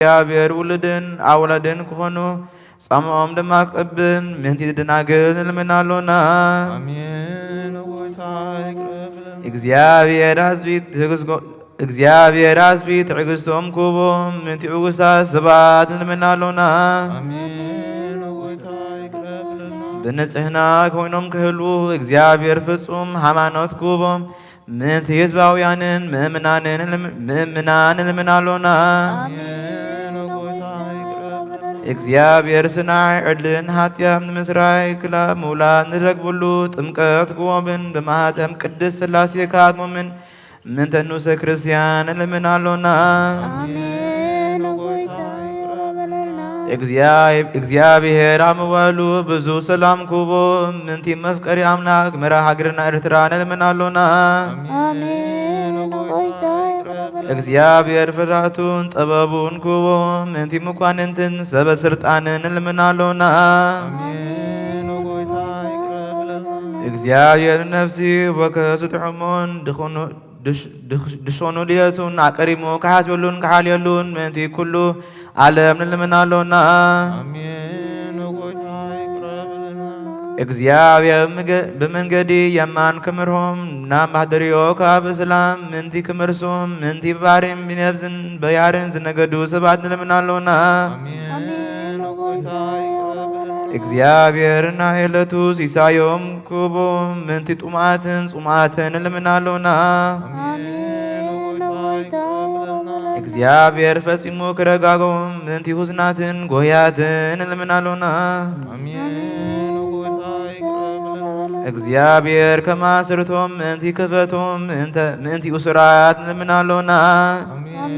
እግዚኣብሔር ውሉድን ኣውላድን ክኾኑ ጻምኦም ድማ ክቕብል ምእንቲ ደናግል ንልምን ኣሎና። ኣሜን። ኦ ጎይታ ይቅረ በለልና። እግዚኣብሔር ኣዝቢ ትዕግስጎ-፣ እግዚኣብሔር ኣዝቢ ትዕግስቶም ክህቦም ምእንቲ ዕጉሳት ሰባት ንልምን ኣሎና። ኣሜን። ኦ ጎይታ ይቅረ በለልና። ብንጽህና ኮይኖም ክህልዉ እግዚኣብሔር ፍጹም ሃይማኖት ክህቦም ምእንቲ ህዝባውያንን ምእምናንን፣ ምእምናን ንልምን ኣሎና። ኣሜን። ኦ ጎይታ ይቅረ በለልና። እግዚኣብሔር ስናይ ዕድልን ኃጢኣም ንምስራይ ክላብ ምውላድ ንረግብሉ ጥምቀት ክቦምን ብማህተም ቅድስት ሥላሴ ካትሞምን ምእንተ ንኡሰ ክርስቲያን ንልምን ኣሎና። ኣሜን። ኦ ጎይታ ይቅረ በለልና። እግዚኣብሔር ኣብ ምዋሉ ብዙ ሰላም ክቦ ምእንቲ መፍቀሪ ኣምላክ መራ ሃገርና ኤርትራ ንልምን ኣሎና። ኣሜን። ኦ ጎይታ ይቅረ በለልና። እግዚኣብሔር ፍርሃቱን ጥበቡን ክቦ ምእንቲ መኳንንትን ሰበ ስልጣንን ንልምን ኣሎና። ኣሜን። ኦ ጎይታ ይቅረ በለልና። እግዚኣብሔር ነፍሲ ወከሱ ጥዑሞን ድኾኑ ድሽ-፣ ድሽ-፣ ድሾኑ ድልየቱን ኣቀሪሙ ክሓስበሉን ክሓልየሉን ምእንቲ ኩሉ ዓለም ንልምን ኣሎና። ኣሜን። ኦ ጎይታ ይቅረ በለልና። እግዚኣብሔር ምገ-፣ ብመንገዲ የማን ክምርሆም ናብ ማህደሪዮ ካብ እስላም ምእንቲ ክመልሶም ምእንቲ ባሪም ብነብዝን በያርን ዝነገዱ ሰባት ንልምን ኣሎና። ኣሜን። ኦ ጎይታ ይቅረ በለልና። እግዚኣብሔር ናይ ዕለቱ ሲሳዮም ክቦም ምእንቲ ጥሙኣትን ጽሙኣትን ንልምን ኣሎና። ኣሜን። ኦ ጎይታ ይቅረ በለልና። እግዚኣብሔር ፈጺሙ ክረጋጎም ምእንቲ ሁዝናትን ጎያትን ንልምን ኣሎና። ኣሜን። ኦ ጎይታ ይቅረ በለልና። እግዚኣብሔር ከማስርቶም ምእንቲ ክፈቶም ምእንተ-፣ ምእንቲ እሱራት ንልምን ኣሎና። ኣሜን።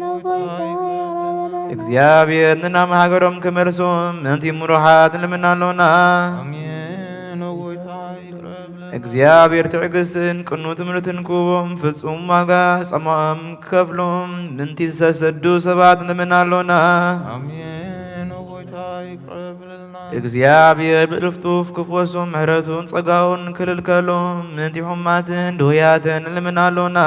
ኦ ጎይታ ይቅረ በለልና። እግዚኣብሔር ንናም ሃገሮም ክመልሶም ምእንቲ ምሩሓት ንልምን ኣሎና። ኣሜን። ኦ ጎይታ ይቅረ በለልና። እግዚኣብሔር ትዕግስትን ቅኑ ትምህርትን ክቦም ፍጹም ዋጋ ጸማኦም ክከፍሎም ምእንቲ ዝተሰዱ ሰባት ንልምን ኣሎና። ኣሜን። ኦ ጎይታ ይቅረ በለልና። እግዚኣብሔር ብዕልፍቱፍ ክፈሶም ምሕረቱን ጸጋውን ክልልከሎም ምእንቲ ሕሙማትን ድውያትን ንልምን ኣሎና።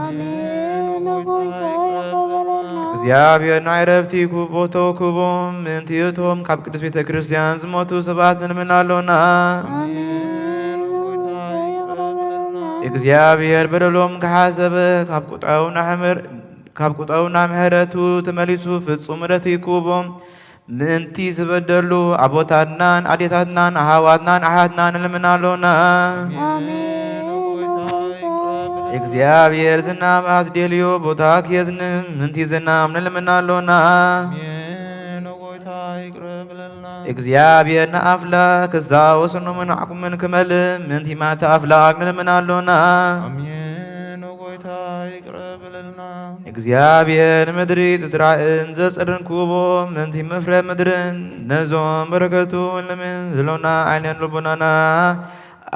ኣሜን። ኦ ጎይታ ይቅረ በለልና። እግዚኣብሔር ናይ ዕረፍቲ ክቦ ተውክቦም ምእንቲ እቶም ካብ ቅድስት ቤተ ክርስቲያን ዝሞቱ ሰባት ንልምን ኣሎና። ኣሜን። ኦ ጎይታ ይቅረ በለልና። እግዚኣብሔር በደሎም ክሓሰበ ካብ ቁጣው ናሕምር-፣ ካብ ቁጣው ናብ ምሕረቱ ተመሊሱ ፍጹም ምሕረት ይክቦም ምእንቲ ዝበደሉ ኣቦታትናን ኣዴታትናን ኣሃዋትናን ኣሓትናን ንልምን ኣሎና። ኣሜን። ኦ ጎይታ ይቅረ በለልና። እግዚኣብሔር ዝናም ኣብ ዝደልዮ ቦታ ክየዝንም ምእንቲ ዝናም ንልምን ኣሎና። ኣሜን። ኦ ጎይታ ይቅረ በለልና። እግዚኣብሔር ንኣፍላክ ክዛ ወሰኖምን ዓቅምን ክመልእ ምእንቲ ማእቲ ኣፍላክ ንልምን ኣሎና። ኣሜን። ኦ ጎይታ ይቅረ በለልና። እግዚኣብሔር ምድሪ ዝዝራእን ዘጽርን ክህቦ ምእንቲ መፍረ ምድርን ነዞም በረከቱ ንልምን ዘሎና ዓይነን ልቦናና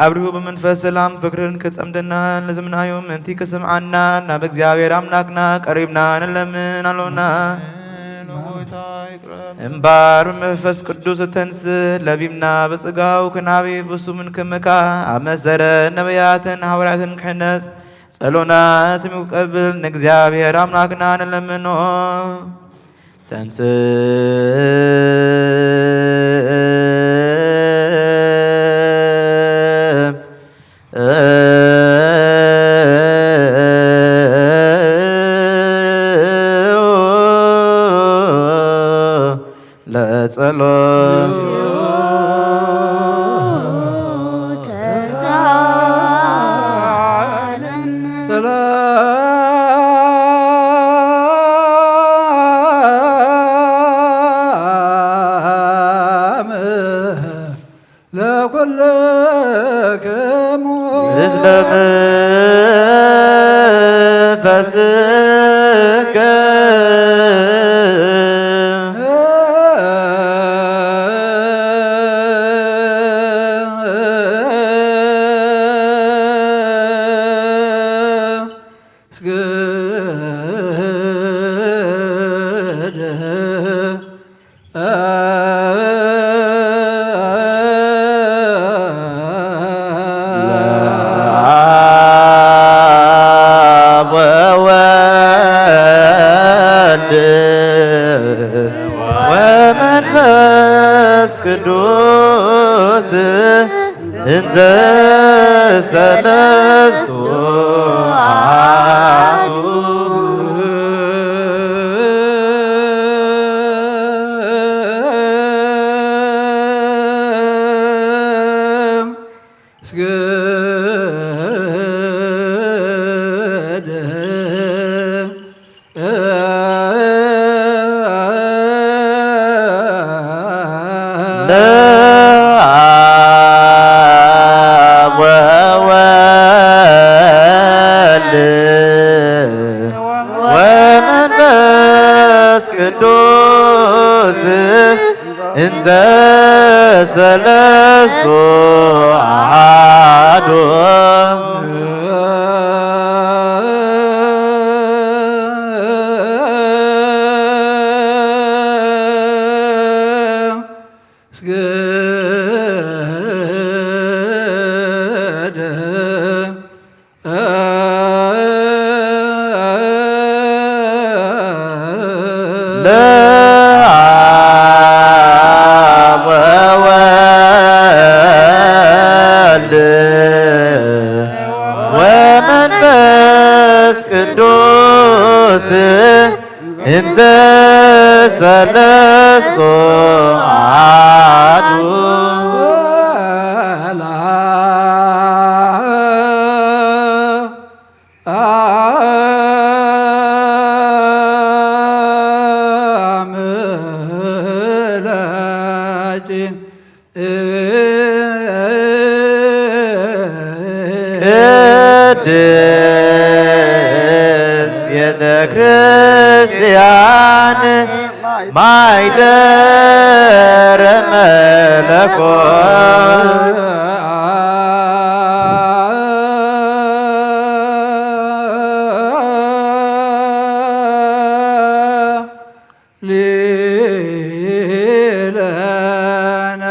ኣብሪሁ ብመንፈስ ሰላም ፍቅርን ክጸምደና ንልምናዮ ምእንቲ ክስምዓና ናብ እግዚኣብሔር ኣምላክና ቀሪብና ንለምን ኣሎና። ኣሜን። ኦ ጎይታ ይቅረ እምባር ብመንፈስ ቅዱስ እተንስእ ለቢምና ብጽጋው ክናቢ ብሱምን ክምካ ኣብ መሰረት ነቢያትን ሃዋርያትን ክሕነጽ ጸሎና ስሚዑ ክቀብል ንእግዚኣብሔር ኣምላክና ንለምኖ። ተንስእ ለጸሎት። ተሳለን። ሰላም ለኩልክሙ። ምስለ መንፈስከ። እስግድ ለአብ ወወልድ ወመንፈስ ቅዱስ እንዘ ሰለስቱ አሐዱ። ለአብ ወወልድ ወመንፈስ ቅዱስ እንዘ ሰለስቱ አሐዱ። ለአብ ወወልድ ወመንፈስ ቅዱስ እንዘ ሰለስቱ አሐዱ። ቅድስት ቤተ ክርስቲያን ማይደረ መለኮት። ሊለነ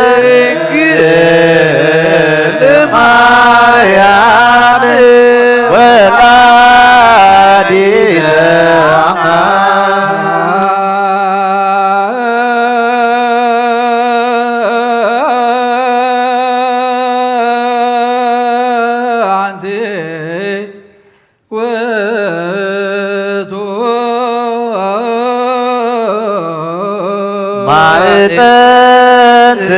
ድንግል ማርያም ወላዲተ አንቲ ውእቱ ማዕጠንት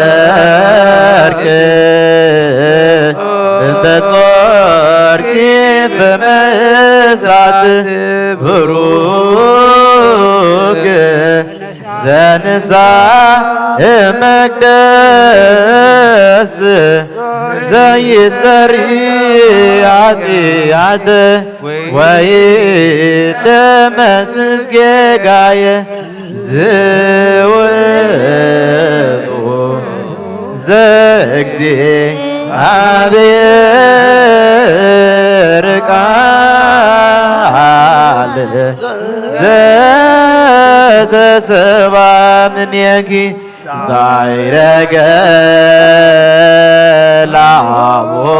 ዘወርቅ እንተ ጾርኪ ፍመሳት ብሩክ ዘንሳ መቅደስ ዘይሰሪ ኃጢአት ወይ ደመስስ ጌጋየ ዝውጡ ዘእግዚአብሔር ቃል ዘተሰባ ምኔኪ ዛይረገ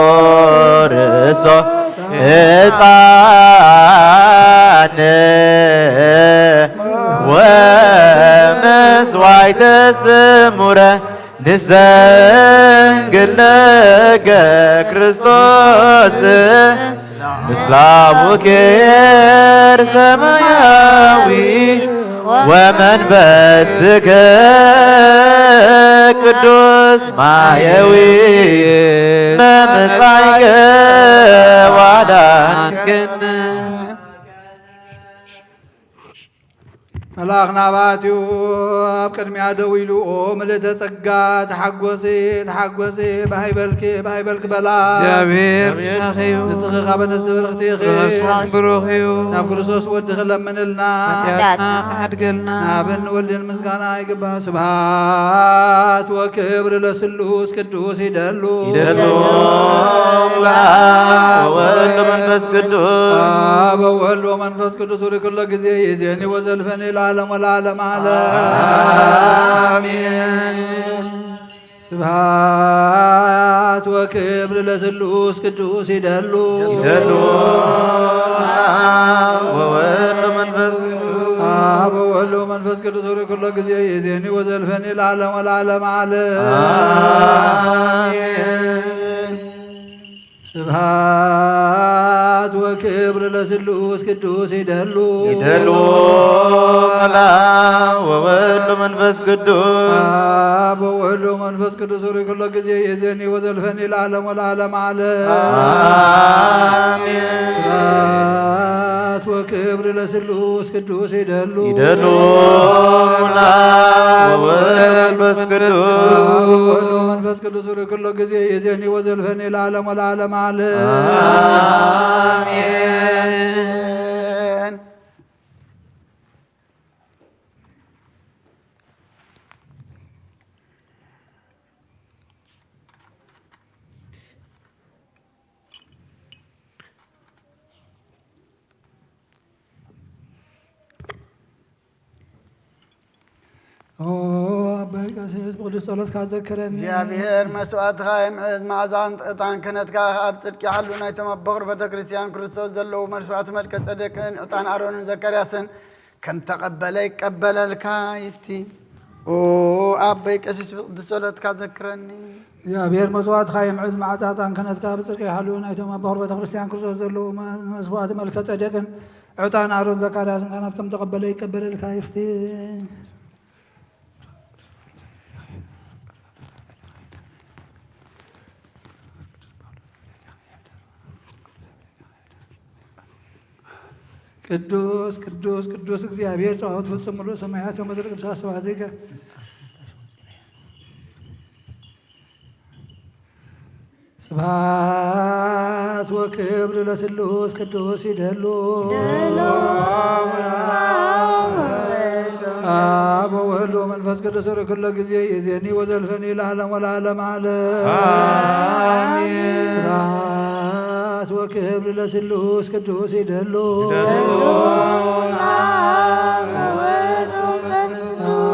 ላቦርሶ ዕጣን ወመስዋዕተ ስሙረ ንሰንግለከ ክርስቶስ ምስለ አቡኪ ሰማያዊ ወመንፈስከ ቅዱስ ማየዊ መምጻይከ ዋዳንክን። መልኣኽ ናባትኡ ኣብ ቅድሚያ ደው ኢሉ፣ "ኦ ምልእተ ጸጋ፣ ተሓጎሲ፣ ተሓጎሲ፣ ባህ ይበልኪ፣ ባህ ይበልኪ" በላ። እግዚኣብሔር ምሳኺ እዩ። ንስኺ ካብ ኣንስቲ ብርኽቲ ኢኺ። ብመስዋዕት ብሩኽ እዩ። ናብ ክርስቶስ ወድኺ ለምንልና። ሓጢኣትና ክሓድገልና። ናብን ወልድን ምስጋና ይግባእ። ስብሐት ወክብር ለስሉስ ቅዱስ ይደሉ። ይደሉ ለአብ ወወልድ ወመንፈስ ቅዱስ። አብ ወወልድ ወመንፈስ ቅዱስ ወለኩሎ ጊዜ ይዜኒ ወዘልፈኒ ለዓለም ወለዓለም ዓለም። አሜን። ስብሐት ወክብር ለስሉስ ቅዱስ ይደሉ። ይደሉ። አብ ወወልድ ወመንፈስ ቅዱስ። አብ ወወልድ ወመንፈስ ቅዱስ ሩይ ኩሎ ጊዜ ይዜኒ ወዘልፈኒ ለዓለም ወለዓለም ዓለም። አሜን። ስብሐት ወክብር ለስሉስ ቅዱስ ይደሉ። ይደሉ። አብ ወወልድ ወመንፈስ ቅዱስ። አብ ወወልድ ወመንፈስ ቅዱስ ሩይ ኩሎ ጊዜ ይዜኒ ወዘልፈኒ ለዓለም ወለዓለም ዓለም። አሜን። ስብሐት ወክብር ለስሉስ ቅዱስ ይደሉ። ይደሉ። አብ ወወልድ ወመንፈስ ቅዱስ። አብ ወወልድ ወመንፈስ ቅዱስ ሩይ ኩሎ ጊዜ ይዜኒ ወዘልፈኒ ለዓለም ወለዓለም ዓለም። አሜን። ኦ ኣቦይ ቀሲስ ብቅዱስ ጸሎትካ ዘክረኒ። እግዚኣብሔር መስዋዕትኻ ይምዕዝ፣ መዓዛን ዕጣን ክህነትካ ኣብ ጽድቂ ይሓሉ። ናይቶም ኣብ በኹር ቤተ ክርስቲያን ክርስቶስ ዘለዉ መስዋዕቲ መልከ ጸደቅን ዕጣን ኣሮንን ዘካርያስን ከም ተቐበለ ይቀበለልካ ይፍቲ። ኦ ኣቦይ ቀሲስ ብቅዱስ ጸሎትካ ዘክረኒ። እግዚኣብሔር መስዋዕትኻ ይምዕዝ፣ መዓዛ ዕጣን ክህነትካ ኣብ ጽድቂ ይሓሉ። ናይቶም ኣብ በኹር ቤተ ክርስቲያን ክርስቶስ ዘለዉ መ-፣ መስዋዕቲ መልከ ጸደቅን ዕጣን ኣሮን ዘካርያስን ካህናት ከም ተቐበለ ይቀበለልካ ይፍቲ። ቅዱስ ቅዱስ ቅዱስ እግዚኣብሔር ጸባኦት ፍጹም ምሉእ ሰማያት ወምድር ቅዱሳት ስብሐትከ። ስብሐት ወክብር ለስሉስ ቅዱስ ይደሉ። ይደሉ። አብ ወወልድ ወመንፈስ ቅዱስ ሩይ ኩሎ ጊዜ ይዜኒ ወዘልፈኒ ለዓለም ወለዓለም ዓለም። አሜን። ስብሐት ወክብር ለስሉስ ቅዱስ ይደሉ። ይደሉ።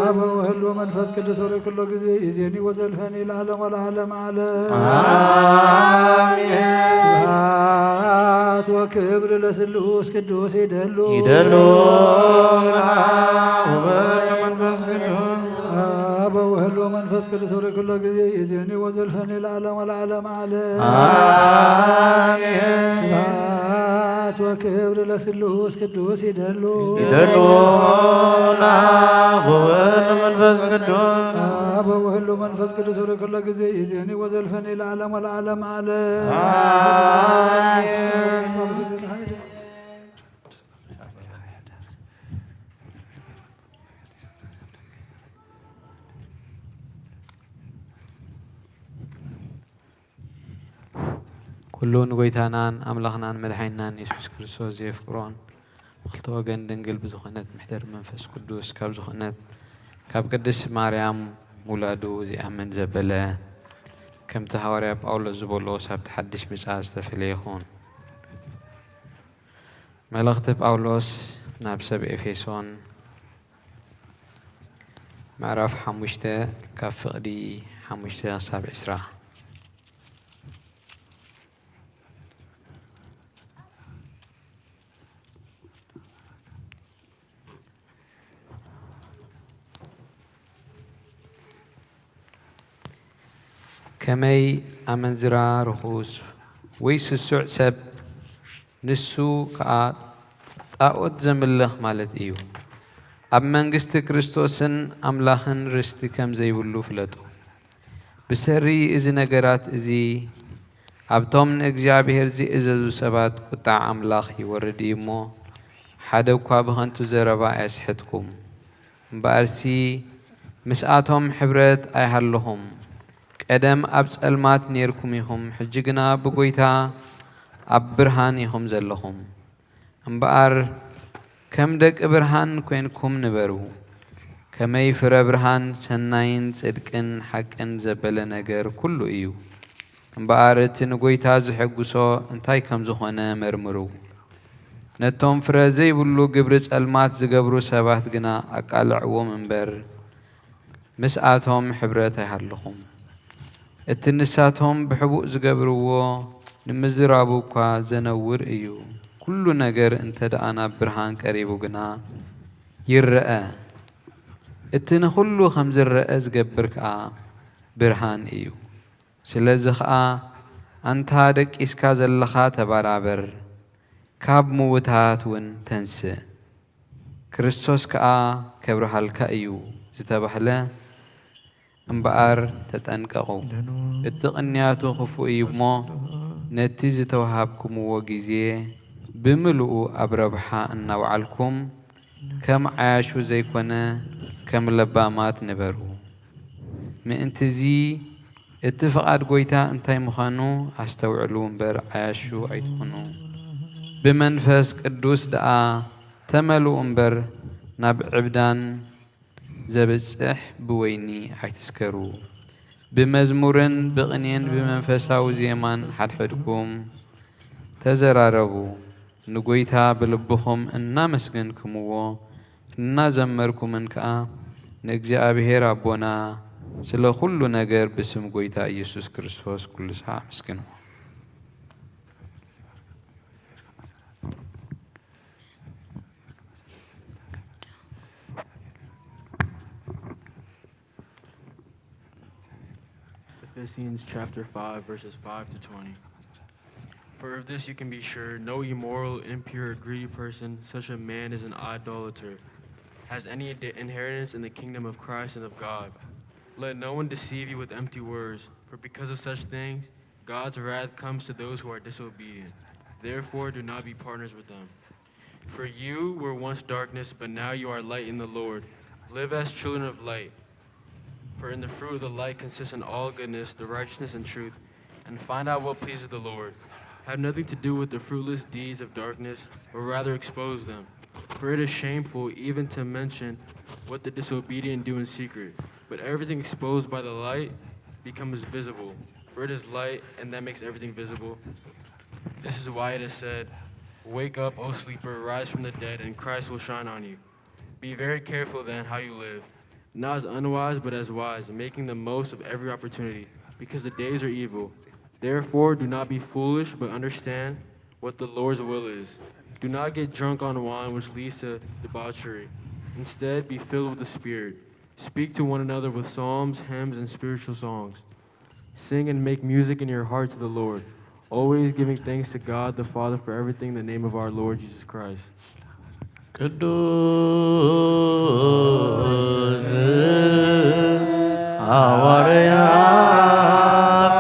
አብ ወወልድ ወመንፈስ ቅዱስ ሩይ ኩሎ ጊዜ ይዜኒ ወዘልፈኒ ለዓለም ወለዓለም ዓለም። አሜን። ስብሐት ወክብር ለስሉስ ቅዱስ ይደሉ። ይደሉ። አብ ወወልድ ወመንፈስ ቅዱስ። አብ ወወልድ ወመንፈስ ቅዱስ ሩይ ኩሎ ጊዜ ይዜኒ ወዘልፈኒ ለዓለም ወለዓለም ዓለም። አሜን። ስብሐት ወክብር ለስሉስ ቅዱስ ይደሉ። ይደሉ። አብ ወወልድ ወመንፈስ ቅዱስ። አብ ወወልድ ወመንፈስ ቅዱስ ሩይ ኩሎ ጊዜ ይዜኒ ወዘልፈኒ ለዓለም ወለዓለም ዓለም። አሜን። ኩሉ ንጎይታናን ኣምላኽናን መድሓኒናን የሱስ ክርስቶስ ዘየፍቅሮን ብኽልተ ወገን ድንግል ብዝኾነት ምሕደር መንፈስ ቅዱስ ካብ ዝኾነት ካብ ቅድስት ማርያም ውላዱ ዚኣምን ዘበለ ከምቲ ሃዋርያ ጳውሎስ ዝበሎ ሳብቲ ሓድሽ ምጽኣት ዝተፈለየ ይኹን። መልእኽቲ ጳውሎስ ናብ ሰብ ኤፌሶን ምዕራፍ ሓሙሽተ ካብ ፍቕዲ ሓሙሽተ ክሳብ ዕስራ። ከመይ ኣመንዝራ ርኹስ ወይ ስሱዕ ሰብ ንሱ ከኣ ጣኦት ዘምልኽ ማለት እዩ። ኣብ መንግስቲ ክርስቶስን ኣምላኽን ርስቲ ከም ዘይብሉ ፍለጡ። ብሰሪ እዚ ነገራት እዚ ኣብቶም ንእግዚኣብሔር ዝእዘዙ ሰባት ቁጣዕ ኣምላኽ ይወርድ እዩ እሞ፣ ሓደ እኳ ብኸንቱ ዘረባ ኣየስሕትኩም። እምበኣርሲ ምስኣቶም ሕብረት ኣይሃለኹም። ቀደም ኣብ ጸልማት ኔርኩም ኢኹም፣ ሕጂ ግና ብጎይታ ኣብ ብርሃን ኢኹም ዘለኹም። እምበኣር ከም ደቂ ብርሃን ኮይንኩም ንበሩ። ከመይ ፍረ ብርሃን ሰናይን ጽድቅን ሓቅን ዘበለ ነገር ኩሉ እዩ። እምበኣር እቲ ንጎይታ ዝሕጉሶ እንታይ ከም ዝኾነ መርምሩ። ነቶም ፍረ ዘይብሉ ግብሪ ጸልማት ዝገብሩ ሰባት ግና ኣቃልዕዎም እምበር፣ ምስኣቶም ሕብረት ኣይሃልኹም። እቲ ንሳቶም ብሕቡእ ዝገብርዎ ንምዝራቡ እኳ ዘነውር እዩ። ኩሉ ነገር እንተ ደኣ ናብ ብርሃን ቀሪቡ ግና ይረአ። እቲ ንኹሉ ከም ዝረአ ዝገብር ከኣ ብርሃን እዩ። ስለዚ ኸኣ ኣንታ ደቂስካ ዘለኻ ተባራበር፣ ካብ ምዉታት እውን ተንስእ፣ ክርስቶስ ከኣ ከብርሃልካ እዩ ዝተባህለ እምበኣር ተጠንቀቑ። እቲ ቅንያቱ ክፉእ እዩ እሞ፣ ነቲ ዝተዋሃብኩምዎ ግዜ ብምሉኡ ኣብ ረብሓ እናውዓልኩም፣ ከም ዓያሹ ዘይኮነ፣ ከም ለባማት ንበሩ። ምእንትዚ፣ እቲ ፍቓድ ጐይታ እንታይ ምዃኑ ኣስተውዕሉ እምበር፣ ዓያሹ ኣይትኹኑ። ብመንፈስ ቅዱስ ደኣ ተመልኡ እምበር፣ ናብ ዕብዳን ዘብጽሕ ብወይኒ ኣይትስከሩ። ብመዝሙርን ብቕኔን ብመንፈሳዊ ዜማን ሓድሕድኩም ተዘራረቡ። ንጐይታ ብልብኹም እናመስገንኩምዎ እናዘመርኩምን ከኣ ንእግዚኣብሔር ኣቦና ስለ ኹሉ ነገር ብስም ጐይታ ኢየሱስ ክርስቶስ ኩሉ ሳዕ ኣመስግንዎ። Ephesians chapter five, verses five to twenty. For of this you can be sure, no immoral, impure, greedy person, such a man is an idolater, has any di-, inheritance in the kingdom of Christ and of God. Let no one deceive you with empty words, for because of such things, God's wrath comes to those who are disobedient. Therefore, do not be partners with them. For you were once darkness, but now you are light in the Lord. Live as children of light. For in the fruit of the light consists in all goodness, the righteousness and truth, and find out what pleases the Lord. Have nothing to do with the fruitless deeds of darkness, but rather expose them. For it is shameful even to mention what the disobedient do in secret. But everything exposed by the light becomes visible. For it is light, and that makes everything visible. This is why it is said, "Wake up, O sleeper, rise from the dead, and Christ will shine on you." Be very careful then how you live, not as unwise, but as wise, making the most of every opportunity, because the days are evil. Therefore, do not be foolish, but understand what the Lord's will is. Do not get drunk on wine, which leads to debauchery. Instead, be filled with the Spirit. Speak to one another with psalms, hymns, and spiritual songs. Sing and make music in your heart to the Lord, always giving thanks to God the Father for everything in the name of our Lord Jesus Christ. ቅዱስ ሐዋርያ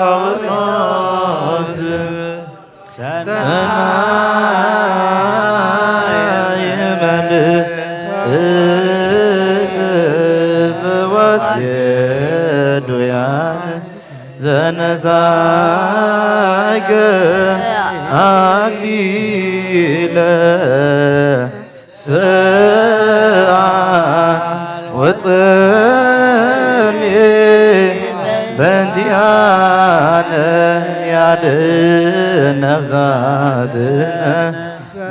ጳውሎስ ሰናይ መልእክ ፍወስ የዱያን ዘነሳይከ አክሊለ ስዓ ወጽልኢ በእንቲአነ ያድን ነፍሳትነ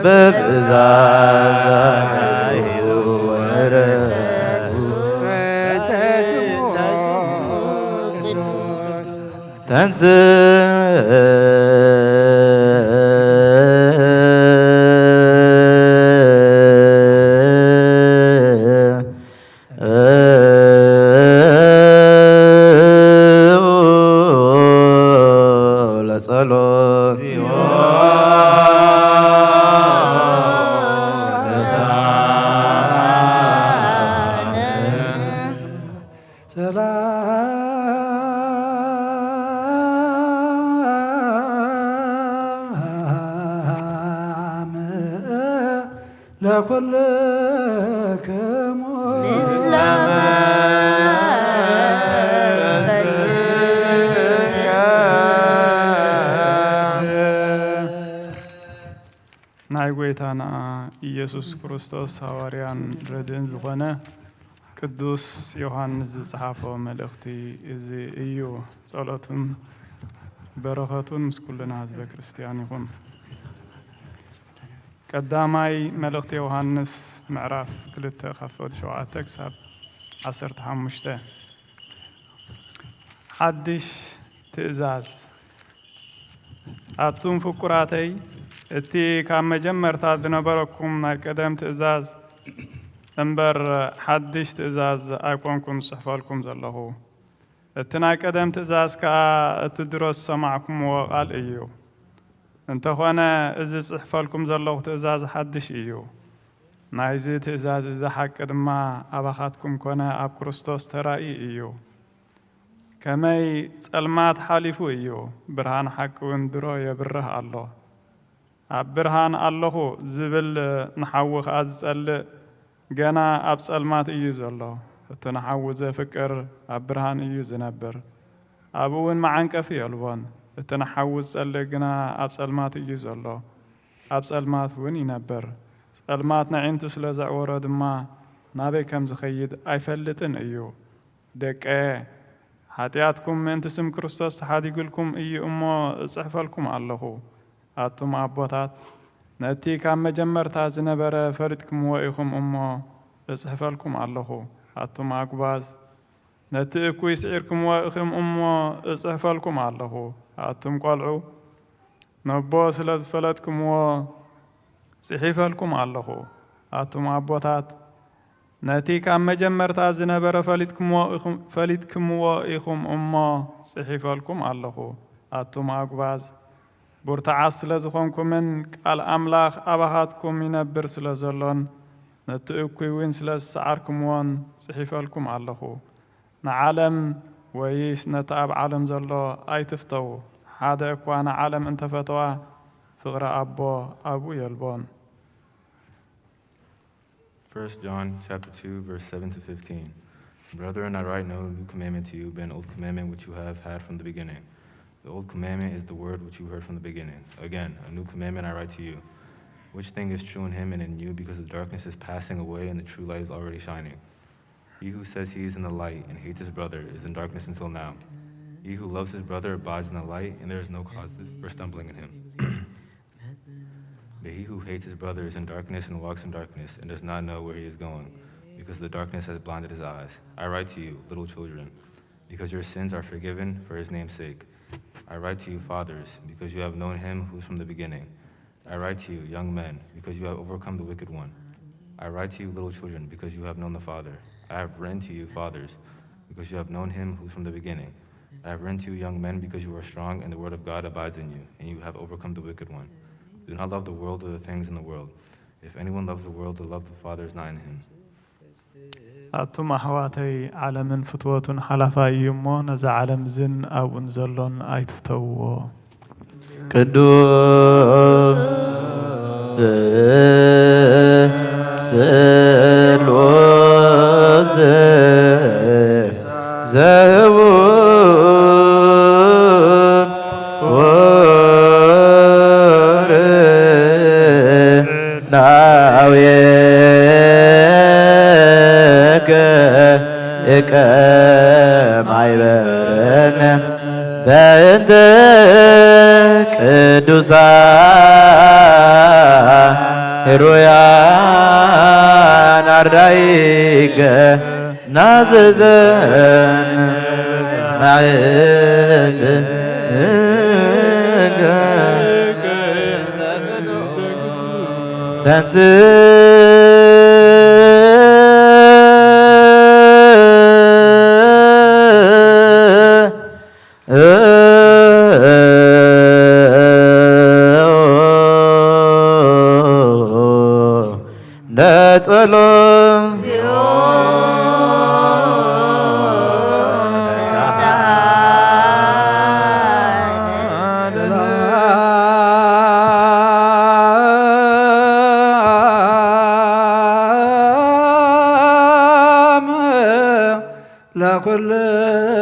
በብዛት ወረ ተንስ ለጸሎት ሰላም ለኩልክሙ። ምስለ መንፈስከ። ናይ ጐይታና ኢየሱስ ክርስቶስ ሃዋርያን ረድእን ዝኾነ ቅዱስ ዮሃንስ ዝጸሓፎ መልእኽቲ እዚ እዩ። ጸሎቱን በረኸቱን ምስ ኩልና ህዝበ ክርስትያን ይኹን። ቀዳማይ መልእኽቲ ዮሃንስ ምዕራፍ ክልተ ካብ ሸውዓተ ክሳብ ዓሰርተ ሓሙሽተ። ሓድሽ ትእዛዝ። ኣቱም ፍቁራተይ፣ እቲ ካብ መጀመርታ ዝነበረኩም ናይ ቀደም ትእዛዝ እምበር ሓድሽ ትእዛዝ ኣይኮንኩን ዝጽሕፈልኩም ዘለኹ። እቲ ናይ ቀደም ትእዛዝ ከኣ እቲ ድሮ ዝሰማዕኩምዎ ቃል እዩ። እንተኾነ፣ እዚ ዝጽሕፈልኩም ዘለኹ ትእዛዝ ሓድሽ እዩ። ናይዚ ትእዛዝ እዚ ሓቂ ድማ ኣባኻትኩም ኮነ ኣብ ክርስቶስ ተራእዩ እዩ። ከመይ ጸልማት ሓሊፉ እዩ፣ ብርሃን ሓቂ እውን ድሮ የብርህ ኣሎ። ኣብ ብርሃን ኣለኹ ዝብል ንሓዊ ከኣ ዝጸልእ ገና ኣብ ጸልማት እዩ ዘሎ። እቲ ንሓዊ ዘፍቅር ኣብ ብርሃን እዩ ዝነብር፣ ኣብኡ እውን መዓንቀፊ የልቦን። እቲ ንሓዊ ዝጸልእ ግና ኣብ ጸልማት እዩ ዘሎ፣ ኣብ ጸልማት እውን ይነብር። ጸልማት ነዒንቱ ስለ ዘዕወሮ ድማ ናበይ ከም ዝኸይድ ኣይፈልጥን እዩ። ደቀየ፣ ሓጢኣትኩም ምእንቲ ስም ክርስቶስ ተሓዲጉልኩም እዩ እሞ እጽሕፈልኩም ኣለኹ። ኣቱም ኣቦታት፣ ነቲ ካብ መጀመርታ ዝነበረ ፈሊጥኩምዎ ኢኹም እሞ እጽሕፈልኩም ኣለኹ። ኣቱም ኣጉባዝ፣ ነቲ እኩይ ስዒርኩምዎ ኢኹም እሞ እጽሕፈልኩም ኣለኹ። ኣቱም ቈልዑ፣ ነቦ ስለ ዝፈለጥኩምዎ ጽሒፈልኩም ኣለኹ። ኣቱም ኣቦታት፣ ነቲ ካብ መጀመርታ ዝነበረ ፈሊጥኩምዎ ኢኹም፣ ፈሊጥኩምዎ ኢኹም እሞ ጽሒፈልኩም ኣለኹ። ኣቱም ኣጉባዝ፣ ብርቱዓት ስለ ዝኾንኩምን ቃል ኣምላኽ ኣባኻትኩም ይነብር ስለ ዘሎን፣ ነቲ እኩይ እውን ስለ ዝሰዓርኩምዎን ጽሒፈልኩም ኣለኹ። ንዓለም ወይስ ነቲ ኣብ ዓለም ዘሎ ኣይትፍተዉ። ሓደ እኳ ንዓለም እንተፈተዋ፣ ፍቕሪ ኣቦ ኣብኡ የልቦን። First John chapter two, verse seven to fifteen. Brethren, I write no new commandment to you, but an old commandment which you have had from the beginning. The old commandment is the word which you heard from the beginning. Again, a new commandment I write to you, which thing is true in him and in you, because the darkness is passing away and the true light is already shining. He who says he is in the light and hates his brother is in darkness until now. He who loves his brother abides in the light, and there is no cause for stumbling in him. But he who hates his brother is in darkness and walks in darkness and does not know where he is going, because the darkness has blinded his eyes. I write to you, little children, because your sins are forgiven for his name's sake. I write to you, fathers, because you have known him who is from the beginning. I write to you, young men, because you have overcome the wicked one. I write to you, little children, because you have known the Father. I have written to you, fathers, because you have known him who is from the beginning. I have written to you, young men, because you are strong, and the word of God abides in you, and you have overcome the wicked one. Do not love the world or the things in the world. If anyone loves the world, the love of the Father is not in him. ኣቱም ኣሕዋተይ፣ ዓለምን ፍትወቱን ሓላፋይ እዩ እሞ፣ ነዛ ዓለም እዝን ኣብኡን ዘሎን ኣይትፍተውዎ። ቅዱስ ስሉስ ዘቡ ናውየከ ሊቀ ማይበርነ በእንተ ቅዱሳን ህሩያን ኣርዳኢከ ናዘዘን ማዕድ ተንስ ነጸሎ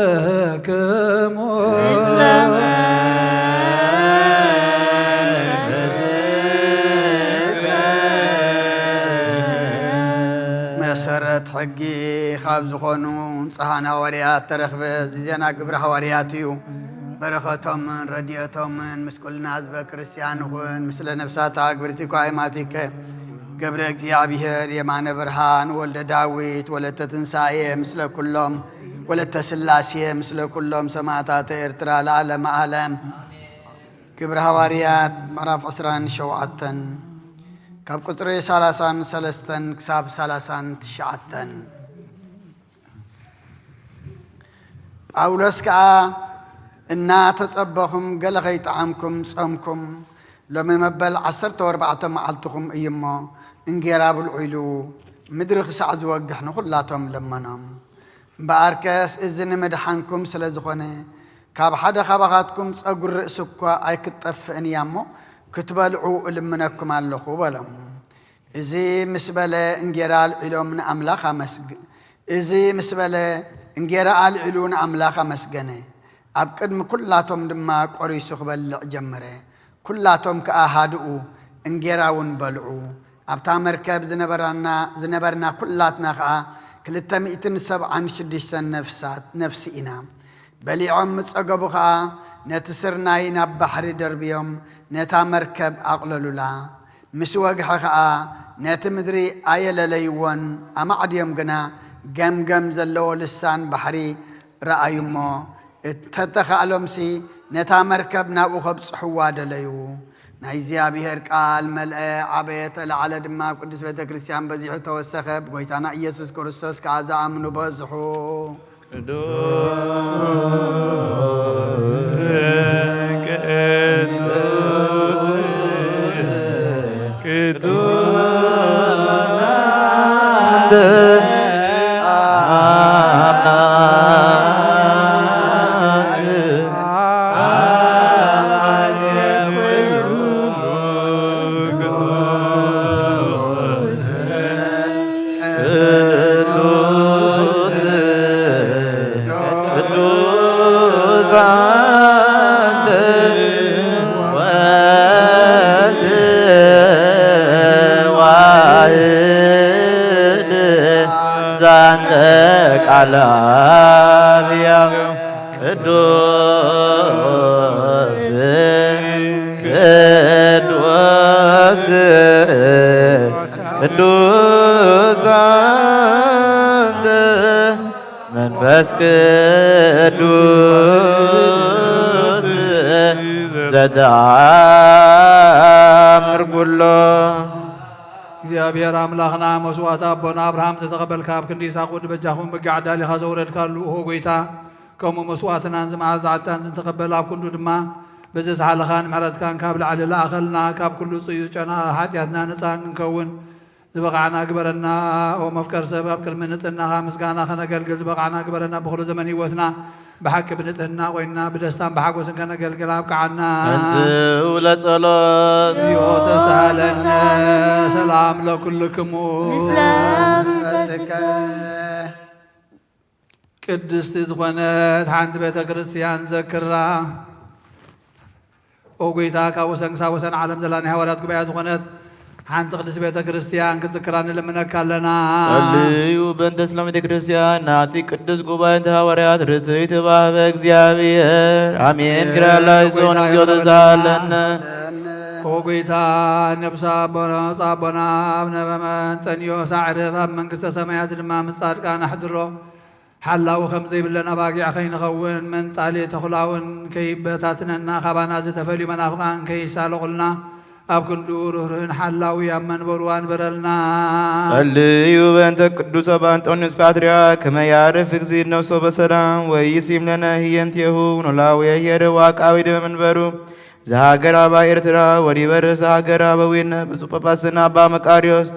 ለኩልክሙ መሰረት ሕጊ ካብ ዝኾኑ ንጹሓን ሃዋርያት ተረኽበ። እዚ ዜና ግብረ ሃዋርያት እዩ። በረኸቶምን ረድኤቶምን ምስ ኩልና ህዝበ ክርስቲያን ይኹን፣ ምስለ ነፍሳት ኣግብርቲ ኳይማቲከ ገብረ እግዚኣብሔር የማነ ብርሃን ወልደ ዳዊት ወለተ ትንሳኤ ምስለ ኩሎም ወለተ ስላሴ ምስለ ኩሎም ሰማዕታተ ኤርትራ ለዓለመ ዓለም። ግብረ ሃዋርያት ምዕራፍ ዕስራን ሸውዓተን ካብ ቁጽሪ ሰላሳን ሰለስተን ክሳብ ሰላሳን ትሽዓተን። ጳውሎስ ከኣ እናተጸበኹም ገለ ከይጠዓምኩም ጸምኩም፣ ሎሚ መበል ዓሰርተ ወርባዕተ መዓልትኹም እዩ እሞ እንጌራ ብልዑ ኢሉ ምድሪ ክሳዕ ዝወግሕ ንኹላቶም ለመኖም። እምበኣርከስ እዚ ንምድሓንኩም ስለ ዝኾነ፣ ካብ ሓደ ካባኻትኩም ጸጉሪ ርእሲ እኳ ኣይክትጠፍእን እያ እሞ፣ ክትበልዑ እልምነኩም ኣለኹ በሎም። እዚ ምስ በለ እንጌራ ኣልዒሎም ንኣምላኽ ኣመስግ-፣ እዚ ምስ በለ እንጌራ ኣልዒሉ ንኣምላኽ ኣመስገነ። ኣብ ቅድሚ ኩላቶም ድማ ቆሪሱ ክበልዕ ጀመረ። ኩላቶም ከኣ ሃድኡ፣ እንጌራ እውን በልዑ። ኣብታ መርከብ ዝነበራና-፣ ዝነበርና ኩላትና ከኣ ክልተ ሚእትን ሰብዓን ሽዱሽተን ነፍሳት፣ ነፍሲ ኢና። በሊዖም ምስ ጸገቡ ኸኣ ነቲ ስርናይ ናብ ባሕሪ ደርብዮም ነታ መርከብ ኣቕለሉላ። ምስ ወግሐ ኸኣ ነቲ ምድሪ ኣየለለይዎን፣ ኣማዕድዮም ግና ገምገም ዘለዎ ልሳን ባሕሪ ረኣዩ እሞ፣ እንተተኻእሎምሲ ነታ መርከብ ናብኡ ከብጽሕዋ ደለዩ። ናይ እግዚኣብሔር ቃል መልአ፣ ዓበየ፣ ተለዓለ ድማ፣ ኣብ ቅድስት ቤተ ክርስቲያን በዚሑ ተወሰኸ፣ ብጎይታና ኢየሱስ ክርስቶስ ከኣ ዝኣምኑ በዝሑ። ቅዱስ፣ ቅዱስ፣ ቅዱስ አንተ አምላክ። ቅዱስ፣ ቅዱስ አንተ ወልድ ዋሕድ ዛንተ ቃለ አብ ያው ቅዱስ፣ ቅዱስ፣ ቅዱስ አንተ መንፈስ ቅዱስ ዘተአምር ኩሎ። እግዚኣብሔር ኣምላኽና፣ መስዋዕቲ ኣቦና ኣብርሃም ዝተቐበልካ፣ ኣብ ክንዲ ይስሐቅ ወዲ በጃኹም በጊዕ ኣዳሊኻ ዘውረድካሉ፣ ኦሆ ጐይታ፣ ከምኡ መስዋዕትናን ዝመዓዛ ዕጣን ዝተቐበል፣ ኣብ ክንዱ ድማ በዚ ሳሕልኻን ምሕረትካን ካብ ላዕሊ ለኣኸልና፣ ካብ ኩሉ ጽዩ ጨና ሓጢኣትና ነጻ ክንከውን ዝበቓዕና ግበረና። ኦ መፍቀር ሰብ፣ ኣብ ቅድሚ ንጽህናኻ ምስጋና ከነገልግል ዝበቓዕና ግበረና። ብኹሉ ዘመን ህይወትና ብሓቂ ብንጽህና ኮይንና ብደስታን ብሓጎስን ከነገልግል ኣብቅዓና። ተንሥኡ ለጸሎት። እግዚኦ ተሳሃለነ። ሰላም ለኩልክሙ። ምስለ መንፈስከ። ቅድስቲ ዝኾነት ሓንቲ ቤተ ክርስቲያን ዘክራ። ኦ ጐይታ፣ ካብ ወሰን ክሳብ ወሰን ዓለም ዘላ ናይ ሃዋርያት ጉባኤ ዝኾነት ሓንቲ ቅድስቲ ቤተ ክርስቲያን ክትዝክራ ንልምነካ ኣለና። ጸልዩ በእንተ ሰላም ቤተ ክርስቲያን ናቲ ቅዱስ ጉባኤ እንተ ሃዋርያት ርትዕት ተባህበ እግዚኣብሔር። ኣሜን። ክራላይ ጾን ኦ ጐይታ፣ እግዚኦ ተሳለነ። ኦ ጐይታ፣ ነብሲ ኣቦና፣ ኣቦና ኣብነ በመንጠንዮ ሳዕርፍ ኣብ መንግስተ ሰማያት ድማ ምስ ጻድቃን ኣሕድሮ። ሓላዊ ከም ዘይብለን ኣባጊዕ ከይንኸውን፣ መንጣሊ ተኹላውን ከይበታትነና፣ ካባና ዝተፈልዩ መናፍቓን ከይሳለቑልና፣ ኣብ ክንዱ ርህሩህን ሓላዊ ኣብ መንበሩ ኣንበረልና። ጸልዩ በእንተ ቅዱስ ኣባ እንጦንዮስ ፓትርያርክ ከመ ያዕርፍ እግዚእ ነፍሶ በሰላም ወይሲም ለነ ህየንቴሁ ኖላዊ የሄር ወአቃቢ ደመ መንበሩ። ዘሃገር አባ ኤርትራ ወዲበ ርእሰ ሃገር አበዊነ ብፁዕ ጳጳስና አባ መቃርዮስ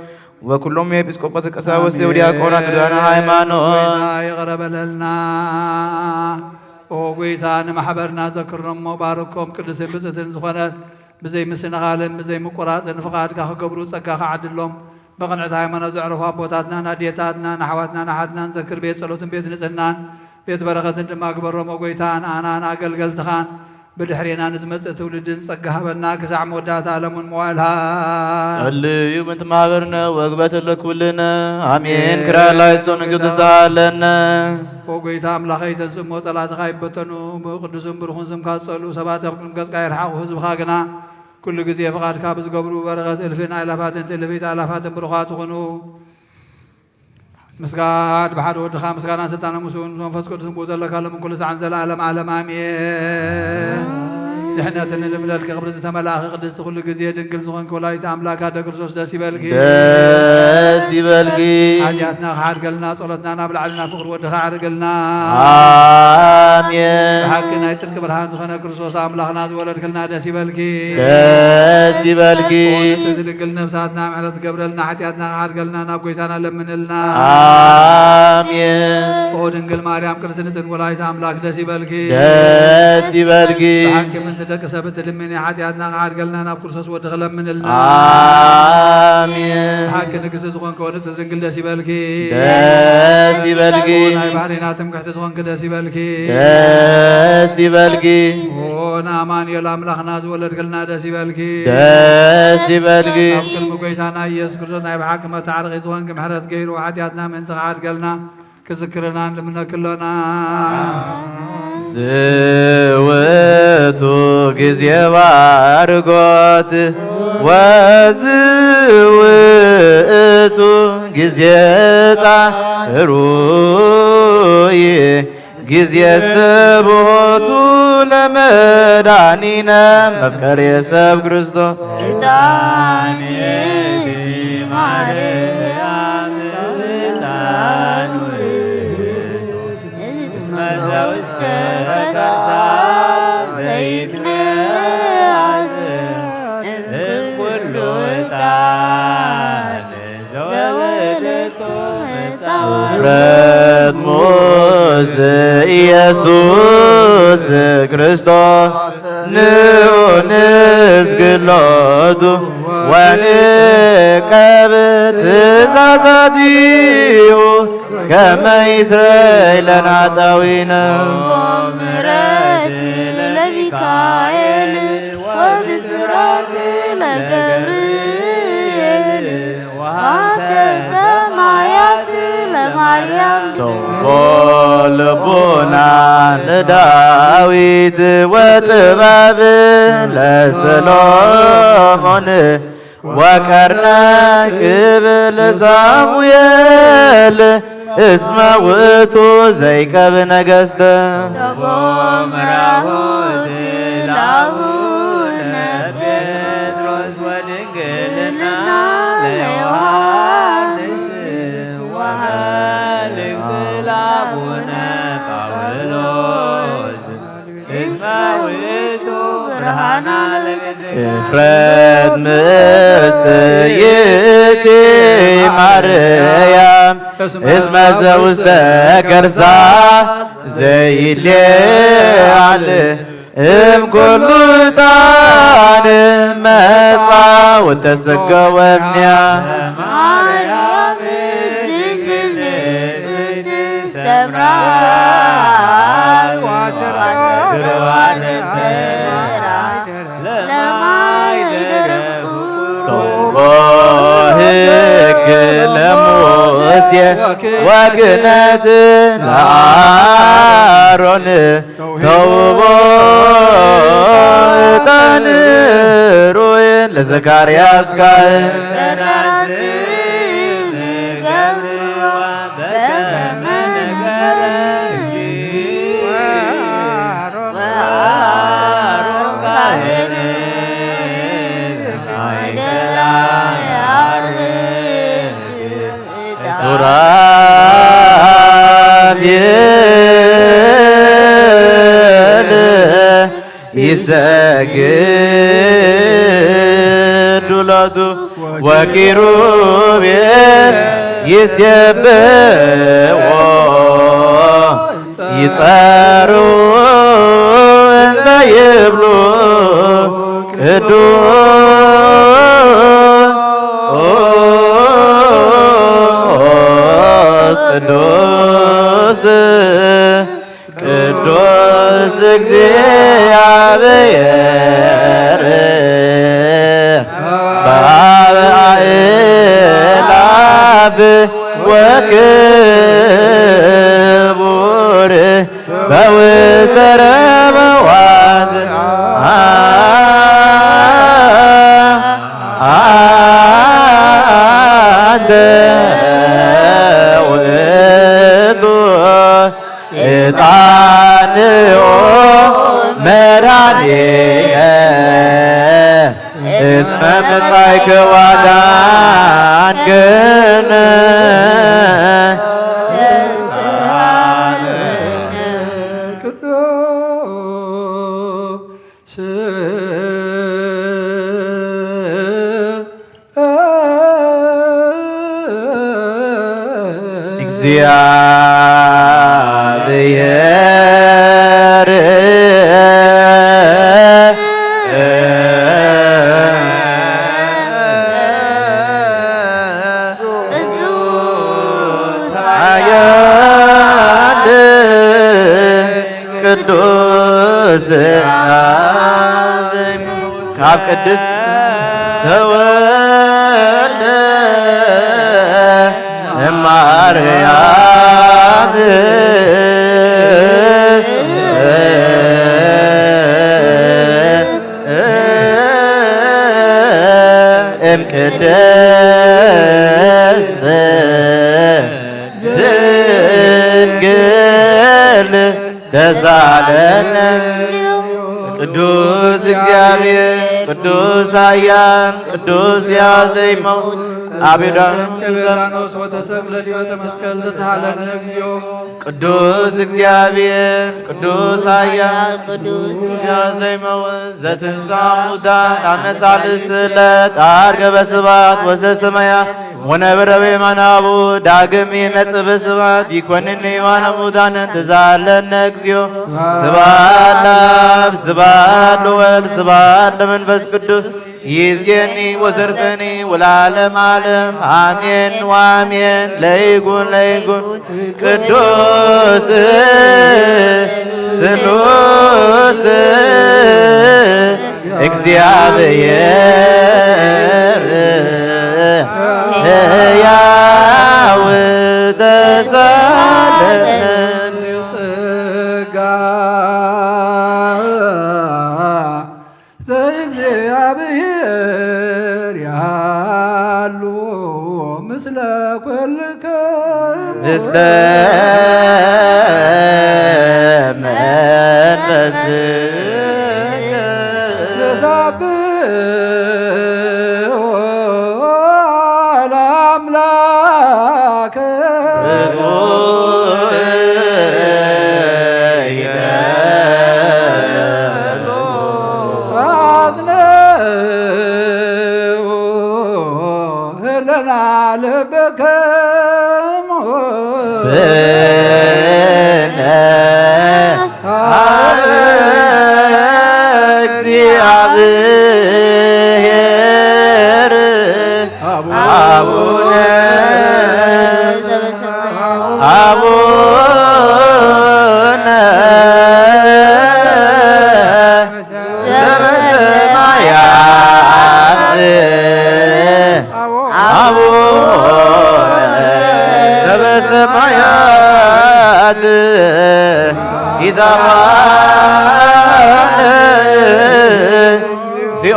ወኩሎም ኤጲስቆጶስ ቀሳውስት አሜን። ወዲያቆናት ኪዳነ ሃይማኖት። ጌታ ይቕረ በለልና። ኦ ጐይታ፣ ንማሕበርና ዘክሮም እሞ ባርኮም። ቅድስትን ብጽእትን ዝኾነት ብዘይ ምስንኻልን ብዘይ ምቁራጽን ፍቓድካ ክገብሩ ጸጋኻ ዓድሎም። ብቕንዕቲ ሃይማኖት ዘዕረፉ ኣቦታትናን ኣዴታትናን ኣሕዋትናን ኣሓትናን ዘክር። ቤት ጸሎትን ቤት ንጽህናን ቤት በረኸትን ድማ ግበሮም። ኦ ጐይታ፣ ንኣናን ኣገልገልትኻን ብድሕሬና ንዝመጽእ ትውልድን ጸጋ ሃበና፣ ክሳዕ መወዳእታ ዓለም እውን መዋእልሃ። ጸልዩ ምእንቲ ማህበርነ ወግበተ ለኩልነ። አሜን። ክራይ ላይሶን እግዚኦ ተሳሃለነ። ኦ ጐይታ ኣምላኸይ፣ ተንስእ እሞ ጸላእትኻ ይበተኑ፣ ብቅዱስን ብሩኽን ስምካ ዝጸልኡ ሰባት ካብ ቅድሚ ገጽካ ይርሓቑ። ህዝብኻ ግና ኩሉ ግዜ ፍቓድካ ብዝገብሩ በረኸት እልፍን ኣእላፋትን ትእልፊት ኣእላፋትን ብሩኻት ይኹኑ። ምስጋድ ብሓደ ወድኻ ምስጋናን ስልጣንን ምስኡን መንፈስ ቅዱስን ብኡ ዘለካ ሎምን ኩሉ ሰዓትን ዘለዓለም ዓለም ኣሜን። ድሕነትን ልምለልኪ ክብሪ ዝተመላእኺ ቅድስቲ ኩሉ ግዜ ድንግል ዝኾንኪ ወላዲተ ኣምላክ ኣደ ክርስቶስ ደስ ይበልኪ። ደስ ይበልኪ። ሓጢኣትና ክሓድገልና ጸሎትና ናብ ላዕልና ፍቕሪ ወድኻ ኣዕርግልና። ኣሜን። ብሓቂ ናይ ጽድቂ ብርሃን ዝኾነ ክርስቶስ ኣምላኽና ዝወለድክልና ደስ ይበልኪ። ደስ ይበልኪ። ኦነተ ዝድንግል ነብሳትና ምሕረት ገብረልና ሓጢኣትና ክሓድገልና ናብ ጎይታና ለምንልና። ኣሜን። ኦ ድንግል ማርያም ቅድስቲ ንጽሕቲ ወላዲተ ኣምላክ ደስ ይበልኪ። ደስ ይበልኪ። ብሓቂ ምእንቲ ደቂ ሰብ እትልምኒ ሓጢኣትና ክሓድገልና ናብ ክርስቶስ ወድኺ ለምንልና። ኣሜን። ብሓቂ ንግስቲ ዝኾንኪ ኦ ንጽሕቲ ድንግል ደስ ይበልኪ። ደስ ይበልኪ። ናይ ባህሪና ትምክሕቲ ዝኾንኪ ደስ ይበልኪ። ደስ ይበልኪ። ኦ ንኣማኑኤል ኣምላኽና ዝወለድክልና ደስ ይበልኪ። ደስ ይበልኪ። ኣብ ቅድሚ ጎይታና ኢየሱስ ክርስቶስ ናይ ብሓቂ መታዓርቂ ዝኾንኪ ምሕረት ገይሩ ሓጢኣትና ምእንቲ ክሓድገልና ክዝክረና ንልምነኪ ኣሎና። ዝውቱ ግዜ ባርጎት ወዝውቱ ግዜ ጣሩይ ግዜ ስብሖቱ ለመድኃኒነ መፍቀሬ ሰብ ክርስቶስ። ዕጣን እቲ ማርያም ዕጣን ውእቱ እስመ ዘውስተ ከርሳ ዘይትመያዝ እምኩሉ ዕጣን ዘወለድኩ መጻወርያት። ፍጥረት ሙስ ኢየሱስ ክርስቶስ ንዑ ንስግድ ሎቱ ወንቀብ ትእዛዛቲሁ ከመ ይስረይ ለነ ኃጣውኢነ። ምሕረት ለሚካኤል ወብስራት ለገብርኤል ወሀብተ ሰማያት ለማርያም። ቶንቦ ልቡና ለዳዊት ወጥበብ ለሰሎሞን ወቀርነ ክብል ሳሙኤል እስመ ውእቱ ዘይቀብ ነገስተ። ተቦምራሁት ለአቡነ ጴጥሮስ ወድንግልና ለዮሐንስ ወሃልንግል አቡነ ጳውሎስ። እስመ ውእቱ ብርሃና ለቤተ ክርስቲያን። እፍረት ምስጢር ይእቲ ማርያም እስመ ዘውስተ ከርሳ ዘይሌዓል እም ኩሉ ዕጣን መጻ ወተሰገወ እምኔሃ። ማርያም ድንግል ንጽሕት ሰምራ ወሰገዋ ደበራ ለማይ ደረፍቱ። ቶቦ ሕግ ለሙሴ ወክህነት ለአሮን ተውቦ ዕጣን ሩይ ለዘካርያስ ካህን። ሱራፌል ይሰግዱ ሎቱ ወኪሩቤል ይሴብዎ ይጸሩ እንዘ ይብሉ ቅዱስ ቅዱስ ቅዱስ እግዚአብሔር በአብ አእላፍ ወክቡር በውስተ ረበዋት አንተ መምጻእከ ዋዳን ግን ቅዱስ እግዚአብሔር ቅዱስ ኃያል ቅዱስ ካብ ቅድስት ተወልደ እማርያም እም ቅድስት ድንግል ተሳለነ። ቅዱስ እግዚአብሔር ቅዱስ ኃያል ቅዱስ ያዘይመው አቤዳን ዮርዳኖስ ወተሰቅለ ዲበ መስቀል ተሳሃለነ እግዚኦ። ቅዱስ እግዚአብሔር ቅዱስ ኃያል ቅዱስ ያዘይመው ዘትንሳ ሙታን አመሳልስት ዕለት አርገበ ስብሐት ወዘሰማያ ወነበረ በየማነ አቡ ዳግም ይመጽእ በስብሐት ይኮንን የማነ ሙታንን ትዛለነ እግዚኦ። ስብሐት ለአብ ስብሐት ለወልድ ስብሐት ለመንፈስ ቅዱስ ይእዜኒ ወዘልፈኒ ወለዓለመ ዓለም አሜን ወአሜን። ለይኩን ለይኩን ቅዱስ ስሉስ እግዚአብሔር ሕያው ተሳለን። ጸጋ ዘእግዚአብሔር ያሉ ምስለ ኩልከ ምስለ መንፈስከ ተሳብሖ ለአምላከ አጽንዑ ህለና ልብክሙ ብነ አብ እግዚአብሔር አቡነ አቡነ ዘበሰማያት አቡነ ዘበሰማያት ይትባረክ ስምከ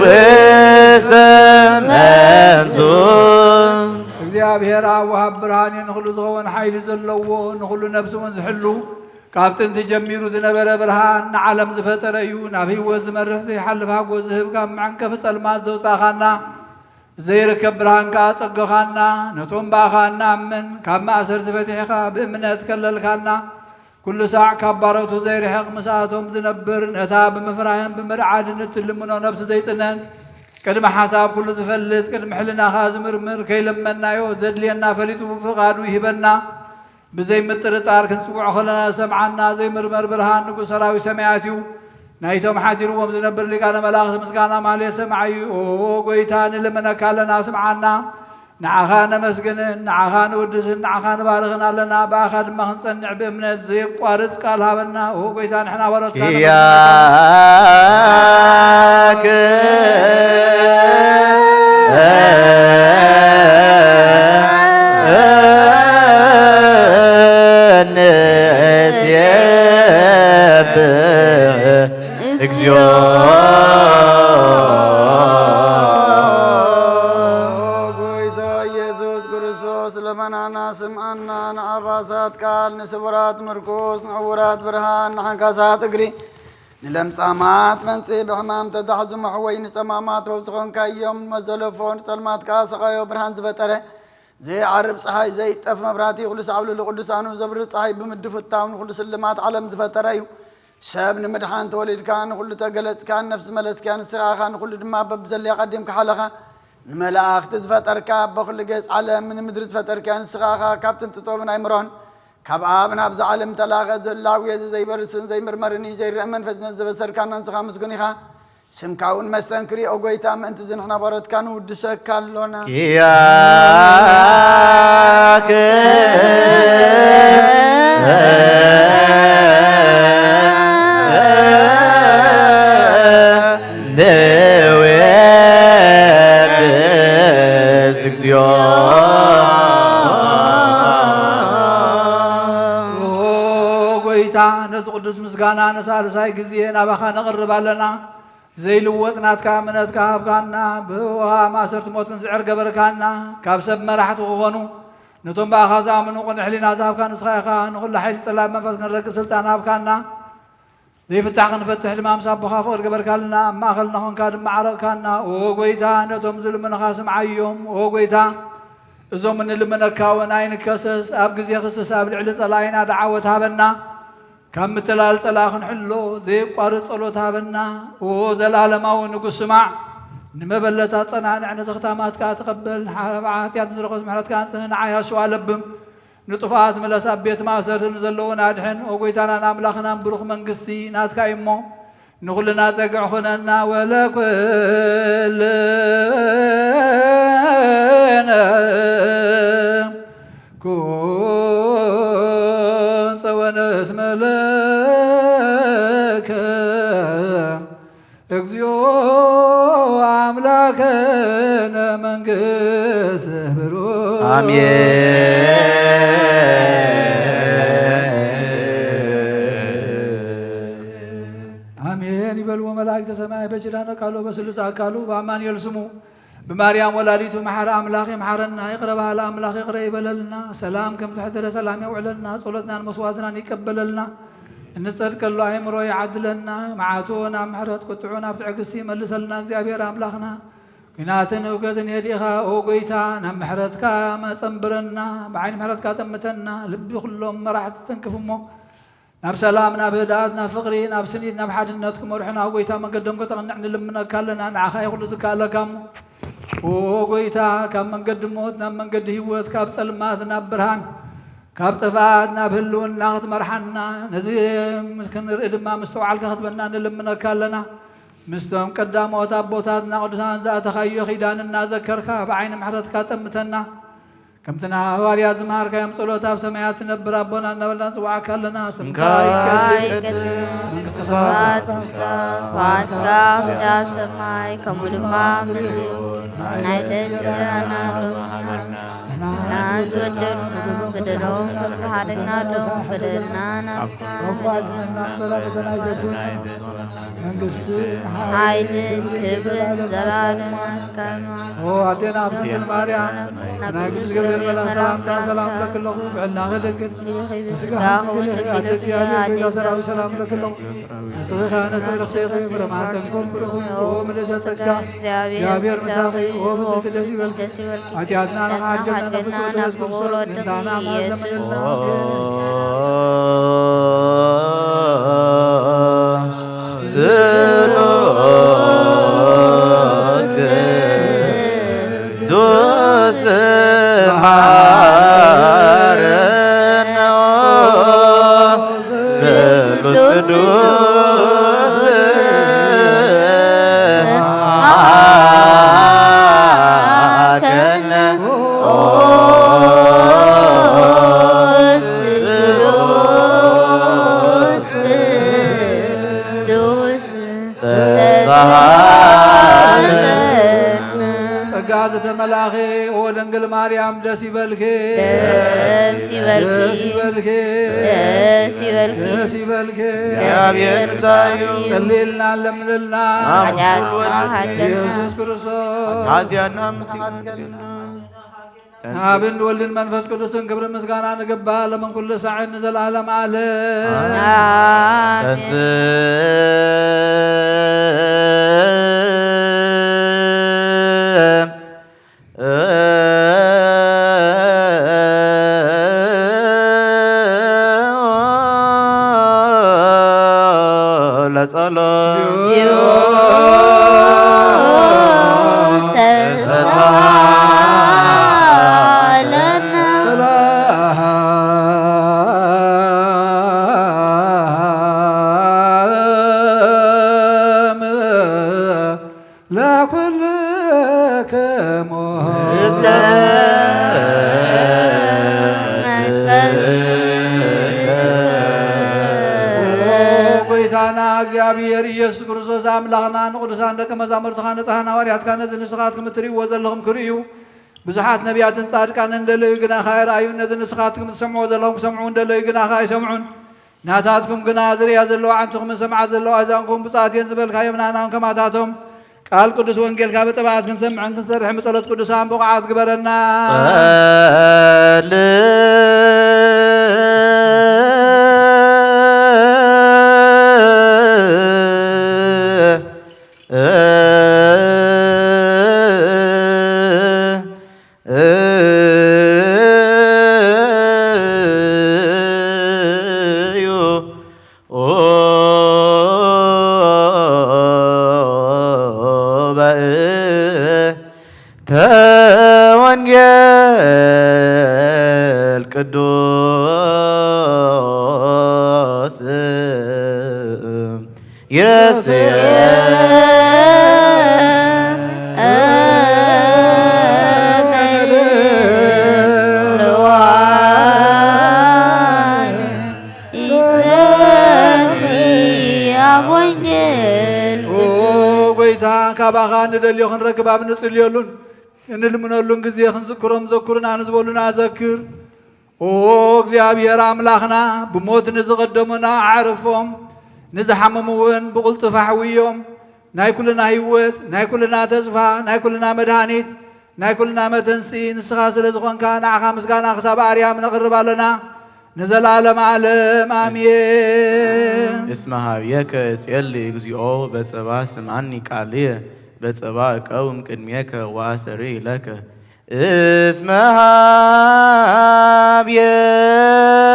ውስተ መንሱ። እግዚኣብሔር ኣብ ወሃብ ብርሃን እዩ፣ ንኹሉ ዝኸውን ሓይሊ ዘለዎ፣ ንኹሉ ነፍሲ እውን ዝሕሉ፣ ካብ ጥንቲ ጀሚሩ ዝነበረ ብርሃን፣ ንዓለም ዝፈጠረ እዩ። ናብ ህይወት ዝመርሕ ዘይሓልፍ ሓጎስ ዝህብ፣ ካብ መዐንቀፊ ጸልማት ዘውጻኻና፣ ዘይርከብ ብርሃን ከኣ ጸገኻና። ነቶም ብኣኻ እንኣምን፣ ካብ ማእሰርቲ ፈቲሕኻ ብእምነት ከለልካና። ኩሉ ሳዕ ካብ ባሮቱ ዘይርሕቕ፣ ምስኣቶም ዝነብር፣ ነታ ብምፍራህን ብምርዓድን እትልምኖ ነብሲ ዘይጽነን፣ ቅድሚ ሓሳብ ኩሉ ዝፈልጥ፣ ቅድሚ ሕልናኻ ዝምርምር፣ ከይለመንናዮ ዘድልየና ፈሊጡ ብፍቓዱ ይህበና። ብዘይ ምጥርጣር ክንጽውዖ ከለና ዝሰምዓና ዘይምርመር ብርሃን ንጉስ ሰራዊት ሰማያት እዩ። ናይቶም ሓዲርዎም ዝነብር ሊቃነ መላእኽቲ ምስጋና ማህሌት ሰማዒ እዩ። ኦ ጎይታ፣ ንልምነካ ኣለና፣ ስምዓና። ንዓኻ ነመስግንን ንዓኻ ንውድስን ንዓኻ ንባርኽን ኣለና። ብኣኻ ድማ ክንጸንዕ ብእምነት ዘየቋርጽ ቃል ሃበና። ኦ ጎይታ፣ ንሕና ባሮትካ ነመስግነካ። ኪያከ ንሴብሕ እግዚኦ። ጎይታ ኢየሱስ ክርስቶስ፣ ለመናና ስምዓና፣ ንዓባሳት ቃል፣ ንስቡራት ምርኩስ፣ ንዕውራት ብርሃን፣ ንሓንካሳት እግሪ፣ ንለምጻማት መንጽሂ ብሕማም ተታሕዙ መሕወይ ንጸማማት ወብ ዝኾንካዮም መዘለፎ ንጸልማት ከኣ ሰቓዮ ብርሃን ዝፈጠረ ዘይዓርብ ጸሓይ ዘይጠፍ መብራህቲ ኩሉ ሰዓብ ልሉ ቅዱሳኑ ዘብርህ ጸሓይ ብምድፍታው ንኹሉ ስልማት ዓለም ዝፈጠረ እዩ። ሰብ ንምድሓን ተወሊድካ ንኹሉ ተገለጽካ ነፍሲ መለስካ ንስኻ ኢኻ ንኹሉ ድማ በብዘለያ ቀዲምካ ሓለኻ ንመላእኽቲ ዝፈጠርካ በኹሉ ገጽ ዓለም ንምድሪ ዝፈጠርካ ንስኻ ኢኻ ካብ ጥንቲ ጥበብን ኣይምሮን ካብ ኣብ ናብዛ ዓለም ተላቐ ዘላዊ እዚ ዘይበርስን ዘይምርመርን እዩ ዘይረአ መንፈስ ነዚ ዘበሰርካና ንስኻ ምስጉን ኢኻ። ስምካ እውን መስተንክር እዩ፣ ኦ ጐይታ፣ ምእንቲ እዚ ንሕና ባሮትካ ንውድሰካ ኣሎና። ኪያከ ንዌድስ እግዚኦ። ኦ ጐይታ፣ ነዚ ቅዱስ ምስጋና ንሳልሳይ ግዜ ናባኻ ነቕርብ ኣለና። ዘይልወጥ ናትካ እምነትካ ሃብካና፣ ብውሃ ማእሰርቲ ሞት ክንስዕር ገበርካና። ካብ ሰብ መራሕቲ ክኾኑ፣ ነቶም ብኣኻ ዝኣምኑ ቅኑዕ ሕሊና ዝሃብካ ንስኻ ኢኻ። ንኹሉ ሓይሊ ጸላም መንፈስ ክንረግጽ ስልጣን ሃብካና። ዘይፍታሕ ክንፈትሕ ድማ ምስ ኣቦኻ ፍቕሪ ገበርካልና፣ ኣብ ማእኸልና ኾንካ ድማ ዓረቕካና። ኦ ጐይታ፣ ነቶም ዝልምንኻ ስምዓዮም። ኦ ጐይታ፣ እዞም እንልምነካ እውን ኣይንከሰስ፣ ኣብ ግዜ ክስስ ኣብ ልዕሊ ጸላኢና ደዓወት ሃበና። ካብ ምትላል ጸላኢ ክንሕሎ ዘየቋርጽ ጸሎት ሃበና። ኦ ዘላለማዊ ንጉስ ስማዕ፣ ንመበለት ኣጸናንዕ፣ ነዚ ክታማትካ ተቐበል። ንሓ-፣ ብሓጢኣት ንዝረኸስ ምሕረትካ ኣንጽህ፣ ንዓይ ኣስዋ ለብም። ንጥፉኣት ምለስ፣ ኣብ ቤት ማእሰርቲ ንዘለዉን ኣድሕን። ኦ ጐይታናን ኣምላኽናን ብሩኽ መንግስቲ ናትካ እዩ እሞ፣ ንኹልና ጸግዒ ኹነና። ወለኩልነ ኩን ጸወነ እስመ ለከ እግዚኦ አምላከነ መንግስት ብሩክ። አሜን። አሜን ይበልዎ መላእክተ ሰማይ በኪዳነ ቃሉ በስሉስ አካሉ በአማኑኤል ስሙ ብማርያም ወላዲቱ መሓረ ኣምላኽ ይምሓረና። ይቕረ በሃሊ ኣምላኽ ይቕረ ይበለልና። ሰላም ከምቲ ሕደረ ሰላም የውዕለልና። ጸሎትናን መስዋዕትናን ይቀበለልና። እንጸድቀሉ ኣእምሮ ይዓድለና። መዓቱ ናብ ምሕረት፣ ቁጥዑ ናብ ትዕግስቲ ይመልሰልና። እግዚኣብሔር ኣምላኽና፣ ኲናትን እውገትን የዲኻ፣ ኦ ጐይታ፣ ናብ ምሕረትካ መጸንብረና። ብዓይኒ ምሕረትካ ጠምተና። ልቢ ኩሎም መራሕቲ ትንክፍ እሞ፣ ናብ ሰላም፣ ናብ ህድኣት፣ ናብ ፍቕሪ፣ ናብ ስኒት፣ ናብ ሓድነት ክመርሑና፣ ኦ ጐይታ፣ መንገዶም ከተቕንዕ ንልምነካ ኣለና። ንዓኻ እዩ ኩሉ ዝከኣለካ እሞ፣ ኦ ጐይታ፣ ካብ መንገዲ ሞት ናብ መንገዲ ህይወት፣ ካብ ጸልማት ናብ ብርሃን፣ ካብ ጥፍኣት ናብ ህልውና ክትመርሓና፣ ነዚ ክንርኢ ድማ ምስትውዓል ክትህበና ንልምነካ ኣለና። ምስቶም ቀዳሞት ኣቦታትና ቅዱሳን ዝኣተኻዮ ኪዳን እናዘከርካ፣ ብዓይኒ ምሕረትካ ጠምተና። ከምቲ ንሃዋርያት ዝመሃርካዮም ጸሎት ኣብ ሰማያት ትነብር ኣቦና እናበልና ንጽውዓካ ኣለና። ስምካ ስምካ ይቀደስ፣ ይቀደስ፣ መንግስትኻ መንግስትኻ ትምጻእ፣ ትምጻእ፣ ፍቓድካ ፍቓድካ ትምጻእ፣ ኣብ ሰማይ ከምኡ ድማ ኣብ ምድሪ። ናይ ዕለት እንጀራና ሎሚ ሃበና። ንሕና ንሕና ዝበደሉና በደሎም ከም ዝሓደግናሎም በደልና ናብ ንስሓ ንሓድግ። መንግስትን ሓይልን ክብርን ዘላለማት ቃልማ። ኦ ኣዴና ኣክሱም ድንግል ማርያም፣ ናይ ቅዱስ ገብርኤል መልኣክ ሰላምታ ሰላም እብለኪ ኣለኹ። ብዕልናኺ ድንግል፣ ብስጋኺ እውን ድንግል ኢኺ። ኣዴ እግዚኣብሔር፣ ጌታ ሰራዊት ሰላም እብለኪ ኣለኹ። ንስኺ ከኣ ነፍሲ ርኽቲ ኢኺ፣ ፍረ ማህፀንኪ እውን ብሩኽ እዩ። ኦ ምልእተ ጸጋ፣ እግዚኣብሔር ምሳኺ። ኦ ፍጽምቲ ደስ ይበልኪ። ሓጢኣትና ንኽሓድገልና ናብ ፍቁር ወድኺ ምእንታና ኢየሱስ ማዘመለልና። ስሉስ ቅዱስ መሓረነ ስሉስ ቅዱስ መሓረነ ኦ ስሉስ ቅዱስ ተባሃለነ። ጸጋ ዝተመላእኺ ኦ ድንግል ማርያም ደስ ይበልኪ። ደስ ይበልኪ። ደስ ይበልኪ። ደስ ይበልኪ። ደስ ይበልኪ። እግዚኣብሔር ምሳዩ። ጸልይልና ለምንልና። ሓጢኣትና ሓደና። ኢየሱስ ክርስቶስ። ሓጢኣትና ምሕረት ኣብን ወልድን መንፈስ ቅዱስን ክብሪ ምስጋና ንግባ ለምን ኩሉ ሳዕን ንዘለዓለም ዓለም። ለኩልክሙ ጎይታና እግዚኣብሔር ኢየሱስ ክርስቶስ ኣምላኽና ንቅዱሳን ደቂ መዛሙርትኻ ንጽሓን ሃዋርያትካ ነዚ ንስኻትኩም እትርእይዎ ዘለኹም ክርእዩ ብዙሓት ነቢያትን ጻድቃንን እንደለዩ ግናኻ ኣይረኣዩን። ነዚ ንስኻትኩም ትሰምዕዎ ዘለኹም ክሰምዑ እንደለዩ ግናኻ ኣይሰምዑን። ናታትኩም ግና ዝርእያ ዘለዋ ዓንትኹምን ዝሰምዓ ዘለዋ ኣእዛንኩም ብጻት እየን ዝበልካዮም ናናም ከማታቶም ቃል ቅዱስ ወንጌልካ ብጥብዓት ክንሰምዕን ክንሰርሕን ብጸሎት ቅዱሳን ብቑዓት ግበረና። ተወንጌል ቅዱስ ይሴ ጎይታ ካባኻ ንደልዮ ክንረክብ ኣብ ንጽልየሉን እንልምነሉን ግዜ ክንዝክሮም ዘኩርና ንዝበሉና ዘክር። ኦ እግዚኣብሔር ኣምላኽና፣ ብሞት ንዝቐደሙና ኣዕርፎም፣ ንዝሓመሙ እውን ብቕልጡፍ ኣሕውዮም። ናይ ኩልና ህይወት፣ ናይ ኩልና ተስፋ፣ ናይ ኩልና መድሃኒት፣ ናይ ኩልና መተንስኢ ንስኻ ስለ ዝኾንካ፣ ንዓኻ ምስጋና ክሳብ ኣርያም ነቕርብ ኣለና። ንዘለዓለም ዓለም ኣሜን። እስመ ሀብየከ እጼሊ እግዚኦ በጸባ ስምዓኒ ቃልየ በጸባ እቀውም ቅድሜከ ወአስተሪ ለከ እስመ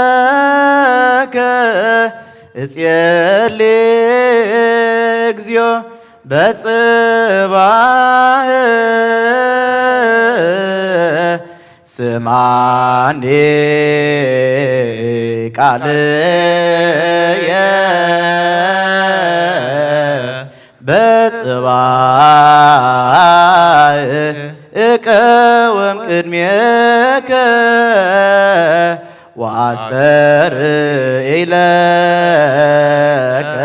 ሀብየከ እጼሊ እግዚኦ በጽባህ ስማኒ ቃልየ በጽባህ እቀውም ቅድሜከ ወአስተርኢ ለከ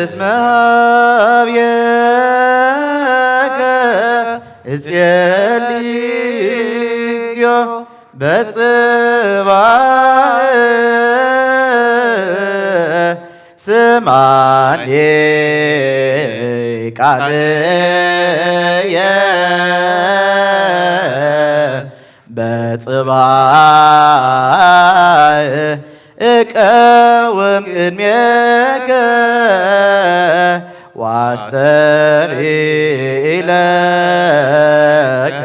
እስመ ሀብየከ እጼሊ እግዚኦ በጽባህ ስማኒ ቃልየ በጽባህ እቀውም ቅድሜከ ወአስተርኢ ለከ።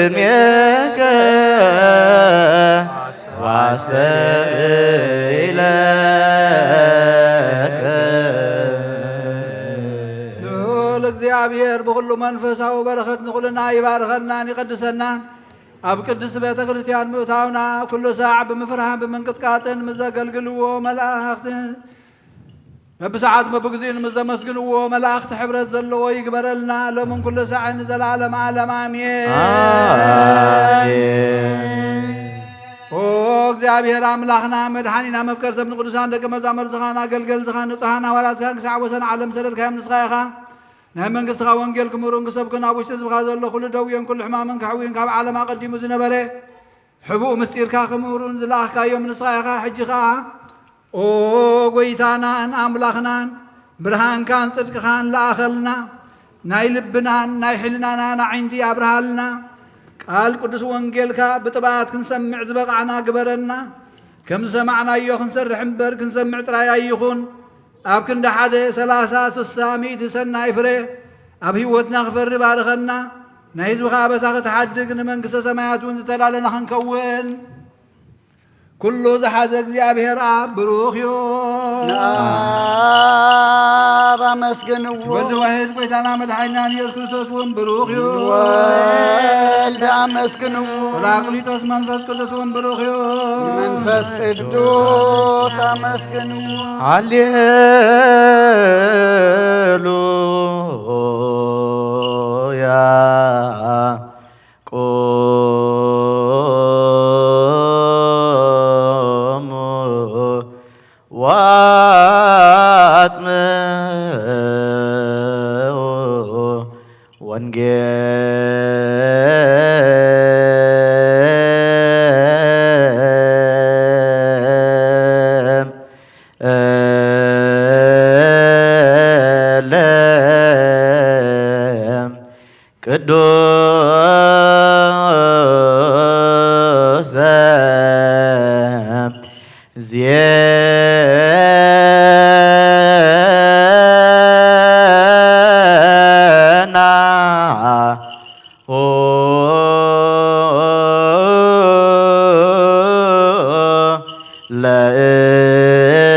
ቅድሜከ ዋስተብኢለከ። ልዑል እግዚኣብሔር ብኹሉ መንፈሳዊ በረኸት ንኹልና ይባርኸናን ይቐድሰናን። ኣብ ቅድስት ቤተ ክርስቲያን ምእታውና ኩሉ ሳዕ ብምፍርሃን ብምንቅጥቃጥን ምስ ዘገልግልዎ መላእኽቲ በብሰዓት በብግዜኡ ምስ ዘመስግንዎ መላእኽቲ ሕብረት ዘለዎ ይግበረልና፣ ሎምን ኩሉ ሳዕን ንዘለዓለም ዓለም ኣሜን። ኣሜን። ኦ እግዚኣብሔር ኣምላኽና መድሓኒና መፍቀር ሰብ ንቅዱሳን ደቂ መዛሙርትኻን ኣገልገልትኻን ንጹሓን ሃዋርያትካን ክሳዕ ወሰን ዓለም ዝሰደድካዮም ንስኻ ኢኻ። ናይ መንግስትኻ ወንጌል ክምህሩን ክሰብኩን ኣብ ውሽጢ ህዝብኻ ዘሎ ኩሉ ደውዮን ኩሉ ሕማምን ከሕውዩን ካብ ዓለም ኣቐዲሙ ዝነበረ ሕቡእ ምስጢርካ ክምህሩን ዝለኣኽካዮም ንስኻ ኢኻ። ሕጂ ኸኣ ኦ ጐይታናን ኣምላኽናን ብርሃንካን ጽድቅኻን ለኣኸልና። ናይ ልብናን ናይ ሕልናናን ኣዒንቲ ኣብርሃልና። ቃል ቅዱስ ወንጌልካ ብጥብኣት ክንሰምዕ ዝበቓዕና ግበረና። ከም ዝሰማዕናዮ ክንሰርሕ እምበር ክንሰምዕ ጥራይ ኣይኹን። ኣብ ክንዲ ሓደ ሰላሳ ስሳ ሚእቲ ሰናይ ፍረ ኣብ ህይወትና ክፈሪ ባርኸና። ናይ ህዝብኻ ኣበሳ ክትሓድግ ንመንግስተ ሰማያት እውን ዝተዳለና ክንከውን። ኩሉ ዝሓዘ እግዚኣብሔር ኣብ ብሩኽ እዩ። ንኣብ ኣመስግንዎ። ወዲ ዋሕድ ጐይታና መድሓኒናን ኢየሱስ ክርስቶስ እውን ብሩኽ እዩ። ወልድ ኣመስግንዎ። ጳራቅሊጦስ መንፈስ ቅዱስ እውን ብሩኽ እዩ። ንመንፈስ ቅዱስ ኣመስግንዎ። ሃሌሉያ። ቁሙ ወአጽምዑ ወንጌል እለ ቅዱስ ዘዜናሁ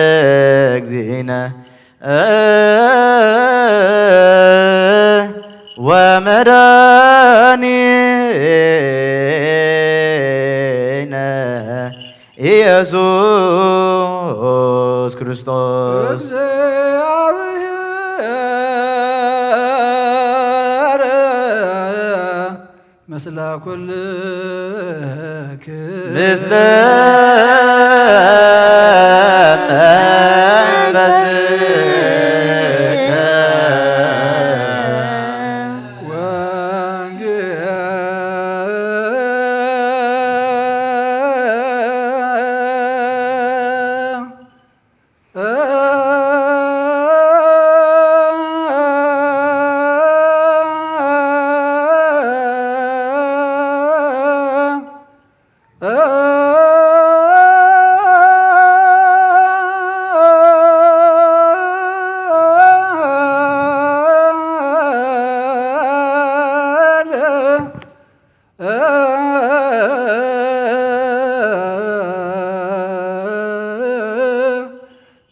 ለእግዚእነ ወመድኃኒነ ኢየሱስ ክርስቶስ። እግዚአብሔር ምስለ ኩልክ ምስለ መንፈስከ ወንጌል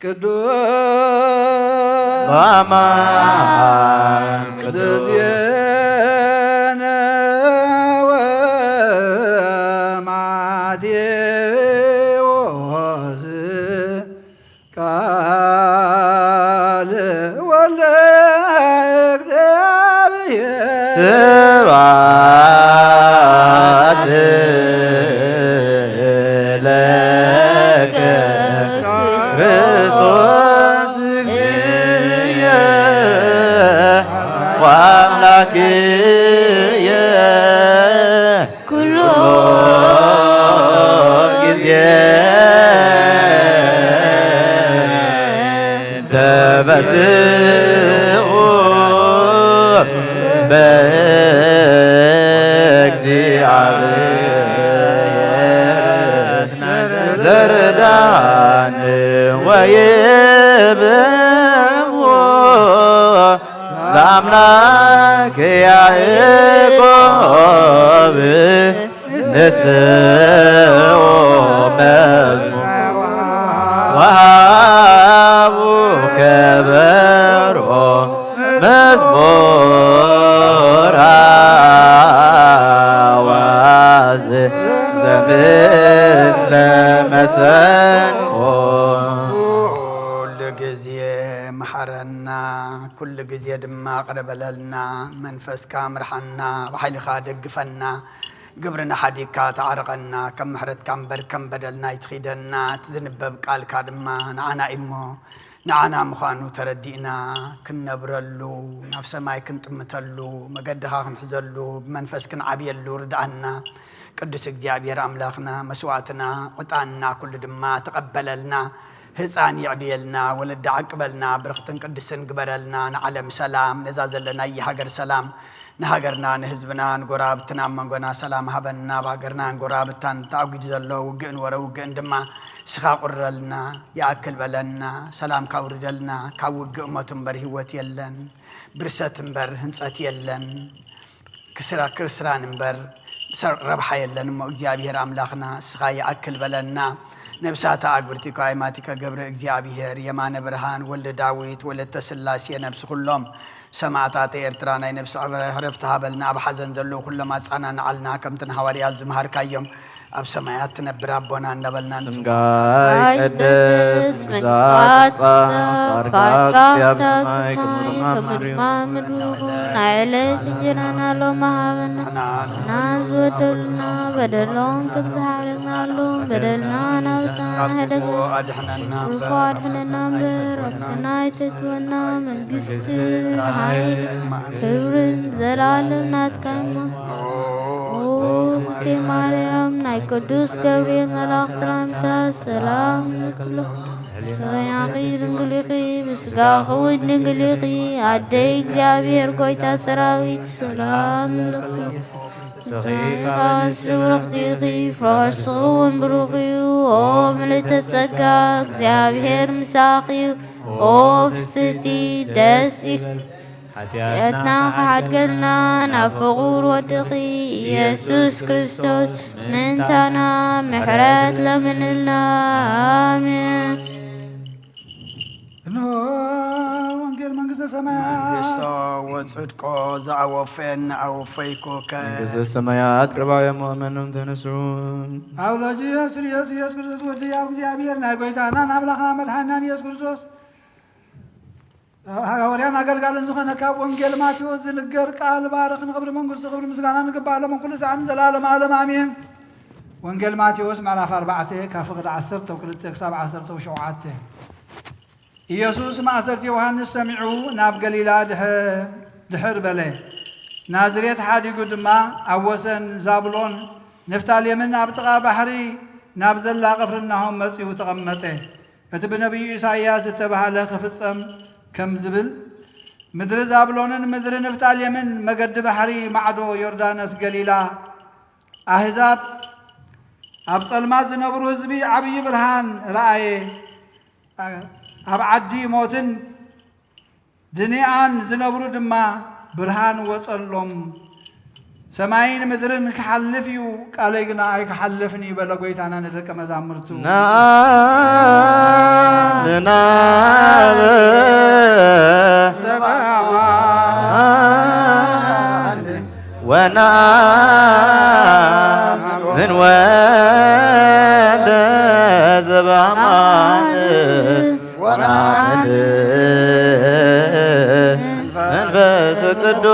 ቅዱስ በአማን ቅዱስ። ዘዜነ ወማቴዎስ ቃል ወልደ እግዚአብሔር። ስብሐት ለከ ክርስቶስ እግዚእየ ወአምላክየ ኩሎ ጊዜ ተበስኡ በእግዚአብሔር ዘርዳን ወይብዎ ለአምላክ ከያዕቆብ ንስኡ መዝሙር ወሃቡ ከበሮ መዝሙር ኣዋዝ ዘምስለ መሰንቆ። ኩሉ ግዜ መሓረና፣ ኩሉ ግዜ ድማ ይቕረ በለልና። መንፈስካ ምርሓና፣ ብሓይልኻ ደግፈና። ግብርና ሓዲግካ ተዓርቐና፣ ከም ምሕረትካ እምበር ከም በደልና ኣይትኺደና። እቲ ዝንበብ ቃልካ ድማ ንዓና እዩ እሞ፣ ንዓና ምዃኑ ተረዲእና፣ ክንነብረሉ፣ ናብ ሰማይ ክንጥምተሉ፣ መገድኻ ክንሕዘሉ፣ ብመንፈስ ክንዓብየሉ ርድኣና። ቅዱስ እግዚኣብሔር ኣምላኽና፣ መስዋዕትና፣ ዕጣንና ኩሉ ድማ ተቐበለልና። ህፃን የዕብየልና፣ ወለዲ ዓቅበልና፣ ብርኽትን ቅድስትን ግበረልና። ንዓለም ሰላም፣ ነዛ ዘለናያ ሃገር ሰላም፣ ንሃገርና፣ ንህዝብና፣ ንጎረባብትና፣ ኣብ መንጎና ሰላም ሃበና። ኣብ ሃገርና ንጎረባብታን ተኣጒዱ ዘሎ ውግእን ወረ ውግእን ድማ ንስኻ ቁረልና፣ ይኣክል በለና። ሰላምካ ኣውርደልና። ካብ ውግእ ሞት እምበር ህይወት የለን፣ ብርሰት እምበር ህንጸት የለን። ክስራ-፣ ክርስራን እምበር ሰ-፣ ረብሓ የለን እሞ፣ እግዚኣብሔር ኣምላኽና፣ ንስኻ ይኣክል በለና። ነብሳታ ኣግብርቲ እኳ ኣይማቲከ ገብረ እግዚኣብሔር፣ የማነ ብርሃን፣ ወልደ ዳዊት፣ ወለተ ስላሴ፣ ነብሲ ኩሎም ሰማዕታተ ኤርትራ ናይ ነብሲ ዕረ-፣ ዕረፍቲ ሃበልና። ኣብ ሓዘን ዘለዉ ኩሎም ኣጻናንዓልና፣ ከምቲ ንሃዋርያት ዝመሃርካዮም፣ ኣብ ሰማያት ትነብር ኣቦና እንዳበልና ንጽውዕ። ስምካ ይቀደስ፣ መንግስትካ ትምጻእ፣ ፍቃድካ ፍቃድካ ትጻእ፣ ኣብ ሰማይ ከምኡ ድማ ኣብ ምድሪ። ከምኡ ድማ ምድሪ ይኹን። ናይ ዕለት እንጀራና ሎሚ ሃበና። ንሕና ንሕና ዝበደሉና በደሎም ከም ዝሓለፍናሎም በደልና ናብ ሰማይ ካብ ክፉ ኣድሕነና እምበር፣ ክፉ ኣድሕነና እምበር፣ ኣብቲ ናይ ተትወና መንግስቲ፣ ሓይሊ፣ ክብርን ዘላለም ናትካ እሞ። ኦ እግዝእትየ ማርያም፣ ናይ ቅዱስ ገብርኤል መልኣኽ ሰላምታ ሰላም ንብሎ። ስጋኺ ድንግል ኢኺ፣ ብስጋኺ እውን ድንግል ኢኺ። ኣደይ እግዚኣብሔር ጎይታ ሰራዊት ሰላም ንብሎ። ስኺ ካብ ኣንስቲ ብሩኽቲ ኢኺ፣ ፍረ ከርስኺ እውን ብሩኽ እዩ። ኦ ምልእተ ጸጋ፣ እግዚኣብሔር ምሳኺ እዩ። ኦ ፍስቲ ደስ ይበል። ሓጢኣትና ክሓድገልና ናብ ፍቑር ወድኺ ኢየሱስ ክርስቶስ ምእንታና ምሕረት ለምንልና። ኣሜን። እንሆ ወንጌል መንግስተ ሰማያት። መንግስቶ ወጽድቆ ዘአወፈየን አወፈይኩከ። መንግስተ ሰማያት ቅርባውያን መእመኑን ተነሱ። ኣውሎጂ ኢየሱስ ኢየሱስ ኢየሱስ ክርስቶስ ወዲ ኣብ እግዚኣብሔር ናይ ጎይታናን ኣምላኽና መድሓናን ኢየሱስ ክርስቶስ ሃዋርያን ኣገልጋልን ዝኾነ ካብ ወንጌል ማቴዎስ ዝንገር ቃል ባርኽ ንኽብሪ መንግስቱ ክብሪ ምስጋና ንግባእ ሎም ኩሉ ሰዓን ዘላለም ዓለም ኣሜን። ወንጌል ማቴዎስ ምዕራፍ ኣርባዕተ ካብ ፍቕዲ ዓሰርተ ክልተ ክሳብ ዓሰርተ ሸውዓተ። ኢየሱስ ማእሰርቲ ዮሃንስ ሰሚዑ ናብ ገሊላ ድሕ-፣ ድሕር በለ። ናዝሬት ሓዲጉ ድማ ኣብ ወሰን ዛብሎን ንፍታሌምን ኣብ ጥቓ ባሕሪ ናብ ዘላ ቅፍርናሆም መጺኡ ተቐመጠ። እቲ ብነቢዩ ኢሳይያስ እተባህለ ክፍጸም ከም ዝብል፣ ምድሪ ዛብሎንን ምድሪ ንፍታሌምን መገዲ ባሕሪ ማዕዶ ዮርዳኖስ ገሊላ፣ ኣህዛብ ኣብ ጸልማት ዝነብሩ ህዝቢ ዓብዪ ብርሃን ረኣየ። ኣብ ዓዲ ሞትን ድንያን ዝነብሩ ድማ ብርሃን ወጸሎም። ሰማይን ምድርን ክሓልፍ እዩ፣ ቃለይ ግና ኣይክሓልፍን እዩ በለ ጎይታና ንደቀ መዛሙርቱ። ነአምን ወነአምን ወልደ ዘበአማን ወነአምን መንፈስ ቅዱስ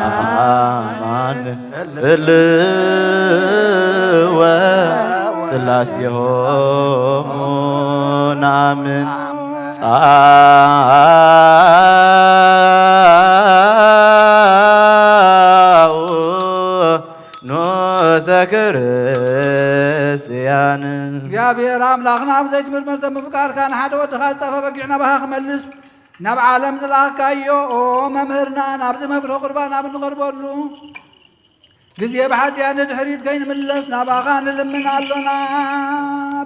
ዘበአማን ህልወ ስላሴሆሙ ነአምን። ጻኡ ኖዘ ክርስቲያን። እግዚኣብሔር ኣምላኽና፣ ኣብ ዘይትምርመር ዘምፍቃርካ፣ ንሓደ ወድኻ ዝጠፍአ በጊዕ ናባኻ ክመልስ ናብ ዓለም ዝለኣኽካዮ፣ ኦ መምህርና፣ ናብዚ መፍረ ቁርባን ኣብ እንቐርበሉ ግዜ ብሓጢኣት ንድሕሪት ከይንምለስ ናባኻ ንልምን ኣሎና።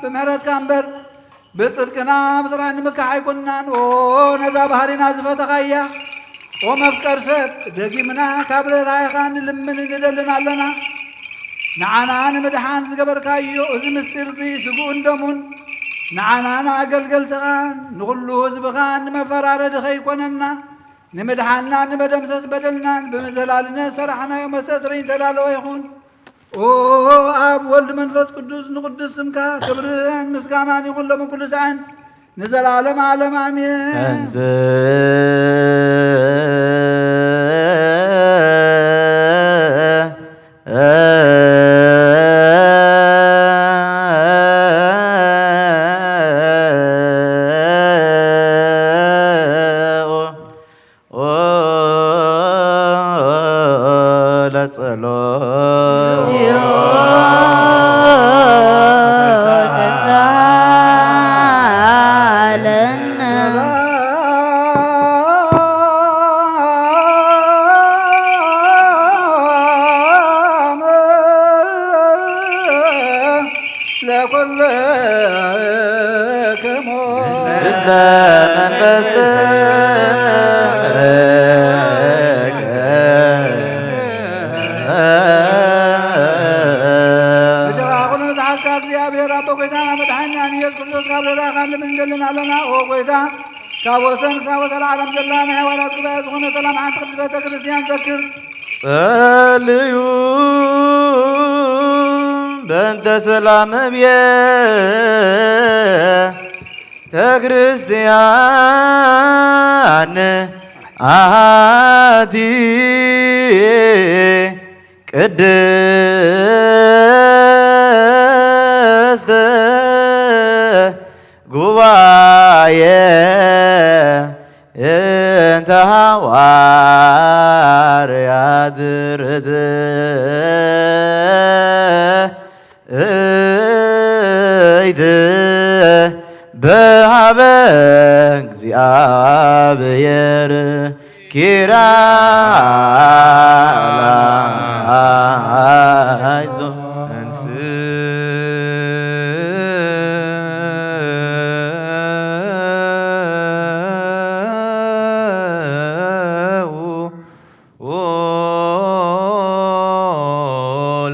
ብምሕረትካ እምበር ብጽድቅና ብስራሕ ንምካሕ ኣይኮንናን። ኦ ነዛ ባህሪና ዝፈተኻያ፣ ኦ መፍቀር ሰብ፣ ደጊምና ካብ ርህራሄኻ ንልምን ንደልን ኣለና። ንዓና ንምድሓን ዝገበርካዮ እዚ ምስጢር እዚ ስግኡን ደሙን ንዓናን ኣገልገልትኻን ንኹሉ ህዝብኻን ንመፈራረዲ ከይኮነና፣ ንምድሓንና ንመደምሰስ በደልናን ብምዘላልነት ሰራሕናዮ መስተስርይ ዝተዳለወ ይኹን። ኦ ኣብ ወልድ መንፈስ ቅዱስ ንቅዱስ ስምካ ክብርን ምስጋናን ይኹን ሎምን ኩሉ ሰዓን ንዘላለም ዓለም ኣሜን። እንስ ለጸሎት ለኩልክሙ ምስለ መንፈስከ ብጀርባ ኩሉ ንዝሓዝካ እግዚኣብሔር ኣቦ ጎይታና መድሓኒና ንኢየሱስ ክርስቶስ ካብ ርህራሄኻ ንልምን ንደልን ኣለና። ኦ ጎይታ፣ ካብ ወሰን ክሳብ ወሰን ዓለም ዘላ ናይ ሃዋርያት ጉባኤ ዝኾነ ሰላም ሓንቲ ቅድስት ቤተ ክርስቲያን ዘክር። ጸልዩ በእንተ ሰላም ቤተ ክርስቲያን ኣሐቲ ቅድስት ጉባኤ እንተ ሃዋርያት ርትዕት በሃበ እግዚኣብሔር ኪርያላይሶን።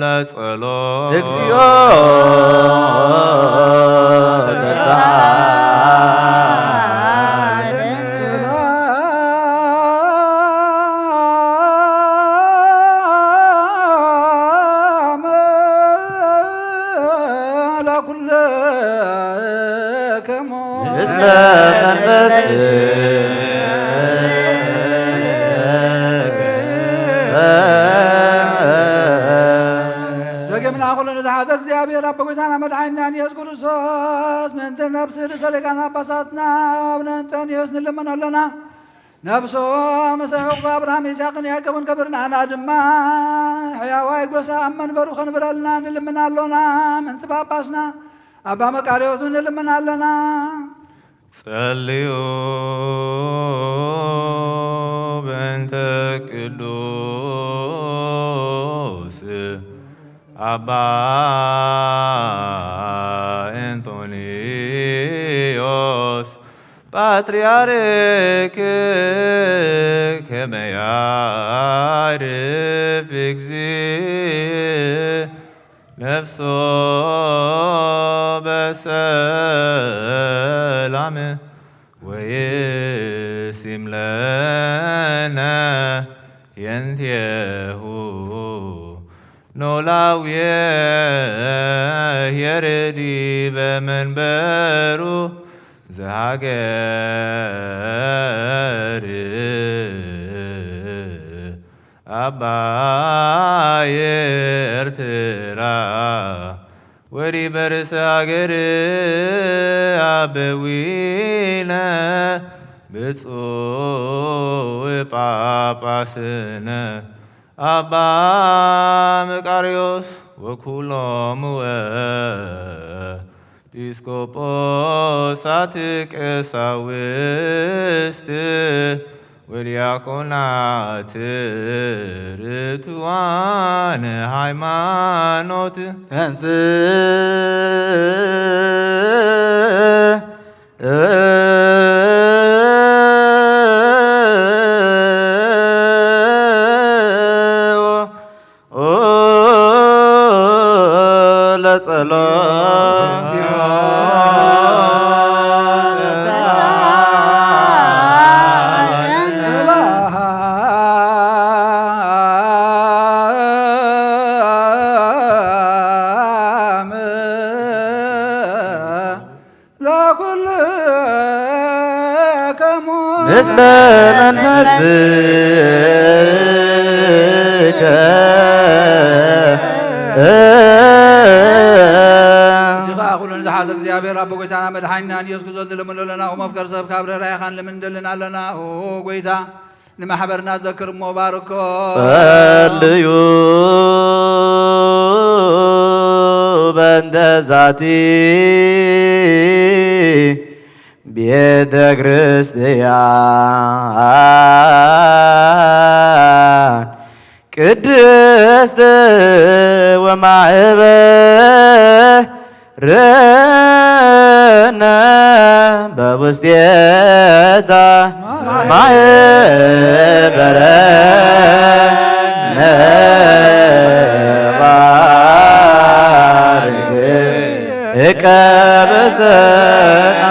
ለጸሎት እግዚኦ ተሳለነ። ለኩልክሙ እስመ መንፈስ ደገምና ኩሉ ንዝሓዘ እግዚኣብሔር ኣቦ ጎይታና መድሓኒና ኢየሱስ ክርስቶስ፣ ምእንቲ ነብሲ ርእሰ ሊቃነ ጳጳሳትና ኣቡነ እንጠንዮስ ንልምን ኣሎና። ነብሶ ምስ ኣዕሩኽቱ ኣብርሃም፣ ይስሐቅን ያዕቆብን ከብር፣ ንኣና ድማ ሕያዋይ ጎሳ ኣብ መንበሩ ከንብረልና ንልምን ኣሎና። ምእንቲ ጳጳስና ኣባ መቃርዮስ ንልምን ኣለና። ጸልዩ በእንተ ቅዱስ ኣባ እንጦንዮስ ፓትርያርክ ከመ ያዕርፍ እግዚእ ነፍሶ በሰላም ወይሲም ለነ የንቴሁ ኖላዊ ሄር ዲበ መንበሩ ዘሃገር ኣባይ ኤርትራ ወዲበ ርእሰ ሃገር ኣበዊነ ብፁዕ ጳጳስነ ኣባ መቃርዮስ ወኩሎምወ ጲስቆጶሳት ቀሳውስት ወዲያቆናት ርቱዓነ ሃይማኖት ተንስ ምስለ መንፈስከ እጅኻ ኩሉ ንዝሓዘ እግዚኣብሔር ኣቦ ጎይታና መድሓኒና ኢየሱስ ክርስቶስ ንልምን ኣለና። ኦ መፍቀር ሰብ ካብ ርህራሄኻ ንልምን እንደልን ኣለና። ኦ ጎይታ ንማሕበርና ዘክር እሞ ባርኮ። ጸልዩ በእንተ ዛቲ ቤተ ክርስቲያን ቅድስት ወማህበርነ በውስቴታ ማህበረነ ባርክ እቀ በሰና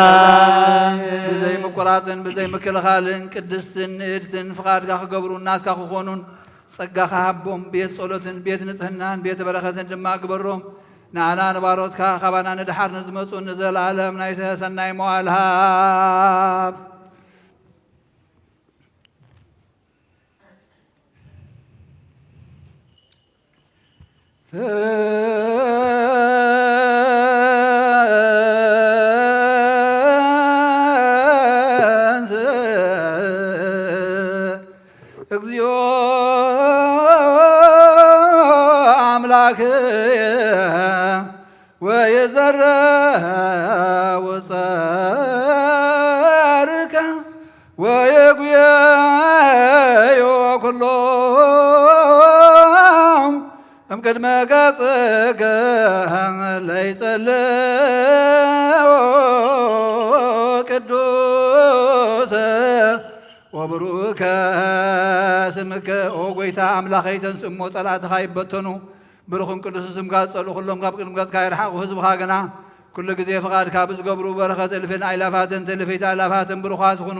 ብዘይ ምቁራጽን ብዘይ ምክልኻልን ቅድስትን ንእድትን ፍቓድካ ክገብሩ ናትካ ክኾኑን ጸጋኻ ሃቦም። ቤት ጸሎትን ቤት ንጽህናን ቤት በረኸትን ድማ ግበሮም። ንኣና ንባሮትካ ካባና ንድሓር ንዝመጹ ንዘለኣለም ናይ ሰናይ መዋል ሃብ። እግዚኦ አምላክየ ወይዘረው ጸርከ ወይጉየዮ ኩሎም እምቅድመ ገጽከ ለይጸልዎ ቅዱስ ወብሩከ ስምከ። ኦ ጎይታ ኣምላኸይ፣ ተንስእ እሞ ጸላእትኻ ይበተኑ። ብሩኽን ቅዱስን ስምካ ዝጸልኡ ኩሎም ካብ ቅድሚ ገጽካ ይርሓቑ። ህዝብኻ ግና ኩሉ ግዜ ፍቓድካ ብዝገብሩ በረኸት እልፍን ኣእላፋትን ትእልፊት ኣእላፋትን ብሩኻት ይኹኑ።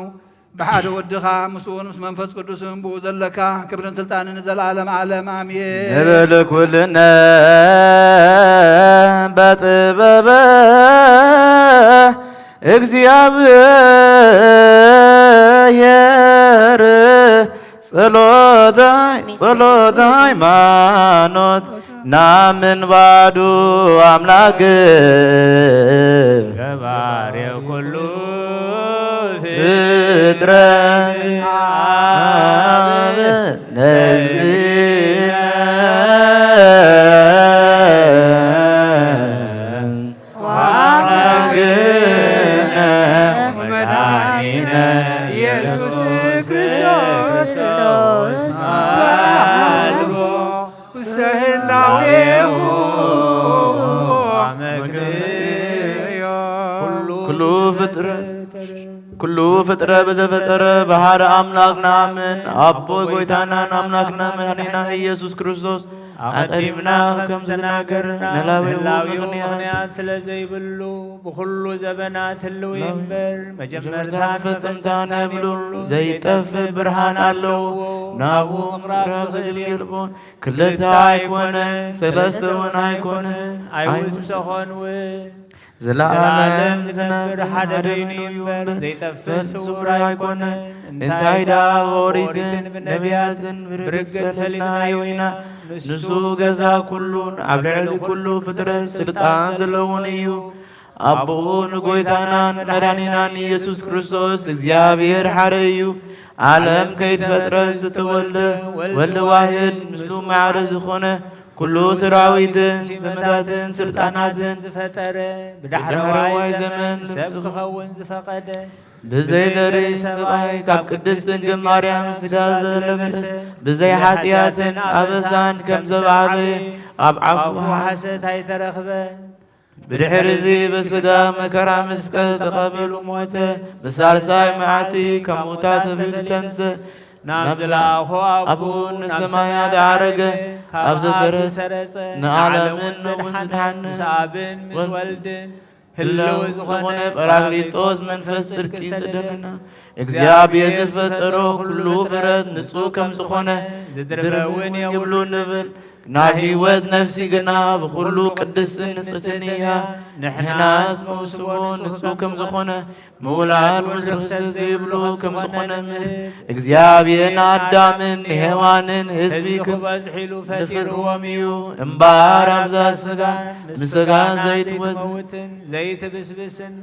ብሓደ ወድኻ ምስኡን ምስ መንፈስ ቅዱስን ብኡ ዘለካ ክብርን ስልጣንን ንዘለኣለም ዓለም ኣሜን። ንብል ኩልነ በጥበበ እግዚኣብሔር ጸሎተ ጸሎተ ሃይማኖት ናምን ባዱ ኣምላክ ገባሬ ኩሉ ፍጥረት ኣብ ነግዚነ ወመድኃኒነ ኢየሱስ ክርስቶስ አልቦ ውስተ ህላዌሁ አመክንዮ። ኩሉ ፍጥረት ኩሉ ፍጥረ ብዘፈጠረ ብሓደ ኣምላኽ ንኣምን። ኣቦ ጎይታናን ኣምላኽና መድኃኒና ኢየሱስ ክርስቶስ ኣቐዲምና ከም ዝተናገርና ንህላዌሁ ምኽንያት ስለ ዘይብሉ ብኹሉ ዘበናት ህልው እምበር መጀመርታን መፈጸምታን የብሉን። ዘይጠፍእ ብርሃን ኣለዎ። ናብኡ ምቕራብ ዝኽእል የልቦን። ክልተ ኣይኮነን፣ ሰለስተ እውን ኣይኮነን፣ ኣይውሰኾን እውን። ዘለዓለም ዝነብር ሓደ በይኑ እዩ እምበር ዘይጠፍእ ስውር ኣይኮነን። እንታይ ደኣ ብኦሪትን ብነቢያትን ብርግጽ ፈሊጥናዮ ኢና። ንሱ ገዛ ኩሉን ኣብ ልዕሊ ኩሉ ፍጥረት ስልጣን ዘለዎን እዩ። ኣቦኡ ንጎይታናን መድኃኒናን ኢየሱስ ክርስቶስ እግዚኣብሔር ሓደ እዩ። ዓለም ከይትፈጥረ ዝተወልደ ወልድ ዋሕድ ምስሉ ማዕረ ዝኾነ ኩሉ ሰራዊትን ስምታትን ስልጣናትን ዝፈጠረ ብዳሕረዋይ ዘመን ሰብ ክኸውን ዝፈቐደ ብዘይ ዘርኢ ሰብኣይ ካብ ቅድስት ድንግል ማርያም ሥጋ ዘለበሰ ብዘይ ኃጢኣትን ኣበሳን ከም ዘብዓበየ ኣብ ኣፉ ሐሰት ኣይተረኽበን። ብድሕርዚ ብስጋ መከራ መስቀል ተቐበሉ፣ ሞተ፣ ብሳልሳይ መዓልቲ ካብ ሙታት ተቢሉ ተንስእ፣ ናብ ዝለኣኾ ኣቡ ንሰማያት ዓረገ፣ ካብ ዘሰረጸ ንዓለምን ነውን ዝድሓን ምስ ኣብን ምስ ወልድን ህልው ዝኾነ ጳራክሊጦስ መንፈስ ጽድቂ ይስደደና። እግዚኣብሔር ዝፈጠሮ ኩሉ ፍጥረት ንጹህ ከም ዝኾነ ዝድርበ እውን የብሉ ንብል። ናብ ህይወት ነፍሲ ግና ብኹሉ ቅድስትን ንጽሕትን እያ። ንሕናስ መውስቦ ንጹህ ከም ዝኾነ ምውላድ ምስ ርኽሰት ዘይብሉ ከም ዝኾነ ምህር እግዚኣብሔር ንኣዳምን ንሔዋንን ህዝቢ ክበዝሕ ኢሉ ፈጢርዎም እዩ። እምበኣር ኣብዛ ስጋ ምስ ስጋ ዘይትወት ዘይትብስብስን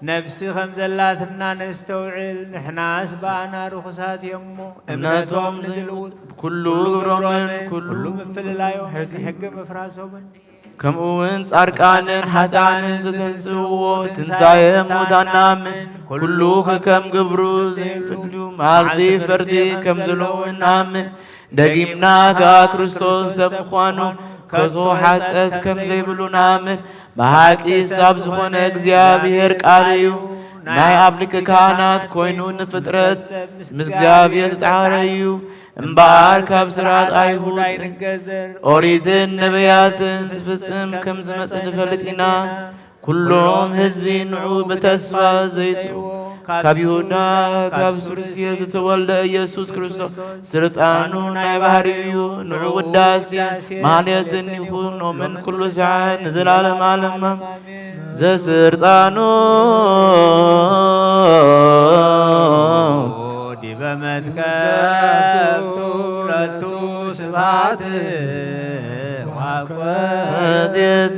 ነፍሲ ከም ዘላትና ነስተውዕል። ንሕናስ ብኣና ርኹሳት እዮም እሞ እምነቶም ዘይልውጥ ኩሉ ግብሮምን ኩሉ ምፍልላዮም ሕጊ ምፍራሶምን ከምኡ እውን ጻድቃንን ሓጥኣንን ዝተንስእዎ ትንሳኤ ሙታን ንኣምን። ኩሉ ከከም ግብሩ ዘይፍልዩ መዓልቲ ፍርዲ ከም ዘለዎ ንኣምን። ደጊምና ከኣ ክርስቶስ ሰብ ምዃኑ ከቶ ሓጸት ከም ዘይብሉ ንኣምን። ብሓቂ ሳብ ዝኾነ እግዚኣብሔር ቃል እዩ። ናይ ኣብ ልክ ካህናት ኮይኑ ንፍጥረት ምስ እግዚኣብሔር ዝጠሓረ እዩ። እምበኣር ካብ ስርዓት ኣይሁድ ኦሪትን ነቢያትን ዝፍጽም ከም ዝመጽእ ንፈልጥ ኢና። ኩሎም ህዝቢ ንዑ ብተስፋ ዘይጽ ካብ ይሁዳ ካብ ሱርስየ ዝተወልደ ኢየሱስ ክርስቶስ ስልጣኑ ናይ ባህሪ እዩ። ንዑ ውዳሴ ማህሌትን ይኹኖምን ኩሉ ሰዓት ንዘላለም ዓለም። ዘስልጣኑ ዲበ መትከፍቱ ለቱ ስብሐት ወኮቴት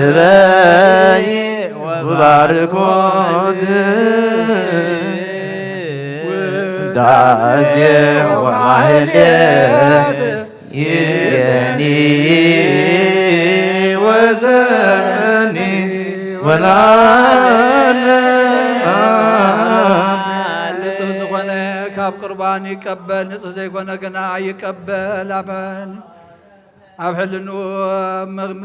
እበይ ወባርኮት ውዳሴ ወማህሌት ይእዜኒ ወዘኒ ወላለም። ንጹህ ዝኾነ ካብ ቁርባን ይቀበል፣ ንጹህ ዘይኮነ ግና ኣይቀበል። ኣበን ኣብ ሕልንኡ መግም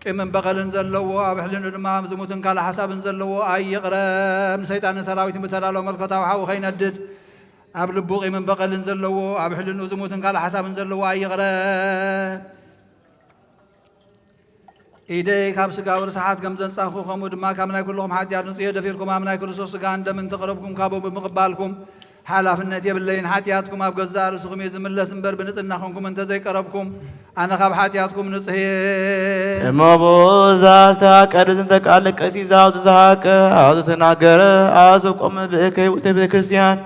ቂምን በቐልን ዘለዎ፣ ኣብ ሕልንኡ ድማ ዝሙትን ካልእ ሓሳብን ዘለዎ ኣይቕረ። ሰይጣንን ሰራዊትን ብተዳሎ መለኮታዊ ሓዊ ከይነድድ፣ ኣብ ልቡ ቂምን በቐልን ዘለዎ፣ ኣብ ሕልንኡ ዝሙትን ካልእ ሓሳብን ዘለዎ ኣይቕረ። ኢደይ ካብ ስጋዊ ርስሓት ከም ዘንጻኹ፣ ከምኡ ድማ ካብ ናይ ኩልኹም ሓጢኣት ንጹህ እየ። ደፊርኩም ኣብ ናይ ክርስቶስ ስጋን ደምን ተቐረብኩም፣ ካብኡ ብምቕባልኩም ሓላፍነት የብለይን። ሓጢኣትኩም ኣብ ገዛእ ርእስኹም እዩ ዝምለስ እምበር፣ ብንጽህና ኾንኩም እንተ ዘይቀረብኩም፣ ኣነ ካብ ሓጢኣትኩም ንጹህ እየ። እሞ ብእዛ ዝተሃቀ ድዝንተ ቃል ቀሲዛ ኣብዚ ዝሃቀ፣ ኣብዚ ተናገረ፣ ኣብዚ ቆመ ብእከይ ውስተ ቤተ ክርስቲያን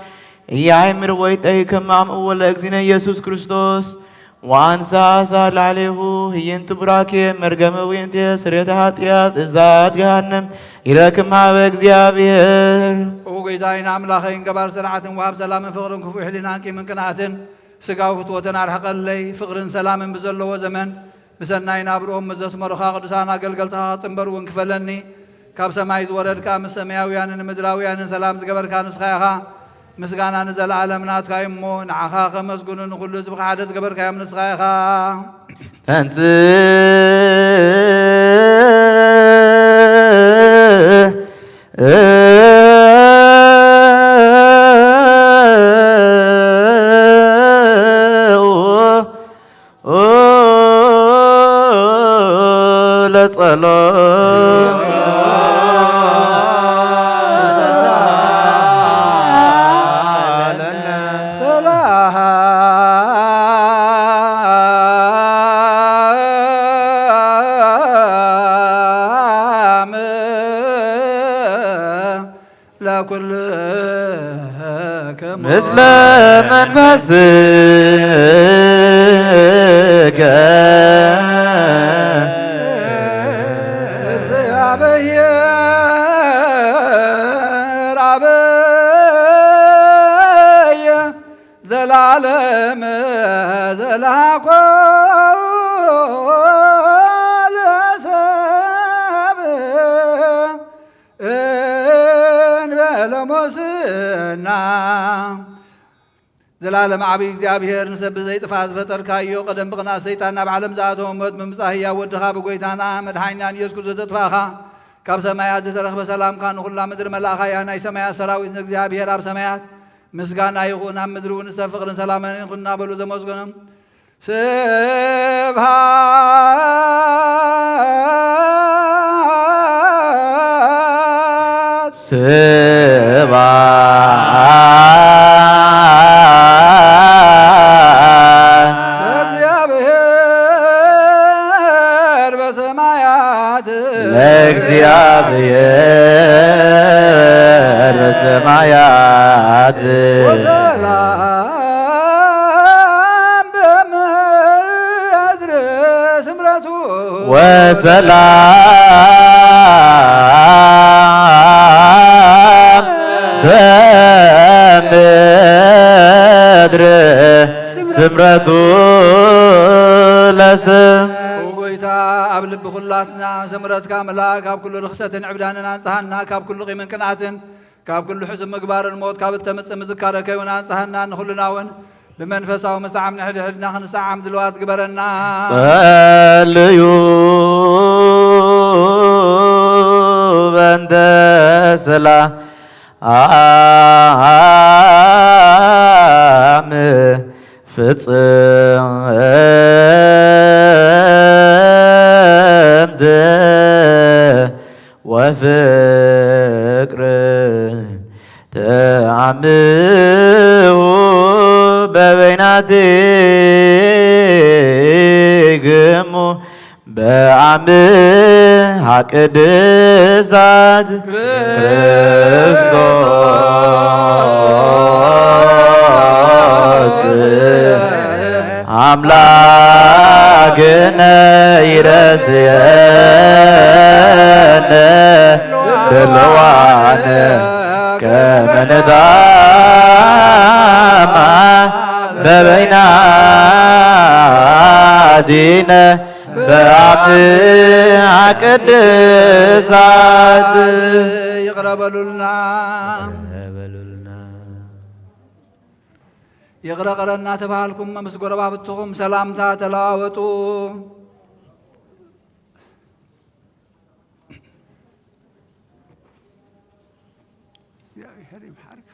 እያእምር ወይጠይ ከማም እወለ እግዚእነ ኢየሱስ ክርስቶስ ወአንሳ እሳት ላዕሌሁ ህይንት ቡራኬ መርገመ ወይንቴ ስርየተ ኃጢአት እሳት ገሃነም ይረክም ሀበ እግዚአብሔር። ኦ ጌታዬን ኣምላኸይን ገባር ስርዓትን ወሃብ ሰላምን ፍቕርን ክፉእ ሕሊናን ቂምን ቅንኣትን ስጋዊ ፍትወትን ኣርሕቐለይ። ፍቕርን ሰላምን ብዘለዎ ዘመን ብሰናይ ናብርኦም ምስ ዘስመሩኻ ቅዱሳን ኣገልገልትኻ ክጽንበሩ እውን ክፈለኒ። ካብ ሰማይ ዝወረድካ ምስ ሰማያውያንን ምድራውያንን ሰላም ዝገበርካ ንስኻ ኢኻ። ምስጋና ንዘለኣለም ናትካ እዩ እሞ፣ ንዓኻ ከመስግኑ ንኹሉ ህዝብኻ ሓደ ዝገበርካዮም ንስኻ ኢኻ። ተንስእ ለጸሎት ሰላም ለኩልክሙ ምስለ መንፈስከ እግዚአብሔር አበየ ዘላለም ዘላኮ ለሰብ እንበለ ሞስና። ዘላለም ዓቢ እግዚኣብሔር፣ ንሰብ ብዘይጥፋእ ዝፈጠርካዮ፣ ቀደም ብቕንኣት ሰይጣን ናብ ዓለም ዝኣተወ ሞት ብምምጻእ ህያው ወድኻ ብጎይታና መድሓኒናን ኢየሱስ ክርስቶስ ዘጥፋእኻ፣ ካብ ሰማያት ዝተረኽበ ሰላምካ ንኹላ ምድሪ መላእኻያ። ናይ ሰማያት ሰራዊት ንእግዚኣብሔር ኣብ ሰማያት ምስጋና ይኹን፣ ኣብ ምድሪ እውን ሰብ ፍቕርን ሰላምን ይኹን እናበሉ ዘመስገኖም። ስብሐት ስብሐት ለእግዚአብሔር በሰማያት። ለእግዚአብሔር በሰማያት። ወሰላም በምድር ስምረቱ። ወሰላም በምድር ስምረቱ ለስም። ጎይታ ኣብ ልቢ ኩላትና ስምረትካ ምልኣ፣ ካብ ኩሉ ርኽሰትን ዕብዳንን ኣንጽሃና፣ ካብ ኩሉ ቂምን ቅንኣትን፣ ካብ ኩሉ ሕሱም ምግባርን ሞት ካብ እተምጽእ ምዝካረ ከይውን ኣንጽሃና፣ ንኹልና እውን ብመንፈሳዊ ምጽዓም ንሕድሕድና ክንሰዓም ድልዋት ግበረና። ጸልዩ በእንተ ሰላም ፍጽምት ወፍቅር ተአምሁ በበይናቲክሙ በአምሃ ቅድሳት ክርስቶስ አምላክነ ይረስየነ ድልዋነ ከመ ንታማ በበይናቲነ በአምሃ ቅድሳት። ይቕረ በሉልና። ይቕረ ቅረ እናተባሃልኩም ምስ ጎረባብትኹም ሰላምታ ተለዋወጡ። እግዚኣብሔር ይምሓርካ፣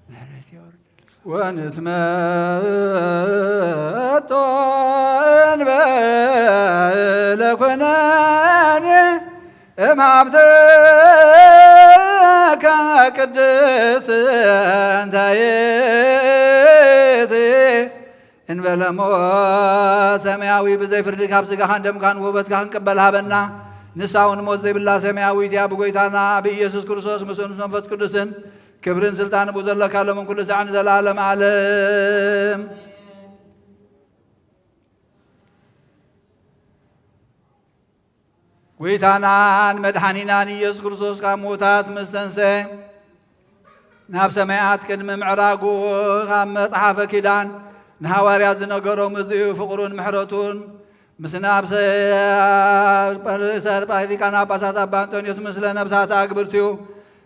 ምሕረት የውርደልካ። ወንትመጦ እንበለ ኮነኔ እምሃብተከ ቅድስት እንተ ይእቲ እንበለ ሞት ሰማያዊ ብዘይ ፍርዲ ካብ ስጋኻን ደምካን ውህበትካ ክንቅበል ሃበና። ንሳ እውን ሞት ዘይብላ ሰማያዊት እያ። ብጎይታና ብኢየሱስ ክርስቶስ ምስኡን ምስ መንፈስ ቅዱስን ክብርን ስልጣን ብኡ ዘለካ ሎምን ኩሉ ሳዕን ንዘለዓለም ዓለም። ጎይታናን መድሓኒናን ኢየሱስ ክርስቶስ ካብ ምዉታት ምስ ተንስአ፣ ናብ ሰማያት ቅድሚ ምዕራጉ፣ ካብ መጽሓፈ ኪዳን ንሃዋርያት ዝነገሮም እዚ እዩ። ፍቕሩን ምሕረቱን ምስ ናብ ሰ-፣ ርእሰ ሊቃነ ጳጳሳት ኣባ እንጦንዮስ ምስለ ነብሳት ኣግብርቲኡ፣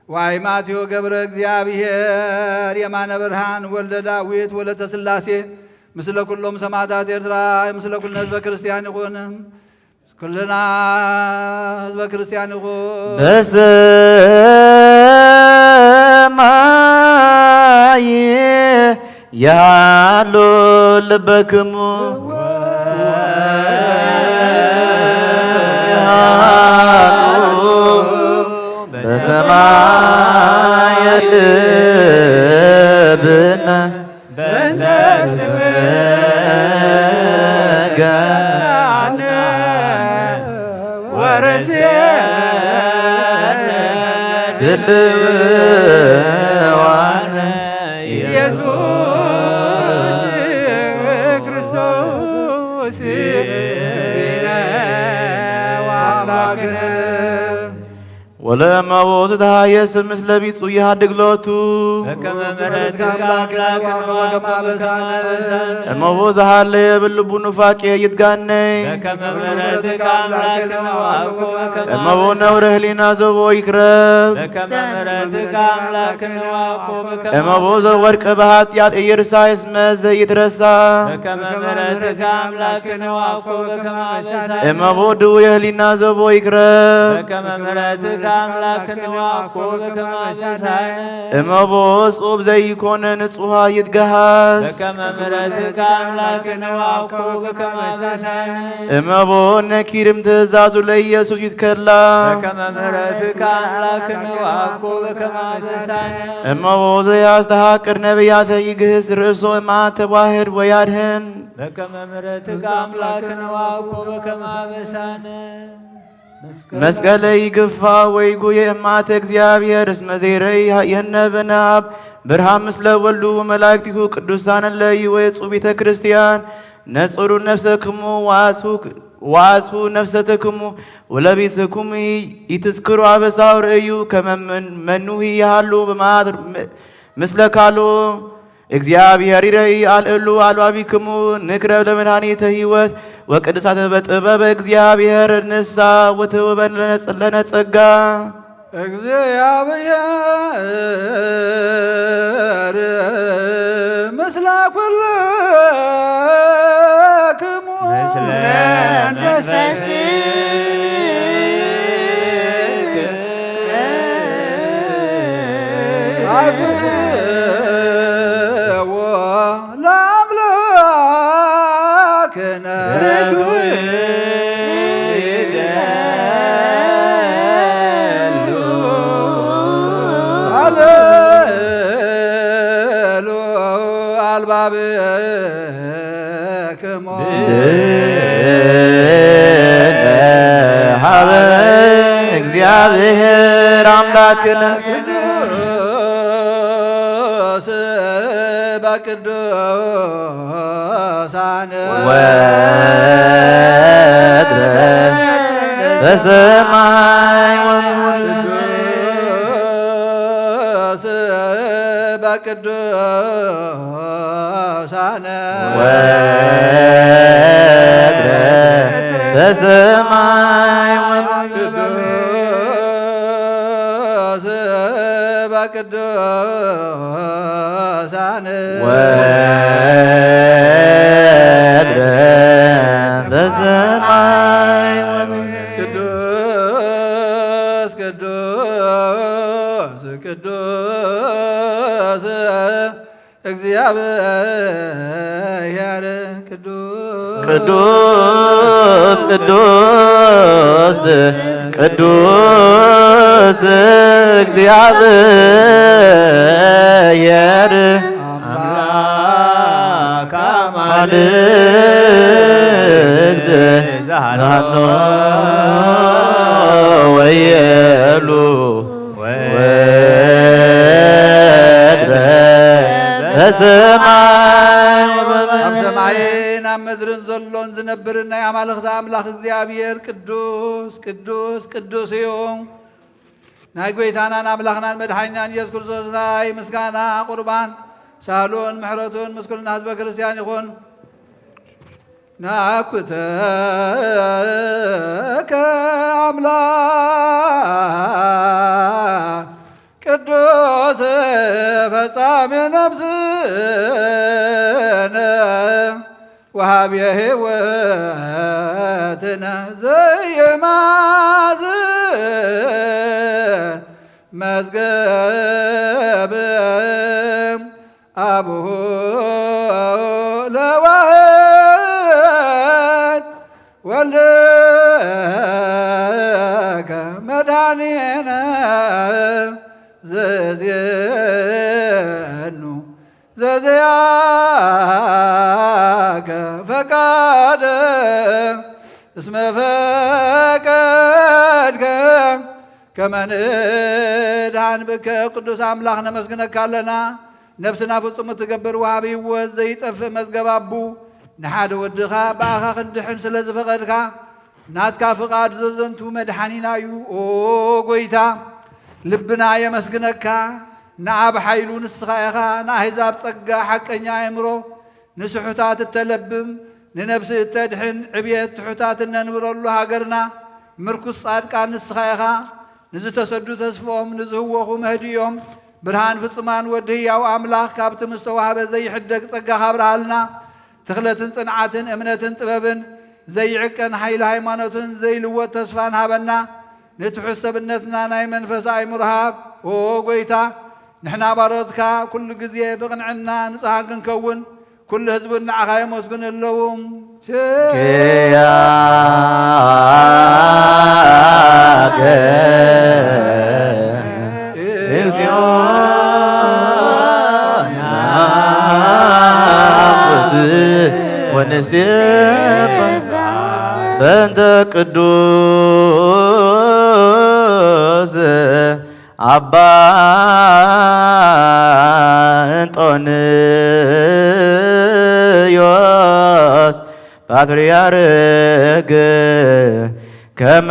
ዋይ ማቴዎ ገብረ እግዚኣብሔር፣ የማነ ብርሃን፣ ወልደ ዳዊት፣ ወለተ ሥላሴ፣ ምስለ ኩሎም ሰማዕታት ኤርትራ፣ ምስለ ኩልነ ህዝበ ክርስቲያን ይኹን። ኩልና ህዝበ ክርስቲያን ይኹን። በሰማይ ያሉ ልበክሙ ያሉ በሰማይ ልብነ በእንተ ስምከ ወረስየነ ድልዋነ ኢየሱስ ክርስቶስ ወአምላክነ። ለእመቦ ዝተሃየስ ምስለ ቢጹ ይሃድግ ሎቱ። በከመ ምሕረትከ አምላክነ ወአበሳነ። እመቦ ዝሃለየ ብልቡ ኑፋቄ ይትጋነይ። በከመ ምሕረትከ አምላክነ ወአበሳነ። እመቦ ነውረ ህሊና ዘቦ ይክረብ። በከመ ምሕረትከ አምላክነ ወአበሳነ። እመቦ ዘወድቀ ብሃጥያት ኢይርሳ እስመ ዘይትረሳ። በከመ ምሕረትከ አምላክነ ወአበሳነ። እመቦ ድውየ ህሊና ዘቦ ይክረብ። በከመ ምሕረትከ አምላክነ ወአበሳነ። እመቦ ጽኡብ ዘይኮነ ንጹሃ ይትገሃስ። በከመ ምሕረትከ አምላክነ ወአበሳነ። እመቦ ነኪርም ትእዛዙ ለኢየሱስ ይትከላ። በከመ ምሕረትከ አምላክነ ወአበሳነ። እመቦ ዘያስተሃቅር ነቢያተ ይግህስ ርእሶ እማ ተዋህድ ወያድህን። በከመ ምሕረትከ አምላክነ ወአበሳነ። መስቀለ ይግፋ ወይጉየ እማተ እግዚአብሔር እስመ ዘይረይ የነ በነአብ ብርሃን ምስለ ወልዱ ወመላእክቲሁ ቅዱሳን እለ ይወጹ ቤተ ክርስቲያን ነጽሩ ነፍሰክሙ ወአጽሑ ነፍሰትክሙ ወለቢስክሙ ኢትስክሩ አበሳሁ ርእዩ ከመ መኑሂ ይሃሉ በማእት ምስለ ካልኡ እግዚአብሔር ይረኢ አልእሉ አልባቢክሙ ንክረብ ለመድኃኒተ ሕይወት ወቅድሳተ በጥበበ እግዚአብሔር ንሳ ወትውበን ለነ ጸጋ። እግዚአብሔር ምስለ ኩልክሙ ምስለ መንፈስክ። አብትዎ ለአምላክነ አልሉ አልባብክሙ ሀበ እግዚአብሔር አምላክነ ቅዱስ በቅዱሳን ወትረ በሰማይ ወምድር ቅዱስ በቅዱሳን ወትረ በሰማይ ወምድር ቅዱስ በቅዱሳን ወትረ በሰማይ ወምድር ቅዱስ ቅዱስ ቅዱስ እግዚአብሔር ቅዱስ ቅዱስ ቅዱስ ቅዱስ እግዚአብሔር አምላክ አማልክት ዛኖ ወየሉ ወትረ በሰማይ ኣብ ሰማይን ኣብ ምድርን ዘሎን ዝነብርን ናይ ኣማልኽቲ ኣምላኽ እግዚኣብሔር ቅዱስ ቅዱስ ቅዱስ እዩ። ናይ ጐይታናን ኣምላኽናን መድሓኒናን ኢየሱስ ክርስቶስ ናይ ምስጋና ቁርባን ሳህሉን ምሕረቱን ምስ ኩልና ህዝበ ክርስቲያን ይኹን። ናኩተከ አምላክ ቅዱስ ፈጻሜ ነፍስነ ወሃቤ ሕይወትነ ዘይማዝን መዝገብ አቡሁ ለዋህድ ወልድከ መድኃኒነ ዘዜኑ ዘዘያከ ፈቃደ እስመ ፈቀድከ ከመ ንድኃን ብከ ቅዱስ አምላኽ ነመስግነካ ኣለና። ነፍስና ፍጹም እትገብር ወሃቢ ሕይወት ዘይጠፍእ መዝገብ ኣቡ ንሓደ ወድኻ ብኣኻ ክንድሕን ስለ ዝፈቐድካ ናትካ ፍቓድ ዘዘንቱ መድሓኒና እዩ። ኦ ጎይታ፣ ልብና የመስግነካ። ንኣብ ሓይሉ ንስኻ ኢኻ፣ ንኣህዛብ ጸጋ፣ ሓቀኛ ኣእምሮ፣ ንስሑታት እተለብም፣ ንነብሲ እተድሕን፣ ዕብየት ትሑታት እነንብረሉ ሃገርና፣ ምርኩስ ጻድቃን ንስኻ ኢኻ። ንዝተሰዱ ተስፍኦም፣ ንዝህወኹ መህድዮም፣ ብርሃን ፍጹማን ወዲ ህያው ኣምላኽ ካብቲ ምስተዋህበ ዘይሕደግ ጸጋኻ ኣብርሃልና። ትኽለትን ጽንዓትን፣ እምነትን ጥበብን፣ ዘይዕቀን ሓይሊ ሃይማኖትን፣ ዘይልወጥ ተስፋን ሃበና። ንትሑት ሰብነትና ናይ መንፈስ ኣእምሮ ሃብ። ኦ ጎይታ፣ ንሕና ባሮትካ ኩሉ ግዜ ብቕንዕና ንጹሃን ክንከውን፣ ኩሉ ህዝቡ ንዓኻ የመስግኑ ኣለዉ። ኪያከ እግዚኦ ናኩት ወንሴባ በእንተ ቅዱስ ኣባ እንጦንዮስ ፓትርያርክ ከመ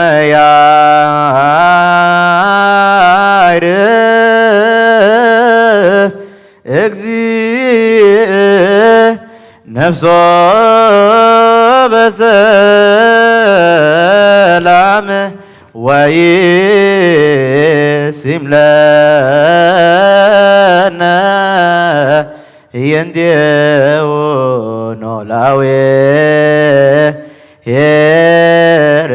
ያዕርፍ እግዚእ ነፍሶ በሰላም ወይሲም ለነ ህየንቴው ኖላዌ ኄር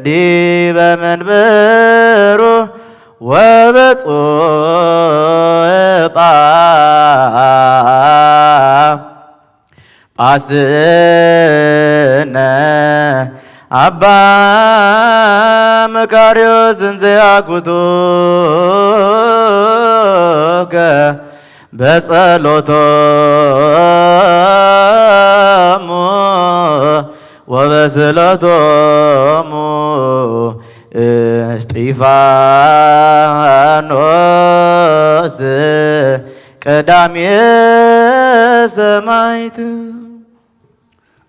ዲበ መንበሩ ወበጽሑ ጳ ጳስነ ኣባ መቃርዮስ እንዘ ያጉቱከ በጸሎቶሙ ወበስእለቶሙ እስጢፋኖስ ቀዳሜ ሰማዕት።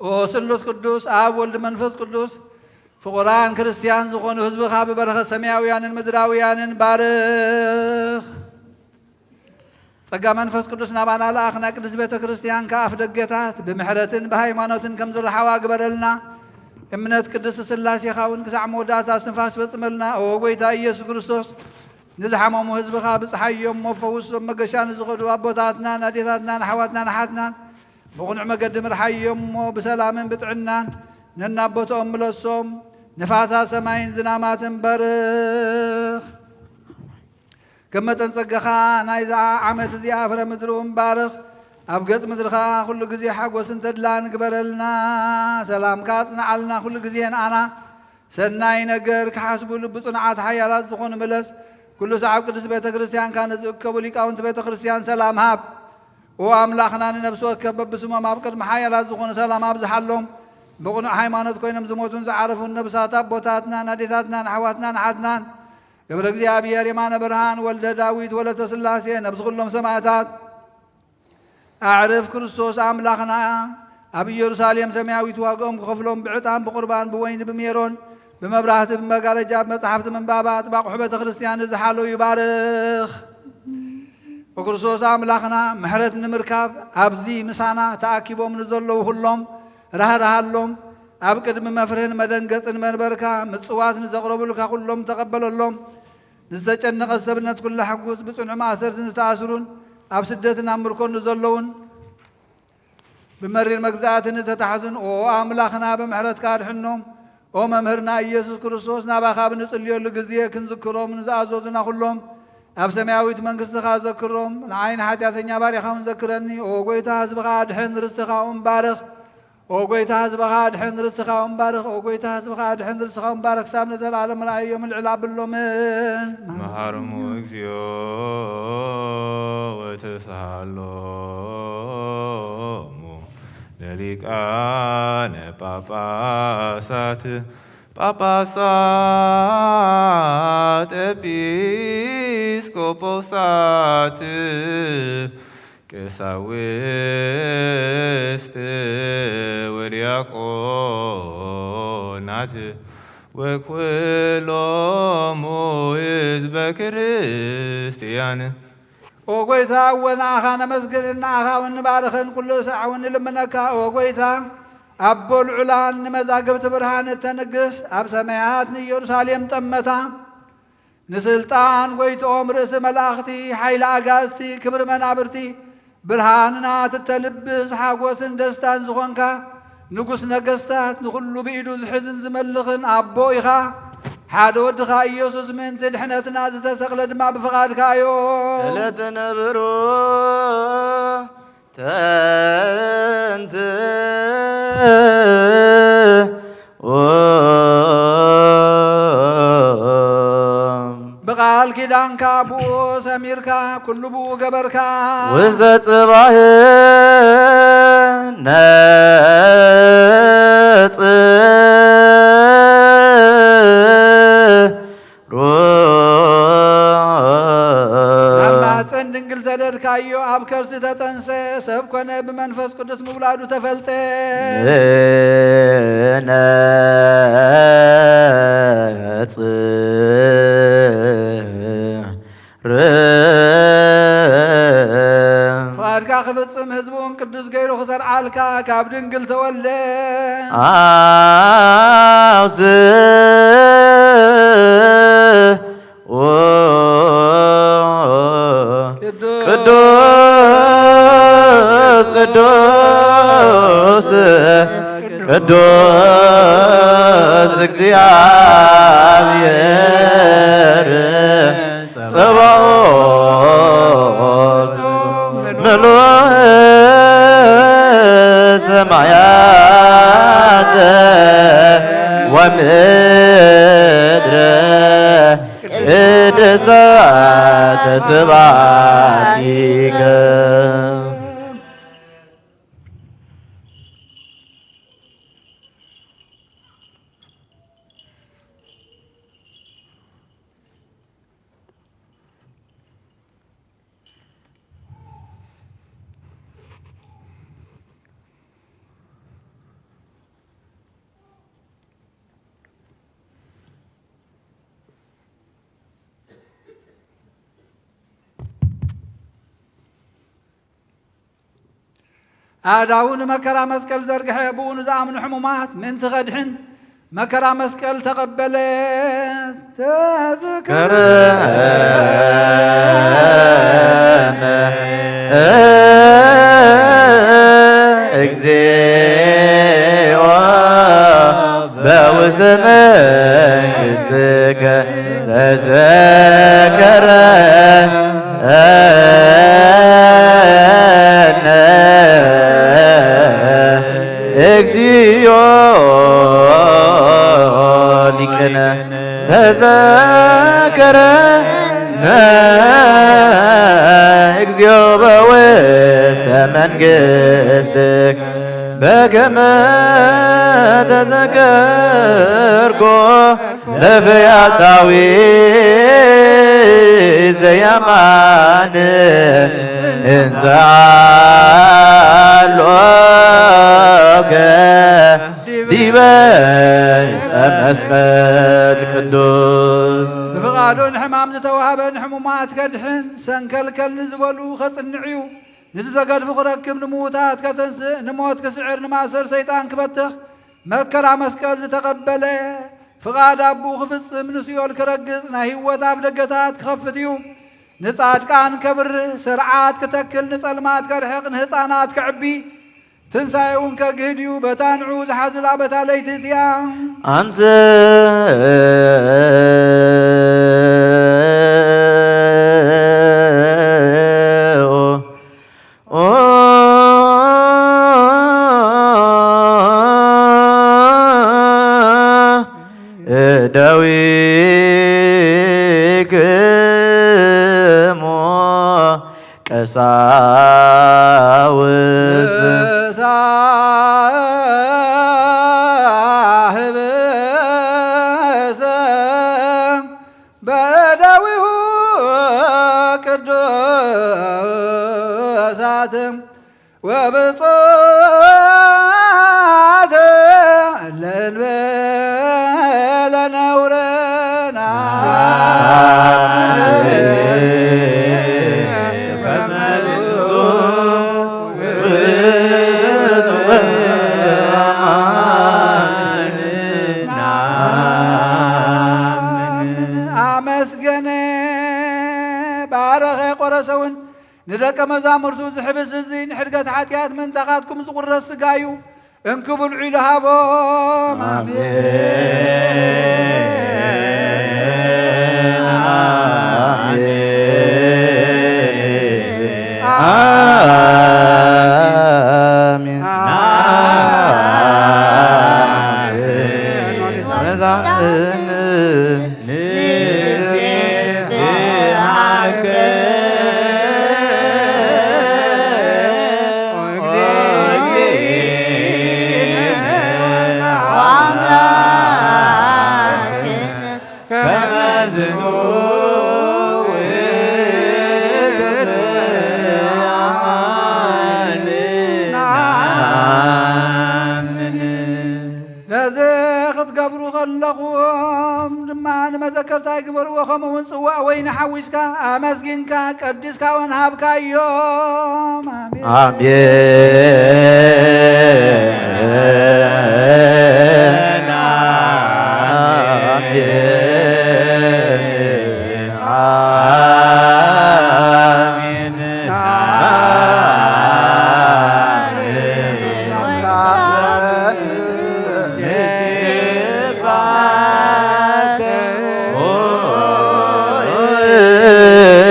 ኦ ስሉስ ቅዱስ፣ ኣብ ወልድ መንፈስ ቅዱስ፣ ፍቑራን ክርስትያን ዝኾኑ ህዝብኻ ብበረኸት ሰማያውያንን ምድራውያንን ባርኽ። ጸጋ መንፈስ ቅዱስ ናባና ለኣኽ፣ ናይ ቅድስት ቤተ ክርስትያን ከኣ ኣፍ ደገታት ብምሕረትን ብሃይማኖትን ከም ዝረሓዋ ግበረልና። እምነት ቅድስት ስላሴኻ እውን ክሳዕ መወዳእታ እስትንፋስ ፈጽመልና። ኦ ጎይታ ኢየሱስ ክርስቶስ፣ ንዝሓመሙ ህዝብኻ ብጽሓዮም እሞ ፈውሶም። መገሻ ንዝኸዱ ኣቦታትናን ኣዴታትናን ኣሕዋትናን ኣሓትናን ብቕኑዕ መገዲ ምርሓዮም እሞ ብሰላምን ብጥዕናን ነናቦትኦም ምለሶም። ንፋሳ ሰማይን ዝናማትን በርኽ። ከም መጠን ጸጋኻ ናይዛ ዓመት እዚኣ ፍረ ምድሪ እውን ባርኽ። ኣብ ገጽ ምድርኻ ኩሉ ግዜ ሓጎስን ተድላን ግበረልና። ሰላምካ ኣጽንዓልና። ኩሉ ግዜ ንኣና ሰናይ ነገር ክሓስቡ ልቢ ጽኑዓት ሓያላት ዝኾኑ ምለስ። ኩሉ ሰዓብ ቅድስት ቤተ ክርስቲያንካ ንዝእከቡ ሊቃውንቲ ቤተ ክርስቲያን ሰላም ሃብ። ኦ ኣምላኽና፣ ንነፍሲ ወከፍ በብስሞም ኣብ ቅድሚ ሓያላት ዝኾኑ ሰላም ኣብዝሓሎም። ብቕኑዕ ሃይማኖት ኮይኖም ዝሞቱን ዝዓረፉን ነብሳት ኣቦታትናን ኣዴታትናን ኣሕዋትናን ኣሓትናን ገብረ እግዚኣብሔር የማነ ብርሃን ወልደ ዳዊት ወለተ ስላሴ ነብሲ ኩሎም ሰማዕታት ኣዕርፍ ክርስቶስ ኣምላኽና ኣብ ኢየሩሳሌም ሰማያዊት ዋግኦም ክኸፍሎም ብዕጣን ብቁርባን ብወይኒ ብሜሮን ብመብራህቲ ብመጋረጃ ብመጻሕፍቲ ምንባባ ኣጥባቑሑ ቤተ ክርስቲያን ዝሓለዩ ባርኽ። ኦ ክርስቶስ ኣምላኽና፣ ምሕረት ንምርካብ ኣብዚ ምሳና ተኣኪቦም ንዘለዉ ኩሎም ራህራሃሎም። ኣብ ቅድሚ መፍርህን መደንገጽን መንበርካ ምጽዋት ንዘቕረቡልካ ኩሎም ተቐበለሎም። ንዝተጨነቐት ሰብነት ኩላ ሕጉስ፣ ብጽኑዕ ማእሰርቲ ንዝተኣስሩን ኣብ ስደትን ኣብ ምርኮን ንዘለዉን ብመሪር መግዛእቲ ንተታሕዙን ኦ ኣምላኽና ብምሕረትካ ኣድሕኖም። ኦ መምህርና ኢየሱስ ክርስቶስ ናባኻ ብንጽልየሉ ግዜ ክንዝክሮም ንዝኣዘዙና ኩሎም ኣብ ሰማያዊት መንግስትኻ ዘክሮም። ንዓይ ንሓጢኣተኛ ባሪኻውን ዘክረኒ። ኦ ጎይታ ህዝብኻ ኣድሕን ርስትኻ እውን ባርኽ። ኦ ጎይታ ህዝብኻ ኣድሕን ርስትኻ እውን ባርኽ። ኦ ጎይታ ህዝብኻ ኣድሕን ርስትኻ እውን ባርኽ። ክሳብ ንዘለኣለም ርኣዮም ልዕል ኣብሎምን። መሃርሙ እግዚኦ ወተሳሃሎሙ ለሊቃነ ጳጳሳት ጳጳሳት ኤጲስቆጶሳት ቀሳውስት ወዲያቆን ናት ወኩሎሙ ህዝበ ክርስቲያን። ኦ ጎይታ፣ እወ ንኣኻ ነመስግን፣ ንኣኻ እውን ንባርኽን፣ ኩሉ ሳዕ እውን ንልምነካ። ኦ ጎይታ፣ ኣቦ ልዑላን ንመዛግብቲ ብርሃን እተንግስ፣ ኣብ ሰማያት ንኢየሩሳሌም ጠመታ። ንስልጣን ጎይትኦም ርእሲ መላእኽቲ፣ ሓይሊ ኣጋዝቲ፣ ክብሪ መናብርቲ፣ ብርሃንና ትተልብስ ሓጎስን ደስታን ዝኾንካ፣ ንጉስ ነገስታት፣ ንኹሉ ብኢዱ ዝሕዝን ዝመልኽን ኣቦ ኢኻ። ሓደ ወድኻ ኢየሱስ ምእንቲ ድሕነትና ዝተሰቕለ ድማ ብፍቓድካ እዩ። ዕለተ ነብሮ ተንስ ብቓል ኪዳንካ ብኡ ሰሚርካ፣ ኩሉ ብኡ ገበርካ። ውስተ ጽባሕ ነጽ ሮ ናብ ማህፀን ድንግል ሰደድካዮ፣ ኣብ ከርሲ ተጠንሰ፣ ሰብ ኮነ፣ ብመንፈስ ቅዱስ ምውላዱ ተፈልጠ። ነጽር ፍቓድካ ክፍጽም ህዝቡን ቅዱስ ገይሩ ክሰርዓልካ ካብ ድንግል ተወልደ። ኣውዝ ቅዱስ ቅዱስ ቅዱስ ቅዱስ እግዚአብሔር ጸባኦት ምሉእ ሰማያተ ወምድረ ቅድሳተ ስብሐቲከ። ኣእዳዉ ንመከራ መስቀል ዘርግሐ፣ ብኡ ንዝኣምኑ ሕሙማት ምእንቲ ኸድሕን መከራ መስቀል ተቐበለ። ተዘከረ በውስተ መንግሥትከ ተዘከረነ እግዚኦ ሊቅነ ተዘከረነ እግዚኦ በውስተ መንግሥትከ በከመ ተዘከርኮ ለፈያታዊ ዘያማን እንዘ አሎከ ዲበ ዕፀ መስቀል ቅዱስ። ብፍቓዱ ንሕማም ዝተዋህበ ንሕሙማት ከድሕን፣ ሰንከልከል ንዝበሉ ከጽንዕ እዩ። ንዝተገድፉ ክረክብ፣ ንምዉታት ከተንስእ፣ ንሞት ክስዕር፣ ንማእሰር ሰይጣን ክበትኽ፣ መከራ መስቀል ዝተቐበለ፣ ፍቓድ ኣቦኡ ክፍጽም፣ ንሲኦል ክረግጽ፣ ናይ ህይወት ኣፍ ደገታት ክኸፍት እዩ። ንጻድቃን ከብርህ፣ ስርዓት ክተክል፣ ንጸልማት ከርሕቕ፣ ንህፃናት ከዕቢ፣ ትንሳኤውን ከግህድ እዩ። በታ ንዑ ዝሓዙላ በታ ለይቲ እቲኣ። ኣንስ እደዊክሙ ቀሳውስት። ሳህብሰ በእደዊሁ ቅዱሳት ወብፁዓት ለእንበ ኣመስገነ፣ ባረኸ፣ ቆረሰ እውን ንደቀ መዛሙርቱ ዝሕብስ እዚ ንሕድገት ሓጢኣት ምእንታኻትኩም ዝቑረስ ስጋ እዩ። እንኪ ብልዑ ኢሉ ሃቦም። ኣሜን። ኣሜን። ኣሜን። ንስብሐከ ወእግዚእነ ወአምላክነ ከመ ዝንቱ ውእቱ ንአምን። ነዚ ክትገብሩ ከለኹም ድማ ንመዘከርታይ ግበርዎ። ከምኡ እውን ጽዋእ ወይኒ ሓዊስካ ኣመስጊንካ ቀዲስካ እውን ሃብካዮም። ኣሜን። ኣሜን። ኣሜን። ኣሜን። ንስብሐከ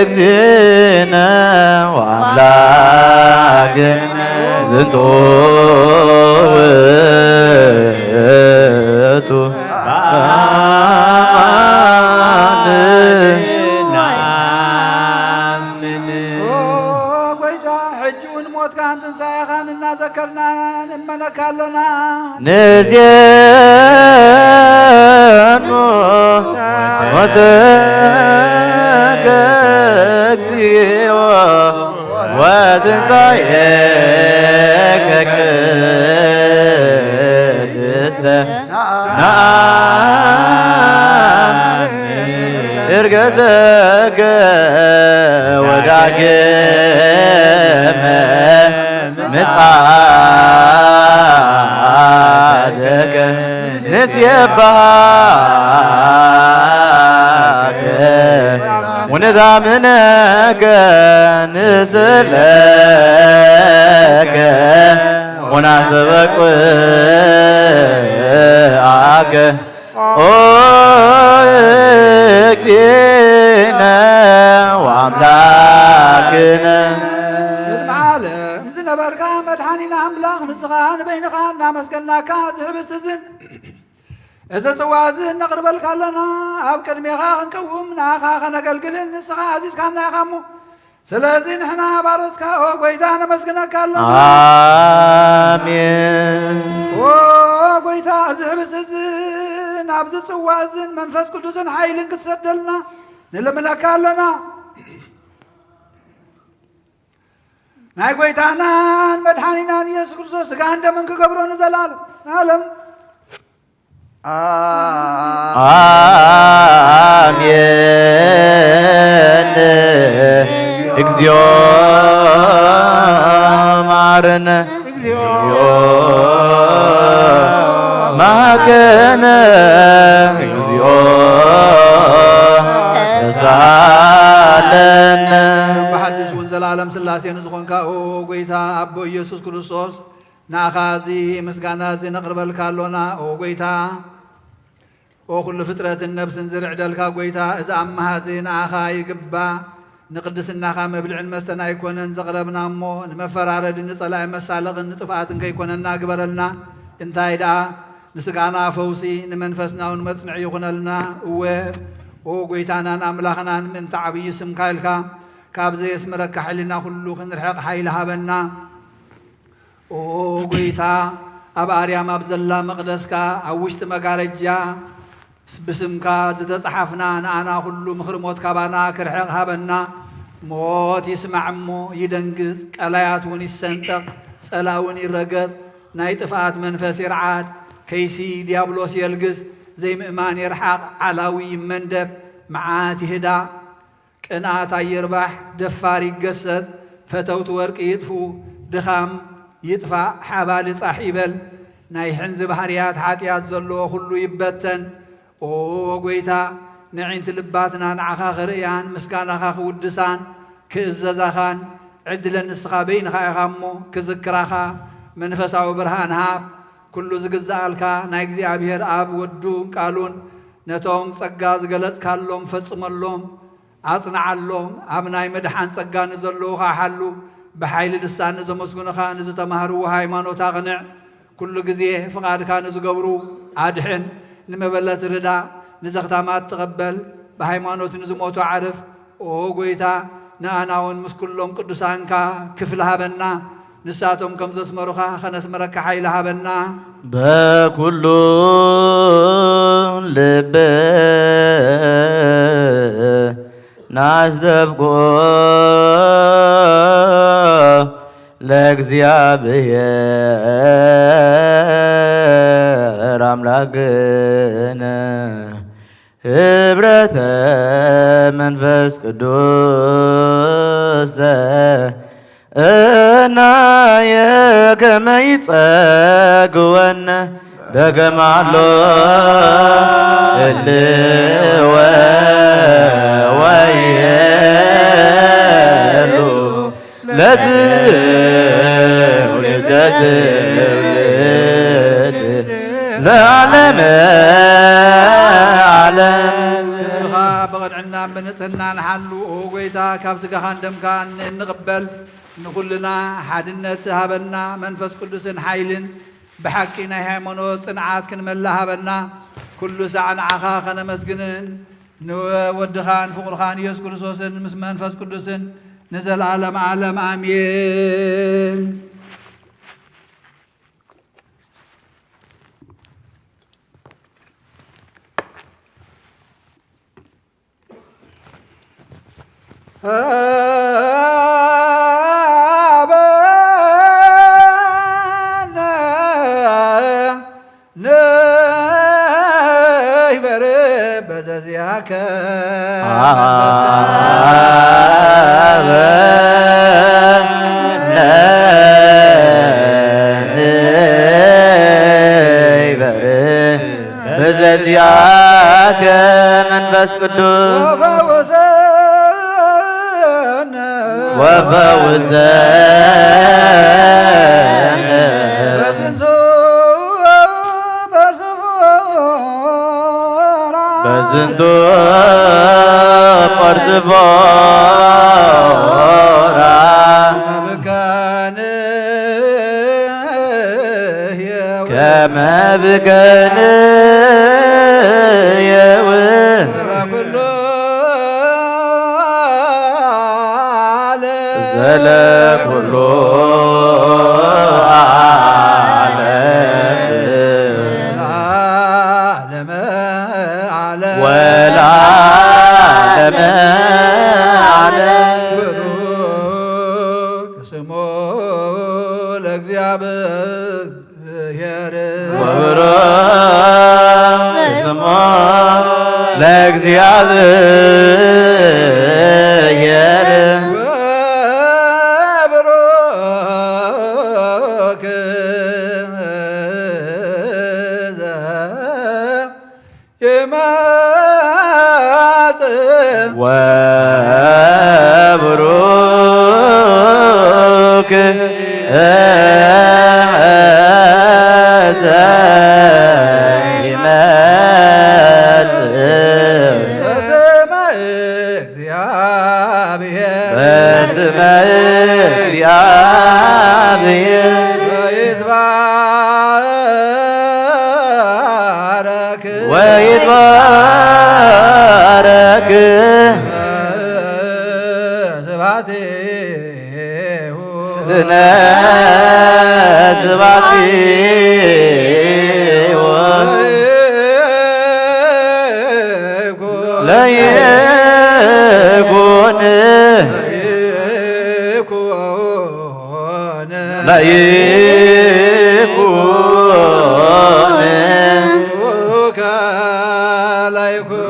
እግዚእነ ወአምላክነ ዝንቱ ውእቱ አማን። ኦ ጎይታ፣ ሕጂ እውን ሞትካን ትንሳኤኻን እናዘከርና ንእመነካ ኣሎና። ንዜኑ ሞተከ እግዚኦ ወትንሳኤከ ቅድስተ ነአምን። ዕርገተከ ወዳግመ ምጽኣተከ ንሴብሐከ ወነዛምነከ ንስእለከ ወናስተብቅዓከ ኦ እግዚእነ ወአምላክነ። ቅድሚ ዓለም ዝነበርካ መድሓኒና ኣምላኽ ንስኻ ንበይንኻ እናመስገናካ ዝሕብስ እዝን እዚ ጽዋ እዚ እነቕርበልካ ኣሎና። ኣብ ቅድሜኻ ክንቀውም ንኣኻ ከነገልግልን ንስኻ ኣዚዝካና ኢኻ እሞ ስለዚ ንሕና ባሮትካ ኦ ጎይታ ነመስግነካ ኣሎና። ኣሜን። ኦ ጎይታ እዚ ሕብስ እዚ ናብዚ ጽዋ እዝን መንፈስ ቅዱስን ሓይልን ክትሰደልና ንልምነካ ኣሎና። ናይ ጎይታናን መድሓኒናን ኢየሱስ ክርስቶስ ስጋን ደምን ክገብሮ ንዘለዓለም ዓለም። ኣሜን። እግዚኦ መሐረነ፣ እግዚኦ መሐረነ፣ እግዚኦ ተሳለነ። ብሓድሽ እውን ዘላለም ስላሴ ንዝኾንካ ኦ ጎይታ ኣቦ ኢየሱስ ክርስቶስ ንኣኻ እዚ ምስጋና እዚ ነቕርበልካ ኣሎና። ኦ ጐይታ፣ ኦ ኵሉ ፍጥረትን ነፍስን ዝርዕደልካ ጐይታ፣ እዚ ኣምሃ እዚ ንኣኻ ይግባእ። ንቅድስናኻ መብልዕን መስተን ኣይኮነን ዘቕረብና እሞ፣ ንመፈራረድን ንጸላኢ መሳለቕን ንጥፍኣትን ከይኮነና ግበረልና። እንታይ ደኣ፣ ንስጋና ፈውሲ፣ ንመንፈስና እውን መጽንዒ ይኹነልና። እወ፣ ኦ ጐይታናን ኣምላኽናን፣ ምእንቲ ዓብዪ ስምካ ኢልካ፣ ካብ ዘየስምረካ ሕሊና ኩሉ ክንርሕቕ ሓይሊ ሃበና። ኦ ጐይታ፣ ኣብ ኣርያም ኣብ ዘላ መቕደስካ፣ ኣብ ውሽጢ መጋረጃ ብስምካ ዝተጻሓፍና፣ ንኣና ኩሉ ምኽሪ ሞት ካባና ክርሕቕ ሃበና። ሞት ይስማዕ እሞ ይደንግጽ፣ ቀላያት እውን ይሰንጠቕ፣ ጸላእ እውን ይረገጽ፣ ናይ ጥፍኣት መንፈስ ይርዓድ፣ ከይሲ ዲያብሎስ የልግስ፣ ዘይምእማን ይርሓቕ፣ ዓላዊ ይመንደብ፣ መዓት ይህዳእ፣ ቅንኣት ኣይርባሕ፣ ደፋር ይገሰጽ፣ ፈተውቲ ወርቂ ይጥፍኡ፣ ድኻም ይጥፋእ፣ ሓባሊ ጻሕ ይበል፣ ናይ ሕንዚ ባህርያት ሓጢኣት ዘለዎ ኩሉ ይበተን። ኦ ጎይታ፣ ነዒንቲ ልባትና ንዓኻ ክርእያን ምስጋናኻ ክውድሳን ክእዘዛኻን ዕድለ ንስኻ በይንኻ ኢኻ እሞ ክዝክራኻ መንፈሳዊ ብርሃን ሃብ። ኩሉ ዝግዝኣልካ ናይ እግዚኣብሔር ኣብ ወዱን ቃሉን ነቶም ጸጋ ዝገለጽካሎም ፈጽመሎም፣ ኣጽንዓሎም። ኣብ ናይ ምድሓን ጸጋ ንዘለዉ ከኣ ሓሉ። ብሓይሊ ልሳን ንዘመስግኑኻ ንዝተማህርዎ ሃይማኖት ኣቕንዕ። ኩሉ ግዜ ፍቓድካ ንዝገብሩ ኣድሕን። ንመበለት ርዳእ፣ ንዘኽታማት ተቐበል፣ ብሃይማኖት ንዝሞቱ ኣዕርፍ። ኦ ጎይታ፣ ንኣና እውን ምስ ኩሎም ቅዱሳንካ ክፍሊ ሃበና። ንሳቶም ከም ዘስመሩኻ ኸነስምረካ ሓይሊ ሃበና። በኩሉ ልብ ናስተብቆ ለእግዚኣብሔር ኣምላክነ ህብረተ መንፈስ ቅዱስ እናየ ከመ ይጸግወነ በከማሎ እልወ ወየሉ ለትውልደ ትውልድ ለዓለመ ዓለም። ንስኻ ብቕንዕናን ብንጽህናን ሓሉ፣ ኦ ጎይታ፣ ካብ ስጋኻን ደምካን እንቕበል ንኹልና ሓድነት ሃበና፣ መንፈስ ቅዱስን ሓይልን ብሓቂ ናይ ሃይማኖት ጽንዓት ክንመልእ ሃበና። ኩሉ ሳዕ ንዓኻ ከነመስግንን ንወድኻን ፍቑርኻን ኢየሱስ ክርስቶስን ምስ መንፈስ ቅዱስን ንዘለዓለም ዓለም ኣሜን። ንበር በዘዚአከ በዘዚአከ መንፈስ ቅዱስ ወፈውሰነ ወፈውሰነ በዝንቱ በዝንቱ ጳርዝፎራ ከመ ብከንየው ዘለ ኩሉ ዓለም ወለዓለመ ዓለም። ስሙ ለእግዚኣብሔር ወብሩክ ስሙ ለእግዚኣብሔር ወብሩክ ይመጽእ ወብሩክ ዘይመጽእ በስመ እግዚአብሔር በስመ እግዚአብሔር ይትባረክ ወይትባረክ ስብሐቲሁ ስነ ስብሐቲሁ ለይኩን ለይኩን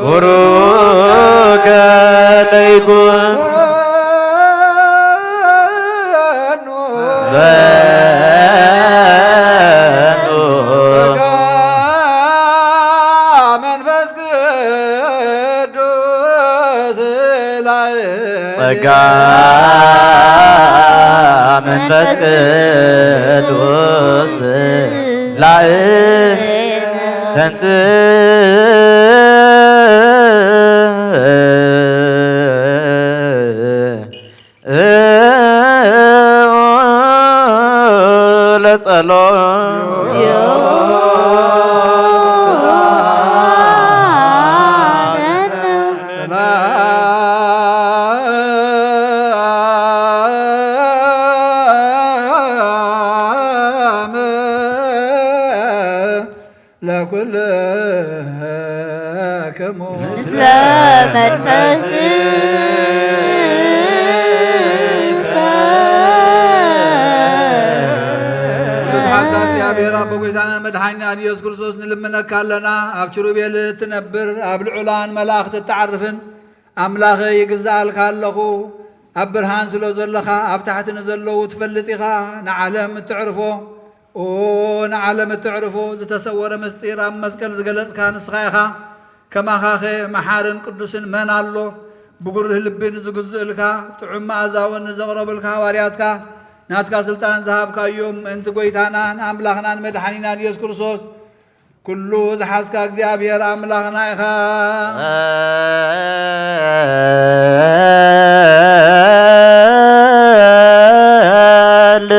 ቡሩክ በኑ ጸጋ መንፈስ ቅዱስ ላይ ጸጋ መንፈስ ቅዱስ ላይ ተንጽእ ለጸሎ ለኩልክሙ ምስለ መንፈስከ። ብሓሳብ እግዚኣብሔር ኣቦ ጎይታና መድሓኒና ኢየሱስ ክርስቶስ ንልምነካ ኣለና። ኣብ ኪሩቤል እትነብር፣ ኣብ ልዑላን መላእኽቲ እትዓርፍን፣ ኣምላኸይ ይግዛኣልካ ኣለኹ። ኣብ ብርሃን ስለ ዘለኻ፣ ኣብ ታሕቲ ንዘለዉ ትፈልጥ ኢኻ። ንዓለም እተዕርፎ፣ ኦ፣ ንዓለም እተዕርፎ፣ ዝተሰወረ ምስጢር ኣብ መስቀል ዝገለጽካ ንስኻ ኢኻ። ከማኻኸ መሓርን ቅዱስን መን ኣሎ? ብጉርህ ልቢ ንዝግዝእልካ፣ ጥዑም መኣዛ እውን ንዘቕረቡልካ ሃዋርያትካ፣ ናትካ ስልጣን ዝሃብካዮም፣ ምእንቲ ጐይታናን ኣምላኽናን መድሓኒናን ኢየሱስ ክርስቶስ፣ ኩሉ ዝሓዝካ እግዚኣብሔር ኣምላኽና ኢኻ። ጸል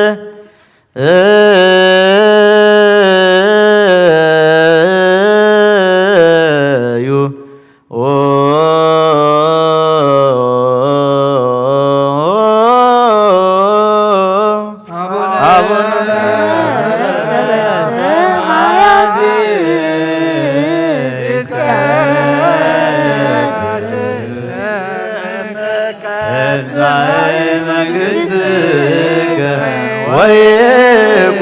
እዩ። አቡነ አቡነ ዘበሰማያት ይትቀደስ ስምከ ትምጻእ መንግሥትከ ወይኩን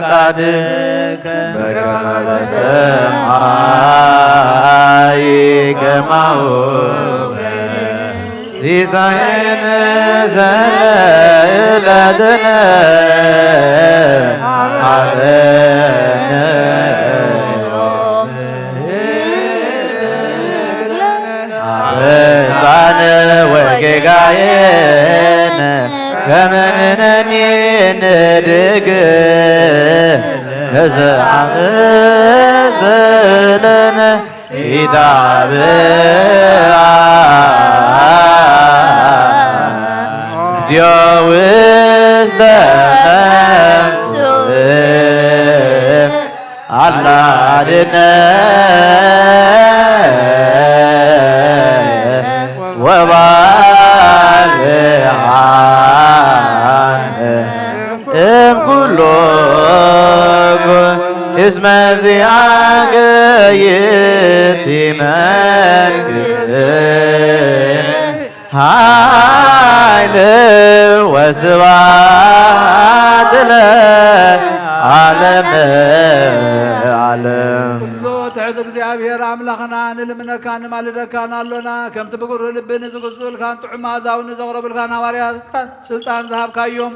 ፈቃድከ በከመ በሰማይ ከማሁ ሲሳየነ ዘለለዕለትነ ሀበነ ዮም አበሳነ ወጌጋየነ ከመ ንሕነኒ ንድግ ለዘአበሰ ለነ ኢታብአ እግዚኦ ውስተ መንሱት አላድነ ወባልዓነ እምኩሎ እስመ ዚአከ ይእቲ መንግሥት ኃይል ወስብሐት ለዓለመ ዓለም። ኩሉ ትሕት እግዚኣብሔር ኣምላኽና ንልምነካ ንማልደካን ኣሎና። ከምቲ ብግሩህ ልቢ ንዝግዝኡልካን ጥዑም መኣዛዊ ንዘቕረቡልካን ሃዋርያትካን ስልጣን ዝሃብካዮም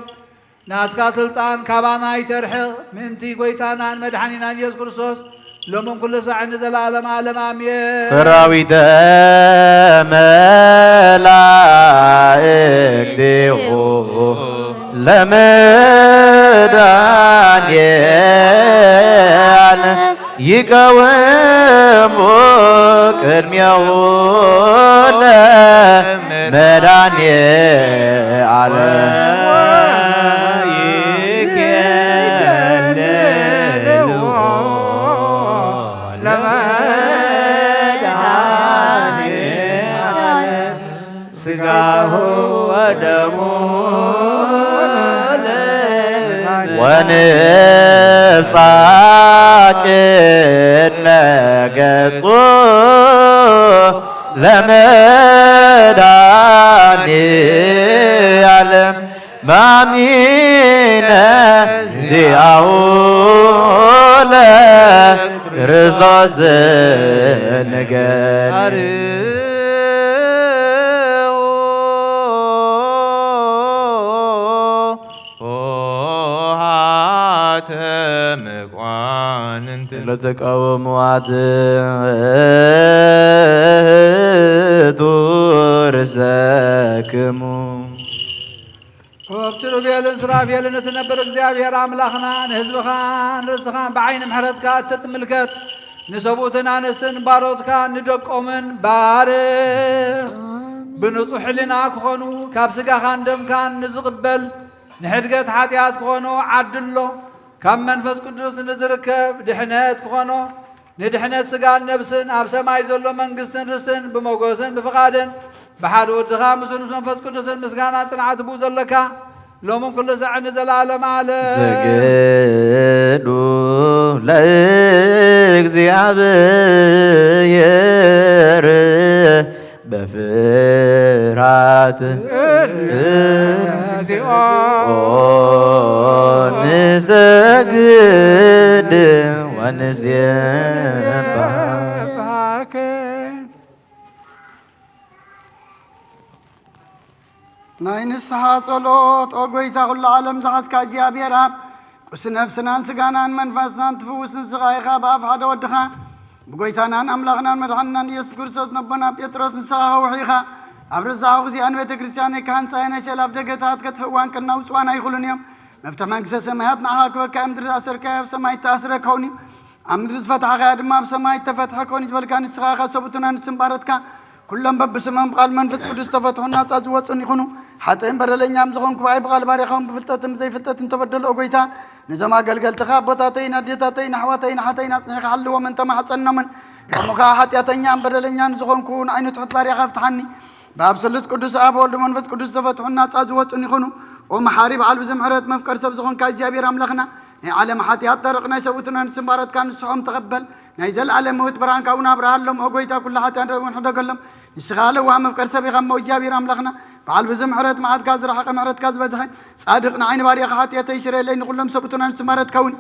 ናትካ ስልጣን ካባና ይተርሕቕ ምእንቲ ጐይታናን መድሓኒናን ኢየሱስ ክርስቶስ ሎምን ኩሉ ሳዕን ንዘለዓለም ዓለም ኣሜን። ሰራዊተ መላእክቲሁ ለመድኃኔዓለም ይቀውሙ ቅድሜሁ ለመድኃኔዓለም ለመድኃኔዓለም ሥጋሁ ወደሙ ወንፋ ቅድመ ገጹ ለመድኃኔዓለም ማሚነ ዚአሁ ለክርስቶስ ንገር ለተቃወሙ ኣትሕቱ ርእሰክሙ። ኦብ ኪሩቤልን ሱራፌልን እትነብር እግዚኣብሔር ኣምላኽና፣ ንህዝብኻን ርእስኻን ብዓይኒ ምሕረትካ እትትምልከት፣ ንሰብኡትን ኣንስትን ባሮትካ ንደቆምን ባርኽ። ብንጹሕ ሕልና ክኾኑ፣ ካብ ስጋኻን ደምካን ንዝቕበል፣ ንሕድገት ሓጢኣት ክኾኖ ዓድሎ። ካብ መንፈስ ቅዱስ ንዝርከብ ድሕነት ክኾኖ፣ ንድሕነት ስጋን ነብስን ኣብ ሰማይ ዘሎ መንግስትን ርስትን ብመጎስን ብፍቓድን ብሓደ ወድኻ ምስኡ ምስ መንፈስ ቅዱስን ምስጋና ጽንዓት ብኡ ዘለካ ሎምን ኩሉ ሳዕ ንዘለዓለም ዓለም። ስግዱ ለእግዚኣብሔር በፍርሃት። ኦ ንሰግድ ወንሴብሐከ። ናይ ንስሓ ጸሎት። ኦ ጎይታ ኩሉ ዓለም ዝሓዝካ እግዚኣብሔር ኣብ፣ ቁሲ ነፍስናን ስጋናን መንፈስናን ትፍውስ ንስኻ ኢኻ። ብኣፍ ሓደ ወድኻ ብጎይታናን ኣምላኽናን መድሓንናን ኢየሱስ ክርስቶስ ነቦና ጴጥሮስ ንስኻ ከውሒ ኢኻ። ኣብ ረዛሑ ግዜኣ ንቤተ ክርስቲያን ከሃንጻ ናይ ስእሊ ኣፍደገታት ከጥፍእዋን ከናውጽዋን ኣይኽእሉን እዮም። መፍትሕ መንግስተ ሰማያት ንዓኻ ክበካ እዮም። ምድሪ ዝኣሰርካዮ ኣብ ሰማይ እተኣስረ ክኸውን እዩ። ኣብ ምድሪ ዝፈታሕካዮ ድማ ኣብ ሰማይ እተፈትሐ ክኸውን እዩ ዝበልካ ንስኻ ኢኻ። ሰብኡትና ንስም ባረትካ ኩሎም በብስሞም ብቓል መንፈስ ቅዱስ ዝተፈትሑን ናጻ ዝወጹን ይኹኑ። ሓጥእን በደለኛም ዝኾንኩ ብኣይ ብቓል ባሪኻውን ብፍልጠትን ብዘይፍልጠትን ተበደሉ። ኦ ጎይታ፣ ነዞም ኣገልገልትኻ ኣቦታተይን ኣዴታተይን ኣሕዋተይን ኣሓተይን ኣጽኒሕካ ሓልዎምን ተማሕጸኖምን። ከምኡ ከኣ ሓጢኣተኛን በደለኛን ዝኾንኩ ንዓይ ንትሑት ባሪያኻ ፍትሓኒ። ብኣብ ስሉስ ቅዱስ ኣብ ወልድ መንፈስ ቅዱስ ዝተፈትሑን ናጻ ዝወጹን ይኹኑ። ኦ መሓሪ በዓል ብዙሕ ምሕረት መፍቀር ሰብ ዝኾንካ እግዚኣብሔር ኣምላኽና፣ ናይ ዓለም ሓጢኣት ጠርቕ ናይ ሰብኡትና ንስም ባረትካ ንስሖም ተቐበል። ናይ ዘለኣለም ህይወት ብርሃንካ እውን ኣብርሃሎም። ኦ ጎይታ፣ ኩሉ ሓጢኣት እውን ሕደገሎም። ንስኻ ለዋህ መፍቀር ሰብ ኢኻ እሞ እግዚኣብሔር ኣምላኽና፣ በዓል ብዙሕ ምሕረት፣ መዓትካ ዝረሓቐ ምሕረትካ ዝበዝሐ፣ ጻድቕ ንዓይ ንባርያኻ ሓጢኣተይ ስረየለይ፣ ንኹሎም ሰብኡትና ንስም ባረትካ እውን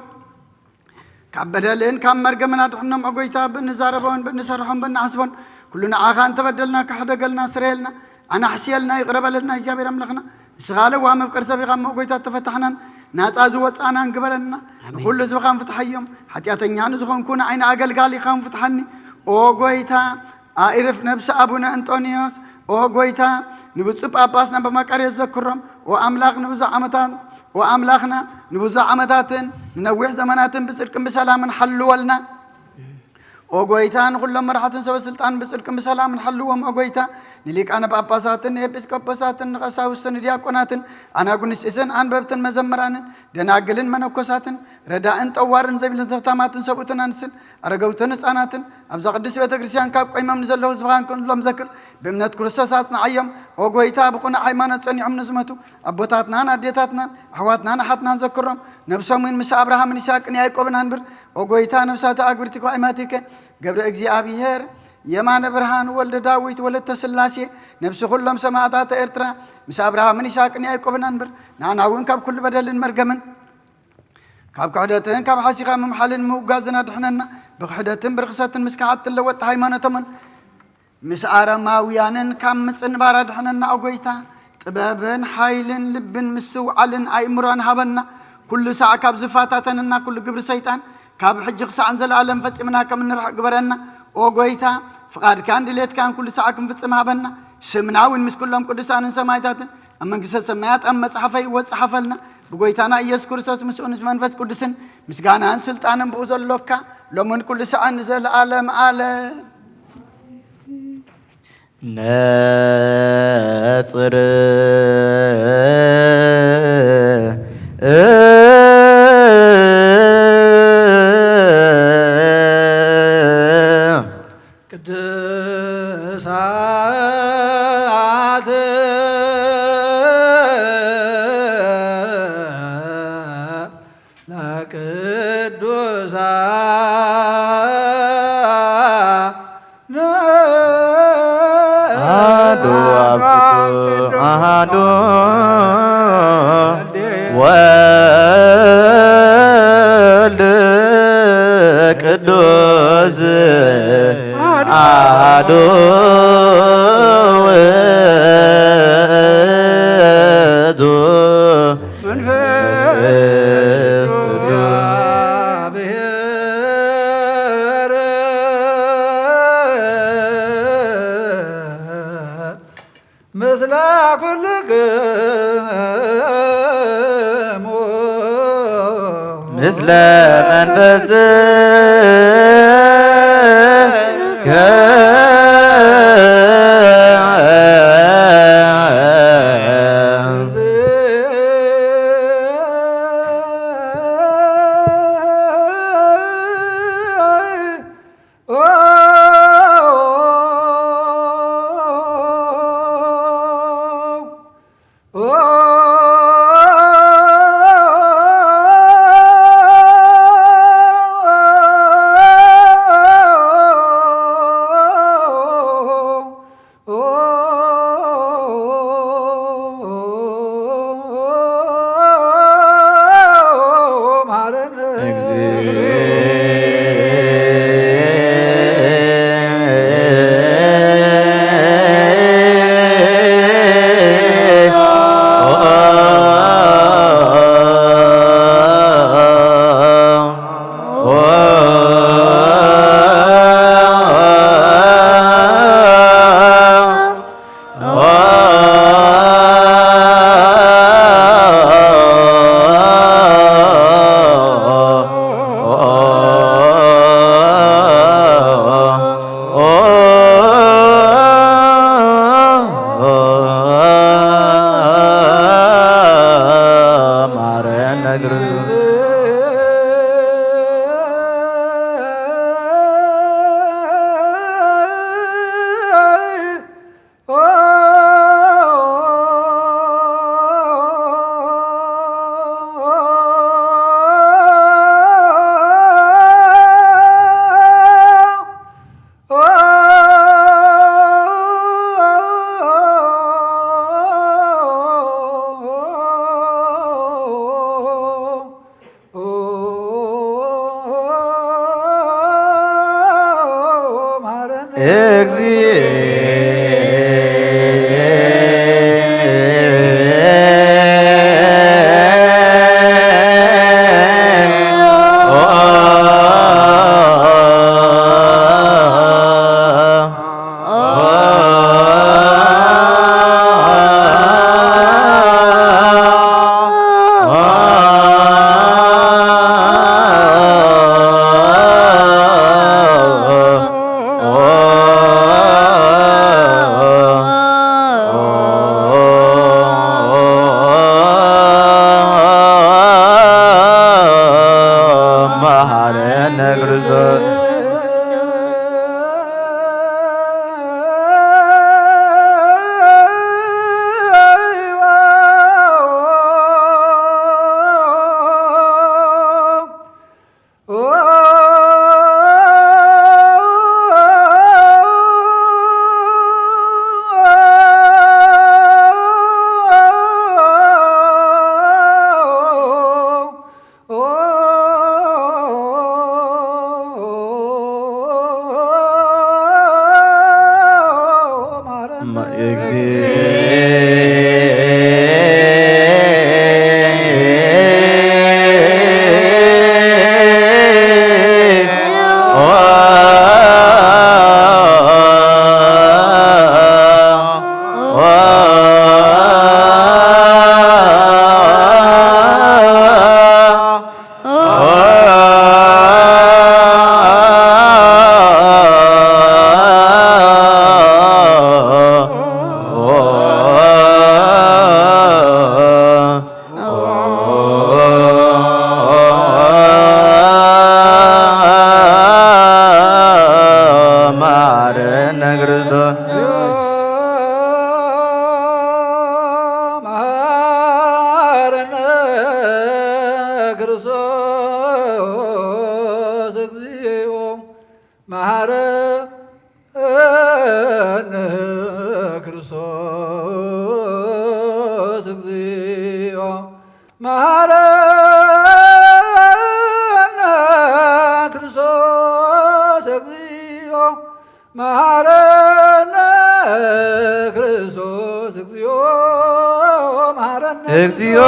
ካብ በደልን ካብ መርገምን ኣድሕኖም። ኦ ጎይታ፣ ብእንዛረቦን ብእንሰርሖን ብእንሓስቦን ኩሉ ንዓኻ እንተበደልና፣ ክሕደገልና፣ ስረየልና፣ ኣናሕስየልና፣ ይቕረ በለልና። እግዚኣብሔር ኣምላኽና፣ ንስኻ ለዋህ መፍቀር ሰብ ኢኻ እሞ፣ ኦ ጎይታ፣ ተፈታሕናን ናጻ ዝወጻናን ግበረና። ኣሜን። ንኹሉ ህዝብኻን ፍትሓዮም። ሓጢኣተኛ ንዝኾንኩ ንዓይ ንኣገልጋሊኻን ፍትሓኒ። ኦ ጎይታ፣ ኣእርፍ ነብሲ ኣቡነ እንጦንዮስ። ኦ ጎይታ፣ ንብፁዕ ጳጳስና በመቃርዮስ ዘክሮም። ኦ ኣምላኽ፣ ንብዙ ዓመታት፣ ኦ ኣምላኽና፣ ንብዙ ዓመታትን ንነዊሕ ዘመናትን ብጽድቅን ብሰላምን ሓልወልና። ኦ ጎይታ፣ ንኹሎም መራሕትን ሰበ ስልጣን ብጽድቅን ብሰላምን ሓልዎም። ኦ ጎይታ፣ ንሊቃነ ጳጳሳትን ንኤጲስቆጶሳትን ንቐሳውስትን ንዲያቆናትን ኣናጉንስጢስን ኣንበብትን መዘምራንን ደናግልን መነኮሳትን ረዳእን ጠዋርን ዘይብልን ተፍታማትን ሰብኡትን ኣንስትን ኣረገውትን ህፃናትን ኣብዛ ቅድስት ቤተ ክርስቲያን ካብ ቆይሞም ንዘለዉ ህዝብኻን ኩሎም ዘክር። ብእምነት ክርስቶስ ኣጽንዓዮም። ኦ ጎይታ፣ ብቕኑዕ ሃይማኖት ጸኒዖም ንዝመቱ ኣቦታትናን ኣዴታትናን ኣሕዋትናን ኣሓትናን ዘክሮም። ነብሶም እውን ምስ ኣብርሃምን ይስሐቅን ያዕቆብን ኣንብር። ኦ ጎይታ፣ ነብሳተ ኣግብርቲ ኳይማቲከ ገብረ እግዚኣብሔር የማነ ብርሃን ወልደ ዳዊት ወለተ ስላሴ፣ ነብሲ ኩሎም ሰማዕታተ ኤርትራ ምስ ኣብርሃምን ይስሐቅን ያዕቆብን ኣንብር። ንዓና እውን ካብ ኩሉ በደልን መርገምን ካብ ክሕደትን ካብ ሓሲኻ ምምሓልን ምውጋዝን ኣድሕነና። ብክሕደትን ብርኽሰትን ምስ ከሓድቲ ለወጥቲ ሃይማኖቶምን ምስ ኣረማውያንን ካብ ምጽንባር ኣድሕነና። ኦ ጎይታ፣ ጥበብን ሓይልን ልብን ምስትውዓልን ኣእምሮን ሃበና። ኩሉ ሳዕ ካብ ዝፈታተነና ኩሉ ግብሪ ሰይጣን ካብ ሕጂ ክሳዕ ንዘለኣለም ፈጺምና ከም እንርሕቕ ግበረና። ኦ ጎይታ፣ ፍቓድካን ድሌትካን ኩሉ ሳዕ ክንፍጽም ሃበና። ስምና እውን ምስ ኩሎም ቅዱሳንን ሰማዕታትን ኣብ መንግስተ ሰማያት ኣብ መጽሓፈ ህይወት ጸሓፈልና። ብጎይታና ኢየሱስ ክርስቶስ ምስኡን ምስ መንፈስ ቅዱስን ምስጋናን ስልጣንን ብኡ ዘሎካ ሎምን ኩሉ ሰዓን ንዘለኣለም ዓለም። ነጽር ቅድሳት ለቅዱሳን አሐዱ አብ ቅዱ-፣ አሐዱ ወልድ ቅዱስ አሐዱ ውእቱ መንፈስ ቅዱስ። ምስለ መንፈስከ። መሐረነ ክርስቶስ። መሐረነ ክርስቶስ። መሐረነ ክርስቶስ እግዚኦ። መሐረነ ክርስቶስ እግዚኦ፣ መሐረነ ክርስቶስ እግዚኦ፣ መሐረነ ክርስቶስ እግዚኦ፣ መሐረነ እግዚኦ።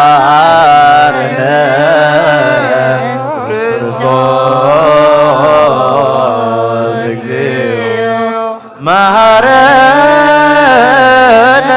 መሐረነ ክርስቶስ እግዚኦ፣ መሐረነ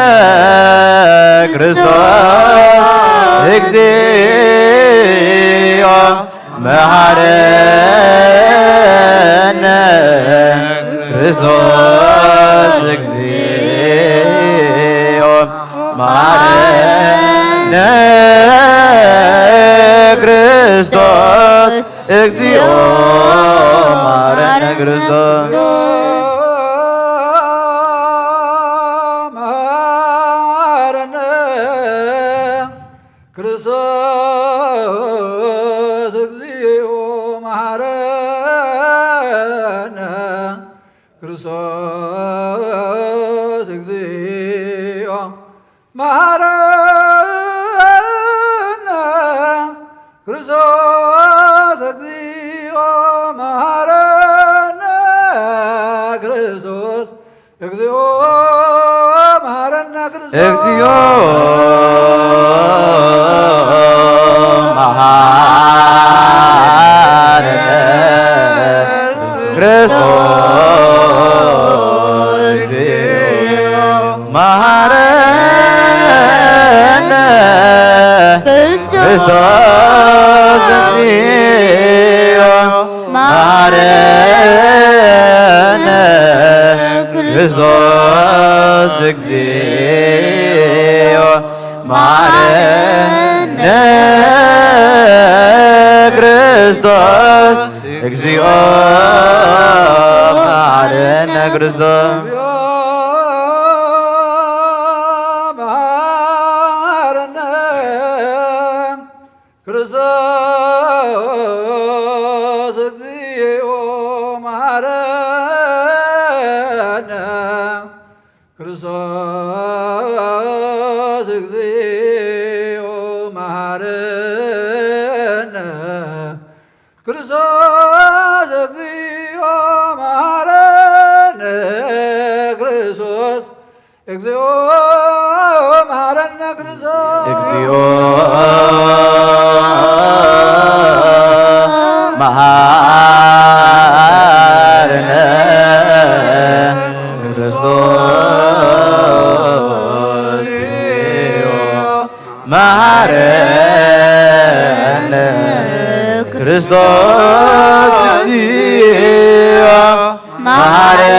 መሃረነ ክርስቶስ እግዚኦ መሃረነ ክርስቶስ እግዚኦ መሃረነ ክርስቶስ እግዚኦ መሃረነ ክርስቶስ እግዚኦ መሃረነ ክርስቶስ። እግዚኦ መሃረነ ክርስቶስ። እግዚኦ መሃረነ ክርስቶስ። ክርስቶስ። እግዚኦ መሃረነ ክርስቶስ። እግዚኦ መሃረነ ክርስቶስ። እግዚኦ መሃረነ ክርስቶስ። መሃረነ ክርስቶስ። እግዚኦ መሃረነ ክርስቶስ። እግዚኦ መሃረነ ክርስቶስ። እግዚኦ መሃረነ ክርስቶስ። እግዚኦ መሃረነ ክርስቶስ። እግዚኦ መሃረነ ክርስቶስ። መሃረነ ክርስቶስ። እግዚኦ መሃረነ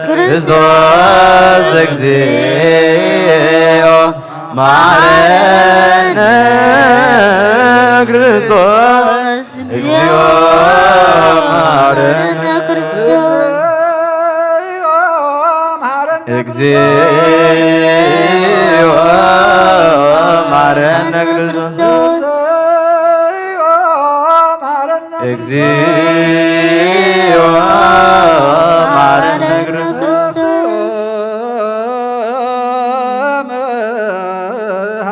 ክርስቶስ። እግዚኦ መሃረነ ክርስቶስ። እግዚኦ መሃረነ ክርስቶስ። እግዚኦ መሃረነ ክርስቶስ። እግዚኦ መሃረነ ክርስቶስ።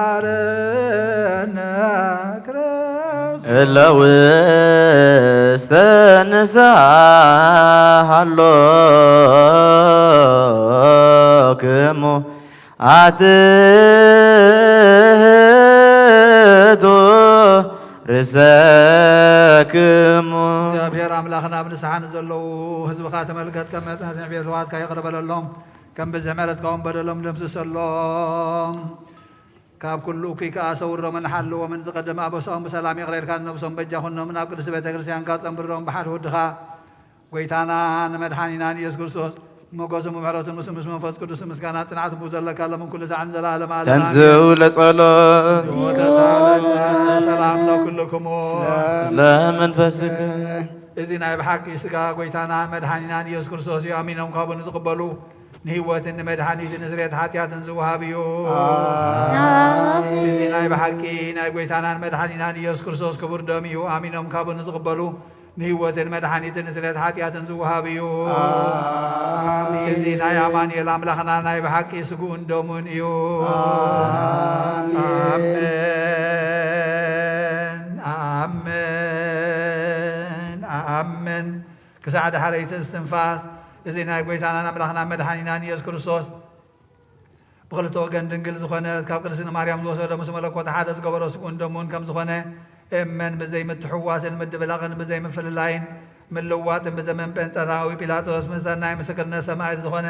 መሃረነ ክርስቶስ። እለ ውስተ ንስሓ ሃሎክሙ ኣትሕቱ ርእሰክሙ። እግዚኣብሔር ኣምላኽና፣ ኣብ ንስሓ ንዘለዉ ህዝብኻ ተመልከት፣ ከም መጠን ቤት ዋትካ ይቕረ በለሎም፣ ከም ብዝሒ ምሕረትካ እውን በደሎም ደምስሰሎም። ካብ ኩሉ እኩይ ከኣ ሰውሮምን ሓልዎምን፣ ዝቐደመ ኣበሳኦም ብሰላም ይቕረ ኢልካ ንነብሶም በጃ ኩኖምን ኣብ ቅድስቲ ቤተ ክርስቲያንካ ጸንብሮም ብሓደ ወድኻ ጎይታና ንመድሓኒና ንኢየሱስ ክርስቶስ ሞገስን ምሕረቱን ምስ፣ ምስ መንፈስ ቅዱስ ምስጋና ጽንዓት ብኡ ዘለካ ሎምን ኩሉ ሳዕን ዘለዓለም ዓለም ተንስኡ ኣሜን። ለጸሎት። ተሳለመ ሰላም ለኩልክሙ። ለመንፈስክ። እዚ ናይ ብሓቂ ስጋ ጎይታና መድሓኒናን ኢየሱስ ክርስቶስ እዩ። ኣሚኖም ካብኡ ንዝቕበሉ ንህይወትን ንመድሓኒትን ንስርየት ሓጢኣትን ዝወሃብ እዩ። ኣሜን። እዚ ናይ ብሓቂ ናይ ጎይታናን መድሓኒናን ኢየሱስ ክርስቶስ ክቡር ደም እዩ። ኣሚኖም ካብኡ ንዝቕበሉ ንህይወትን መድሓኒትን ንስርየት ሓጢኣትን ዝወሃብ እዩ። ኣሜን። እዚ ናይ ኣማኑኤል ኣምላኽና ናይ ብሓቂ ስግኡን ደሙን እዩ። ኣሜን። ኣሜን። ኣሜን። ኣሜን። ክሳዕ ዳሕረይቲ እስትንፋስ እዚ ናይ ጎይታናን ኣምላኽናን መድሓኒናን ኢየሱስ ክርስቶስ ብኽልተ ወገን ድንግል ዝኾነት ካብ ቅድስቲ ማርያም ዝወሰዶ ምስ መለኮት ሓደ ዝገበሮ ስግኡን ደሙን ከም ዝኾነ እመን። ብዘይ ምትሕዋስን ምድብላቕን ብዘይ ምፍልላይን ምልዋጥን ብዘመን ጴንጠናዊ ጲላጦስ ምስ ሰናይ ምስክርነት ሰማዕት ዝኾነ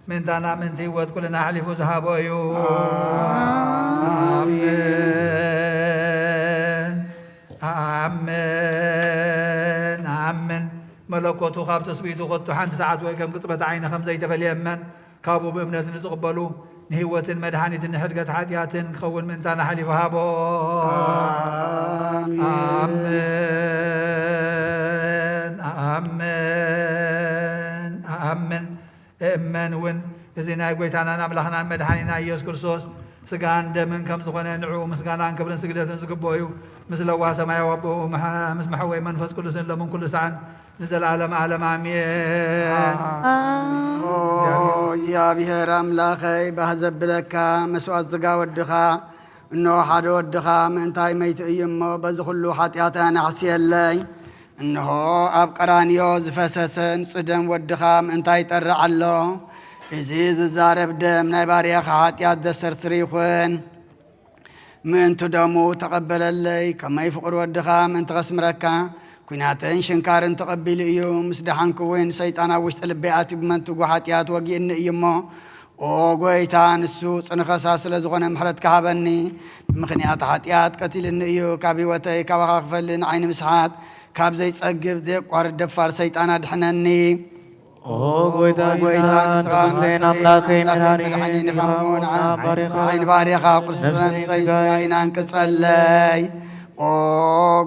ምእንታና ምእንቲ ህይወት ኩልና ኣሕሊፉ ዝሃቦ እዩ። ኣሜን። ኣሜን። ኣሜን። ኣሜን። መለኮቱ ካብ ትስብእቱ ከቶ ሓንቲ ሰዓት ወይ ከም ቅጽበት ዓይኒ ከም ዘይተፈልየ እመን። ካብኡ ብእምነት ንዝቕበሉ ንህይወትን መድሓኒትን ንሕድገት ሓጢኣትን ክኸውን ምእንታና ሓሊፉ ሃቦ። ኣሜን። ኣሜን። ኣምን እእመን እውን፣ እዚ ናይ ጐይታናን ኣምላኽናን መድሓኒና ኢየሱስ ክርስቶስ ስጋን ደምን ከም ዝኾነ፣ ንዕኡ ምስጋናን ክብርን ስግደትን ዝግብኦ እዩ። ምስ ለዋህ ሰማያዊ ኣቦኡ፣ መሓ-፣ ምስ መሓወይ መንፈስ ቅዱስን፣ ሎምን ኩሉ ሰዓን ንዘለዓለም ዓለም ኣሜን። ኦ እግዚኣብሔር ኣምላኸይ፣ ባህ ዘብለካ መስዋዕት ስጋ ወድኻ፣ እንሆ ሓደ ወድኻ ምእንታይ መይቱ እዩ እሞ፣ በዚ ኩሉ ሓጢኣተይ ኣናሕስየለይ። እንሆ ኣብ ቀራንዮ ዝፈሰሰ ንጹህ ደም ወድኻ ምእንታይ ይጠርዕ ኣሎ። እዚ ዝዛረብ ደም ናይ ባርያኻ ሓጢኣት ዘስተስሪ ይኹን። ምእንቲ ደሙ ተቐበለለይ፣ ከመይ ፍቑር ወድኻ ምእንቲ ከስምረካ፣ ኲናትን ሽንካርን ተቐቢሉ እዩ። ምስ ደሓንኩ እውን ሰይጣን ኣብ ውሽጢ ልበይ ኣትዩ ብመንትጉ ሓጢኣት ወጊእኒ እዩ እሞ፣ ኦ ጐይታ፣ ንሱ ጽንኸሳ ስለ ዝኾነ ምሕረትካ ሃበኒ። ብምኽንያት ሓጢኣት ቀቲልኒ እዩ። ካብ ህይወተይ ካባኻ ክፈሊ ንዓይ ንምስሓት ካብ ዘይጸግብ ዘየቋርጥ ደፋር ሰይጣን ኣድሕነኒ። ኦ ጐይታ፣ ኦ ጐይታ፣ ንስኻ ንስኻ ንስኻ ንስኻ ኣምላኸይ፣ ኣምላኸይ፣ መድሓኒይ፣ መድሓኒይ ኢኻ እሞ፣ ንዓ ባሪኻ፣ ንዓይ ንባሪኻ ቁርሲ ነፍሰይን ነፍሰይን ስጋይን ስጋይን ኣንቅጸለይ። ኦ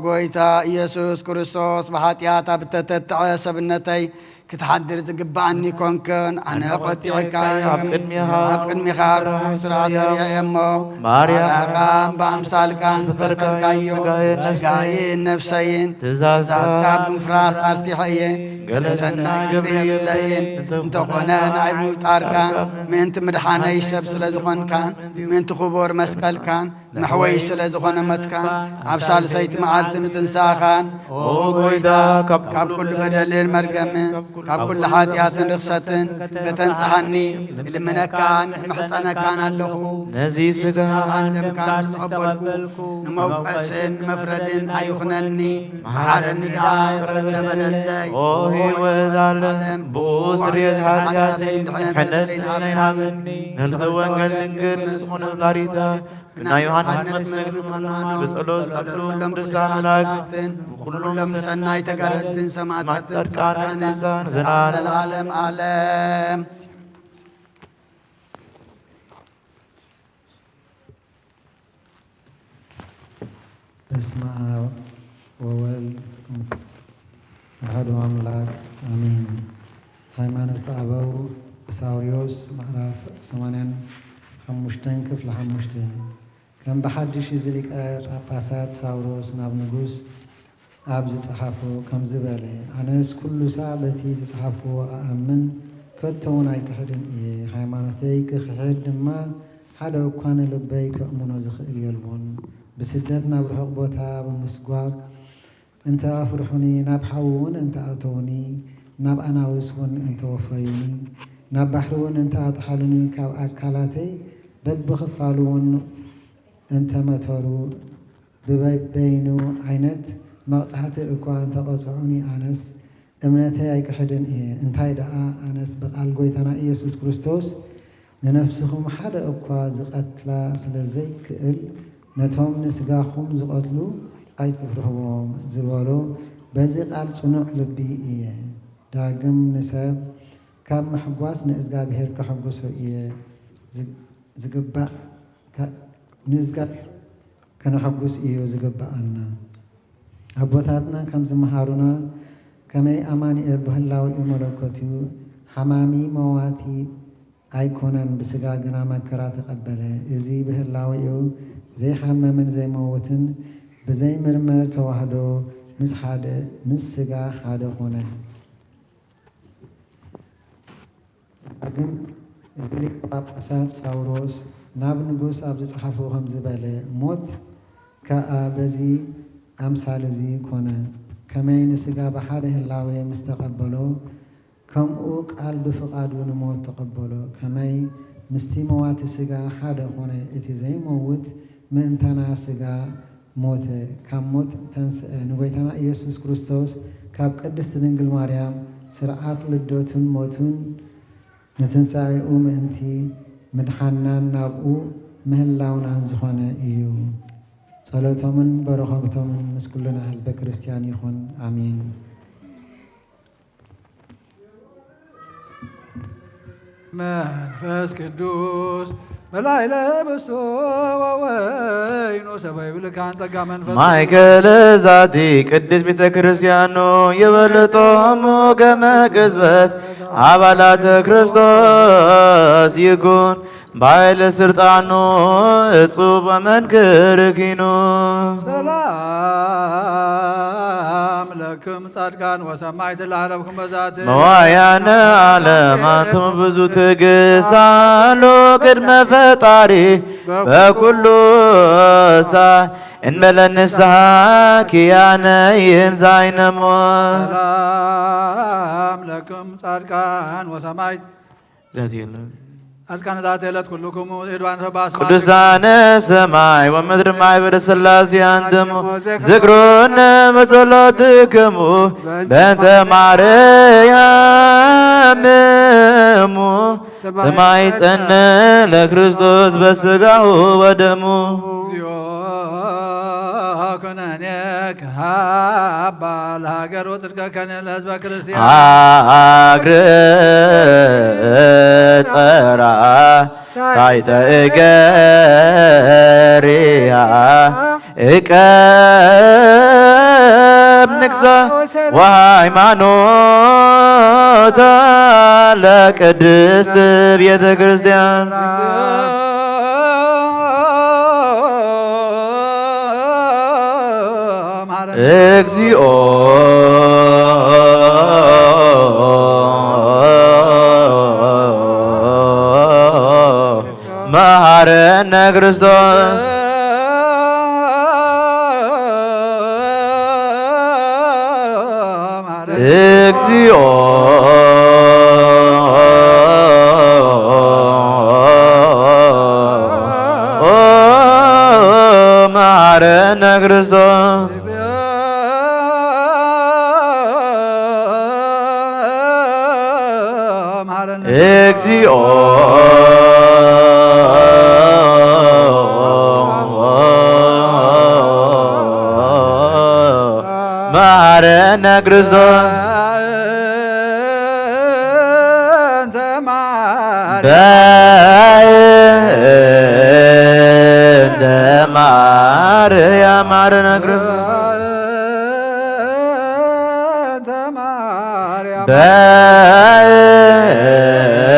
ጐይታ ኢየሱስ ክርስቶስ፣ ብሓጢኣት ኣብ እተተትዐ ሰብነተይ ክትሓድር ዝግብኣኒ ኮንክን። ኣነ ኣነ ቈጢዐካ እየ። ኣብ ቅድሚኻ ኣብ ቅድሚኻ ክፉእ ስራሕ ሰሪሐ እየ እሞ፣ ባርያኻ ባርያኻ ብኣምሳልካን ብኣምሳልካን ዝፈጠርካዮ ዝፈጠርካዮ ስጋየን ስጋየን ነፍሰይን ነፍሰይን ትእዛዝካ ትእዛዝካ ብምፍራስ ኣርሲሐ እየ። ገለ ገለ ሰናይ ሰናይ ግብሪ ግብሪ የብለይን። የብለይን። እንተኾነ እንተኾነ ንዓይ ናይ ብምፍጣርካን ምፍጣርካን ምእንቲ ምድሓነይ ሰብ ስለ ዝኾንካን ምእንቲ ክቡር መስቀልካን መሕወይ ስለ ዝኾነ ሞትካን ኣብ ሳልሰይቲ መዓልቲ ምትንሳእኻን፣ ኦ ጐይታ፣ ካብ ካብ ኩሉ በደልን መርገምን ካብ ኩሉ ሓጢኣትን ርኽሰትን ከተንጽሓኒ እልምነካን እምሕጸነካን ኣለኹ። ነዚ ስጋኻን ደምካን ምስ ተቐበልኩ፣ ንመውቀስን ንመፍረድን ኣይኹነኒ። መሓረኒ ደኣ፣ ይቕረ በለለይ። ኦ ህይወት ዓለም፣ ብኡ ስርየት ሓጢኣተይን ድሕነት ስጋይን ሃበኒ። ንልክቲ ወንጌል ድንግል ንዝኾነ ወላዲታ፣ ብናይ ዮሃንስ መጥምቅ ልመና፣ ብጸሎት ኩሎም ቅዱሳን መላእክትን፣ ብኩሎም ሰናይ ተጋደልትን ሰማዕታትን ጻድቃንን ጻድቃንን ዘላለም ዘላለም ዓለም። በስመ አብ ወወልድ ወመንፈስ ቅዱስ አሐዱ አምላክ አሜን። ሃይማኖተ አበው ሳውሪዎስ ምዕራፍ ሰማንያን ሓሙሽተን ክፍሊ ሓሙሽተ። ከም ብሓድሽ እዚ ሊቀ ጳጳሳት ሳውሮስ ናብ ንጉስ ኣብ ዝጸሓፎ ከምዚ በለ፣ ኣነስ ኩሉ ሳዕ በቲ ዝጸሓፍክዎ እኣምን፣ ከቶ እውን ኣይክሕድን እየ። ሃይማኖተይ ክኽሕድ ድማ ሓደ እኳ ንልበይ ከእምኖ ዝኽእል የልቦን። ብስደት ናብ ርሑቕ ቦታ ብምስጓግ እንተ ኣፍርሑኒ፣ ናብ ሓዊ እውን እንተ ኣእተዉኒ፣ ናብ ኣናብስ እውን እንተ ወፈዩኒ፣ ናብ ባሕሪ እውን እንተ ኣጥሓሉኒ፣ ካብ ኣካላተይ በብኽፋሉ እውን እንተ መተሩ፣ ብበበይኑ ዓይነት መቕጻዕቲ እኳ እንተ ቐጽዑኒ፣ ኣነስ እምነተይ ኣይክሕድን እየ። እንታይ ደኣ፣ ኣነስ ብቓል ጐይታና ኢየሱስ ክርስቶስ ንነፍስኹም ሓደ እኳ ዝቐትላ ስለ ዘይክእል፣ ነቶም ንስጋኹም ዝቐትሉ ኣይትፍርህዎም ዝበሎ በዚ ቃል ጽኑዕ ልቢ እየ። ዳግም ንሰብ ካብ ምሕጓስ ንእዝጋብሄር ከሐጉሶ እየ ዝ-፣ ዝግባእ፣ ከ-፣ ንእዝጋብሄር ከነሐጉስ እዩ ዝግብኣና። ኣቦታትና ከም ዝመሃሩና፣ ከመይ ኣማኑኤል ብህላዌኡ መለኮት እዩ፣ ሓማሚ መዋቲ ኣይኮነን፣ ብስጋ ግና መከራ ተቐበለ። እዚ ብህላዌኡ ዘይሓመምን ዘይመውትን ብዘይምርመር ተዋህዶ ምስ ሓደ፣ ምስ ስጋ ሓደ ኮነ። ዳግም እዚ ሊቀ ጳጳሳት ሳውሮስ ናብ ንጉስ ኣብ ዝጸሓፎ ከምዚ በለ፣ ሞት ከኣ በዚ ኣምሳል እዚ ኮነ። ከመይ ንስጋ ብሓደ ህላዌ ምስ ተቐበሎ፣ ከምኡ ቃል ብፍቓዱ ንሞት ተቐበሎ። ከመይ ምስቲ መዋቲ ስጋ ሓደ ኮነ፣ እቲ ዘይመውት ምእንታና ስጋ ሞተ፣ ካብ ሞት ተንስአ። ንጎይታና ኢየሱስ ክርስቶስ ካብ ቅድስት ድንግል ማርያም ስርዓት ልደቱን ሞቱን ንትንሳኤኡ ምእንቲ ምድሓንናን ናብኡ ምህላውናን ዝኾነ እዩ። ጸሎቶምን በረኸቶምን ምስ ኩልና ህዝበ ክርስቲያን ይኹን። ኣሜን። መንፈስ ቅዱስ መላእለ በስቶ ወወይኖ ሰማይ ብልካን ጸጋ መንፈስ ማእከለ ዛቲ ቅድስት ቤተ ክርስቲያኑ ይበልጦሙ ከመ ቅጽበት ኣባላተ ክርስቶስ ይኩን ባይለ ስልጣኑ እጹብ መንክር ኪኑ። ሰላም ለክም ጻድቃን ወሰማዕት ለዓለምኩም በዛቲ መዋያነ ዓለም ኣንቱም ብዙ ትዕግስት ኣሉ ቅድመ ፈጣሪ በኩሉ ሳ እንበለ ንስሓ ኪያነ ይንሳይነሞ። ሰላም ለክም ጻድቃን ወሰማዕት ዛት የለን። ጻድቃን ዛቲ ዕለት ኩልኩም ኢድዋን ሰባስ ቅዱሳነ ሰማይ ወምድር ማይበረ ሥላሴ ኣንትሙ ዝክሩነ በጸሎትክሙ በእንተ ማርያም እሙ ተማይጸነ ለክርስቶስ በስጋሁ ወደሙ። እግዚኦ ኩነኔ ከሃባ ለሃገር ወጽድቀ ከነ ለህዝበ ክርስቲያን አግር ጸራ ታይተ እገሪያ እቀብ ንግሳ ወሃይማኖታ ለቅድስት ቤተ ክርስቲያን። እግዚኦ መሐረነ ክርስቶስ። እግዚኦ መሐረነ ክርስቶስ። እግዚኦ መሐረነ ክርስቶስ። በእንተ ማርያም መሐረነ ክርስቶስ።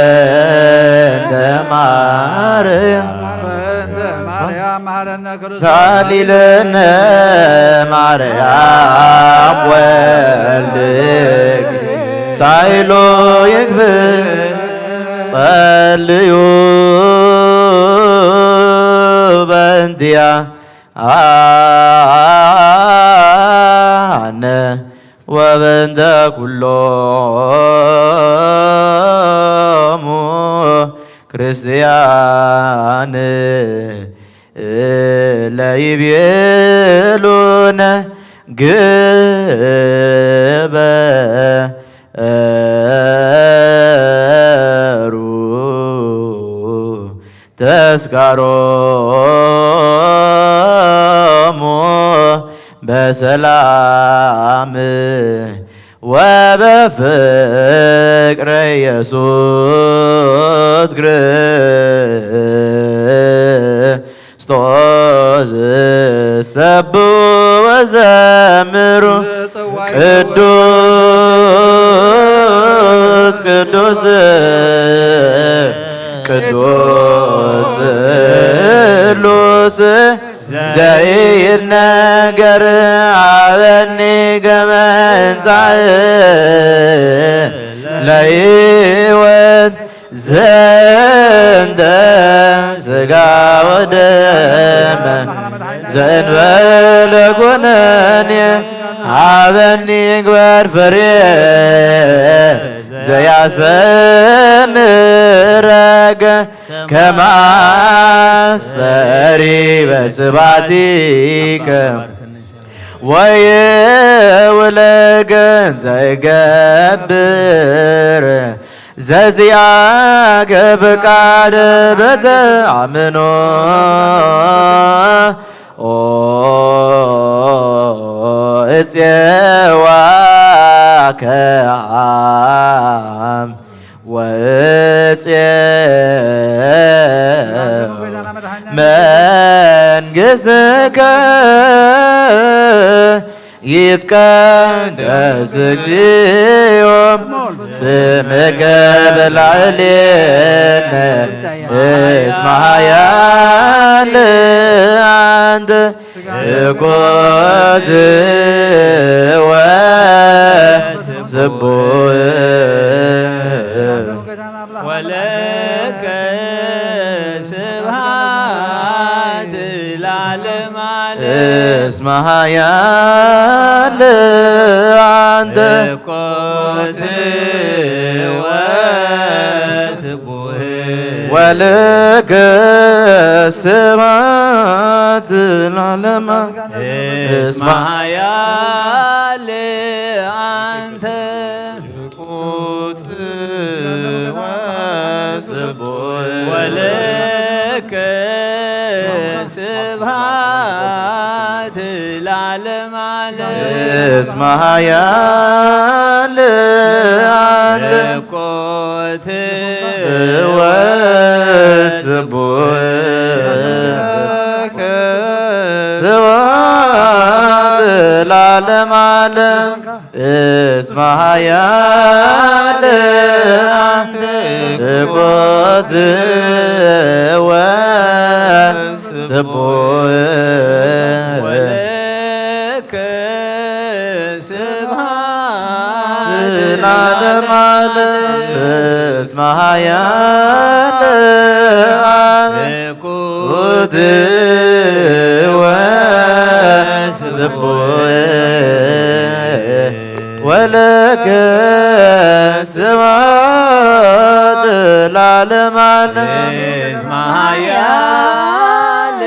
በእንተ ማርያም ሳሊለነ ማርያም ወልድ ሳይሎ ይክፍል ጸልዩ በእንቲያ አነ ወበእንተ ኩሎሙ ክርስቲያን ለይቤሉነ ግበሩ ተስካሮሙ በሰላም ወበፍቅረ ኢየሱስ ክርስቶስ ሰብሑ ወዘምሩ ቅዱስ ቅዱስ ቅዱስ ስሉስ ዘይትነገር አበኒ ገመንጻእ ለህይወት ዘንተ ስጋ ወደመ ዘእንበለ ኩነኔ ሀበኒ ግበር ፍሬ ዘያሰምረከ ከማስተሪ በስባቲከ ወይውለገን ዘይገብር ዘዚአከ ፍቃድ በተአምኖ ኦ እፄዋ ከአም ወእፄ መንግሥትከ ይትቀደስ እግዚኦ ስምከ በላዕሌነ እስመ ኃያል አንተ ትኩት ወስቡሕ። ወለከ ስብሐት ለዓለመ ዓለም። እስመ ኃያል አንተ ትኩት ወስቡሕ። ወለከ ስብሐት ለዓለመ እስመ ኃያል አንተ ትኩት ወስቡሕ። ወለከ ስብሐት ለዓለመ ዓለም። እስመ ኃያል አንተ ትኩት ወስቡሕ። ስብሐት ለዓለመ ዓለም። እስመ ኃያል ትኩት ወስቡሕ። ወለከ ስብሐት ለዓለመ ዓለም። እስመ ኃያል ትኩት ወስቡሕ። ወለከ ስብሐት ለዓለመ ዓለም። እስመ ኃያል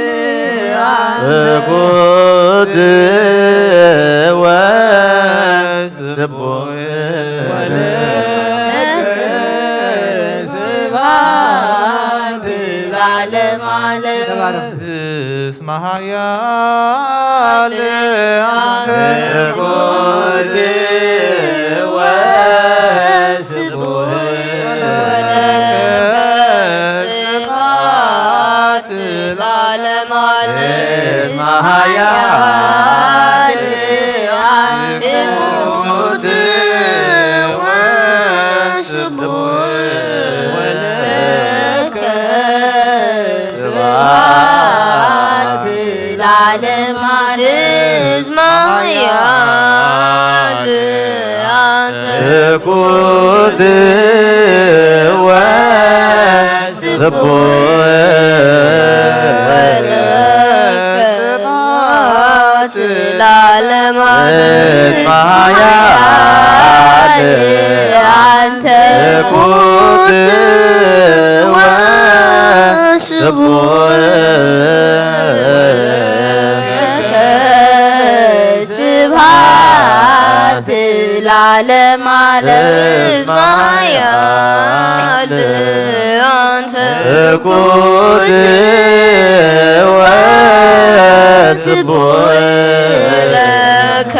ትኩት ወስቡሕ። ወለከ ስብሐት ለዓለመ ዓለም። እስመ ኃያል ትኩት ወስቡሕ። ወለከ ስብሐት ለዓለመ ዓለም። እስመ ኃያል ትኩት ወስቡሕ። ወለከ ስብሐት ለዓለመ ዓለም። እስመ ኃያል አንተ ትኩት ወስቡሕ። ወለከ ስብሐት ለዓለመ ዓለም። እስመ ኃያል አንተ ትኩት ወስቡሕ። ስብሐት ለዓለመ ዓለም። እስመ ኃያል አንተ ትኩት ወስቡሕ። ለከ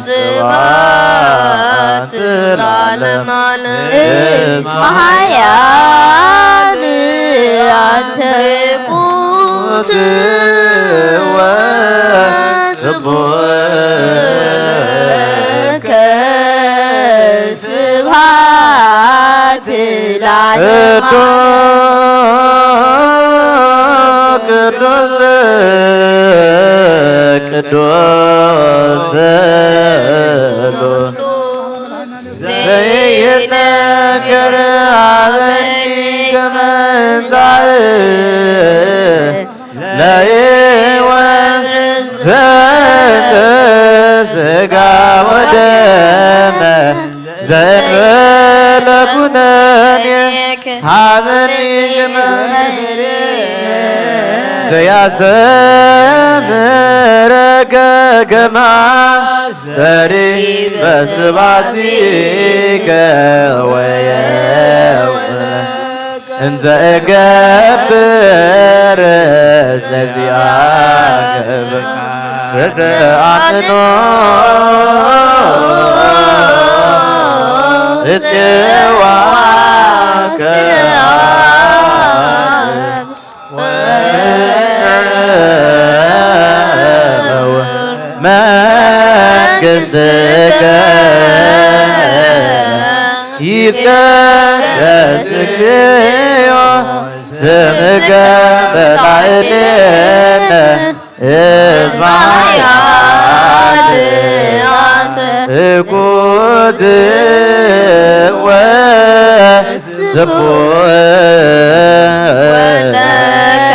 ስብሐት ለዓለመ ዓለም። እስመ ኃያል አንተ ትኩት ወስቡሕ። ለከ ስብሐት ለዓለመ ዓለም። ቅዱስ ቅዱስ ቅዱስ ዘይነገር አበኒ ከመንጻእ ለሕይወት ስጋ ወደመ ዘእንበለ ኩነኔ ሀበኒ ዘያሰምረከ ከማስተሪ በስባቲከ ወየውነ እንዘ እገብር ዘዚአከ ርድእ ኣምኖ እጽዋከ ስምከ ይትቀደስ እግዚኦ ስምከ በላዕሌነ እስመ ኃያል አንተ። እኩት ወስቡሕ ወለከ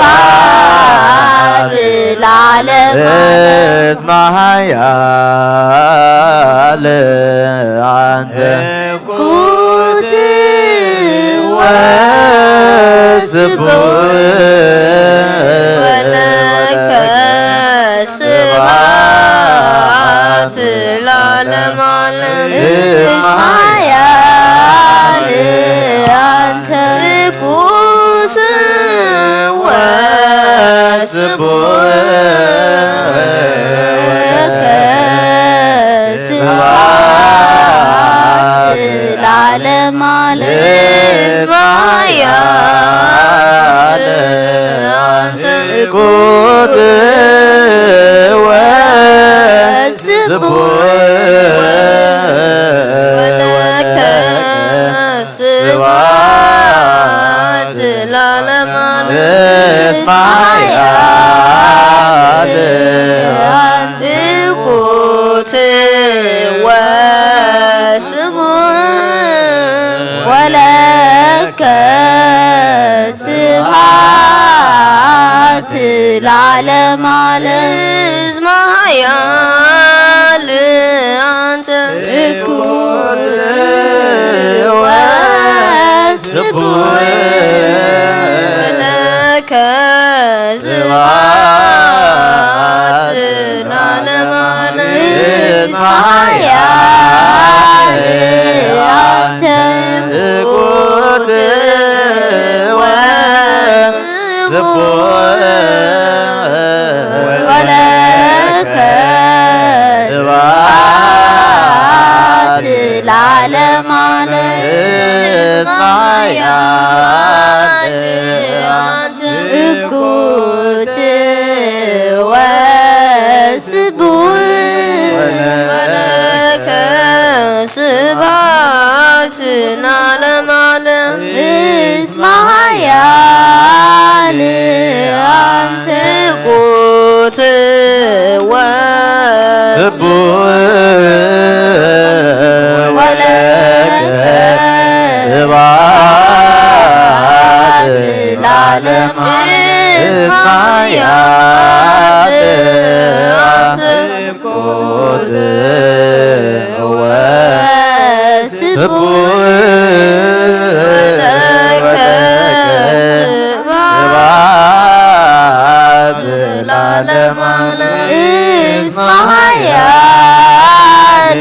ስብሐት ለዓለመ ዓለም። እስመ ኃያል አንተ። ኩት ወስቡሕ ወለከ ስብሐት ለዓለመ ዓለም። እስመ ኃያል አንተ። ኩት ወስቡሕ ወለከ ስብሐት ለዓለመ ዓለም። እስመ ኃያል አንተ። ኩት ወስቡሕ ወለከ ስብሐት ለዓለመ ዓለም። እስመ ኃያል አንተ። ኩት ወስቡሕ ወለከ ስብሐት ለዓለመ ዓለም። እስመ ኃያል አንተ። ኩት ወስቡሕ ወለከ ስብሐት ለዓለመ ዓለም። እስመ ኃያል አንተ። ኩት ወስቡሕ ወለከ ስብሐት ለዓለመ ዓለም። እስመ ኃያል አንተ። ኩት ወስቡሕ ወለከ ስብሐት ለዓለመ ዓለም። እስመ ኃያል አንተ። ኩት ወስቡሕ ወለከ ስብሐት ለዓለመ ዓለም። እስመ ኃያል አንተ። ኩት ወስቡሕ ወለከ ስብሐት ለዓለመ ዓለም። እስመ ኃያል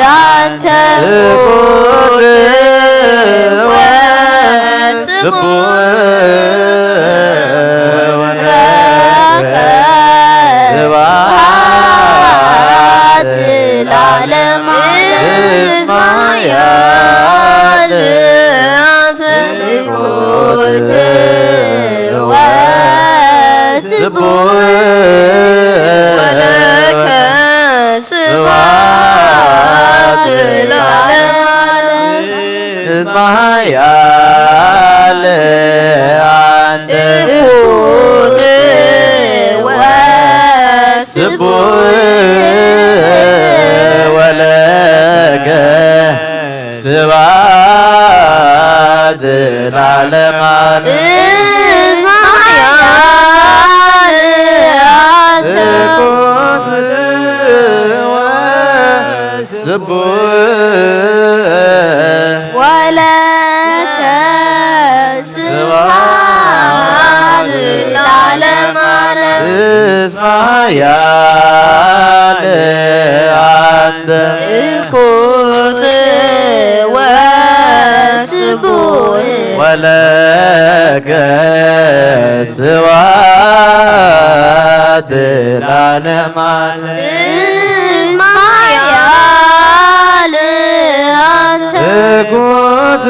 አንተ። ኩት ወስቡሕ ወለከ ስብሐት ለዓለመ ዓለም። እስመ ኃያል አንተ። ኩት ወስቡሕ ወለከ ስብሐት ለዓለመ ዓለም። እስመ ኃያል አንተ። ኩት ወስቡሕ ወለከ ስብሐት ለዓለመ ዓለም። እስመ ኃያል አንተ። ኩት ወስቡሕ ወለከ ስብሐት ለዓለመ ዓለም። እስመ ኃያል አንተ። ኩት ወስቡሕ ወለከ ስብሐት ለዓለመ ዓለም። እስመ ኃያል አንተ። ኩት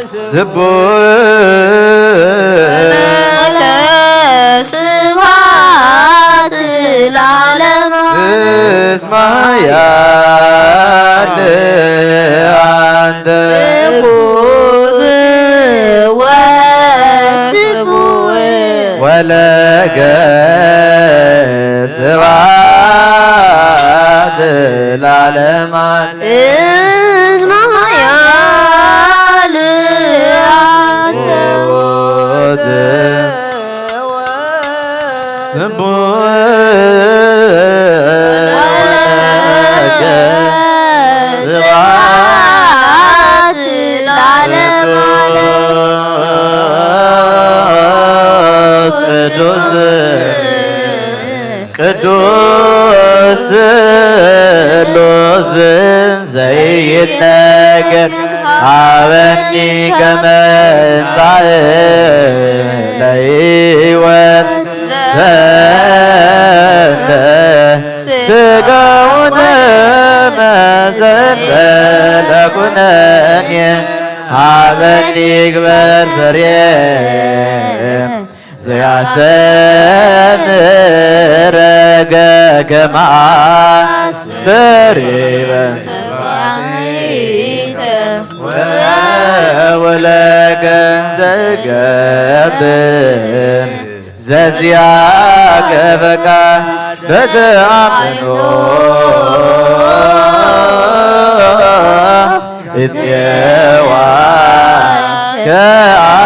ወስቡሕ ወለከ ስብሐት ያል አንተ ትኩር ወስቡሕ ወለከ ስብሐት ለዓለመ ዓለም። እስመ ኃያል አንተ ትኩር ስቡሕ ወለከ ስብሐት ለዓለመ ዓለም። ቅዱስ ቅዱስ ሥሉስ ዘይነገር ሀበኒ ከመ እንጻእ ለሕይወት ዘንተ ሥጋውን መዘንበለ ኩነኔ ሀበኒ ግበር ዘርየ ዘያሰምረከ ከመ አስተርይ በስብሐቲከ ወለከ ዘይገብር ዘዚአከ ፈቃድ በተአምኖ እፄዋ ከአብ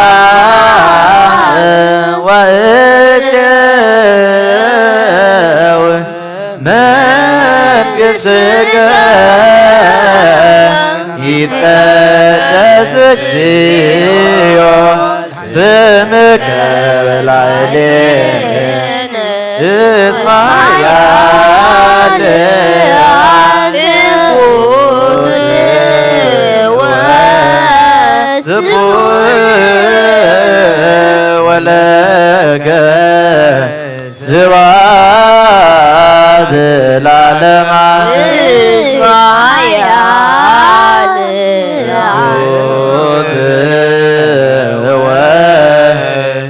ወእደው መንግሥትከ ይትቀደስ እግዚኦ ስምከ በላዕሌነ እስመ ኃያል አንተ ትኩር ወስቡሕ ወለከ ስብሐት ለዓለመ ዓለም። እስመ ኃያል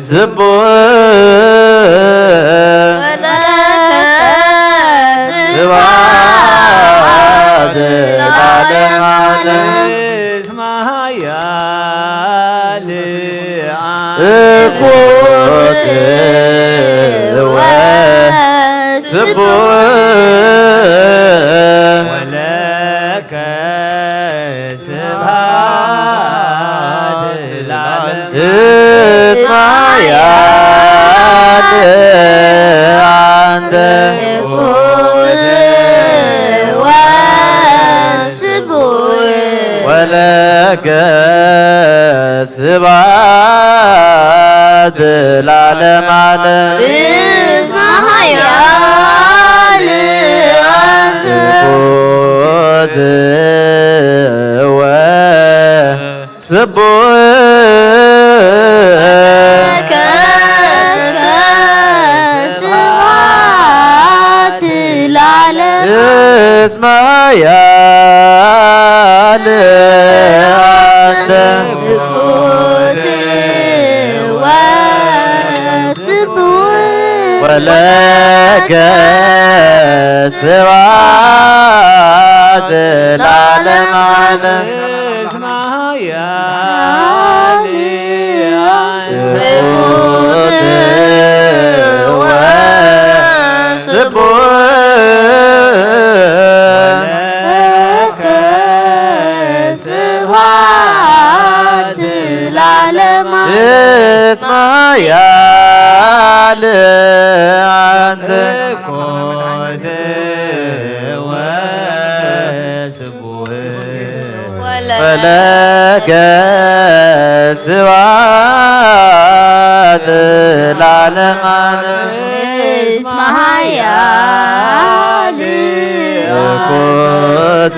ወስቡሕ ወለከ ስብሐት ለዓለመ ዓለም። እስመ ኃያል ትኩር ወስቡሕ ወለከ ስብሐት ለዓለም። እስመ ኃያል አንተ ትኩር ወስቡሕ ወለከ ስብሐት ለዓለመ ዓለም። እስመ ኃያል አንተ ትኩር ወስቡሕ ወለከ ስብሐት ለዓለም። እስመ ኃያል አንተ ትኩር ወስቡሕ ወለከ ስብሐት ለዓለመ ዓለም። እስመ ኃያል ትኩር ወስቡሕ ወለከ ስብሐት ለዓለመ ዓለም። እስመ ኃያል አንተ ትኩር ወስቡሕ ወለከ ስብሐት ለዓለመ ዓለም። እስመ ኃያል ትኩር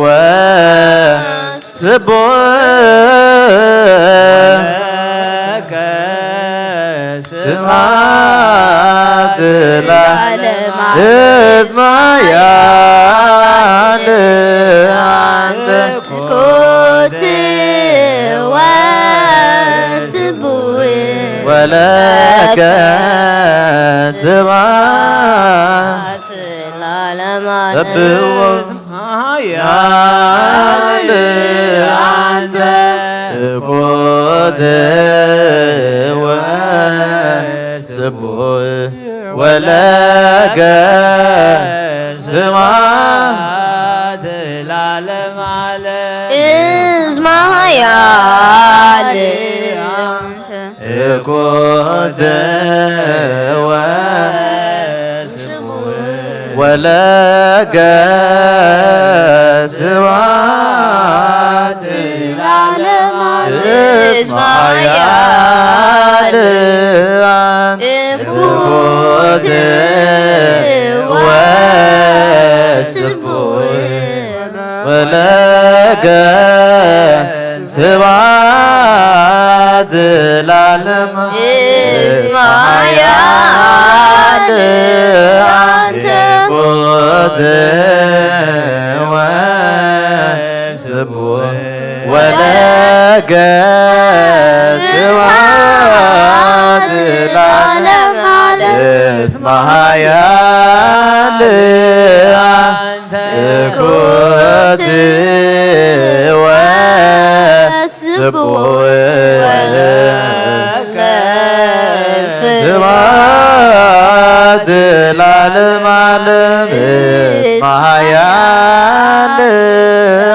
ወስቡሕ ወለከ ስብሐት ለዓለመ ዓለም። እስመ ኃያል አንተ ትኩር ወስቡሕ ወለከ ስብሐት ለዓለመ ብዎ ሓያል ኣንተ ትኮት ወስቡእ ወለገ ስብሐት ለዓለመ ዓለም። እስመ ሓያል ትኮት ወስቡእ ወለገ ስብሐት ለዓለመ ዓለም። እስመ ሓያል ትኮት ወስቡእ ወለገ ስብሐት ለዓለመ። እስመ ሓያል አንተ ትኮት ወስቡእ ወለገ ስብሐት ለዓለመ። እስመ ሓያል ትኮት ወስቡእ ስብሐት ለዓለመ ዓለም። እስመ ሓያል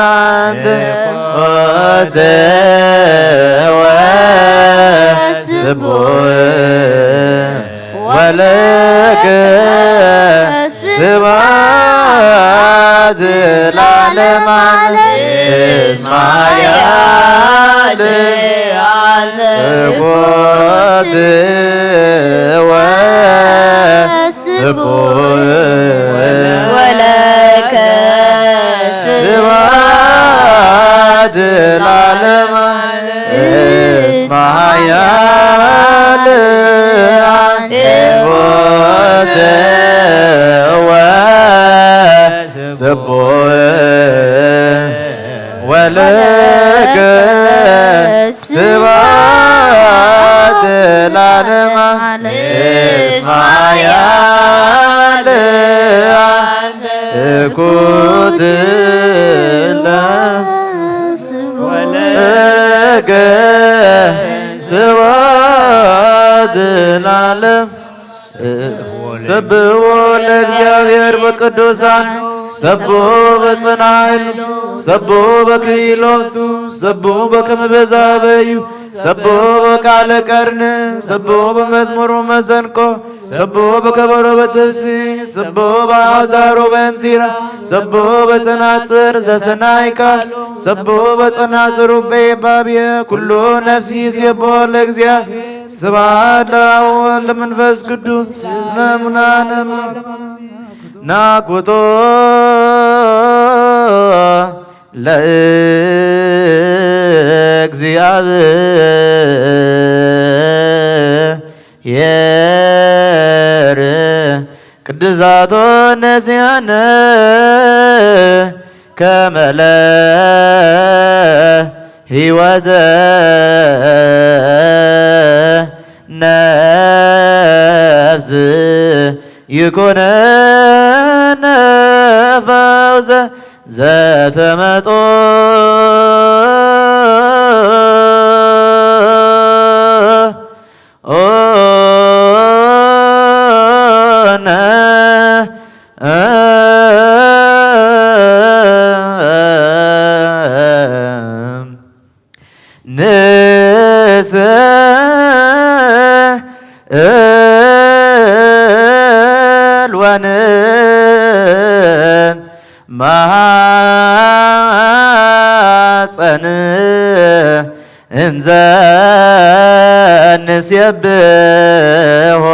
አንተ ትኮት ወስቡእ ወለከ ስብሐት ለዓለመ ዓለም። እስመ ኃያል አንተ ትኮት ወስቡሕ ወለከ ስብሐት ለዓለመ ዓለም። እስመ ኃያል አንተ ትኮት ወስቡሕ ወለከ ስብሐት ለዓለመ ዓለም። እስመ ኃያል አንተ ትኮት ወለከ ስብሐት ለዓለም። ሰብሑ ለእግዚአብሔር በቅዱሳን፣ ሰብሑ በጽንዓት፣ ሰብሑ በክህሎቱ፣ ሰብሑ በከመ በዛ በዩ፣ ሰብሑ በቃለ ቀርን፣ ሰብሑ በመዝሙር ወመሰንቆ፣ ሰብሑ በከበሮ በትፍሲ፣ ሰብሑ በአውታሩ በእንዚራ፣ ሰብሑ በጸናጽር ዘሰናይ ቃል፣ ሰብሑ በጸናጽሩ በየባብየ፣ ኩሉ ነፍሲ ይሴብሖ ለእግዚአብሔር። ስብሐት ለአብ ወወልድ ለመንፈስ ቅዱስ ለሙናነ ናኩቶ ለእግዚአብሔር ቅድሳቶ ነሲያነ ከመለ ሕይወተ ነፍስ ይኩነነ ፈውሰ ዘተመጦ ኦነ ንስእል ወንማሐፀን እንዘ ንሴብሖ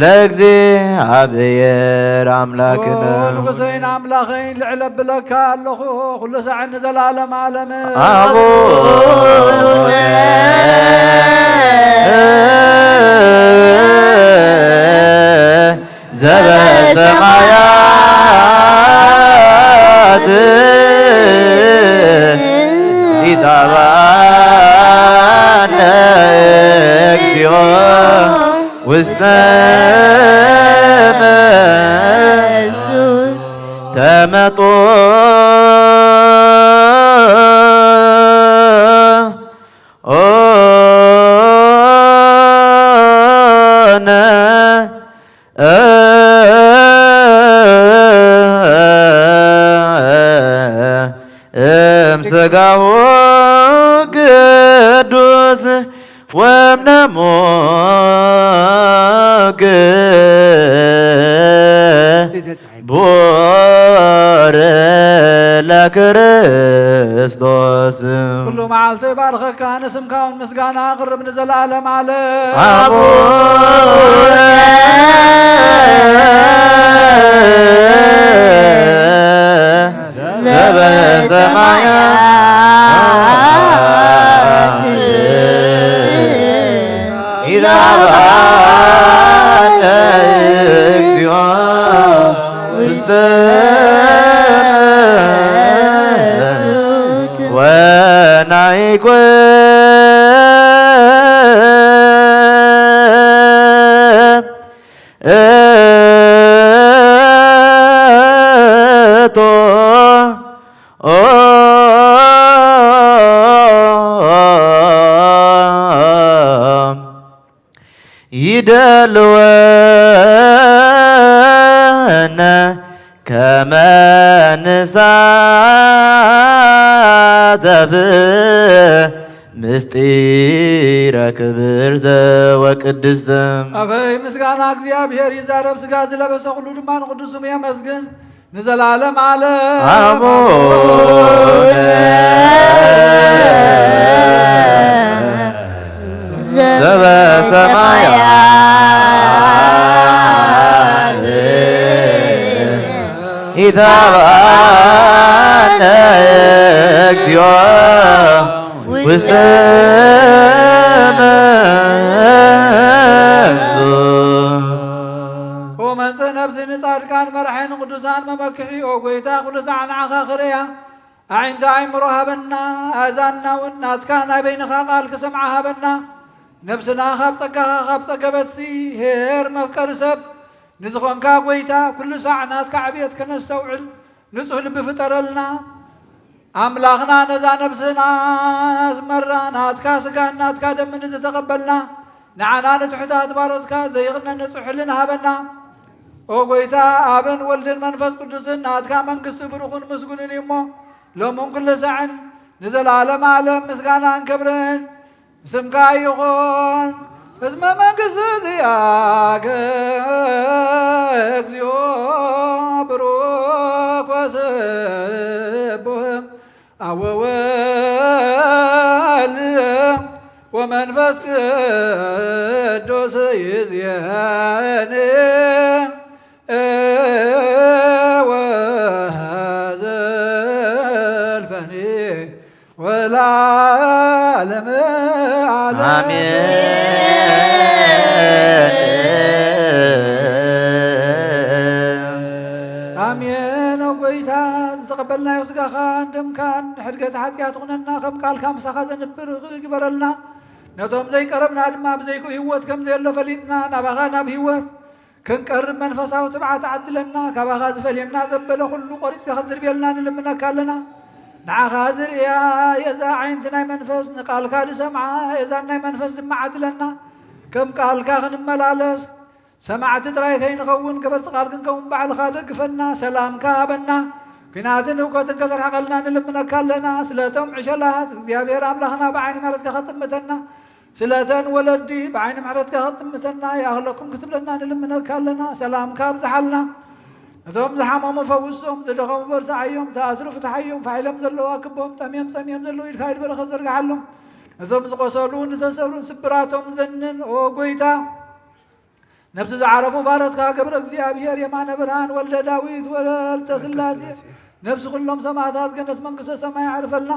ለእግዚአብሔር አምላክነ። ኦ ንጉሰይን ኣምላኸይን ልዕል ኣብለካ ኣለኹ ኩሉ ሳዕ ንዘላለም ዓለም። ኣቡነ ዘበሰማያት ኢታብአነ እግዚኦ ውስተ መንሱት ኦነ እምስጋሁ ቅዱስ ወምነሞግ ቦር ለክርስቶስ። ኩሉ መዓልቲ ባርኸካ፣ ንስምካ እውን ምስጋና ኣቕርብ ንዘለዓለም ዓለም። ኣቡነ ዘበሰማያት ኢዛብአነ እግዚኦ ውስተ ወናይቆ እቶ ይደልወነ ከመ ንሳተፍ ምስጢረ ክብርተ ወቅድስተ። ኣበይ ምስጋና እግዚኣብሔር ይዛረብ፣ ሥጋ ዝለበሰ ኩሉ ድማ ንቅዱስ ስሙ የመስግን። ንዘላለም ዓለም ኣቡነ ዘበሰማያት ኢታብአነ እግዚኦ ውስተ መንሱ። ወመንጽእ ነፍሲ ንጻድቃን መራሒ ንቅዱሳን መመክሒ፣ ኦ ጎይታ፣ ኩሉ ሳዕ ንዓኻ ክርእያ ኣዒንቲ ኣእምሮ ሃበና። ኣእዛንና እውን ናትካ ናይ በይንኻ ቃል ክሰምዓ ሃበና። ነፍስና ካብ ጸጋኻ ካብ ጸገበትሲ፣ ሄር መፍቀሪ ሰብ ንዝኾንካ ጎይታ፣ ኩሉ ሳዕ ናትካ ዕብየት ከነስተውዕል ንጹህ ልቢ ፍጠረልና። ኣምላኽና፣ ነዛ ነፍስና ዝመራ ናትካ ስጋን ናትካ ደምን ዝተቐበልና፣ ንዓና ንትሑታት ባሮትካ ዘይቕነ ንጹሕ ሕልና ሃበና። ኦ ጎይታ፣ ኣብን ወልድን መንፈስ ቅዱስን ናትካ መንግስቲ ብሩኽን ምስጉንን እዩ እሞ፣ ሎምን ኩሉ ሳዕን ንዘለዓለም ዓለም ምስጋናን ክብርን ስምካ ይኹን። እስመ መንግስቲ ዚአከ እግዚኦ ብሩክ ወስቡህ አወ ወልድ ወመንፈስ ቅዱስ ይእዜኒ ወዘልፈኒ ወለዓለመ ዓለም። አሜን። አሜን። ኦ ጎይታ፣ ዝተቐበልናዮ ስጋኻን ደምካን ንሕድገት ሓጢኣት ኹነና፣ ከም ቃልካ ምሳኻ ዘንብር ይግበረልና። ነቶም ዘይቀረብና ድማ ብዘይክኡ ህይወት ከም ዘየሎ ፈሊጥና፣ ናባኻ ናብ ህይወት ክንቀርብ መንፈሳዊ ትብዓት ዓድለና። ካባኻ ዝፈልየና ዘበለ ኩሉ ቆሪጽካ ክትድርብየልና ንልምነካ ኣለና። ንዓኻ ዝርእያ የዛ ዓይንቲ ናይ መንፈስ፣ ንቃልካ ዝሰምዓ የዛን ናይ መንፈስ ድማ ዓድለና። ከም ቃልካ ክንመላለስ ሰማዕቲ ጥራይ ከይንኸውን፣ ገበርቲ ቃል ክንከውን ባዕልኻ ደግፈና። ሰላምካ ሃበና። ኲናትን ህውከትን ከተርሕቐልና ንልምነካ ኣለና። ስለቶም ዕሸላት እግዚኣብሔር ኣምላኽና ብዓይኒ ምሕረትካ ከጥምተና፣ ስለተን ወለዲ ብዓይኒ ምሕረትካ ከጥምተና፣ ይኣኽለኩም ክትብለና ንልምነካ ኣለና። ሰላምካ ኣብዝሓልና። ነቶም ዝሓመሙ ፈውሶም፣ ዝደኸሙ በርትዓዮም፣ ተኣስሩ ፍትሓዮም፣ ፋሕ ኢሎም ዘለዉ ኣክቦም፣ ጠምዮም ጸምዮም ዘለዉ ኢድካ ኢድ በረኸት ዘርግሓሎም። ነቶም ዝቆሰሉን ዝተሰብሩን ስብራቶም ዘንን፣ ኦ ጎይታ፣ ነብሲ ዝዓረፉ ባሮትካ ገብረ እግዚኣብሔር የማነ ብርሃን ወልደ ዳዊት ወልተ ስላሴ፣ ነብሲ ኩሎም ሰማዕታት ገነት መንግስተ ሰማይ ኣዕርፈልና።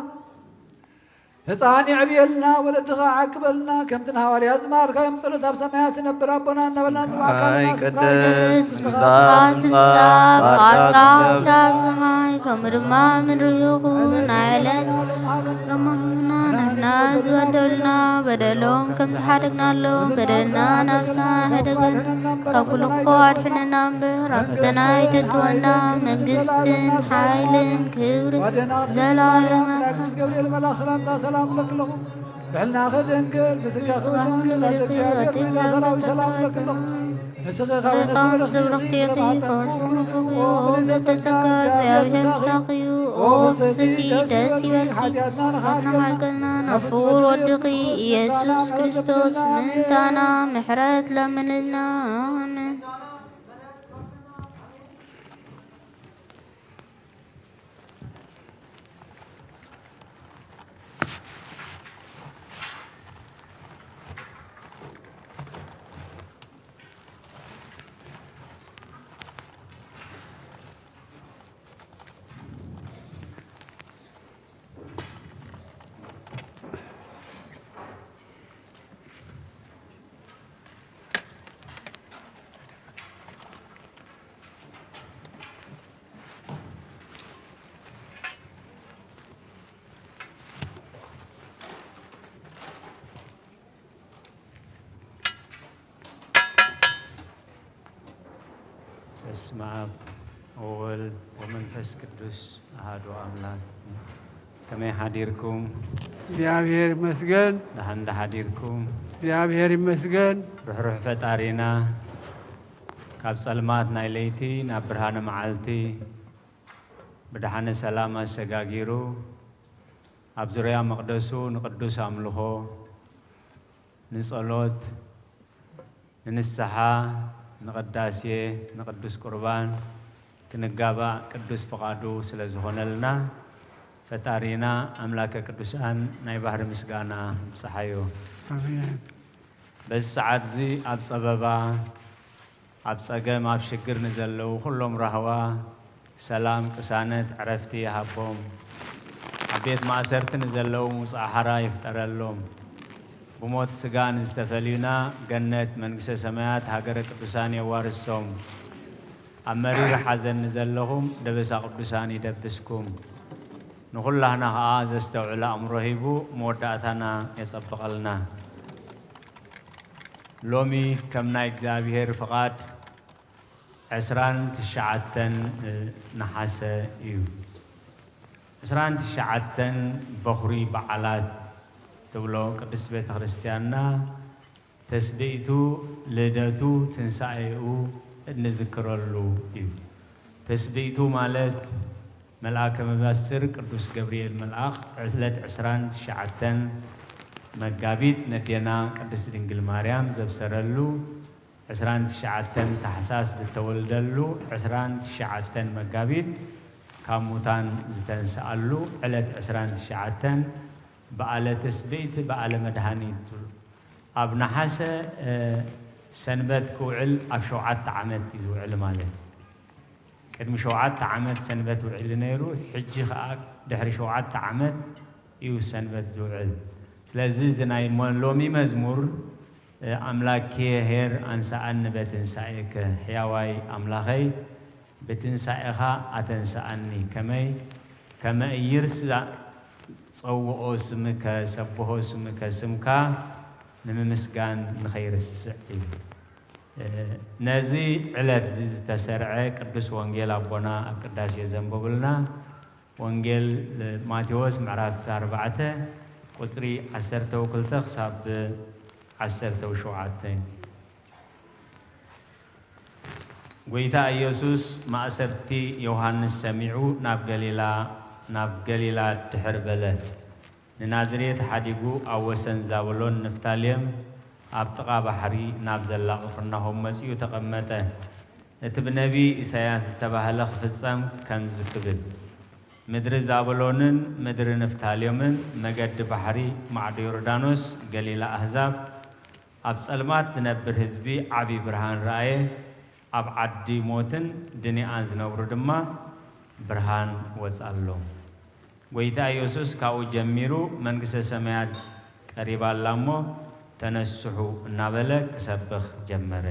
ህፃን የዕብየልና፣ ወለድኻ ዓቅበልና፣ ከምቲ ንሃዋርያት ዝመሃርካዮም ጸሎት ኣብ ሰማያት ትነብር ኣቦና እናበልና ንጽውዓካ ኣለና። ስምካ ይትቀደስ፣ ስምካ ይትቀደስ፣ ስምካ ይትምጻእ፣ ፍቃድካ ትምጻእ፣ ኣብ ሰማይ ከምኡ ድማ ምድሪ ይኹን። ናይ ዕለት ሎማና ንሕና ዝበደሉና በደሎም ከም ዝሓደግናሎም በደልና ናብሳ ሕደገን ካብ ኩሉ ክፉ ኣድሕነና እምበር ኣብ ፈተና ኣይተእትወና። መንግስትን ሓይልን ክብርን ዘላለማት። ቅዱስ ገብርኤል መልኣክ ሰላምታ ሰላም እብለኪ ኣለኹ። ብሕልናኺ ድንግል ብስጋኺ እውን ድንግል ኣደግቲ እግዚኣብሔር ሰላም እብለኪ ኣለኹ። ንስኺ ካብ ኣንስቲ ብሩኽቲ ኢኺ፣ ፈውስኹም ብሩኽ እዩ። ኦ ምልዕተ ጸጋ እግዚኣብሔር ምሳኺ እዩ። ኦ ፍስሕቲ ደስ ይበልኪ፣ ሓጢኣትና ንፍቁር ወድኺ ኢየሱስ ክርስቶስ ምእንታና ምሕረት ለምንልና። ኣሜን። በስመ አብ ወወልድ ወመንፈስ ቅዱስ አሐዱ አምላክ። ከመይ ሓዲርኩም? እግዚኣብሔር ይመስገን። ደሓን ዶ ሓዲርኩም? እግዚኣብሔር ይመስገን። ርሕሩሕ ፈጣሪና ካብ ጸልማት ናይ ለይቲ ናብ ብርሃነ መዓልቲ ብደሓነ ሰላም ኣሰጋጊሩ ኣብ ዙርያ መቕደሱ ንቅዱስ ኣምልኾ፣ ንጸሎት፣ ንንስሓ፣ ንቅዳሴ፣ ንቅዱስ ቁርባን ክንጋባእ ቅዱስ ፍቓዱ ስለ ዝኾነልና ፈጣሪና ኣምላከ ቅዱሳን ናይ ባህሪ ምስጋና ይብጽሓዮ። ኣሜን። በዚ ሰዓት እዚ ኣብ ጸበባ፣ ኣብ ጸገም፣ ኣብ ሽግር ንዘለዉ ኩሎም ራህዋ፣ ሰላም፣ ቅሳነት፣ ዕረፍቲ ይሃቦም። ኣብ ቤት ማእሰርቲ ንዘለዉ ምውጻእ ሓራ ይፍጠረሎም። ብሞት ስጋ ንዝተፈልዩና ገነት መንግስተ ሰማያት ሃገረ ቅዱሳን የዋርሶም። ኣብ መሪር ሓዘን ንዘለኹም ደበሳ ቅዱሳን ይደብስኩም። ንኹላህና ኸኣ ዘስተውዕል ኣእምሮ ሂቡ መወዳእታና የጸብቐልና። ሎሚ ከም ናይ እግዚኣብሔር ፍቓድ ዕስራን ትሽዓተን ነሓሰ እዩ። ዕስራን ትሽዓተን በኹሪ በዓላት ትብሎ ቅድስት ቤተ ክርስቲያንና ተስብእቱ፣ ልደቱ፣ ትንሳኤኡ እንዝክረሉ እዩ። ተስብእቱ ማለት መልኣከ መባስር ቅዱስ ገብርኤል መልኣኽ ዕለት ዕስራን ትሽዓተን መጋቢት ነዴና ቅድስት ድንግል ማርያም ዘብሰረሉ፣ ዕስራን ትሽዓተን ታሕሳስ ዝተወልደሉ፣ ዕስራን ትሽዓተን መጋቢት ካብ ሙታን ዝተንስኣሉ ዕለት ዕስራን ትሽዓተን በዓለ ትስብእቲ በዓለ መድኃኒት ትብሉ። ኣብ ነሓሰ፣ እ፣ ሰንበት ክውዕል ኣብ ሸውዓተ ዓመት እዩ ዝውዕል ማለት እዩ። ቅድሚ ሸውዓተ ዓመት ሰንበት ውዒሉ ነይሩ፣ ሕጂ ኸኣ ድሕሪ ሸውዓተ ዓመት እዩ ሰንበት ዝውዕል። ስለዚ እዚ ናይ ሞ-፣ ሎሚ መዝሙር፣ እ፣ ኣምላኬ ኄር አንሳኣኒ በትንሳኤከ፣ ሕያዋይ ኣምላኸይ ብትንሳኤኻ ኣተንስኣኒ፣ ከመይ ከመ ኢይርስዕ ጸውኦ ስምከ፣ ሰብሖ ስምከ፣ ስምካ ንምምስጋን ንኸይርስዕ እዩ። እ፣ ነዚ ዕለት እዚ ዝተሰርዐ ቅዱስ ወንጌል ኣቦና ኣብ ቅዳሴ ዘንበቡልና ወንጌል ማቴዎስ ምዕራፍ ኣርባዕተ ቁጽሪ ዓሰርተ ክልተ ክሳብ ዓሰርተ ሸውዓተ። ጐይታ ኢየሱስ ማእሰርቲ ዮሃንስ ሰሚዑ ናብ ገሊላ፣ ናብ ገሊላ ድሕር በለ። ንናዝሬት ሓዲጉ ኣብ ወሰን ዛብሎን ንፍታሌም ኣብ ጥቓ ባሕሪ ናብ ዘላ ቅፍርናሆም መጺኡ ተቐመጠ። እቲ ብነቢይ ኢሳይያስ ዝተባህለ ክፍጸም ከምዚ ክብል፣ ምድሪ ዛብሎንን ምድሪ ንፍታሌምን፣ መገዲ ባሕሪ፣ ማዕዶ ዮርዳኖስ፣ ገሊላ ኣህዛብ፣ ኣብ ጸልማት ዝነብር ህዝቢ ዓቢ ብርሃን ረኣየ። ኣብ ዓዲ ሞትን ድኒኣን ዝነብሩ ድማ ብርሃን ወጻሎም። ጐይታ ኢየሱስ ካብኡ ጀሚሩ መንግስተ ሰማያት ቀሪባ ኣላ እሞ ተነስሑ እናበለ ክሰብኽ ጀመረ።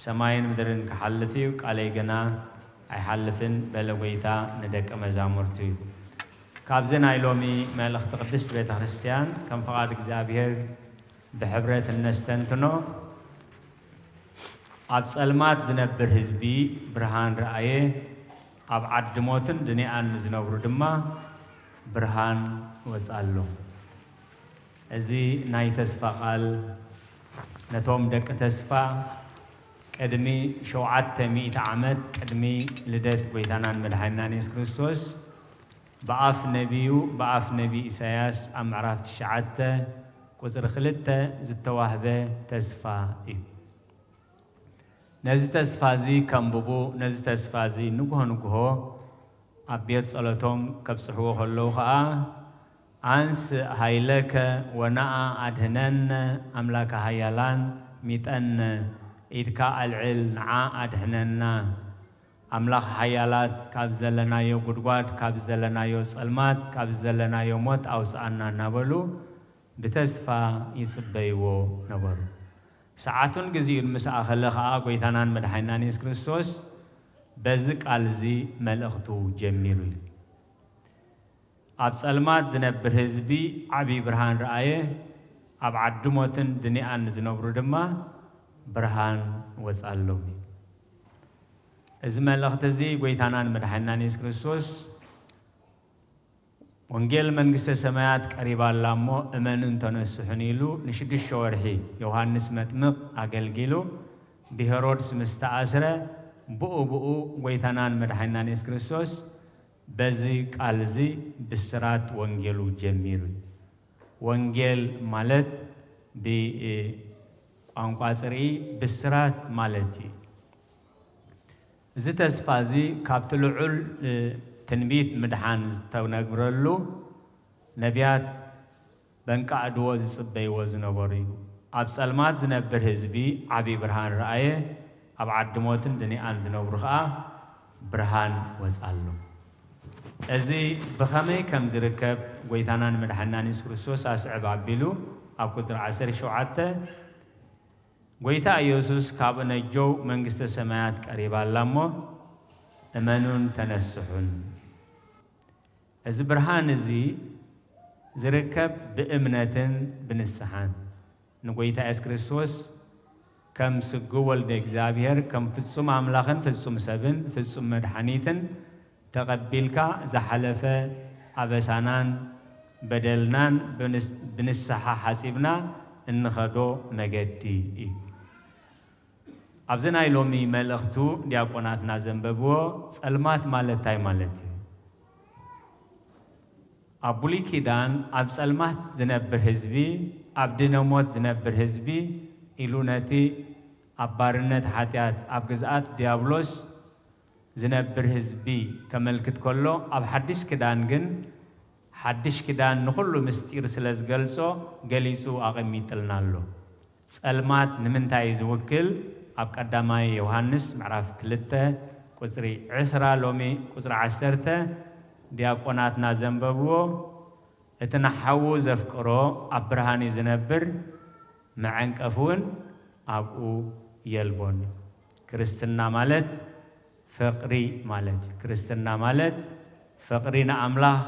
ሰማይን ምድርን ክሓልፍ እዩ፣ ቃለይ ግና ኣይሓልፍን በለ ጐይታ ንደቀ መዛሙርቱ እዩ። ካብዚ ናይ ሎሚ መልእኽቲ ቅድስት ቤተ ክርስቲያን ከም ፍቓድ እግዚኣብሔር ብሕብረት እነስተንትኖ፣ ኣብ ጸልማት ዝነብር ህዝቢ ብርሃን ረኣየ፣ ኣብ ዓዲ ሞትን ድኒኣን ንዝነብሩ ድማ ብርሃን ወጻሎም። እዚ ናይ ተስፋ ቃል ነቶም ደቂ ተስፋ ቅድሚ ሸውዓተ ሚእቲ ዓመት ቅድሚ ልደት ጐይታናን መድሓኒናን የሱስ ክርስቶስ ብኣፍ ነቢዩ ብኣፍ ነቢ ኢሳያስ ኣብ ምዕራፍ ትሽዓተ ቁጽሪ ክልተ ዝተዋህበ ተስፋ እዩ። ነዚ ተስፋ እዚ ከንብቡ፣ ነዚ ተስፋ እዚ ንግሆ ንግሆ ኣብ ቤት ጸሎቶም ከብጽሕዎ ከለዉ ኸኣ፣ "አንስእ ኃይለከ ወነዓ አድህነነ፣ አምላከ ኃያላን ሚጠነ፣ ኢድካ ኣልዕል ንዓ ኣድሕነና፣ ኣምላኽ ሓያላት ካብ ዘለናዮ ጉድጓድ፣ ካብ ዘለናዮ ጸልማት፣ ካብ ዘለናዮ ሞት ኣውጽኣና" እናበሉ ብተስፋ ይጽበይዎ ነበሩ። ሰዓቱን ግዜኡን ምስ ኣኸለ ኸኣ፣ ጐይታናን መድሓኒናን የሱስ ክርስቶስ በዚ ቃል እዚ መልእኽቱ ጀሚሩ እዩ። ኣብ ጸልማት ዝነብር ህዝቢ ዓቢ ብርሃን ረኣየ፣ ኣብ ዓዲ ሞትን ድኒኣን ዝነብሩ ድማ ብርሃን ወጻሎም እዩ። እዚ መልእኽቲ እዚ ጐይታናን መድሓኒናን የሱስ ክርስቶስ፣ "ወንጌል መንግስተ ሰማያት ቀሪባ ኣላ እሞ እመኑን ተነስሑን" ኢሉ ንሽዱሽተ ወርሒ ዮሃንስ መጥምቕ ኣገልጊሉ ብሄሮድስ ምስ ተኣስረ፣ ብኡ ብኡ ጐይታናን መድሓኒናን የሱስ ክርስቶስ በዚ ቃል እዚ ብስራት ወንጌሉ ጀሚሩ። ወንጌል ማለት ብቋንቋ ጽርኢ ብስራት ማለት እዩ። እዚ ተስፋ እዚ ካብቲ ልዑል፣ እ፣ ትንቢት ምድሓን ዝተነግረሉ ነቢያት በንቃዕድዎ ዝጽበይዎ ዝነበሩ እዩ። ኣብ ጸልማት ዝነብር ህዝቢ ዓቢ ብርሃን ረኣየ፣ ኣብ ዓዲ ሞትን ድኒኣን ዝነብሩ ኸኣ ብርሃን ወጻሉ። እዚ ብኸመይ ከም ዝርከብ ጐይታናን መድሓኒናን የሱስ ክርስቶስ ኣስዕብ ኣቢሉ ኣብ ቁጽሪ ዓሰርተ ሸውዓተ፣ "ጐይታ ኢየሱስ ካብኡ ነጀው መንግስተ ሰማያት ቀሪባ ኣላ እሞ እመኑን ተነስሑን።" እዚ ብርሃን እዚ ዝርከብ ብእምነትን ብንስሓን፣ ንጐይታ የሱስ ክርስቶስ ከም ስግው ወልደ እግዚኣብሔር፣ ከም ፍጹም ኣምላኽን ፍጹም ሰብን ፍጹም መድሓኒትን ተቐቢልካ፣ ዝሓለፈ ኣበሳናን በደልናን ብንስ-፣ ብንስሓ ሓጺብና እንኸዶ መገዲ እዩ። ኣብዚ ናይ ሎሚ መልእኽቱ ዲያቆናትና ዘንበብዎ፣ ጸልማት ማለት እንታይ ማለት እዩ? ኣብ ብሉይ ኪዳን ኣብ ጸልማት ዝነብር ህዝቢ፣ ኣብ ድነ ሞት ዝነብር ህዝቢ ኢሉ ነቲ ኣብ ባርነት ሓጢኣት፣ ኣብ ግዝኣት ዲያብሎስ ዝነብር ህዝቢ ከመልክት ከሎ፣ ኣብ ሓድሽ ኪዳን ግን፣ ሓድሽ ኪዳን ንኹሉ ምስጢር ስለ ዝገልጾ፣ ገሊጹ ኣቐሚጥልና ኣሎ። ጸልማት ንምንታይ እዩ ዝውክል? ኣብ ቀዳማይ ዮሃንስ ምዕራፍ ክልተ ቁጽሪ ዕስራ፣ ሎሚ ቁጽሪ ዓሰርተ ዲያቆናትና ዘንበብዎ፣ "እቲ ንሓዉ ዘፍቅሮ ኣብ ብርሃን እዩ ዝነብር፣ መዐንቀፊ እውን ኣብኡ የልቦን እዩ።" ክርስትና ማለት ፍቕሪ ማለት እዩ። ክርስትና ማለት ፍቕሪ ንኣምላኽ፣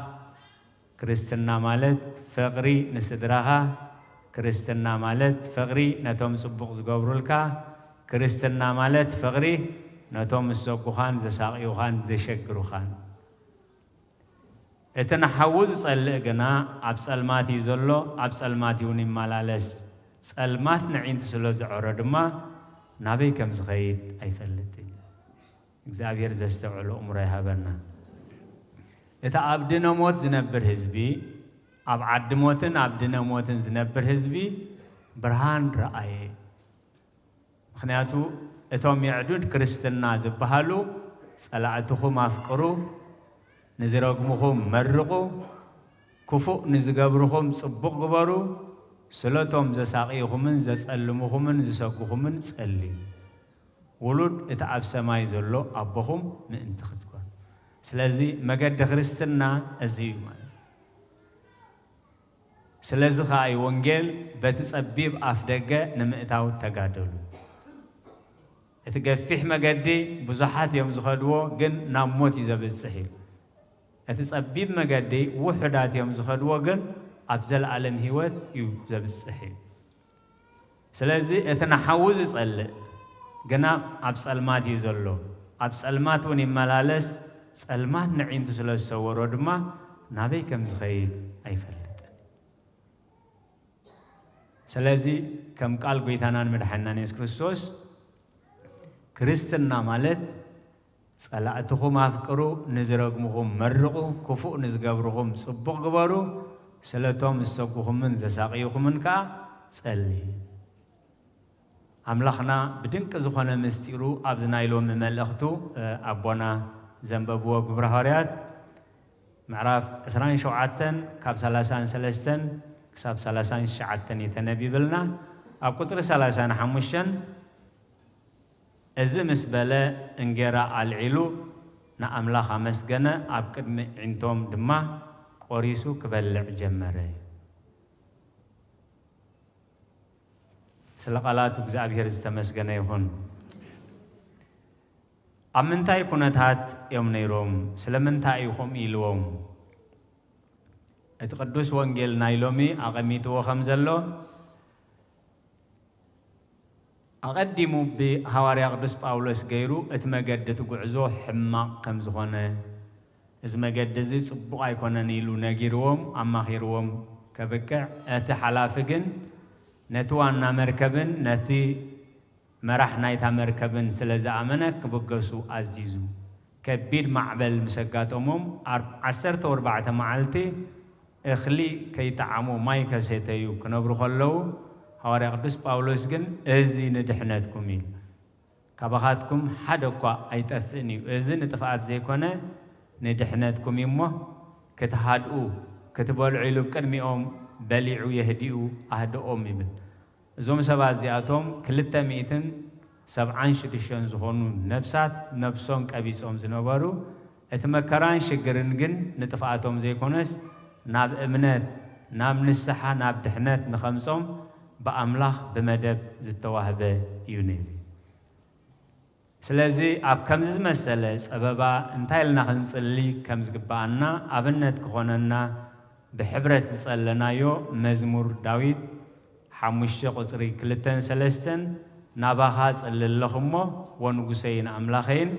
ክርስትና ማለት ፍቕሪ ንስድራኻ፣ ክርስትና ማለት ፍቕሪ ነቶም ጽቡቕ ዝገብሩልካ፣ ክርስትና ማለት ፍቕሪ ነቶም ዝሰጉኻን ዘሳቕዩኻን ዘሸግሩኻን። እቲ ንሓዉ ዝጸልእ ግና ኣብ ጸልማት እዩ ዘሎ፣ ኣብ ጸልማት እውን ይመላለስ። ጸልማት ንዒንቱ ስለ ዝዐሮ ድማ ናበይ ከም ዝኸይድ ኣይፈልጥን እዩ። እግዚኣብሔር ዘስተውዕሎ እምሮ ይሃበና። እቲ ኣብ ድነ ሞት ዝነብር ህዝቢ፣ ኣብ ዓዲ ሞትን ኣብ ድነ ሞትን ዝነብር ህዝቢ ብርሃን ረኣየ። ምኽንያቱ እቶም የዕዱድ ክርስትና ዝበሃሉ፣ "ጸላእትኹም ኣፍቅሩ፣ ንዝረግሙኹም መርቑ፣ ክፉእ ንዝገብርኹም ጽቡቕ ግበሩ፣ ስለቶም ዘሳቕይኹምን ዘጸልምኹምን ዝሰጉኹምን ጸልዩ፣ ውሉድ እቲ ኣብ ሰማይ ዘሎ ኣቦኹም ምእንቲ ክትኮኑ።" ስለዚ መገዲ ክርስትና እዚ እዩ ማለት እዩ። ስለዚ ኸኣ እዩ ወንጌል በቲ ጸቢብ ኣፍ ደገ ንምእታው ተጋደሉ። እቲ ገፊሕ መገዲ ብዙሓት እዮም ዝኸድዎ፣ ግን ናብ ሞት እዩ ዘብጽሕ እዩ። እቲ ጸቢብ መገዲ ውሑዳት እዮም ዝኸድዎ፣ ግን ኣብ ዘለኣለም ህይወት እዩ ዘብጽሕ እዩ። ስለዚ እቲ ንሓዊ ዝጸልእ ግና ኣብ ጸልማት እዩ ዘሎ። ኣብ ጸልማት እውን ይመላለስ፣ ጸልማት ንዒንቱ ስለ ዝሰወሮ ድማ ናበይ ከም ዝኸይድ ኣይፈልጥን። ስለዚ ከም ቃል ጎይታናን መድሓንናን የሱስ ክርስቶስ ክርስትና ማለት ጸላእትኹም ኣፍቅሩ፣ ንዝረግምኹም መርቑ፣ ክፉእ ንዝገብርኹም ጽቡቕ ግበሩ፣ ስለቶም ዝሰጉኹምን ዘሳቕዩኹምን ከኣ ጸልዩ። ኣምላኽና ብድንቂ ዝኾነ ምስጢሩ ኣብዚ ናይ ሎሚ መልእኽቱ ኣቦና ዘንበብዎ ግብረ ሃዋርያት ምዕራፍ ዕስራን ሸውዓተን ካብ ሰላሳን ሰለስተን ክሳብ ሰላሳን ትሽዓተን እዩ ተነቢብልና። ኣብ ቁጽሪ ሰላሳን ሓሙሽተን እዚ ምስ በለ እንጌራ ኣልዒሉ ንኣምላኽ ኣመስገነ፣ ኣብ ቅድሚ ዒንቶም ድማ ቆሪሱ ክበልዕ ጀመረ። ስለ ቃላቱ እግዚኣብሔር ዝተመስገነ ይኹን። ኣብ ምንታይ ኩነታት እዮም ነይሮም? ስለምንታይ እዩ ከምኡ ኢልዎም? እቲ ቅዱስ ወንጌል ናይ ሎሚ ኣቐሚጥዎ ከም ዘሎ ኣቐዲሙ ብሃዋርያ ቅዱስ ጳውሎስ ገይሩ እቲ መገዲ እቲ ጉዕዞ ሕማቕ ከም ዝኾነ፣ እዚ መገዲ እዚ ጽቡቕ ኣይኮነን ኢሉ ነጊርዎም፣ ኣማኺርዎም ከብቅዕ፣ እቲ ሓላፊ ግን ነቲ ዋና መርከብን ነቲ መራሕ ናይታ መርከብን ስለ ዝኣመነ ክብገሱ ኣዚዙ። ከቢድ ማዕበል ምስ ኣጋጠሞም፣ ዓሰርተ ኣርባዕተ መዓልቲ እኽሊ ከይጠዓሙ ማይ ከሰተዩ ክነብሩ ከለዉ፣ ሃዋርያ ቅዱስ ጳውሎስ ግን፣ "እዚ ንድሕነትኩም እዩ። ካባኻትኩም ሓደ እኳ ኣይጠፍእን እዩ። እዚ ንጥፍኣት ዘይኮነ ንድሕነትኩም እዩ እሞ፣ ክትሃድኡ፣ ክትበልዑ" ኢሉ ብቅድሚኦም በሊዑ የህዲኡ ኣህደኦም ይብል። እዞም ሰባት እዚኣቶም ክልተ ሚእትን ሰብዓን ሽዱሽተን ዝኾኑ ነፍሳት ነፍሶም ቀቢጾም ዝነበሩ፣ እቲ መከራን ሽግርን ግን ንጥፍኣቶም ዘይኮነስ፣ ናብ እምነት፣ ናብ ንስሓ፣ ናብ ድሕነት ንኸምጾም ብኣምላኽ ብመደብ ዝተዋህበ እዩ ነይሩ። ስለዚ ኣብ ከምዚ ዝመሰለ ጸበባ እንታይ ኢልና ክንጽሊ ከም ዝግብኣና ኣብነት ክኾነና ብሕብረት ዝጸለናዮ መዝሙር ዳዊት ሓሙሽተ ቁጽሪ ክልተን ሰለስተን፣ "ናባኻ እጽሊ ኣለኹ እሞ፣ ወንጉሰይን ኣምላኸይን፣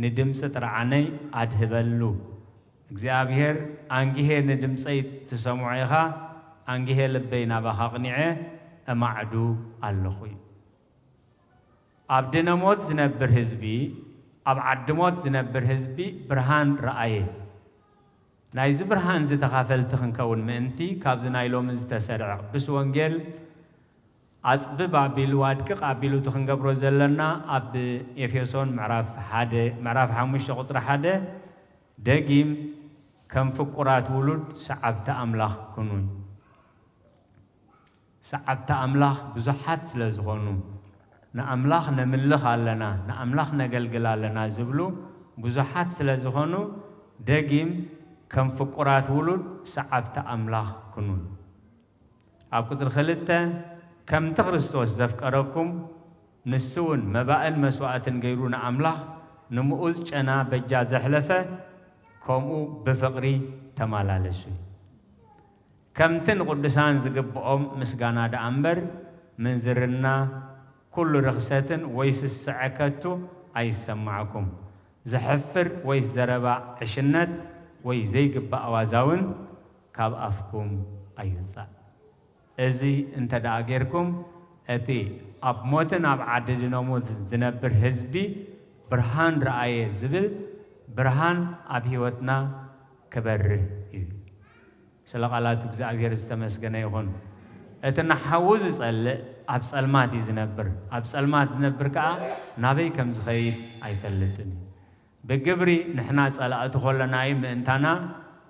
ንድምጺ ጥርዓነይ ኣድህበሉ። እግዚኣብሔር፣ ኣንጊሄ ንድምጸይ ትሰምዖ ኢኻ፣ ኣንጊሄ ልበይ ናባኻ ኣቕኒዐ እማዕዱ ኣለኹ" እዩ። ኣብ ድነ ሞት ዝነብር ህዝቢ፣ ኣብ ዓዲ ሞት ዝነብር ህዝቢ ብርሃን ረኣየ። ናይዚ ብርሃን እዚ ተኻፈልቲ ክንከውን ምእንቲ፣ ካብዚ ናይ ሎሚ ዝተሰርዐ ቅዱስ ወንጌል ኣጽብብ ኣቢሉ፣ ኣድቅቕ ኣቢሉ እቲ ክንገብሮ ዘለና፣ ኣብ ኤፌሶን ምዕራፍ ሓደ፣ ምዕራፍ ሓሙሽተ ቁጽሪ ሓደ፣ ደጊም ከም ፍቁራት ውሉድ ሰዓብቲ ኣምላኽ ኩኑ። ሰዓብቲ ኣምላኽ ብዙሓት ስለ ዝኾኑ፣ ንኣምላኽ ነምልኽ ኣለና፣ ንኣምላኽ ነገልግል ኣለና ዝብሉ ብዙሓት ስለ ዝኾኑ፣ ደጊም ከም ፍቁራት ውሉድ ሰዓብቲ ኣምላኽ ኩኑ። ኣብ ቁጽሪ ክልተ፣ "ከምቲ ክርስቶስ ዘፍቀረኩም፣ ንሱ እውን መባእን መስዋእትን ገይሩ ንኣምላኽ ንምኡዝ ጨና በጃ ዘሕለፈ፣ ከምኡ ብፍቕሪ ተመላለሱ" እዩ። ከምቲ ንቅዱሳን ዝግብኦም ምስጋና ደኣ እምበር፣ ምንዝርና፣ ኩሉ ርኽሰትን ወይ ስስዐ ከቶ ኣይሰማዕኩም። ዘሕፍር ወይ ዘረባ ዕሽነት ወይ ዘይግባእ ዋዛ እውን ካብ ኣፍኩም ኣይውጻእ። እዚ እንተ ደኣ ጌርኩም፣ እቲ ኣብ ሞትን ኣብ ዓዲ ድነ ሞትን ዝነብር ህዝቢ ብርሃን ረኣየ ዝብል ብርሃን ኣብ ህይወትና ክበርህ እዩ። ስለ ቃላቱ እግዚኣብሔር ዝተመስገነ ይኹን። እቲ ንሓዉ ዝጸልእ ኣብ ጸልማት እዩ ዝነብር። ኣብ ጸልማት ዝነብር ከኣ ናበይ ከም ዝኸይድ ኣይፈልጥን እዩ። ብግብሪ ንሕና ጸላእቱ ከለና እዩ ምእንታና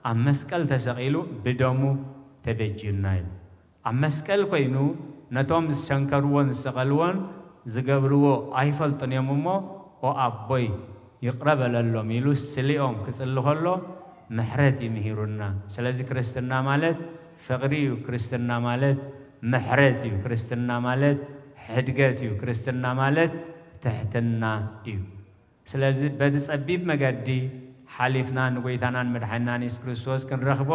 ኣብ መስቀል ተሰቒሉ ብደሙ ተበጅዩና እዩ። ኣብ መስቀል ኮይኑ ነቶም ዝሰንከርዎን ዝሰቐልዎን ዝገብርዎ ኣይፈልጡን እዮም እሞ፣ "ኦ ኣቦይ ይቕረ በለሎም" ኢሉ ስሊኦም ክጽሊ ከሎ ምሕረት እዩ ምሂሩና። ስለዚ ክርስትና ማለት ፍቕሪ እዩ። ክርስትና ማለት ምሕረት እዩ። ክርስትና ማለት ሕድገት እዩ። ክርስትና ማለት ትሕትና እዩ። ስለዚ በቲ ጸቢብ መገዲ ሓሊፍና ንጎይታናን መድሓኒናን የሱስ ክርስቶስ ክንረኽቦ፣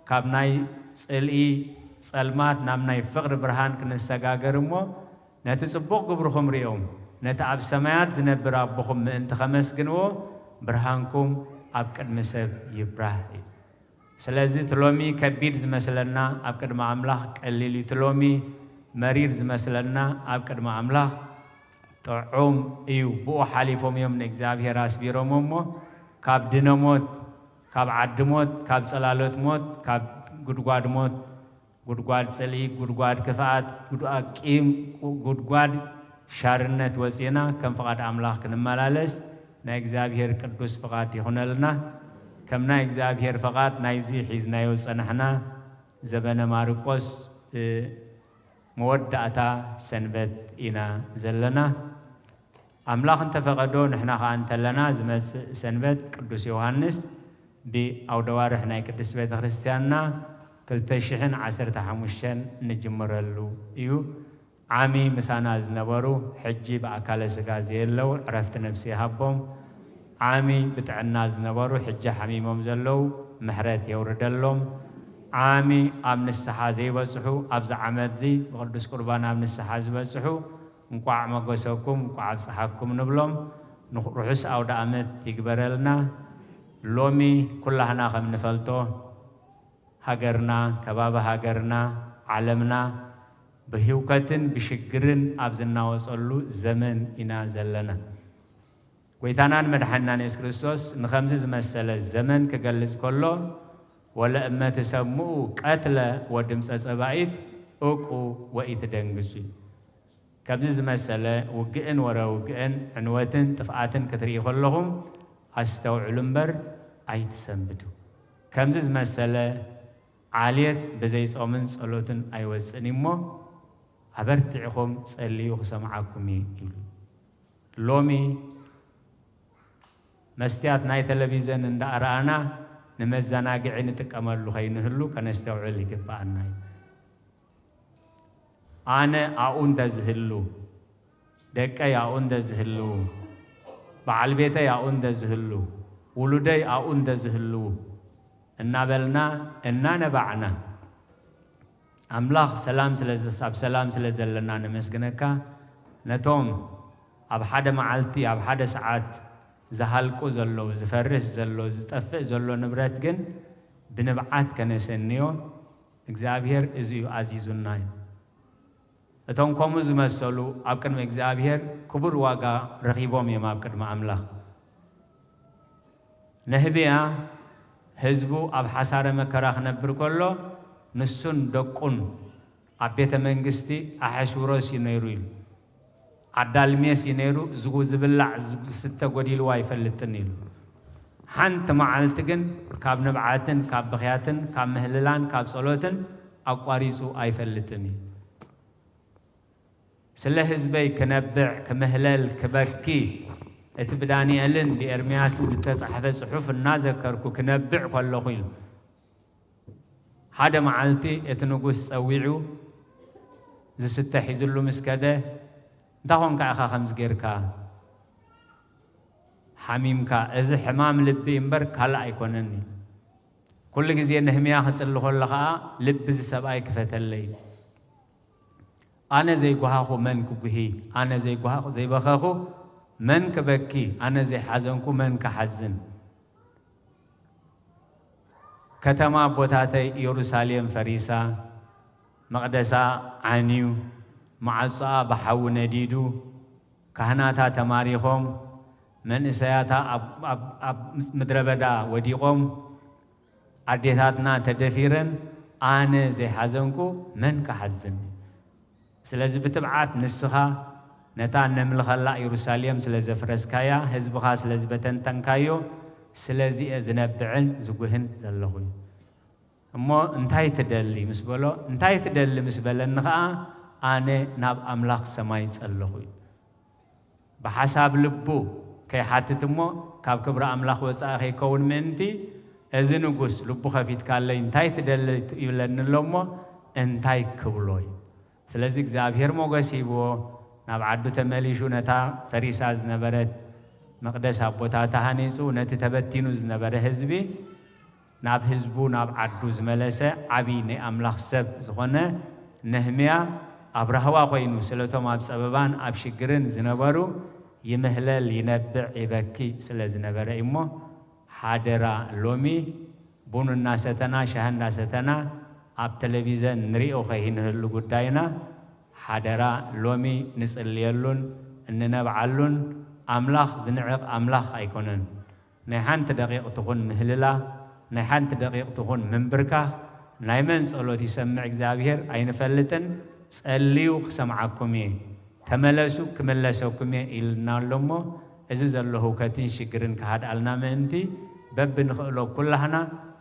ካብ ናይ ጽልኢ ጸልማት ናብ ናይ ፍቕሪ ብርሃን ክንሰጋገር እሞ፣ ነቲ ጽቡቕ ግብርኹም ሪኦም፣ ነቲ ኣብ ሰማያት ዝነብር ኣቦኹም ምእንቲ ኸመስግንዎ፣ ብርሃንኩም ኣብ ቅድሚ ሰብ ይብራህ እዩ። ስለዚ እቲ ሎሚ ከቢድ ዝመስለና ኣብ ቅድሚ ኣምላኽ ቀሊል እዩ። እቲ ሎሚ መሪር ዝመስለና ኣብ ቅድሚ ኣምላኽ ጥዑም እዩ። ብኡ ሓሊፎም እዮም ንእግዚኣብሔር ኣስቢሮሞ እሞ፣ ካብ ድነ ሞት፣ ካብ ዓዲ ሞት፣ ካብ ጸላሎት ሞት፣ ካብ ጉድጓድ ሞት፣ ጉድጓድ ጽልኢ፣ ጉድጓድ ክፍኣት፣ ጉድጓድ ቂም፣ ጉድጓድ ሻርነት ወጺእና ከም ፍቓድ ኣምላኽ ክንመላለስ ናይ እግዚኣብሔር ቅዱስ ፍቓድ ይኹነልና። ከም ናይ እግዚኣብሔር ፍቓድ ናይዚ ሒዝናዮ ዝጸናሕና ዘበነ ማርቆስ፣ እ፣ መወዳእታ ሰንበት ኢና ዘለና። ኣምላኽ እንተፈቐዶ ንሕና ኸኣ እንተለና ዝመጽእ ሰንበት ቅዱስ ዮሃንስ ብኣውደዋርሕ ናይ ቅድስት ቤተ ክርስቲያንና ክልተ ሽሕን ዓሰርተ ሓሙሽተን እንጅምረሉ እዩ። ዓሚ ምሳና ዝነበሩ ሕጂ ብኣካለ ስጋ ዘየለዉ ዕረፍቲ ነፍሲ ይሃቦም። ዓሚ ብጥዕና ዝነበሩ ሕጂ ሓሚሞም ዘለዉ ምሕረት የውርደሎም። ዓሚ ኣብ ንስሓ ዘይበጽሑ ኣብዚ ዓመትዚ ብቅዱስ ቁርባን ኣብ ንስሓ ዝበጽሑ እንቋዕ መጎሰኩም፣ እንቋዕ ኣብጽሓኩም ንብሎም። ንኹ-፣ ርሑስ ኣውደ ኣመት ይግበረልና። ሎሚ ኩላህና ከም ንፈልጦ ሃገርና፣ ከባቢ ሃገርና፣ ዓለምና ብህውከትን ብሽግርን ኣብ ዝናወጸሉ ዘመን ኢና ዘለና። ጎይታናን መድሓኒናን የሱስ ክርስቶስ ንኸምዚ ዝመሰለ ዘመን ክገልጽ ከሎ፣ "ወለእመ ትሰምዑ ቀትለ ወድምጸ ጸባኢት እቁ ወኢትደንግጹ" እዩ። ከምዚ ዝመሰለ ውግእን ወረ ውግእን ዕንወትን ጥፍኣትን ክትርኢ ከለኹም ኣስተውዕሉ እምበር ኣይትሰንብዱ። ከምዚ ዝመሰለ ዓሌት ብዘይ ጾምን ጸሎትን ኣይወጽእን እዩ እሞ፣ ኣበርቲዕኹም ጸልዩ ክሰምዓኩም እዩ ይብሉ። ሎሚ መስትያት ናይ ቴሌቪዘን እንዳኣረኣና ንመዘናግዒ ንጥቀመሉ ከይንህሉ ከነስተውዕል ይግብኣና እዩ። ኣነ ኣብኡ እንተዝህሉ፣ ደቀይ ኣብኡ እንተዝህልዉ፣ በዓል ቤተይ ኣብኡ እንተዝህሉ፣ ውሉደይ ኣብኡ እንተዝህልዉ እናበልና እናነባዕና፣ ኣምላኽ ሰላም ስለ ዘ-፣ ኣብ ሰላም ስለ ዘለና ነመስግነካ። ነቶም ኣብ ሓደ መዓልቲ፣ ኣብ ሓደ ሰዓት ዝሃልቁ ዘለዉ፣ ዝፈርስ ዘሎ፣ ዝጠፍእ ዘሎ ንብረት ግን ብንብዓት ከነሰንዮ እግዚኣብሔር እዚ እዩ ኣዚዙና እዩ። እቶም ከምኡ ዝመሰሉ ኣብ ቅድሚ እግዚኣብሔር ክቡር ዋጋ ረኺቦም እዮም ኣብ ቅድሚ ኣምላኽ። ነህብያ ህዝቡ ኣብ ሓሳረ መከራ ክነብር ከሎ፣ ንሱን ደቁን ኣብ ቤተ መንግስቲ ኣሐሽውሮስ እዩ ነይሩ ኢሉ። ኣዳልሜስ እዩ ነይሩ፣ ዝጉ-፣ ዝብላዕ ዝስተ ጎዲልዎ ኣይፈልጥን ኢሉ። ሓንቲ መዓልቲ ግን ካብ ንብዓትን ካብ ብኽያትን ካብ ምህልላን ካብ ጸሎትን ኣቋሪጹ ኣይፈልጥን እዩ። ስለ ህዝበይ ክነብዕ፣ ክምህለል፣ ክበኪ፣ እቲ ብዳንኤልን ብኤርምያስን ዝተጻሕፈ ጽሑፍ እናዘከርኩ ክነብዕ ከለኹ ኢሉ። ሓደ መዓልቲ እቲ ንጉስ ጸዊዑ ዝስተ ሒዝሉ ምስ ከደ፣ "እንታይ ኾንካ ኢኻ ከምዚ ጌርካ? ሓሚምካ፣ እዚ ሕማም ልቢ እምበር ካልእ ኣይኮነን እዩ። ኩሉ ግዜ ነህምያ ክጽሊ ከሎ ኸኣ ልቢ እዚ ሰብኣይ ክፈተለይ። ኣነ ዘይጓሃኹ መን ክጉሂ? ኣነ ዘይጓሃኹ ዘይበኸኹ መን ክበኪ? ኣነ ዘይሓዘንኩ መን ክሓዝን?" ከተማ ኣቦታተይ ኢየሩሳሌም ፈሪሳ፣ መቕደሳ ዓንዩ፣ ማዕጾኣ ብሓዊ ነዲዱ፣ ካህናታ ተማሪኾም፣ መንእሰያታ ኣብ፣ ኣብ፣ ኣብ ምድረ በዳ ወዲቖም፣ ኣዴታትና ተደፊረን፣ ኣነ ዘይሓዘንኩ መን ክሓዝን? ስለዚ ብትብዓት ንስኻ ነታ ነምልኸላ ኢየሩሳሌም ስለ ዘፍረስካያ፣ ህዝብኻ ስለ ዝበተንተንካዮ፣ ስለዚ እየ ዝነብዕን ዝጉህን ዘለኹ። እሞ እንታይ ትደሊ ምስ በሎ፣ እንታይ ትደሊ ምስ በለኒ ኸኣ፣ ኣነ ናብ ኣምላኽ ሰማይ ጸለኹ እዩ። ብሓሳብ ልቡ ከይሓትት እሞ፣ ካብ ክብሪ ኣምላኽ ወጻኢ ከይከውን ምእንቲ፣ እዚ ንጉስ ልቡ ከፊትካለይ እንታይ ትደሊ ይብለኒ ኣሎ እሞ፣ እንታይ ክብሎ እዩ? ስለዚ እግዚኣብሔር ሞገስ ሂብዎ፣ ናብ ዓዱ ተመሊሹ ነታ ፈሪሳ ዝነበረት መቕደስ ኣብ ቦታ ተሃኒጹ ነቲ ተበቲኑ ዝነበረ ህዝቢ ናብ ህዝቡ ናብ ዓዱ ዝመለሰ ዓቢ ናይ ኣምላኽ ሰብ ዝኾነ ነህምያ ኣብ ራህዋ ኮይኑ ስለቶም ኣብ ጸበባን ኣብ ሽግርን ዝነበሩ ይምህለል ይነብዕ ይበኪ ስለ ዝነበረ እሞ ሓደራ ሎሚ ቡን እናሰተና ሻሂ እናሰተና ኣብ ቴሌቪዘን ንሪኦ ከይንህሉ ጉዳይና ሓደራ ሎሚ ንጽልየሉን እንነብዓሉን ኣምላኽ ዝንዕቕ ኣምላኽ ኣይኮነን። ናይ ሓንቲ ደቂቕ ትኹን ምህልላ፣ ናይ ሓንቲ ደቂቕ ትኹን ምንብርካኽ፣ ናይ መን ጸሎት ይሰምዕ እግዚኣብሔር ኣይንፈልጥን፣ ጸልዩ ክሰምዓኩም እየ፣ ተመለሱ ክምለሰኩም እየ ኢልና ኣሎ እሞ፣ እዚ ዘሎ ህውከትን ሽግርን ክሃድኣልና ምእንቲ፣ በብንኽእሎ ኩላህና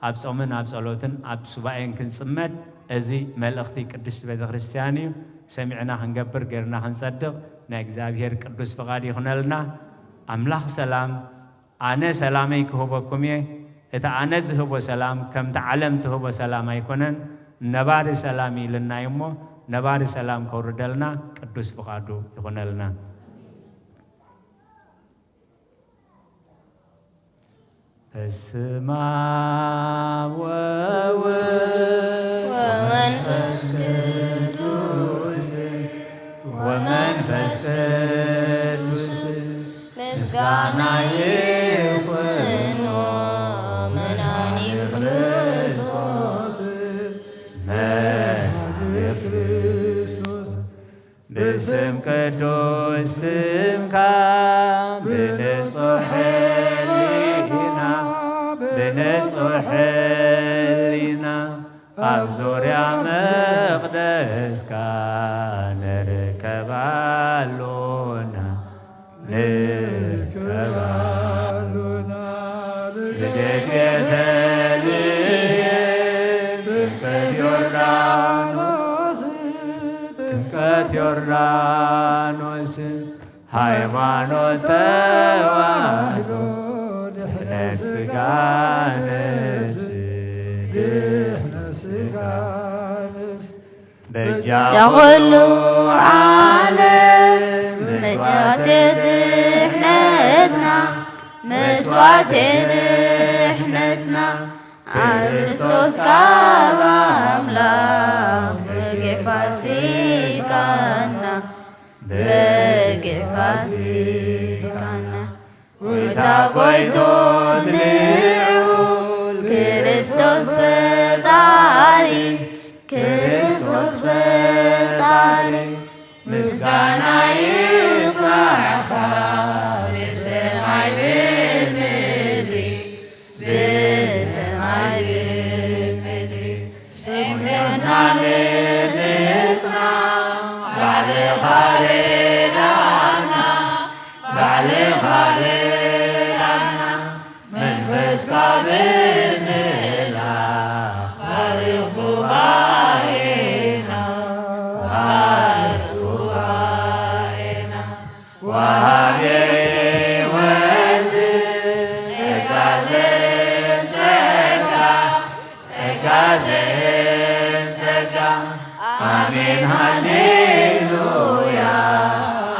ኣብ ጾምን ኣብ ጸሎትን ኣብ ሱባኤን ክንጽመድ፣ እዚ መልእኽቲ ቅድስት ቤተ ክርስቲያን እዩ። ሰሚዕና ክንገብር፣ ገርና ክንጸድቕ ናይ እግዚኣብሔር ቅዱስ ፍቓድ ይኹነልና። ኣምላኽ ሰላም ኣነ ሰላመይ ክህበኩም እየ፣ እቲ ኣነ ዝህቦ ሰላም ከምቲ ዓለም ትህቦ ሰላም ኣይኮነን፣ ነባሪ ሰላም ኢልና እዩ እሞ፣ ነባሪ ሰላም ከውርደልና ቅዱስ ፍቓዱ ይኹነልና። በስመ አብ ወወልድ ወመንፈስ ቅዱስ ወመንፈስ ቅዱስ ምስጋና ይኹኖ መድኃኒ ክርስቶስ መድኃኒ ክርስቶስ ብስም ቅዱስ ስምካ ብንጹሕ ሕሊና ብንጹሕ ሕሊና ኣብ ዙርያ መቕደስካ ንርከብ ኣሎና ንርከብ ኣሎና። ልደት ቤተልሔም ጥምቀት ዮርዳኖስ ጥምቀት ዮርዳኖስ ሃይማኖት ተዋህዶ ድሕነት ስጋ ነፍስ ድሕነት ስጋ ነፍስ በጃ ኩሉ ዓለም መስዋዕተ ድሕነትና መስዋዕተ ድሕነትና ክርስቶስ ካብ ኣምላኽ በጊዕ ፋሲካና በጊዕ ፋሲካና ጎይታ ጎይቶ ልዑል ክርስቶስ ፈጣሪ ክርስቶስ ፈጣሪ ምስጋና ይግባእካ ብሰማይ ብምድሪ ብሰማይ ብምድሪ እምነትና ንምጽና ባዕልኻ ርዳና ባዕልኻ ርዳና መንፈስካ ብምምላኽ ባርኽ ጉባኤና ባርኽ ጉባኤና ወሃቤ ሕይወት ጸጋ ዘጸጋ ጸጋ ዘጸጋ ኣሜን ሃሌሉያ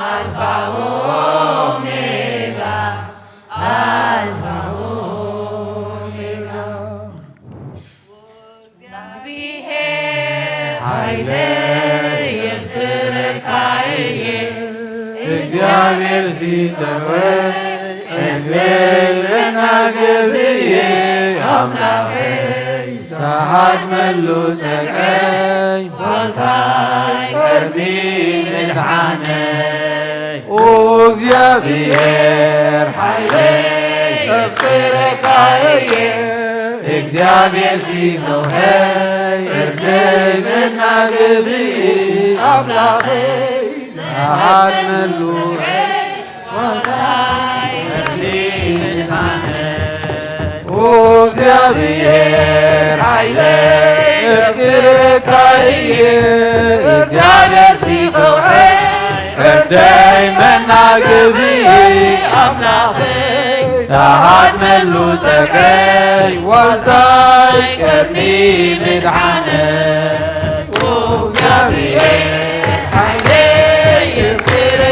ኣልፋ ኦሜጋ ኣልፋ ኦሜጋ። እግዚአብሔር ኃይለ ይፍትረካየ እግዚአብሔር ሲጠወይ ዕድልና ገብየ ኣምላኸይ ተሃድመሉ ጸግዐይ ዋልታይ ቀርኒ ምድሓነይ ኦ እግዚኣብሔር ሓይለይ እፍቅረካ እየ እግዚኣብሔር ሲተውሐይ ዕርደይ መናገቢ ኣምላኸይ ተሃድመሉ ኦ እግዚኣብሔር ሓይለ እፍቅርካ እየ እግዚኣብሔር ሲኸውሐይ ዕደይ መናግቢ ኣምላኸይ ተሃድመሉ ጸግዐይ ዋልታይ ቀርኒ ምድሓነ ኦ እግዚኣብሔር ሓይለ እፍቅር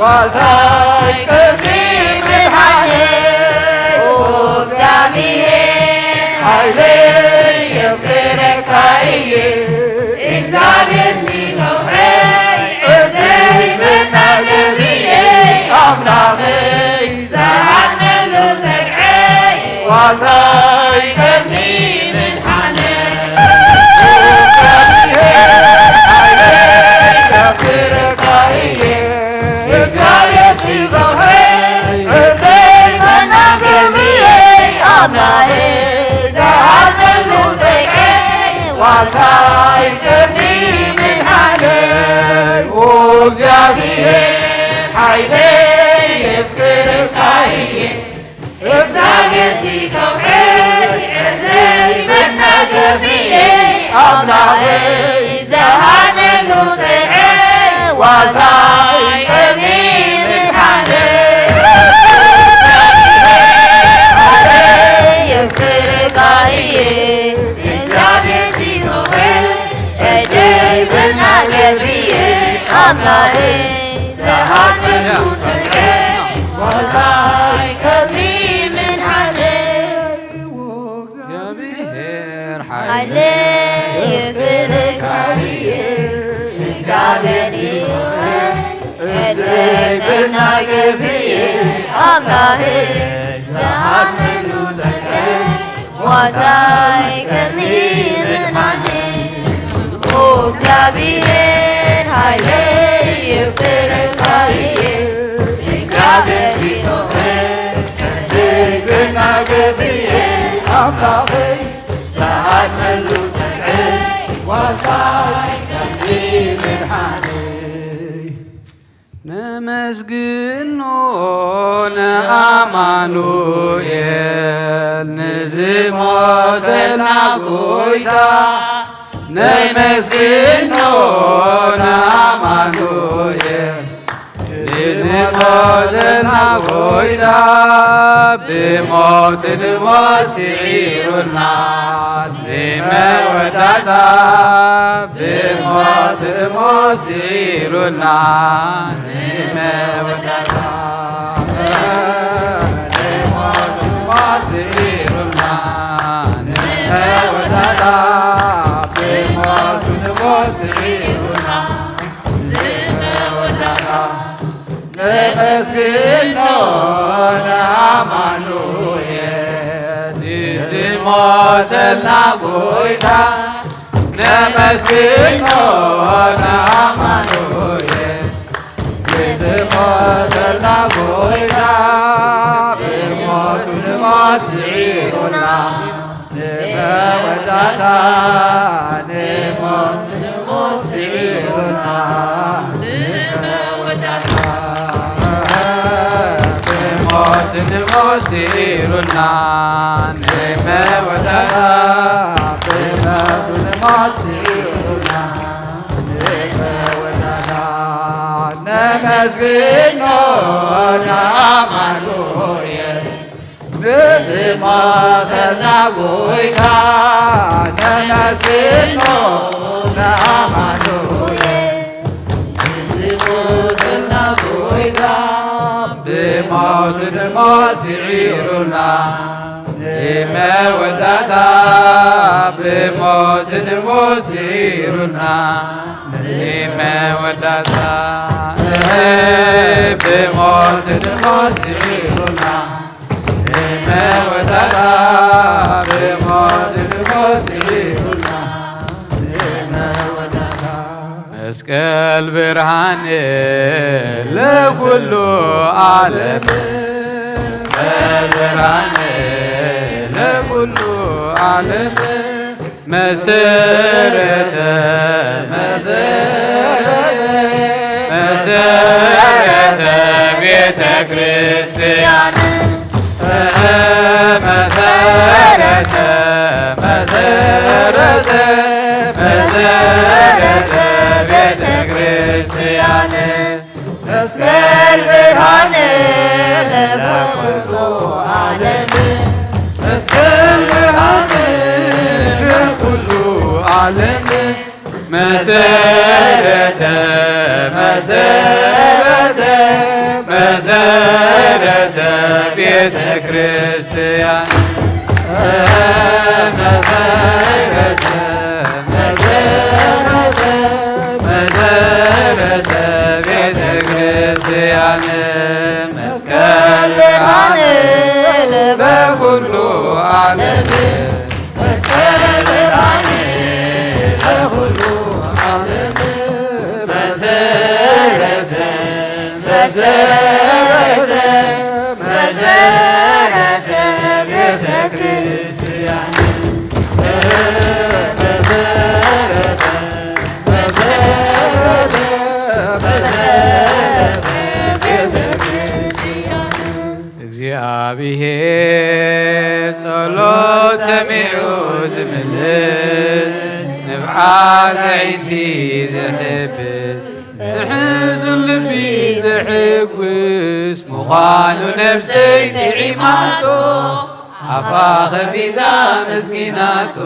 ዋልታይ ቅድሚ ምድሓነይ፣ ኦ እግዚኣብሔር፣ ሓይለይ የፍቅረካ እየ። እግዚኣብሔር ሲኖኸይ፣ ዕድለይ መናገፍየይ፣ ኣምላኸይ ዝሃነሉ ጸግዐይ፣ ዋልታይ ቅድሚ ምድሓነይ። እግዚኣብሔር ሓይለይ የፍቅረካ እየ። እግዚኣብሔር ሲከውሐይ ዕድለይ መናገፍየ ኣምላኸይ ዝሃነሉ ጽንዐ ዋልታይ ቀኒ ምድሓነ የፍቅረካ እየ። እግዚኣብሔር ሲከውሐይ ዕድለይ መናገፍየ ኣምላኸይ እግዚኣብሔር ሓይለ የፍርካየ እግዚኣብሔር ዕድለይ መናገፍየ ኣምላኸይ ዝሃመሉ ጸጋይ ዋሳይ ከሚምናኒ ኦ እግዚኣብሔር ሓይለይ የፍርካየ እግዚኣብሔር ሲኦል መናገፍየ ኣምላኸይ ዝሃመሉ ጸጋይ ዋሳይ ከሚምናኒ ነመስግኖ ንኣማኑኤል ንዝሞተልና ጎይታ ነመስግኖ ንኣማኑኤል ንዝሞተልና ጎይታ ብሞት ንሞት ስዒሩና ንመወዳእታ ብሞት ንሞት ስዒሩና ንመወዳእታ ብሞት ንሞት ስዒሩና ንመወዳእታ ብሞት ንሞት ስዒሩና ንመወዳእታ ነመስግኖ ንኣማኑኤል ንዝሞተልና ጎይታ ነመስግኖ ንኣማኑኤል ንዝሞተልና ጎይታ ብሞት ንሞት ስዒሩና ንመወዳእታ ንሞት ንሞት ስዒሩና ንመወዳእታ ብሞት ንሞት ስዒሩና ንመወዳእታ ብሞት ንሞት ስዒሩና ንመወዳእታ ነመስግኖ ንኣማኑኤል ንዝሞተልና ጎይታ ነመስግኖ ንኣማኑኤል ንዝሞተልና ጎይታ ብሞት ንሞት ስዒሩና ንመወዳእታ ብሞት ንሞት ስዒሩና ንመወዳእታ ብሞት ንሞት ስዒሩና ንመወዳእታ ብሞት ንሞት ስዒሩና ንመወዳእታ መስቀል ብርሃን ለኩሉ ዓለም መስቀል ብርሃን ለኩሉ ዓለም መሰረተ መሰረተ መሰረተ ቤተ ክርስቲያን መሰረተ መሰረተ መሰረተ ቤተ ክርስቲያን መስቀል ብርሃን ለኩሉ ዓለም መስቀል ብርሃን ለኩሉ ዓለም መሰረተ መሰረተ ክርስቲያን መሰረተ መሰረተ መሰረተ ቤተ ክርስቲያን መስቀል ብርሃን በኩሉ ዓለም መስቀል ብርሃን በኩሉ ዓለም መሰረተ መሰረተ መሰረተ ቤተ ክርስቲያን መሰረተ መሰረተ መሰረተ ቤተ ክርስቲያን። እግዚኣብሔር ጸሎት ሰሚዑ ዝምልስ፣ ንብዓት ኣዒንቲ ዘሕብስ፣ ንሕዙን ልቢ ዘሕጉስ ምዃኑ ነፍሰይ ጥዒማቶ፣ ኣፋ ኸፊታ መስጊናቶ።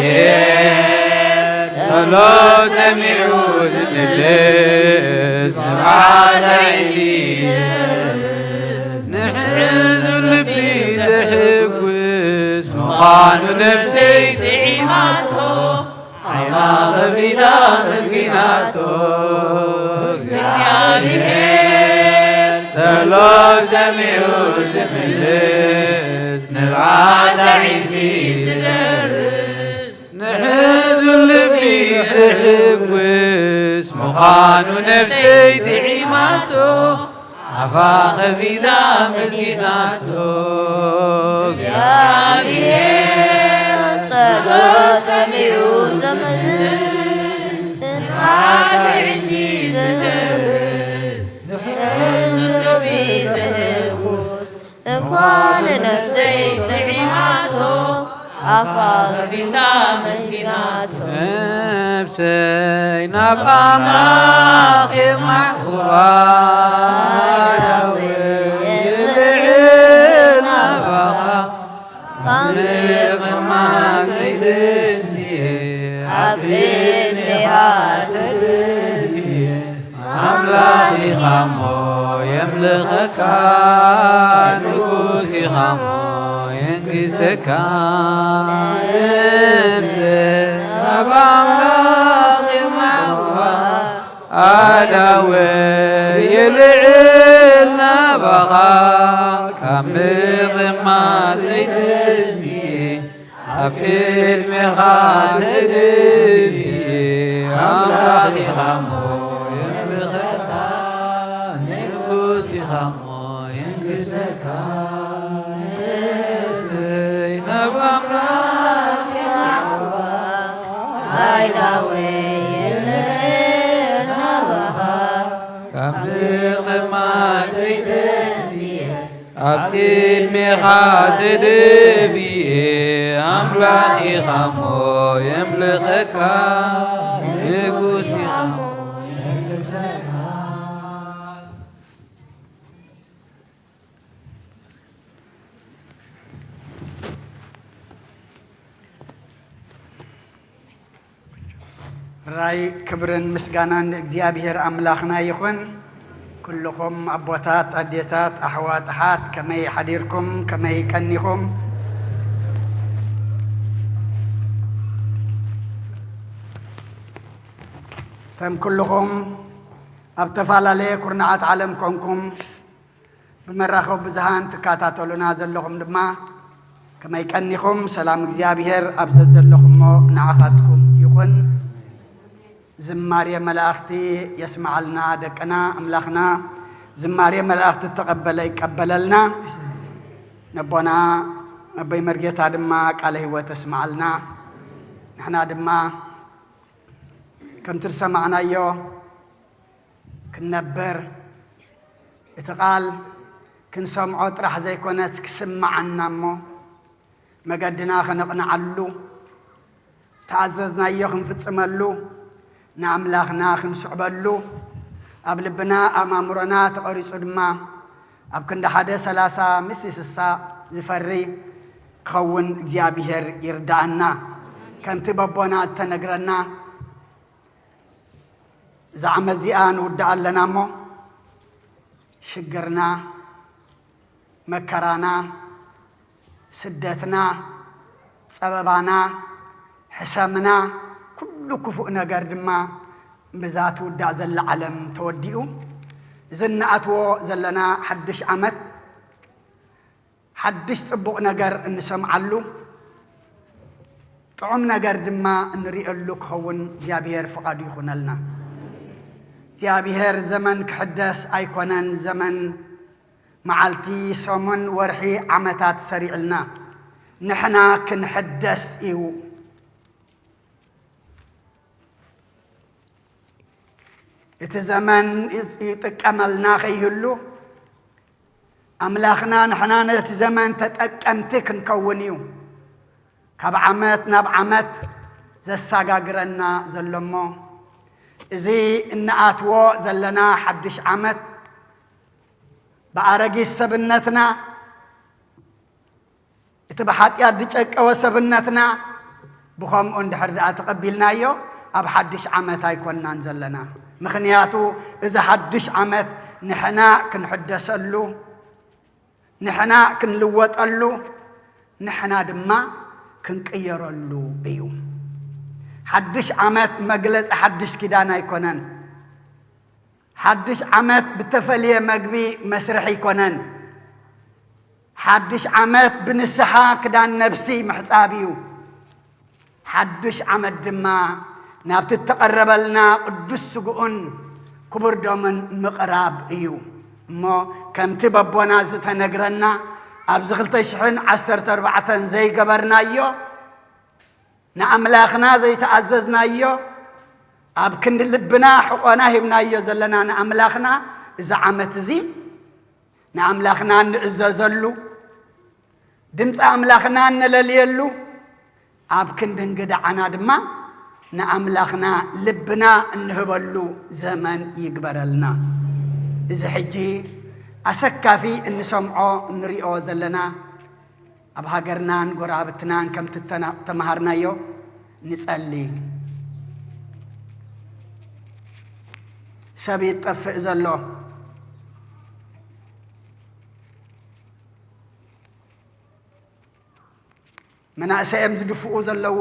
እግዚኣብሔር ጸሎት ሰሚዑ ዝምልስ፣ ንብዓት ኣዒንቲ ንሕዙን ልቢ ዘሕጉስ ምዃኑ ነፍሰይ ጥዒማቶ፣ ዓይና ኸፊታ መስጊናቶ። እግዚኣብሔር ጸሎት ሰሚዑ ዝምልስ፣ ንብዓት ኣዒንቲ ዝደርስ፣ ንሕዙን ልቢ ዘሕጉስ ምዃኑ ነፍሰይ ጥዒማቶ፣ ኣፋ ኸፊታ መስጊናቶ። እግዚኣብሔር ጸሎት ሰሚዑ ዘምልስ፣ ንብዓት ኣዒንቲ ዝደርስ፣ ንሕዙን ልቢ ዘሕጉስ እንኳን ነፍሰይ ጥዒማቶ፣ ኣፋ ኸፊታ መስጊናቶ። ነፍሰይ ናብ ኣምላኽ የማዕኩባ፣ ዳዊት ይልዕል ናባኻ፣ ካብ ምቕማጠይ ተንስኤ፣ ኣብ ቅድሜኻ ተደፊኤ። ኣምላኽ ኢኻ እሞ የምልኸካ፣ ንጉስ ኢኻ እሞ የንግሰካ። ነፍሰ ኣብ ኣምላኽ የማዕኩባ፣ ኣዳወ የልዕል ናባኻ፣ ካብ ምቕማጠይ ተንስኤ፣ ኣብ ቅድሜኻ ተደፊኤ። ኣምላኽ ኢኻ እሞ የምልኸካ፣ ንጉስ ኢኻ እሞ የንግሰካ። ነፍሰይ ናብ ኣምላኽ የማዕኩባ፣ ኣዳወ የልዕል ናባኻ፣ ካብ ምቕማጠይ ተንስኤ፣ ኣብ ቅድሜኻ ተደፊኤ። ኣምላኽ ኢኻ እሞ የምልኸካ፣ ንጉስ ኢኻ እሞ የንግሰካ። ራይ ክብርን ምስጋናን ንእግዚኣብሔር ኣምላኽና ይኹን። ኩልኹም ኣቦታት፣ ኣዴታት፣ ኣሕዋት፣ ኣሓት፣ ከመይ ሓዲርኩም? ከመይ ቀኒኹም? ከም ኩልኹም ኣብ ተፈላለየ ኩርናዓት ዓለም ኮንኩም ብመራኸቢ ብዙሃን ትከታተሉና ዘለኹም ድማ ከመይ ቀኒኹም? ሰላም እግዚኣብሔር ኣብ ዘዘለኹሞ ንዓኻትኩም ይኹን። ዝማሬ መላእኽቲ የስምዓልና ደቅና ኣምላኽና። ዝማሬ መላእኽቲ እተቐበለ ይቀበለልና። ነቦና ኣቦይ መርጌታ ድማ ቃለ ህይወት የስምዓልና። ንሕና ድማ ከምቲ ዝሰማዕናዮ ክንነብር፣ እቲ ቃል ክንሰምዖ ጥራሕ ዘይኮነስ ክስምዓና እሞ መገድና ከነቕንዓሉ፣ ተኣዘዝናዮ ክንፍጽመሉ፣ ንኣምላኽና ክንስዕበሉ፣ ኣብ ልብና ኣብ ኣእምሮና ተቐሪጹ ድማ ኣብ ክንዲ ሓደ ሰላሳ ምስ ስሳ ዝፈሪ ክኸውን እግዚኣብሔር ይርድኣና። ከምቲ በቦና እተነግረና እዛ ዓመት እዚኣ ንውድኣ ኣለና እሞ ሽግርና፣ መከራና፣ ስደትና፣ ጸበባና፣ ሕሰምና፣ ኩሉ ክፉእ ነገር ድማ ብዛ ትውዳእ ዘላ ዓለም ተወዲኡ። እዚ እንኣትዎ ዘለና ሓድሽ ዓመት ሓድሽ ጽቡቕ ነገር እንሰምዓሉ፣ ጥዑም ነገር ድማ እንሪኤሉ ክኸውን እግዚኣብሔር ፍቓዱ ይኹነልና። እግዚኣብሔር ዘመን ክሕደስ ኣይኮነን፣ ዘመን፣ መዓልቲ፣ ሰሙን፣ ወርሒ፣ ዓመታት ሰሪዕልና። ንሕና ክንሕደስ እዩ። እቲ ዘመን ይጥቀመልና ከይህሉ፣ ኣምላኽና ንሕና ነቲ ዘመን ተጠቀምቲ ክንከውን እዩ ካብ ዓመት ናብ ዓመት ዘሰጋግረና ዘሎ እሞ፣ እዚ እንኣትዎ ዘለና ሓድሽ ዓመት ብኣረጊት ሰብነትና፣ እቲ ብሓጢኣት ዝጨቀወ ሰብነትና ብኸምኡ እንድሕር ደኣ ተቐቢልናዮ፣ ኣብ ሓድሽ ዓመት ኣይኮንናን ዘለና። ምኽንያቱ፣ እዚ ሓድሽ ዓመት ንሕና ክንሕደሰሉ፣ ንሕና ክንልወጠሉ፣ ንሕና ድማ ክንቅየረሉ እዩ። ሓድሽ ዓመት መግለጺ ሓድሽ ኪዳን ኣይኮነን። ሓድሽ ዓመት ብተፈልየ መግቢ መስርሕ ኣይኮነን። ሓድሽ ዓመት ብንስሓ ክዳን ነብሲ ምሕጻብ እዩ። ሓድሽ ዓመት ድማ ናብቲ እተቐረበልና ቅዱስ ስግኡን ክቡር ደሙን ምቕራብ እዩ። እሞ ከምቲ በቦና ዝተነግረና፣ ኣብዚ ክልተ ሽሕን ዓሰርተ ኣርባዕተን ዘይገበርናዮ፣ ንኣምላኽና ዘይተኣዘዝናዮ፣ ኣብ ክንዲ ልብና ሕቖና ሂብናዮ ዘለና ንኣምላኽና፣ እዚ ዓመት እዚ ንኣምላኽና እንእዘዘሉ፣ ድምፂ ኣምላኽና እነለልየሉ፣ ኣብ ክንዲ እንግድዓና ድማ ንኣምላኽና ልብና እንህበሉ ዘመን ይግበረልና። እዚ ሕጂ ኣሰካፊ እንሰምዖ እንሪኦ ዘለና፣ ኣብ ሃገርናን ጎረባብትናን ከምቲ ተና-፣ ተማሃርናዮ ንጸሊ። ሰብ ይጠፍእ ዘሎ፣ መናእሰይ እዮም ዝድፍኡ ዘለዉ።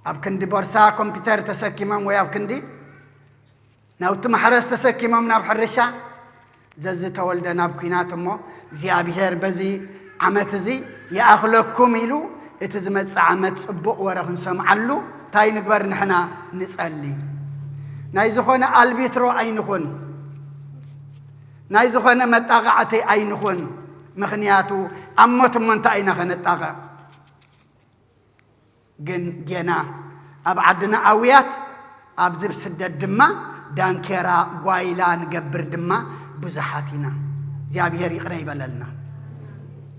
ኣብ ክንዲ ቦርሳ ኮምፒውተር ተሰኪሞም ወይ ኣብ ክንዲ ናውቲ ማሕረስ ተሰኪሞም ናብ ሕርሻ፣ ዘዝተወልደ ናብ ኲናት። እሞ እግዚኣብሔር በዚ ዓመት እዚ ይኣኽለኩም ኢሉ፣ እቲ ዝመጽእ ዓመት ጽቡቕ ወረ ክንሰምዓሉ እንታይ ንግበር? ንሕና ንጸሊ። ናይ ዝኾነ ኣልቢትሮ ኣይንኹን፣ ናይ ዝኾነ መጣቕዓቲ ኣይንኹን። ምኽንያቱ ኣብ ሞት እሞ እንታይ ኢና ከነጣቕዕ? ግን ጌና ኣብ ዓድና ኣውያት፣ ኣብዚ ብስደት ድማ ዳንኬራ ጓይላ ንገብር ድማ ብዙሓት ኢና። እግዚኣብሔር ይቕረ ይበለልና።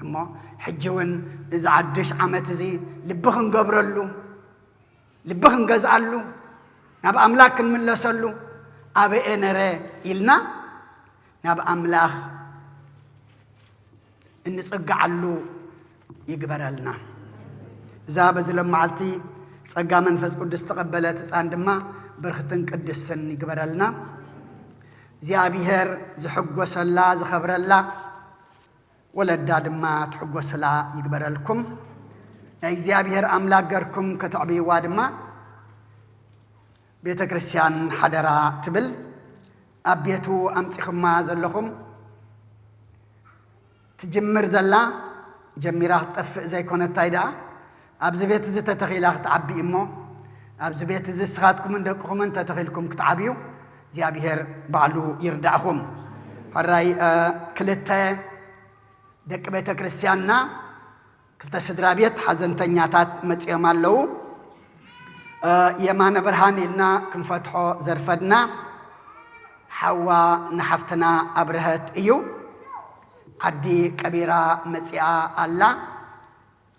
እሞ ሕጂ እውን እዚ ሓድሽ ዓመት እዚ ልቢ ክንገብረሉ፣ ልቢ ክንገዝኣሉ፣ ናብ ኣምላኽ ክንምለሰሉ፣ ኣበየ ነረ ኢልና ናብ ኣምላኽ እንጽግዓሉ ይግበረልና። እዛ በዚ ሎም መዓልቲ ጸጋ መንፈስ ቅዱስ ዝተቐበለት ህፃን ድማ ብርኽትን ቅድስትን ይግበረልና። እግዚኣብሔር ዝሕጎሰላ ዝኸብረላ፣ ወለዳ ድማ ትሕጎስላ ይግበረልኩም። ናይ እግዚኣብሔር ኣምላክ ገርኩም ከተዕብይዋ ድማ ቤተ ክርስቲያን ሓደራ ትብል። ኣብ ቤቱ ኣምጺኹማ ዘለኹም ትጅምር ዘላ ጀሚራ ክትጠፍእ ዘይኮነታይ ደኣ፣ ኣብዚ ቤት እዚ ተተኺላ ክትዓቢ እሞ፣ ኣብዚ ቤት እዚ ንስኻትኩምን ደቅኹምን ተተኺልኩም ክትዓብዩ እግዚኣብሔር ባዕሉ ይርዳእኹም። ሕራይ፣ እ፣ ክልተ ደቂ ቤተ ክርስቲያንና፣ ክልተ ስድራ ቤት ሓዘንተኛታት መጺኦም ኣለዉ። እ፣ የማነ ብርሃን ኢልና ክንፈትሖ ዘርፈድና ሓዋ ንሓፍትና ኣብርሀት እዩ። ዓዲ ቀቢራ መጺኣ ኣላ።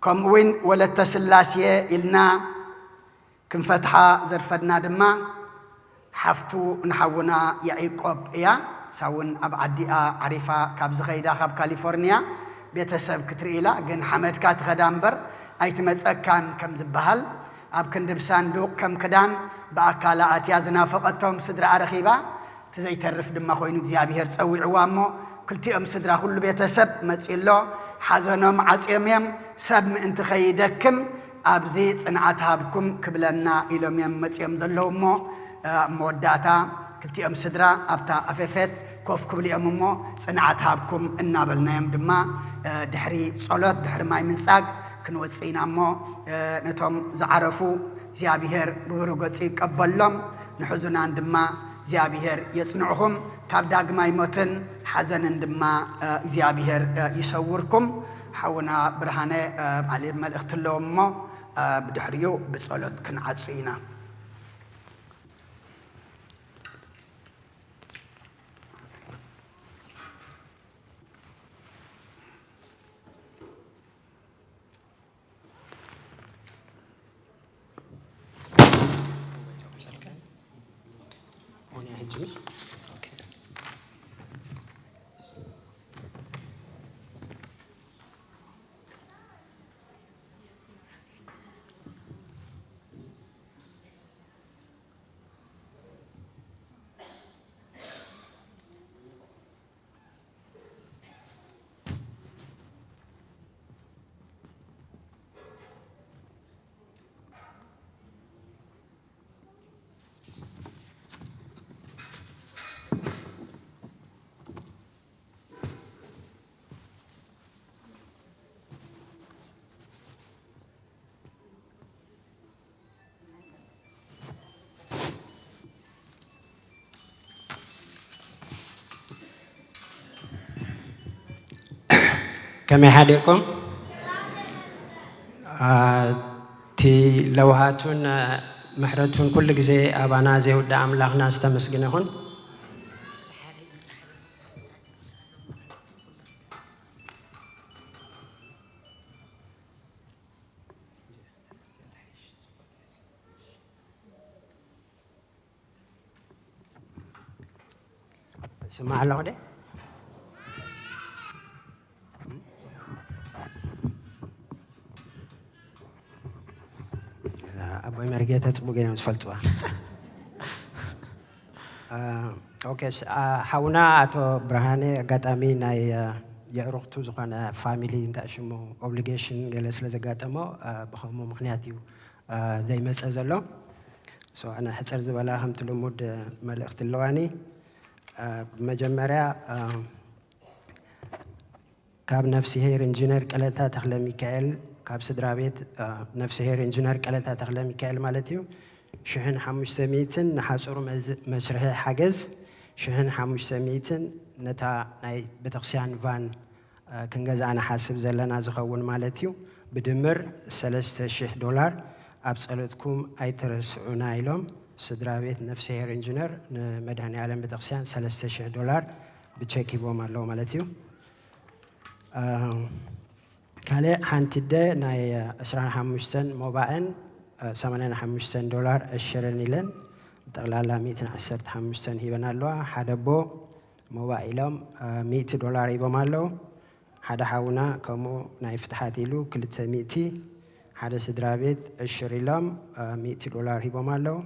ከምኡ እውን ወለተ ስላሴ ኢልና ክንፈትሓ ዘርፈድና ድማ ሓፍቱ ንሓውና ያዕቆብ እያ። እሳ እውን ኣብ ዓዲኣ ዓሪፋ ካብ ዝኸይዳ ካብ ካሊፎርኒያ ቤተሰብ ክትርኢ ኢላ፣ ግን ሓመድካ ትኸዳ እምበር ኣይትመጸካን ከም ዝበሃል፣ ኣብ ክንዲ ብሳንዱቕ ከም ክዳን ብኣካላ ኣትያ ዝናፈቐቶም ስድራኣ ረኺባ፣ እቲ ዘይተርፍ ድማ ኮይኑ እግዚኣብሄር ጸዊዕዋ እሞ ክልቲኦም ስድራ፣ ኩሉ ቤተሰብ መጺኡ ኣሎ። ሓዘኖም ዓጽዮም እዮም። ሰብ ምእንቲ ከይደክም ኣብዚ ጽንዓት ሃብኩም ክብለና ኢሎም እዮም መጺኦም ዘለዉ እሞ፣ እ፣ ኣብ መወዳእታ ክልቲኦም ስድራ ኣብታ ኣፌፌት ኮፍ ክብሉ እዮም እሞ፣ ጽንዓት ሃብኩም እናበልናዮም ድማ፣ እ፣ ድሕሪ ጸሎት፣ ድሕሪ ማይ ምንጻግ ክንወጽእ ኢና እሞ፣ እ፣ ነቶም ዝዓረፉ እግዚኣብሔር ብብሩህ ገጹ ይቀበሎም፣ ንሕዙናን ድማ እግዚኣብሔር የጽንዕኹም፣ ካብ ዳግማይ ሞትን ሓዘንን ድማ፣ እ፣ እግዚኣብሔር፣ እ፣ ይሰውርኩም። ሓውና ብርሃነ፣ እ፣ ማለት መልእኽቲ ኣለዎም እሞ፣ እ፣ ብድሕሪኡ ብጸሎት ክንዓጹ ኢና። ከመይ ሓዲርኩም? አ፣ እቲ ለውሃቱን፣ አ፣ ምሕረቱን ኩሉ ግዜ ኣባና ዘይውዳእ ኣምላኽና ዝተመስገነ ይኹን። ስማዕ ኣለኹ ደ? ኣቦይ መርጌታ ጽቡቅ እዮም ዝፈልጥዋ። አ፣ ኦኬ፣ ስ-፣ አ፣ ሓውና ኣቶ ብርሃነ ኣጋጣሚ ናይ፣ አ፣ የዕሩኽቱ ዝኾነ ፋሚሊ እንታይ ሽሙ ኦብሊጌሽን ገለ ስለ ዘጋጠሞ፣ አ፣ ብኸምኡ ምኽንያት እዩ፣ አ፣ ዘይመጸ ዘሎ። ሶ፣ ኣነ ሕጽር ዝበላ ከምቲ ልሙድ መልእኽቲ ኣለዋኒ። አ፣ ብመጀመርያ፣ አ፣ ካብ ነፍስሄር ኢንጂነር ቀለታ ተኽለ ሚካኤል፣ ካብ ስድራ ቤት፣ አ፣ ነፍስሄር ኢንጂነር ቀለታ ተኽለ ሚካኤል ማለት እዩ፣ ሽሕን ሓሙሽተ ሚእትን ንሓጹሩ መዝ-፣ መስርሒ ሓገዝ፣ ሽሕን ሓሙሽተ ሚእትን ነታ ናይ ቤተክርስትያን ቫን፣ አ፣ ክንገዝኣ ንሓስብ ዘለና ዝኸውን ማለት እዩ። ብድምር ሰለስተ ሽሕ ዶላር ኣብ ጸሎትኩም ኣይትረስዑና ኢሎም ስድራ ቤት ነፍስሄር ኢንጂነር ንመድኃኔ ዓለም ቤተክርስትያን ሰለስተ ሽሕ ዶላር ብቸክ ሂቦም ኣለዉ ማለት እዩ። አ፣ ካልእ ሓንቲ ኣደ ናይ ዕስራን ሓሙሽተን ሞባእን፣ አ፣ ሰማንያን ሓሙሽተን ዶላር ዕሽርን ኢለን ብጠቕላላ ሚእትን ዓሰርተ ሓሙሽተን ሂበን ኣለዋ። ሓደ ኣቦ ሞባእ ኢሎም፣ አ፣ ሚእቲ ዶላር ሂቦም ኣለዉ። ሓደ ሓውና ከምኡ ናይ ፍትሓት ኢሉ ክልተ ሚእቲ፣ ሓደ ስድራ ቤት ዕሽር ኢሎም፣ አ፣ ሚእቲ ዶላር ሂቦም ኣለዉ።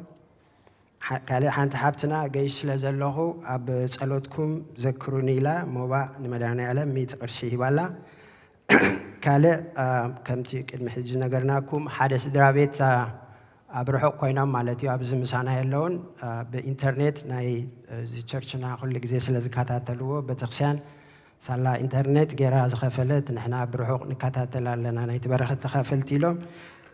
ሓ-፣ ካልእ ሓንቲ ሓብትና ገይሽ ስለ ዘለኹ ኣብ ጸሎትኩም ዘክሩኒ ኢላ ሞባእ ንመድኃኔዓለም ሚእቲ ቅርሺ ሂባላ። ካልእ፣ አ፣ ከምቲ ቅድሚ ሕጂ ነገርናኩም ሓደ ስድራ ቤት፣ አ፣ ኣብ ርሑቕ ኮይኖም ማለት እዩ፣ ኣብዚ ምሳና የለውን፣ አ፣ ብኢንተርኔት ናይ፣ አ፣ እዚ ቸርችና ኩሉ ግዜ ስለ ዝከታተልዎ ቤተክርስትያን ሳላ ኢንተርኔት ጌራ ዝኸፈለት፣ ንሕና ብርሑቕ ንከታተል ኣለና፣ ናይቲ በረኸት ተኻፈልቲ ኢሎም፣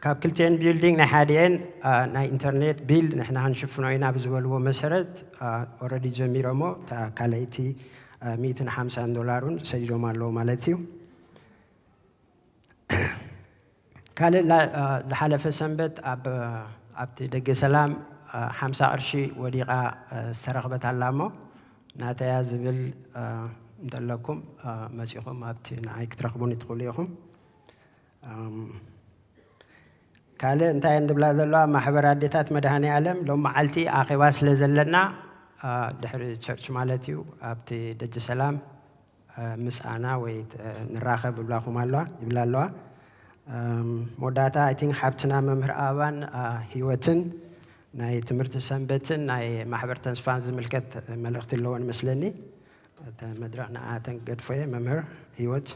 ካብ ክልቲኤን ቢልዲንግ ናይ ሓዲኤን፣ አ፣ ናይ ኢንተርኔት ቢል ንሕና ክንሽፍኖ ኢና ብዝበልዎ መሰረት፣ አ፣ ኦረዲ ጀሚሮሞ፣ እታ ካልኣይቲ፣ አ፣ ሚእትን ሓምሳን ዶላር እውን ሰዲዶም ኣለዉ ማለት እዩ። ካልእ ላ-፣ አ፣ ዝሓለፈ ሰንበት ኣብ፣ ኣብቲ ደገ ሰላም፣ አ፣ ሓምሳ ቅርሺ ወዲቓ፣ አ፣ ዝተረኽበት ኣላ እሞ፣ ናተያ ዝብል፣ አ፣ እንተለኩም፣ አ፣ መጺኹም ኣብቲ ንዓይ ክትረኽቡኒ ትኽእሉ ኢኹም። ኣም፣ ካልእ እንታይ እንድብላ ዘለዋ፣ ማሕበር ኣዴታት መድኃኔ ዓለም ሎም መዓልቲ ኣኼባ ስለ ዘለና፣ አ፣ ድሕሪ ቸርች ማለት እዩ፣ ኣብቲ ደጀ ሰላም አ፣ ምጻና ወይ ት-፣ ንራኸብ ይብላኹም ኣለዋ፣ ይብላ ኣለዋ። እም፣ መወዳእታ፣ I think፣ ሓብትና መምህር ኣበባን፣ አ፣ ህይወትን ናይ ትምህርቲ ሰንበትን ናይ ማሕበር ተስፋን ዝምልከት መልእኽቲ ኣለወን መስለኒ። እተ መድረኽ ንዓተን ገድፎ እየ። መምህር ህይወት።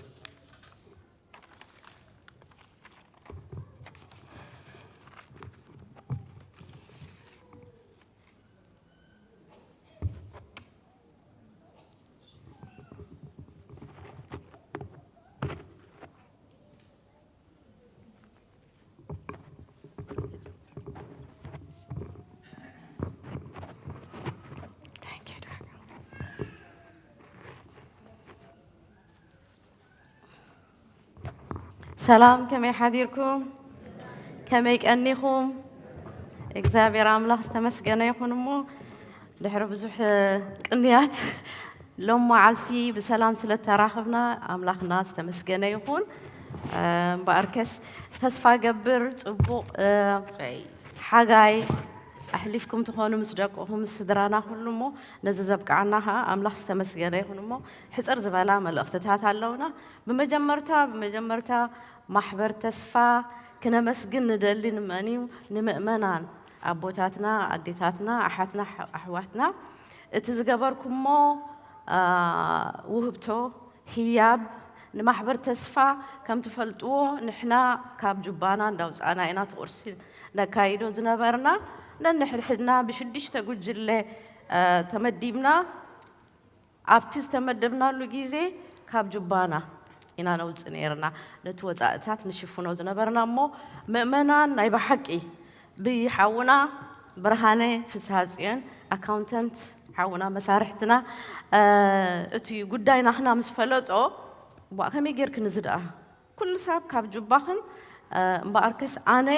ሰላም፣ ከመይ ሓዲርኩም? ከመይ ቀኒኹም? እግዚኣብሔር ኣምላኽ ዝተመስገነ ይኹን። እሞ ድሕሪ ብዙሕ ቅንያት ሎም መዓልቲ ብሰላም ስለ ተራኸብና ኣምላኽና ዝተመስገነ ይኹን። እምበኣርከስ ተስፋ ገብር ጽቡቕ ሓጋይ ኣሕሊፍኩም ትኾኑ ምስ ደቅኹም ምስ ስድራና ኩሉ። እሞ ነዚ ዘብቅዓና ኸዓ ኣምላኽ ዝተመስገነ ይኹን። እሞ ሕጽር ዝበላ መልእኽትታት ኣለውና። ብመጀመርታ ብመጀመርታ ማሕበር ተስፋ ክነመስግን ንደሊ። ንመን እዩ? ንምእመናን ኣቦታትና፣ ኣዴታትና፣ ኣሓትና፣ ኣሕዋትና፣ እቲ ዝገበርኩሞ ውህብቶ ህያብ ንማሕበር ተስፋ ከም ትፈልጥዎ ንሕና ካብ ጁባና እንዳውፃእና ኢና እቲ ቁርሲ ነካይዶ ዝነበርና። ነንሕድሕድና ብሽዱሽተ ጉጅለ ተመዲብና ኣብቲ ዝተመደብናሉ ግዜ ካብ ጁባና ኢና ነውፅእ ነይርና። ነቲ ወፃእታት ንሽፍኖ ዝነበርና። እሞ ምእመናን ናይ ብሓቂ ብሓውና ብርሃነ ፍስሃፅዮን ኣካውንተንት ሓውና መሳርሕትና እቲ ጉዳይ ናኽና ምስ ፈለጦ፣ ዋ ከመይ ጌርክን እዚ ደኣ ኩሉ ሳብ ካብ ጁባኽን እምበኣርከስ ኣነ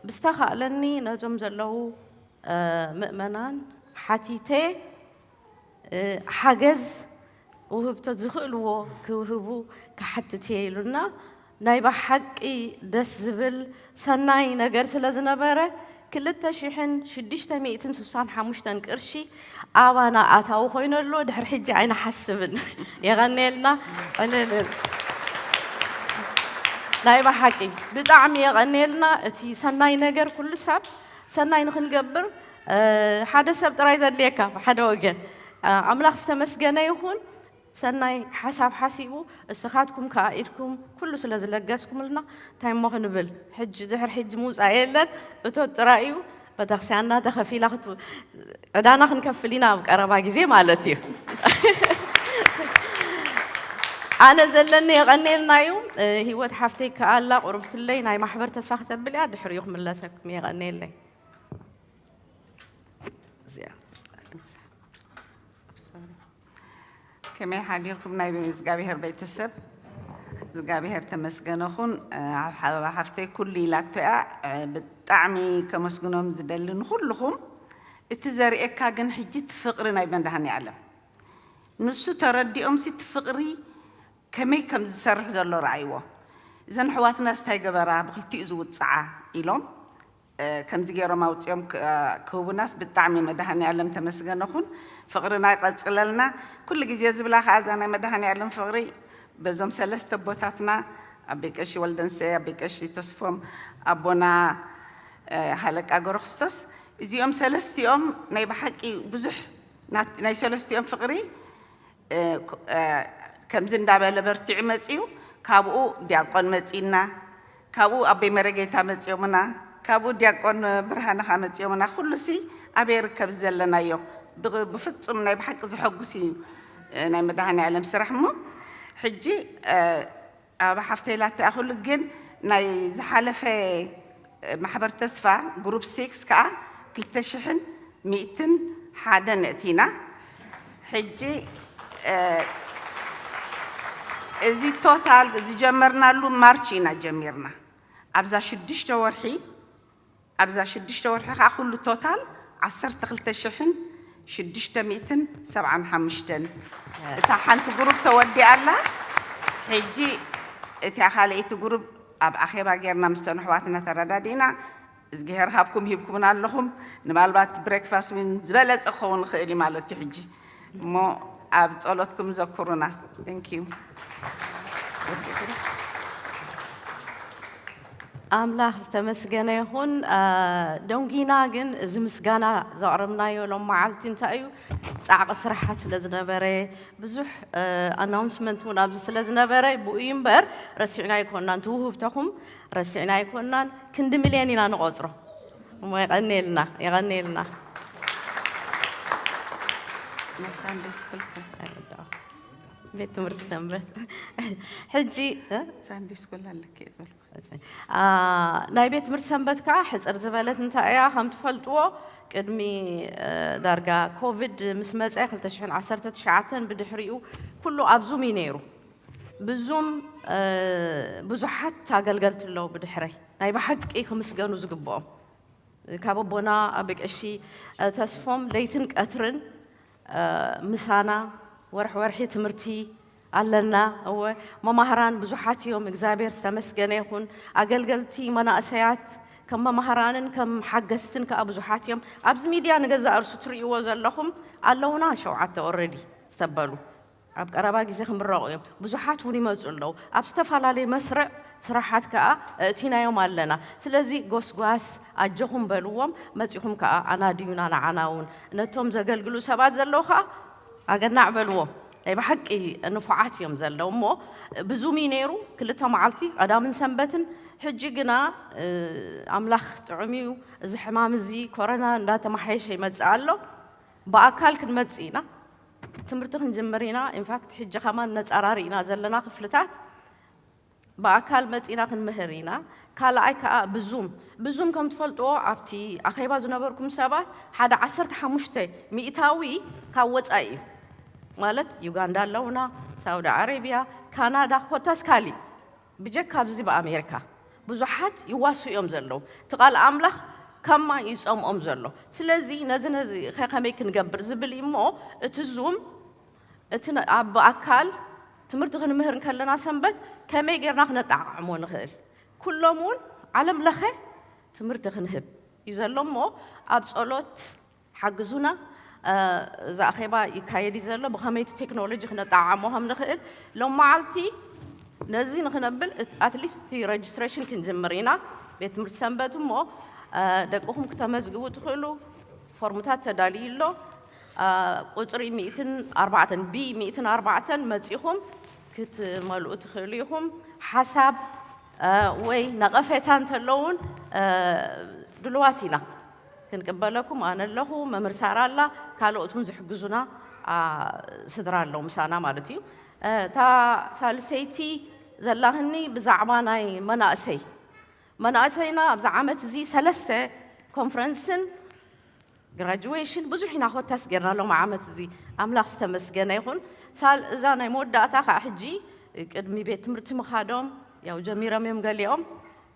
ብዝተኻእለኒ ነዞም ዘለዉ ምእመናን ሓቲተ ሓገዝ ውህብቶ ዝኽእልዎ ክውህቡ ክሓትት እየ ኢሉና። ናይ ብሓቂ ደስ ዝብል ሰናይ ነገር ስለ ዝነበረ ክልተ ሽሕን ሽዱሽተ ሚእትን ስሳን ሓሙሽተን ቅርሺ ኣባና ኣታዊ ኮይኑ ኣሎ። ድሕሪ ሕጂ ኣይንሓስብን። የቐንየልና። ዕልል። ናይ ብሓቂ ብጣዕሚ የቐንየልና። እቲ ሰናይ ነገር ኩሉ ሰብ ሰናይ ንኽንገብር ሓደ ሰብ ጥራይ ዘድልየካ ሓደ ወገን ኣምላኽ ዝተመስገነ ይኹን። ሰናይ ሓሳብ ሓሲቡ እስኻትኩም ከዓ ኢድኩም ኩሉ ስለ ዝለገስኩምልና እንታይ እሞ ክንብል። ሕጂ ድሕሪ ሕጂ ምውፃእ የለን። እቶት ጥራይ እዩ። ቤተክርስቲያንና ተኸፊላ ዕዳና ክንከፍል ኢና ኣብ ቀረባ ግዜ ማለት እዩ። ኣነ ዘለኒ የቐንየልና እዩ። ህይወት ሓፍተይ ከኣላ ቁርብትለይ ናይ ማሕበር ተስፋ ክተብል እያ። ድሕሪኡ ክምለሰኩም። የቐንየለይ። ከመይ ሓዲርኩም ናይ እግዚኣብሔር ቤተሰብ? እግዚኣብሔር ተመስገነኹን። ሓፍተይ ኩሉ ኢላቶ እያ። ብጣዕሚ ከመስግኖም ዝደሊ ንኩልኹም። እቲ ዘርእየካ ግን ሕጂ እቲ ፍቕሪ ናይ መድሃኒ ኣለም ንሱ ተረዲኦም ሲ እቲ ፍቕሪ ከመይ ከም ዝሰርሕ ዘሎ ረኣይዎ። እዘን ኣሕዋትና ስታይ ገበራ ብክልቲኡ ዝውፅዓ ኢሎም ከምዚ ገይሮም ኣውፅኦም ክህቡናስ ብጣዕሚ መድሃኒ ኣለም ተመስገነኹን። ፍቕርና ይቐፅለልና። ኩሉ ግዜ ዝብላ ከዓ እዛ ናይ መድሃኒ ኣለም ፍቕሪ በዞም ሰለስተ ኣቦታትና ኣቤ ቀሺ ወልደንሰ፣ ኣቤ ቀሺ ተስፎም፣ ኣቦና ሃለቃ ገብረክርስቶስ እዚኦም ሰለስቲኦም ናይ ብሓቂ ብዙሕ ናይ ሰለስቲኦም ፍቕሪ ከምዚ እንዳበለ በርቲዑ መፂኡ። ካብኡ ዲያቆን መፂና፣ ካብኡ ኣቦይ መረጌታ መፂኦምና፣ ካብኡ ዲያቆን ብርሃንኻ መፂኦምና። ኩሉሲ ኣበይ ርከብ ዘለናዮ ብፍፁም ናይ ብሓቂ ዘሐጉስ እዩ ናይ መድሃኒ ኣለም ስራሕ። እሞ ሕጂ ኣብ ሓፍተይ ላታ እያ ኩሉ ግን ናይ ዝሓለፈ ማሕበር ተስፋ ግሩፕ ሲክስ ከዓ ክልተ ሽሕን ሚእትን ሓደን እቲና። ሕጂ እዚ ቶታል ዝጀመርናሉ ማርች ኢና ጀሚርና። ኣብዛ ሽዱሽተ ወርሒ ኣብዛ ሽዱሽተ ወርሒ ከዓ ኩሉ ቶታል ዓሰርተ ክልተ ሽሕን ሽዱሽተ ሚእትን ሰብዓን ሓሙሽተን። እታ ሓንቲ ግሩፕ ተወዲኣ ኣላ። ሕጂ እቲኣ ካልኣይቲ ግሩፕ ኣብ ኣኼባ ጌርና ምስተን ኣሕዋትና ተረዳዲእና እዝግሄር ሃብኩም ሂብኩምና ኣለኹም። ንባልባት ብሬክፋስት እውን ዝበለፀ ክኸውን ይኽእል እዩ ማለት እዩ። ሕጂ እሞ ኣብ ጸሎትኩም ዘክሩና። Thank you። ኣምላኽ ዝተመስገነ ይኹን። ደንጊና ግን እዚ ምስጋና ዘቕረብናዮ ሎም መዓልቲ እንታይ እዩ? ጻዕቂ ስራሓት ስለ ዝነበረ፣ ብዙሕ ኣናውንስመንት እውን ኣብዚ ስለ ዝነበረ፣ ብኡ እዩ እምበር ረሲዕና ኣይኮናን። ትውህብተኹም ረሲዕና ኣይኮናን። ክንዲ ሚልዮን ኢና ንቆጽሮ። እሞ የቐንየልና፣ የቐንየልና። ናይ ሳንዴ ስኩል ቤት ትምህርቲ ሰንበት ሕጂ ሳንዴ ስኩል ኣለክ ዝበልኩ። ናይ ቤት ትምህርቲ ሰንበት ከዓ ሕፅር ዝበለት እንታይ እያ? ከም ትፈልጥዎ ቅድሚ ዳርጋ ኮቪድ ምስ መፀ ክልተ ሽሕን ዓሰርተ ትሽዓተን ብድሕሪኡ ኩሉ ኣብ ዙም እዩ ነይሩ። ብዙም ብዙሓት ኣገልገልቲ ኣለዉ ብድሕረይ ናይ ብሓቂ ክምስገኑ ዝግብኦም ካብ ኣቦና ኣቢ ቀሺ ተስፎም ለይትን ቀትርን ምሳና ወርሒ ወርሒ ትምህርቲ ኣለና። እወ መማህራን ብዙሓት እዮም፣ እግዚኣብሔር ዝተመስገነ ይኹን። ኣገልገልቲ መናእሰያት ከም መማህራንን ከም ሓገዝትን ከዓ ብዙሓት እዮም። ኣብዚ ሚድያ ንገዛእ እርሱ ትርእይዎ ዘለኹም ኣለውና ሸውዓተ ኦረዲ ዝተበሉ ኣብ ቀረባ ግዜ ክምረቑ እዮም። ብዙሓት እውን ይመፁ ኣለዉ። ኣብ ዝተፈላለየ መስርዕ ስራሓት ከዓ እእቲናዮም ኣለና። ስለዚ ጎስጓስ ኣጆኹም በልዎም፣ መፂኹም ከዓ ኣናድዩና ንዓና እውን ነቶም ዘገልግሉ ሰባት ዘለዉ ከዓ ኣገናዕ በልዎም። ናይ ብሓቂ ንፉዓት እዮም ዘለዉ እሞ ብዙም እዩ ነይሩ ክልተ መዓልቲ ቀዳምን ሰንበትን። ሕጂ ግና ኣምላኽ ጥዑም እዩ። እዚ ሕማም እዚ ኮረና እንዳተመሓየሸ ይመፅእ ኣሎ። ብኣካል ክንመፅእ ኢና። ትምህርቲ ክንጅምር ኢና። ኢንፋክት ሕጂ ከማን ነፃራሪ ኢና ዘለና ክፍልታት ብኣካል መፂና ክንምህር ኢና። ካልኣይ ከዓ ብዙም ብዙም ከም ትፈልጥዎ ኣብቲ ኣኼባ ዝነበርኩም ሰባት ሓደ ዓሰርተ ሓሙሽተ ሚእታዊ ካብ ወፃኢ እዩ። ማለት ዩጋንዳ ኣለውና፣ ሳውዲ ዓረቢያ፣ ካናዳ ኮታስ ካሊእ ብጀካ ኣብዚ ብኣሜሪካ ብዙሓት ይዋሱ እዮም ዘለዉ። እቲ ቃል ኣምላኽ ከማ ይጸምኦም ዘሎ። ስለዚ ነዚ ነዚ ኸ ከመይ ክንገብር ዝብል እዩ እሞ እቲ ዙም እቲ ኣብ ኣካል ትምህርቲ ክንምህር እንከለና ሰንበት ከመይ ጌርና ክነጠዓዕሞ ንኽእል ኩሎም እውን ዓለም ለኸ ትምህርቲ ክንህብ እዩ ዘሎ እሞ ኣብ ጸሎት ሓግዙና። እዚ ኣኼባ ይካየድ እዩ ዘሎ ብኸመይ እቲ ቴክኖሎጂ ክነጠዓዕሞ ከም ንኽእል ሎም መዓልቲ ነዚ ንኽነብል ኣትሊስት እቲ ረጅስትሬሽን ክንጅምር ኢና። ቤት ትምህርቲ ሰንበት እሞ ደቅኹም ክተመዝግቡ ትኽእሉ ፎርምታት ተዳልዩ ኣሎ። ቁፅሪ ሚእትን ኣርባዕተን ቢ ሚእትን ኣርባዕተን መፂኹም ክትመልኡ ትኽእሉ ኢኹም። ሓሳብ ወይ ነቐፌታ እንተለውን ድልዋት ኢና ክንቅበለኩም። ኣነ ኣለኹ፣ መምህር ሳራ ኣላ፣ ካልኦት እውን ዝሕግዙና ስድራ ኣለዉ ምሳና ማለት እዩ። እታ ሳልሰይቲ ዘላህኒ ብዛዕባ ናይ መናእሰይ መናእሰይና ኣብዚ ዓመት እዚ ሰለስተ ኮንፈረንስን ግራጁዌሽን ብዙሕ ኢና ኮታስ ጌርና ሎም ዓመት እዚ ኣምላኽ ዝተመስገነ ይኹን። ሳል እዛ ናይ መወዳእታ ከዓ ሕጂ ቅድሚ ቤት ትምህርቲ ምኻዶም ያው ጀሚሮም እዮም ገሊኦም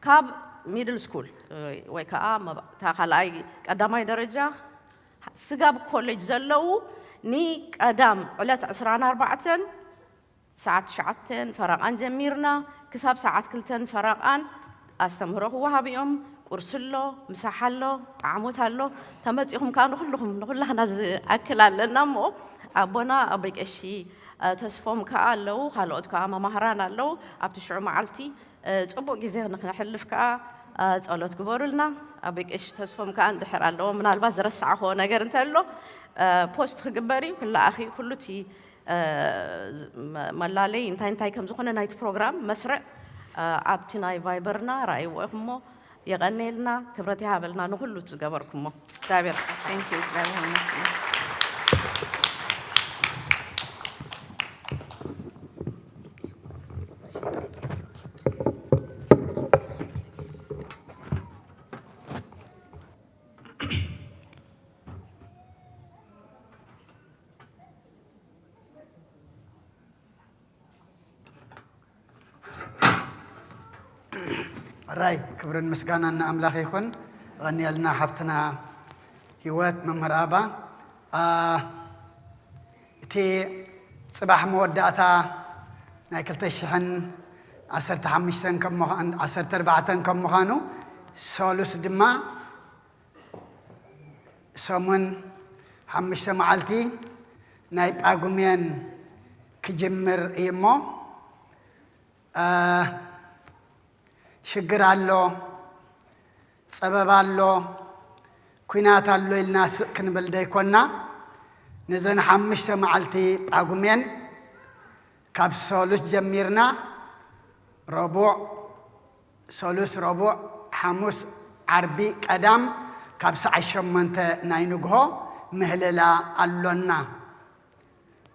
ካብ ሚድል ስኩል ወይ ከዓ እታ ካልኣይ ቀዳማይ ደረጃ ስጋብ ኮሌጅ ዘለዉ ንቀዳም ዕለት ዕስራን ኣርባዕተን ሰዓት ትሽዓተን ፈረቓን ጀሚርና ክሳብ ሰዓት ክልተን ፈረቓን ኣስተምህሮ ክወሃብ እዮም። ቁርሲ ኣሎ፣ ምሳሕ ኣሎ፣ ጣዕሞት ኣሎ። ተመፂኹም ከዓ ንኩልኹም ንኩላህና ዝኣክል ኣለና እሞ ኣቦና ኣቦይ ቀሺ ተስፎም ከዓ ኣለዉ፣ ካልኦት ከዓ መማህራን ኣለዉ። ኣብቲ ሽዑ መዓልቲ ፅቡቅ ግዜ ንክነሕልፍ ከዓ ጸሎት ግበሩልና። ኣቦይ ቀሺ ተስፎም ከዓ እንድሕር ኣለዎ ምናልባት ዝረሳዕክዎ ነገር እንተሎ ፖስት ክግበር እዩ ክለኣኽ እዩ ኩሉ እቲ መላለይ እንታይ እንታይ ከም ዝኾነ ናይቲ ፕሮግራም መስርዕ ኣብቲ ናይ ቫይበርና ረኣይዎ ኢኹሞ። የቐንየልና፣ ክብረት ይሃበልና ንኹሉ እቲ ዝገበርኩሞ። እግዚኣብሔር Thank you፣ እግዚኣብሔር ይመስገን። ሕራይ ክብርን ምስጋናን ንኣምላኽ ይኹን። ቐንየልና ሓፍትና ህይወት መምህር ኣባ። እቲ ጽባሕ መወዳእታ ናይ ክልተ ሽሕን ዓሰርተ ሓሙሽተን ዓሰርተ ኣርባዕተን ከም ምዃኑ ሰሉስ ድማ ሰሙን ሓሙሽተ መዓልቲ ናይ ጳጉሜን ክጅምር እዩ እሞ ሽግር ኣሎ፣ ጸበባ ኣሎ፣ ኲናት ኣሎ ኢልና ስቕ ክንብል ደይኮና፣ ነዘን ሓሙሽተ መዓልቲ ጳጉሜን ካብ ሰሉስ ጀሚርና ረቡዕ፣ ሰሉስ፣ ረቡዕ፣ ሓሙስ፣ ዓርቢ፣ ቀዳም ካብ ሰዓት ሸሞንተ ናይ ንግሆ ምህልላ ኣሎና።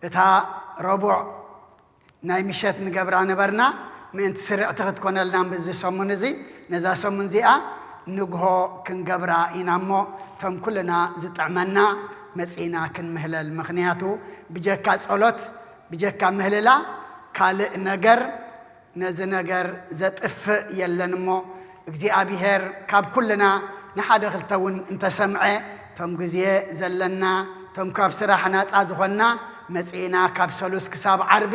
እታ ረቡዕ ናይ ምሸት ንገብራ ነበርና፣ ምእንቲ ስርዕቲ ክትኮነልና ምስዚ ሰሙን እዚ፣ ነዛ ሰሙን እዚኣ ንግሆ ክንገብራ ኢና እሞ፣ እቶም ኩልና ዝጥዕመና መጺእና ክንምህለል። ምኽንያቱ ብጀካ ጸሎት፣ ብጀካ ምህልላ ካልእ ነገር ነዚ ነገር ዘጥፍእ የለን እሞ፣ እግዚኣብሄር ካብ ኩልና ንሓደ ክልተ እውን እንተሰምዐ፣ እቶም ግዜ ዘለና፣ እቶም ካብ ስራሕ ናጻ ዝኾንና፣ መጺእና ካብ ሰሉስ ክሳብ ዓርቢ፣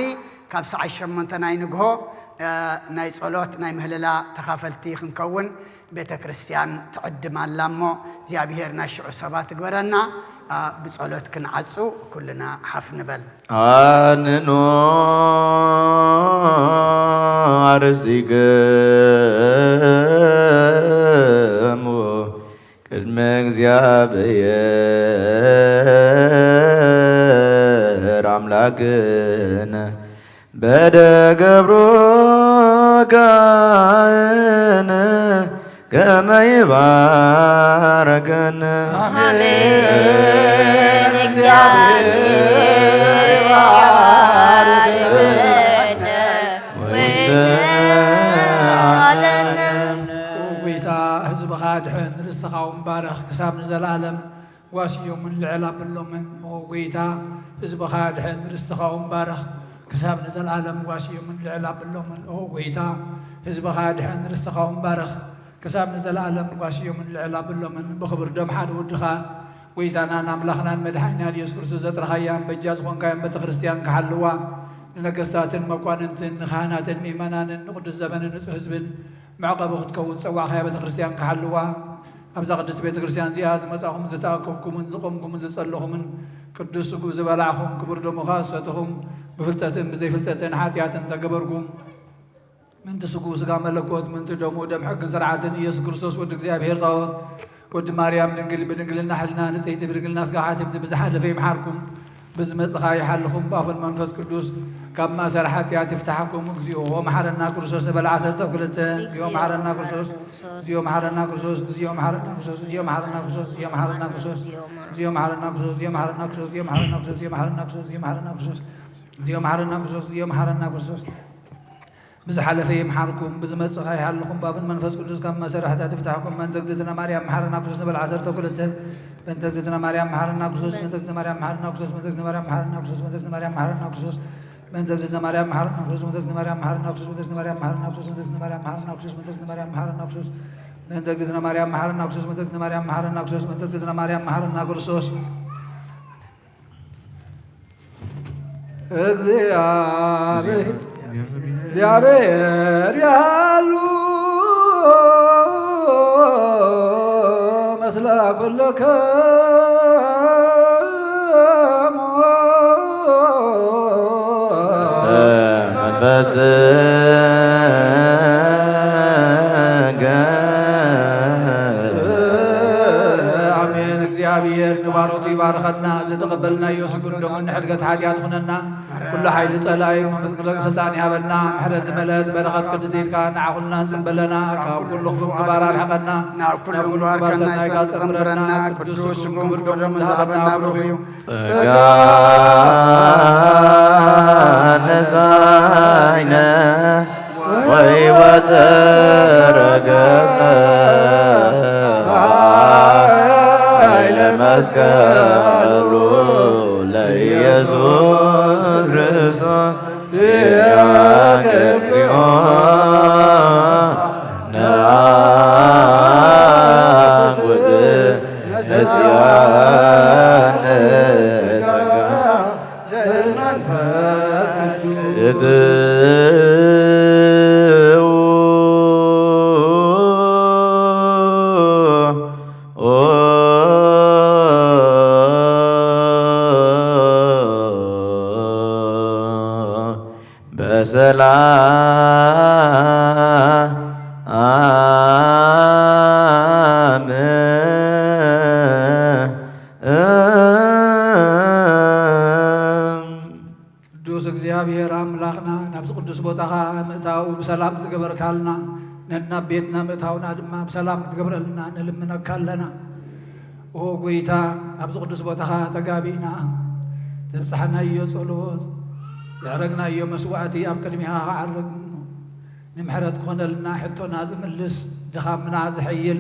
ካብ ሰዓት ሸሞንተ ናይ ንግሆ፣ እ፣ ናይ ጸሎት፣ ናይ ምህልላ ተኻፈልቲ ክንከውን ቤተ ክርስቲያን ትዕድም ኣላ እሞ፣ እግዚኣብሄር ናይ ሽዑ ሰባት ትግበረና። ኣ፣ ብጸሎት ክንዓጹ ኩልና ሓፍ ንበል። ኣንኑ ኣርሲክሙ ቅድመ እግዚኣብሔር ኣምላክነ በደ ገብሩ ካህን ከመ ይባረከነ። ኣሜን። እግዚኣብሔር ይባርክ። ወይዘ ዓለም። ኦ ጎይታ፣ ህዝብኻ ድሕን፣ ርስትኻ እውን ባርኽ ክሳብ ንዘለኣለም። ጓስዮምን ልዕል ኣብሎምን። ኦ ጎይታ፣ ህዝብኻ ድሕን፣ ርስትኻ እውን ባርኽ ክሳብ ንዘለኣለም። ጓስዮምን ልዕል ኣብሎምን። ኦ ጎይታ፣ ህዝብኻ ድሕን፣ ርስትኻ እውን ባርኽ ክሳብ ንዘለኣለም። ጓስዮምን ልዕል ኣብሎምን። ብኽብር ደም ሓደ ወድኻ፣ ጎይታናን ኣምላኽናን መድሓኒናን ኢየሱስ ክርስቶስ ዘጥረኻያን በጃ ዝኾንካያን ቤተ ክርስቲያን ክሓልዋ፣ ንነገስታትን መኳንንትን ንኻህናትን ምእመናንን ንቅዱስ ዘበንን ንጹህ ህዝብን መዕቐቢ ክትከውን ዝጸዋዕኻያ ቤተ ክርስቲያን ክሓልዋ፣ ኣብዛ ቅድስቲ ቤተ ክርስቲያን እዚኣ ዝመጻኹም ዝተኣከብኩምን ዝቖምኩምን ዝጸለኹምን፣ ቅዱስ ስግኡ ዝበላዕኹም፣ ክቡር ደሙ ከኣ ዝሰተኹም፣ ብፍልጠትን ብዘይፍልጠትን ሓጢኣትን ተገበርኩም፣ ምእንቲ ስግኡ ስጋ መለኮት፣ ምእንቲ ደሙ ደም ሕግን ስርዓትን፣ ኢየሱስ ክርስቶስ ወዲ እግዚኣብሔር ጻወት፣ ወዲ ማርያም ድንግል፣ ብድንግልና ሕልና ንጽሕቲ፣ ብድንግልና ስጋ ሓቲምቲ፣ ብዝሓለፈ ይምሓርኩም፣ ብዝመጽኻ ይሓልኹም፣ ብኣፉን መንፈስ ቅዱስ ካብ ማእሰር ሓጢኣት ይፍታሕኩም። እግዚኦ መሓረና ክርስቶስ ንበል ዓሰርተ ክልተ። እግዚኦ መሓረና ክርስቶስ፣ እግዚኦ መሓረና ክርስቶስ፣ እግዚኦ መሓረና ክርስቶስ፣ እግዚኦ መሓረና ክርስቶስ፣ እግዚኦ መሓረና ክርስቶስ፣ እግዚኦ መሓረና ክርስቶስ፣ እግዚኦ መሓረና ክርስቶስ፣ እግዚኦ መሓረና ክርስቶስ፣ እግዚኦ መሓረና ክርስቶስ። ብዝሓለፈ ይምሓርኩም፣ ብዝመጽእ ኸኣ ይሓልኹም፣ ብኣፍን መንፈስ ቅዱስ ካብ ማእሰር ሓጢኣት ይፍታሕኩም። በእንተ እግዝእትነ ማርያም መሓረና ክርስቶስ ንበል ዓሰርተ ክልተ። በእንተ እግዝእትነ ማርያም መሓረና ክርስቶስ፣ በእንተ እግዝእትነ ማርያም መሓረና ክርስቶስ፣ በእንተ እግዝእትነ ማርያም መሓረና ክርስቶስ፣ በእንተ እግዝእትነ ማርያም መሓረና ክርስቶስ፣ በእንተ እግዝእትነ ማርያም መሓረና ክርስቶስ፣ በእንተ እግዝእትነ ማርያም መሓረና ክርስቶስ፣ በእንተ እግዝእትነ ማርያም መሓረና ክርስቶስ፣ በእንተ እግዝእትነ ማርያም መሓረና ክርስቶስ፣ በእንተ እግዝእትነ ማርያም መሓረና ክርስቶስ፣ በእንተ እግዝእትነ ማርያም መሓረና ክርስቶስ። እግዚአብሔር፣ እግዚአብሔር ያሉ መስለ ኩልክሙ። መንፈስከ። ኣሜን። እግዚኣብሔር ንባሮቱ ይባርኸና። ዝተቐበልናዮ ስግኡን ደሙን ንሕድገት ሓጢኣት ኩነና። ኩሉ ሓይሊ ጸላኢ መመዝግበን ስልጣን ይሃበና። ምሕረት ዝመልአት በረኸት ቅድስት ኢድካ ንዓ ኩልና ንጽንበለና። ካብ ኩሉ ክፉእ ምግባር ኣርሕቐና። ናብ ኩሉ ምግባር ከናይሰ ዘንብረና። ቅዱስ ስግኡን ክቡር ደሙን ዝሃበና ብሩኽ እዩ። ጸጋ ነሳይነ ወሕይወት ረከብነ ኃይለ መስቀሉ ለኢየሱስ ክርስቶስ። ያክብኦ ነአኩት ነስያነ ጸጋ ዘመንፈስ ቅዱስ። በሰላም እግዚኣብሔር ኣምላኽና፣ ናብዚ ቅዱስ ቦታኻ ምእታው ብሰላም ዝገበርካልና፣ ነናብ ቤትና ምእታውና ድማ ብሰላም ክትገብረልና ንልምነካ ኣለና። ኦ ጎይታ፣ ኣብዚ ቅዱስ ቦታኻ ተጋቢእና፣ ዘብጽሕናዮ ጸሎት፣ ዘዕረግናዮ መስዋእቲ ኣብ ቅድሚኻ ክዓርግ፣ ንምሕረት ክኾነልና፣ ሕቶና ዝምልስ፣ ድኻምና ዝሕይል፣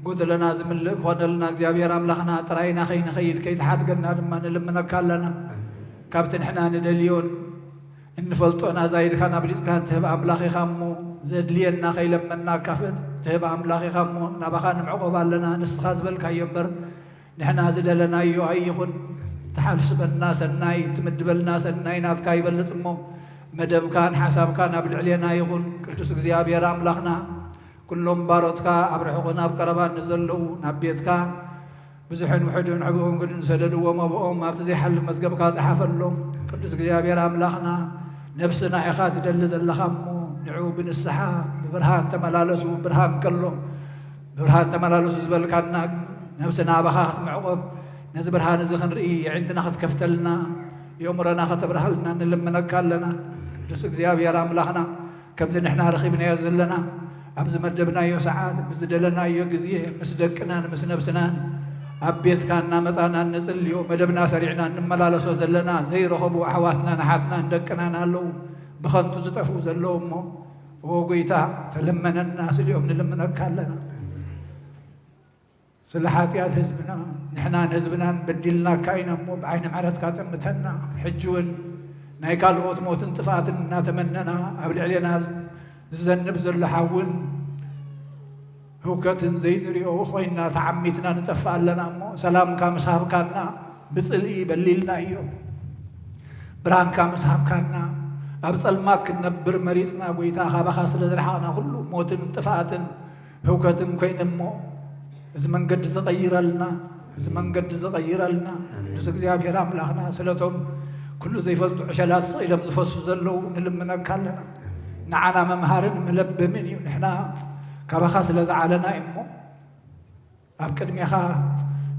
ጎደሎና ዝምልእ ክኾነልና፣ እግዚኣብሔር ኣምላኽና፣ ጥራይና ከይንኸይድ ከይትሓድገና ድማ ንልምነካ ኣለና። ካብቲ ንሕና ንደልዮን እንፈልጦን ኣዛይድካን ኣብሊጽካን ትህብ ኣምላኽ ኢኻ እሞ፣ ዘድልየና ከይለመንና ካፍት ትህብ ኣምላኽ ኢኻ እሞ፣ ናባኻ ንምዕቆብ ኣለና። ንስኻ ዝበልካዮ እምበር፣ ንሕና ዝደለናዮ ኣይኹን። ትሓስበና ሰናይ፣ ትምድበልና ሰናይ ናትካ ይበልጽ እሞ፣ መደብካን ሓሳብካን ኣብ ልዕሌና ይኹን። ቅዱስ እግዚኣብሔር ኣምላኽና፣ ኩሎም ባሮትካ ኣብ ርሑቕን ኣብ ቀረባን ንዘለዉ ናብ ቤትካ ብዙሕን ውሑድን ዕቡን ግድን ሰደድዎም፣ ኣብኦም ኣብቲ ዘይሓልፍ መዝገብካ ጸሓፈሎም። ቅዱስ እግዚኣብሔር ኣምላኽና፣ ነፍስና ኢኻ ትደሊ ዘለኻ እሞ፣ ንዑ ብንስሓ ብብርሃን ተመላለሱ። ብርሃን ከሎ ብብርሃን ተመላለሱ ዝበልካና፣ ነብስና ኣባኻ ክትምዕቆብ፣ ነዚ ብርሃን እዚ ክንርኢ የዒንትና ክትከፍተልና፣ የእምሮና ከተብርሃልና ንልምነካ ኣለና። ቅዱስ እግዚኣብሔር ኣምላኽና፣ ከምዚ ንሕና ረኺብናዮ ዘለና ኣብዚ መደብናዮ ሰዓት፣ ብዝደለናዮ ግዜ፣ ምስ ደቅናን ምስ ነብስናን ኣብ ቤትካ እናመጻና እንጽልዮ፣ መደብና ሰሪዕና እንመላለሶ ዘለና ዘይረኸቡ ኣሕዋትናን ኣሓትናን ደቅናን ኣለዉ፣ ብኸንቱ ዝጠፍኡ ዘለዉ እሞ፣ ኦ ጎይታ፣ ተለመነና ስሊኦም ንልምነካ ኣለና። ስለ ሓጢኣት ህዝብና፣ ንሕናን ህዝብናን በዲልናካ ኢና እሞ፣ ብዓይኒ ምሕረትካ ጠምተና። ሕጂ እውን ናይ ካልኦት ሞትን ጥፍኣትን እናተመነና፣ ኣብ ልዕሌና ዝዘንብ ዘሎ ሓውን ህውከትን ዘይንሪኦ ኮይንና ተዓሚትና ንጠፍእ ኣለና እሞ፣ ሰላምካ ምስ ሃብካና፣ ብጽልኢ በሊልና እዮ። ብርሃንካ ምስ ሃብካና፣ ኣብ ጸልማት ክንነብር መሪጽና፣ ጎይታ፣ ካባኻ ስለ ዝረሓቕና፣ ኩሉ ሞትን ጥፍኣትን ህውከትን ኮይነ እሞ፣ እዚ መንገዲ ዝቐይረልና፣ እዚ መንገዲ ዝቐይረልና፣ ኣሜን። ንሱ እግዚኣብሔር ኣምላኽና፣ ስለቶም ኩሉ ዘይፈልጡ ዕሸላት ስቕ ኢሎም ዝፈሱ ዘለዉ ንልምነካ ኣለና። ንዓና መምሃርን መለበምን እዩ። ንሕና ካባኻ ስለ ዝዓለና እዩ እሞ፣ ኣብ ቅድሜኻ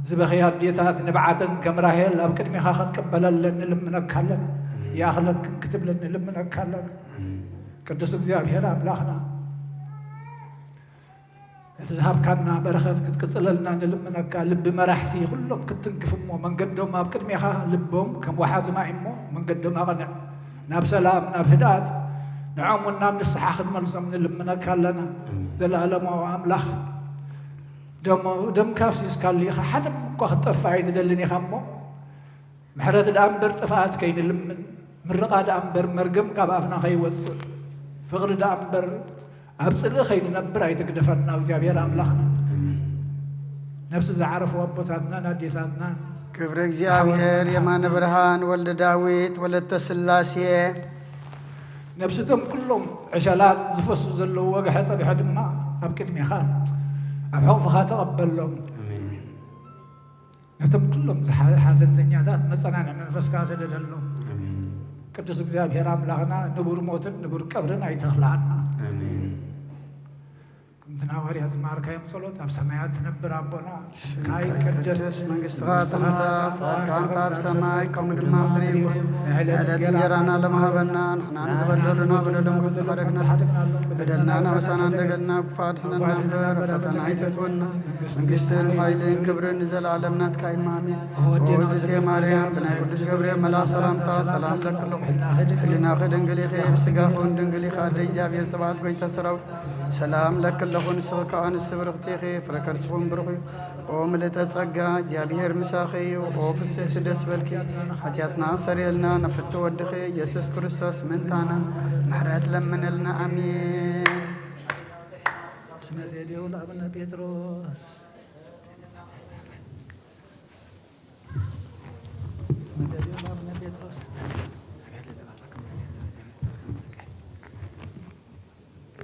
ዝበኽያ ኣዴታት ንብዓተን ከም ራሄል ኣብ ቅድሜኻ ክትቅበለለን ንልምነካ ኣለና። ኣሜን። ይኣኽለክን ክትብለን ንልምነካ ኣለና። ኣሜን። ቅዱስ እግዚኣብሔር ኣምላኽና፣ እቲ ዝሃብካና በረኸት ክትቅጽለልና ንልምነካ። ልቢ መራሕቲ ኩሎም ክትትንክፍ እሞ፣ መንገዶም ኣብ ቅድሜኻ፣ ልቦም ከም ወሓዚ ማይ እሞ፣ መንገዶም ኣቕንዕ። ናብ ሰላም፣ ናብ ህድኣት፣ ንዖም እውን ናብ ንስሓ ክትመልሶም ንልምነካ ኣለና። ኣሜን። ዘለኣለማዊ ኣምላኽ፣ ደሞ-፣ ደምካ ኣፍሲስካሉ ኢኻ። ሓደ እኳ ክትጠፍእ ኣይትደልን ኢኻ እሞ፣ ምሕረት ደኣ እምበር ጥፍኣት ከይንልምን፣ ምርቓ ደኣ እምበር መርገም ካብ ኣፍና ከይወጽእ፣ ፍቕሪ ደኣ እምበር ኣብ ጽልኢ ከይንነብር ኣይትግደፈና እግዚኣብሔር ኣምላኽና። ኣሜን። ነፍሲ ዝዓረፉ ኣቦታትናን ኣዴታትናን፣ ክብረ እግዚኣብሔር፣ የማነ ብርሃን፣ ወልደ ዳዊት፣ ወለተ ስላሴ፣ ነፍስቶም ኩሎም ዕሸላት ዝፈሱ ዘለዉ ወግሐ ጸብሐ ድማ ኣብ ቅድሜኻ ኣብ ሕቕፍኻ ተቐበሎም። ኣሜን። ነቶም ኩሎም ዝሓ-፣ ሓዘንተኛታት መጸናንዒ መንፈስካ ሰደደሎም። ኣሜን። ቅዱስ እግዚኣብሔር ኣምላኽና፣ ንቡር ሞትን ንቡር ቀብርን ኣይተኽልኣና። ኣሜን። ከምቲ ንሃዋርያት ዝመሃርካዮም ጸሎት፣ ኣብ ሰማያት ትነብር ኣቦና፣ ስምካ ይቀደስ፣ መንግስትኻ ትምጻእ፣ ፍቃድካ ኣብ ሰማይ ከምኡ ድማ ኣብ ምድሪ ይኹን። ንዕለት እንጀራና ሎሚ ሃበና፣ ንሕና ንዝበደሉና በደሎም ከም ዝሓደግና፣ በደልና ኣበሳና እንደገና፣ ክፉእ ኣድሕነና እምበር፣ ፈተና ኣይተእትወና። መንግስትን ሓይልን ክብርን ንዘለኣለም ናትካ እዩ። ኣሜን። ኦ እግዝእትየ ማርያም፣ ብናይ ቅዱስ ገብርኤል መልኣኽ ሰላምታ ሰላም እለኪ ኣለኹ። ህሊናኺ ድንግል ኢኺ፣ ብስጋኺ እውን ድንግል ኢኺ። ኣደ እግዚኣብሔር፣ ተባዕት ጎይታ ሰራዊት፣ ሰላም እለኪ ኣለኹ። ንስኺ ከኣ ኣንስቲ ብርኽቲ ኢኺ፣ ፍረ ከርስኺ እውን ብሩኽ እዩ። ኦ ምልእተ ጸጋ፣ እግዚኣብሔር ምሳኺ እዩ። ኦ ፍስሕቲ ደስ በልኪ፣ ሓጢኣትና ኣሰርየልና፣ ንፍቲ ወድኺ ኢየሱስ ክርስቶስ ምእንታና ምሕረት ለምንልና። ኣሜን። ስመ ቴዲው ለአቡነ ጴጥሮስ።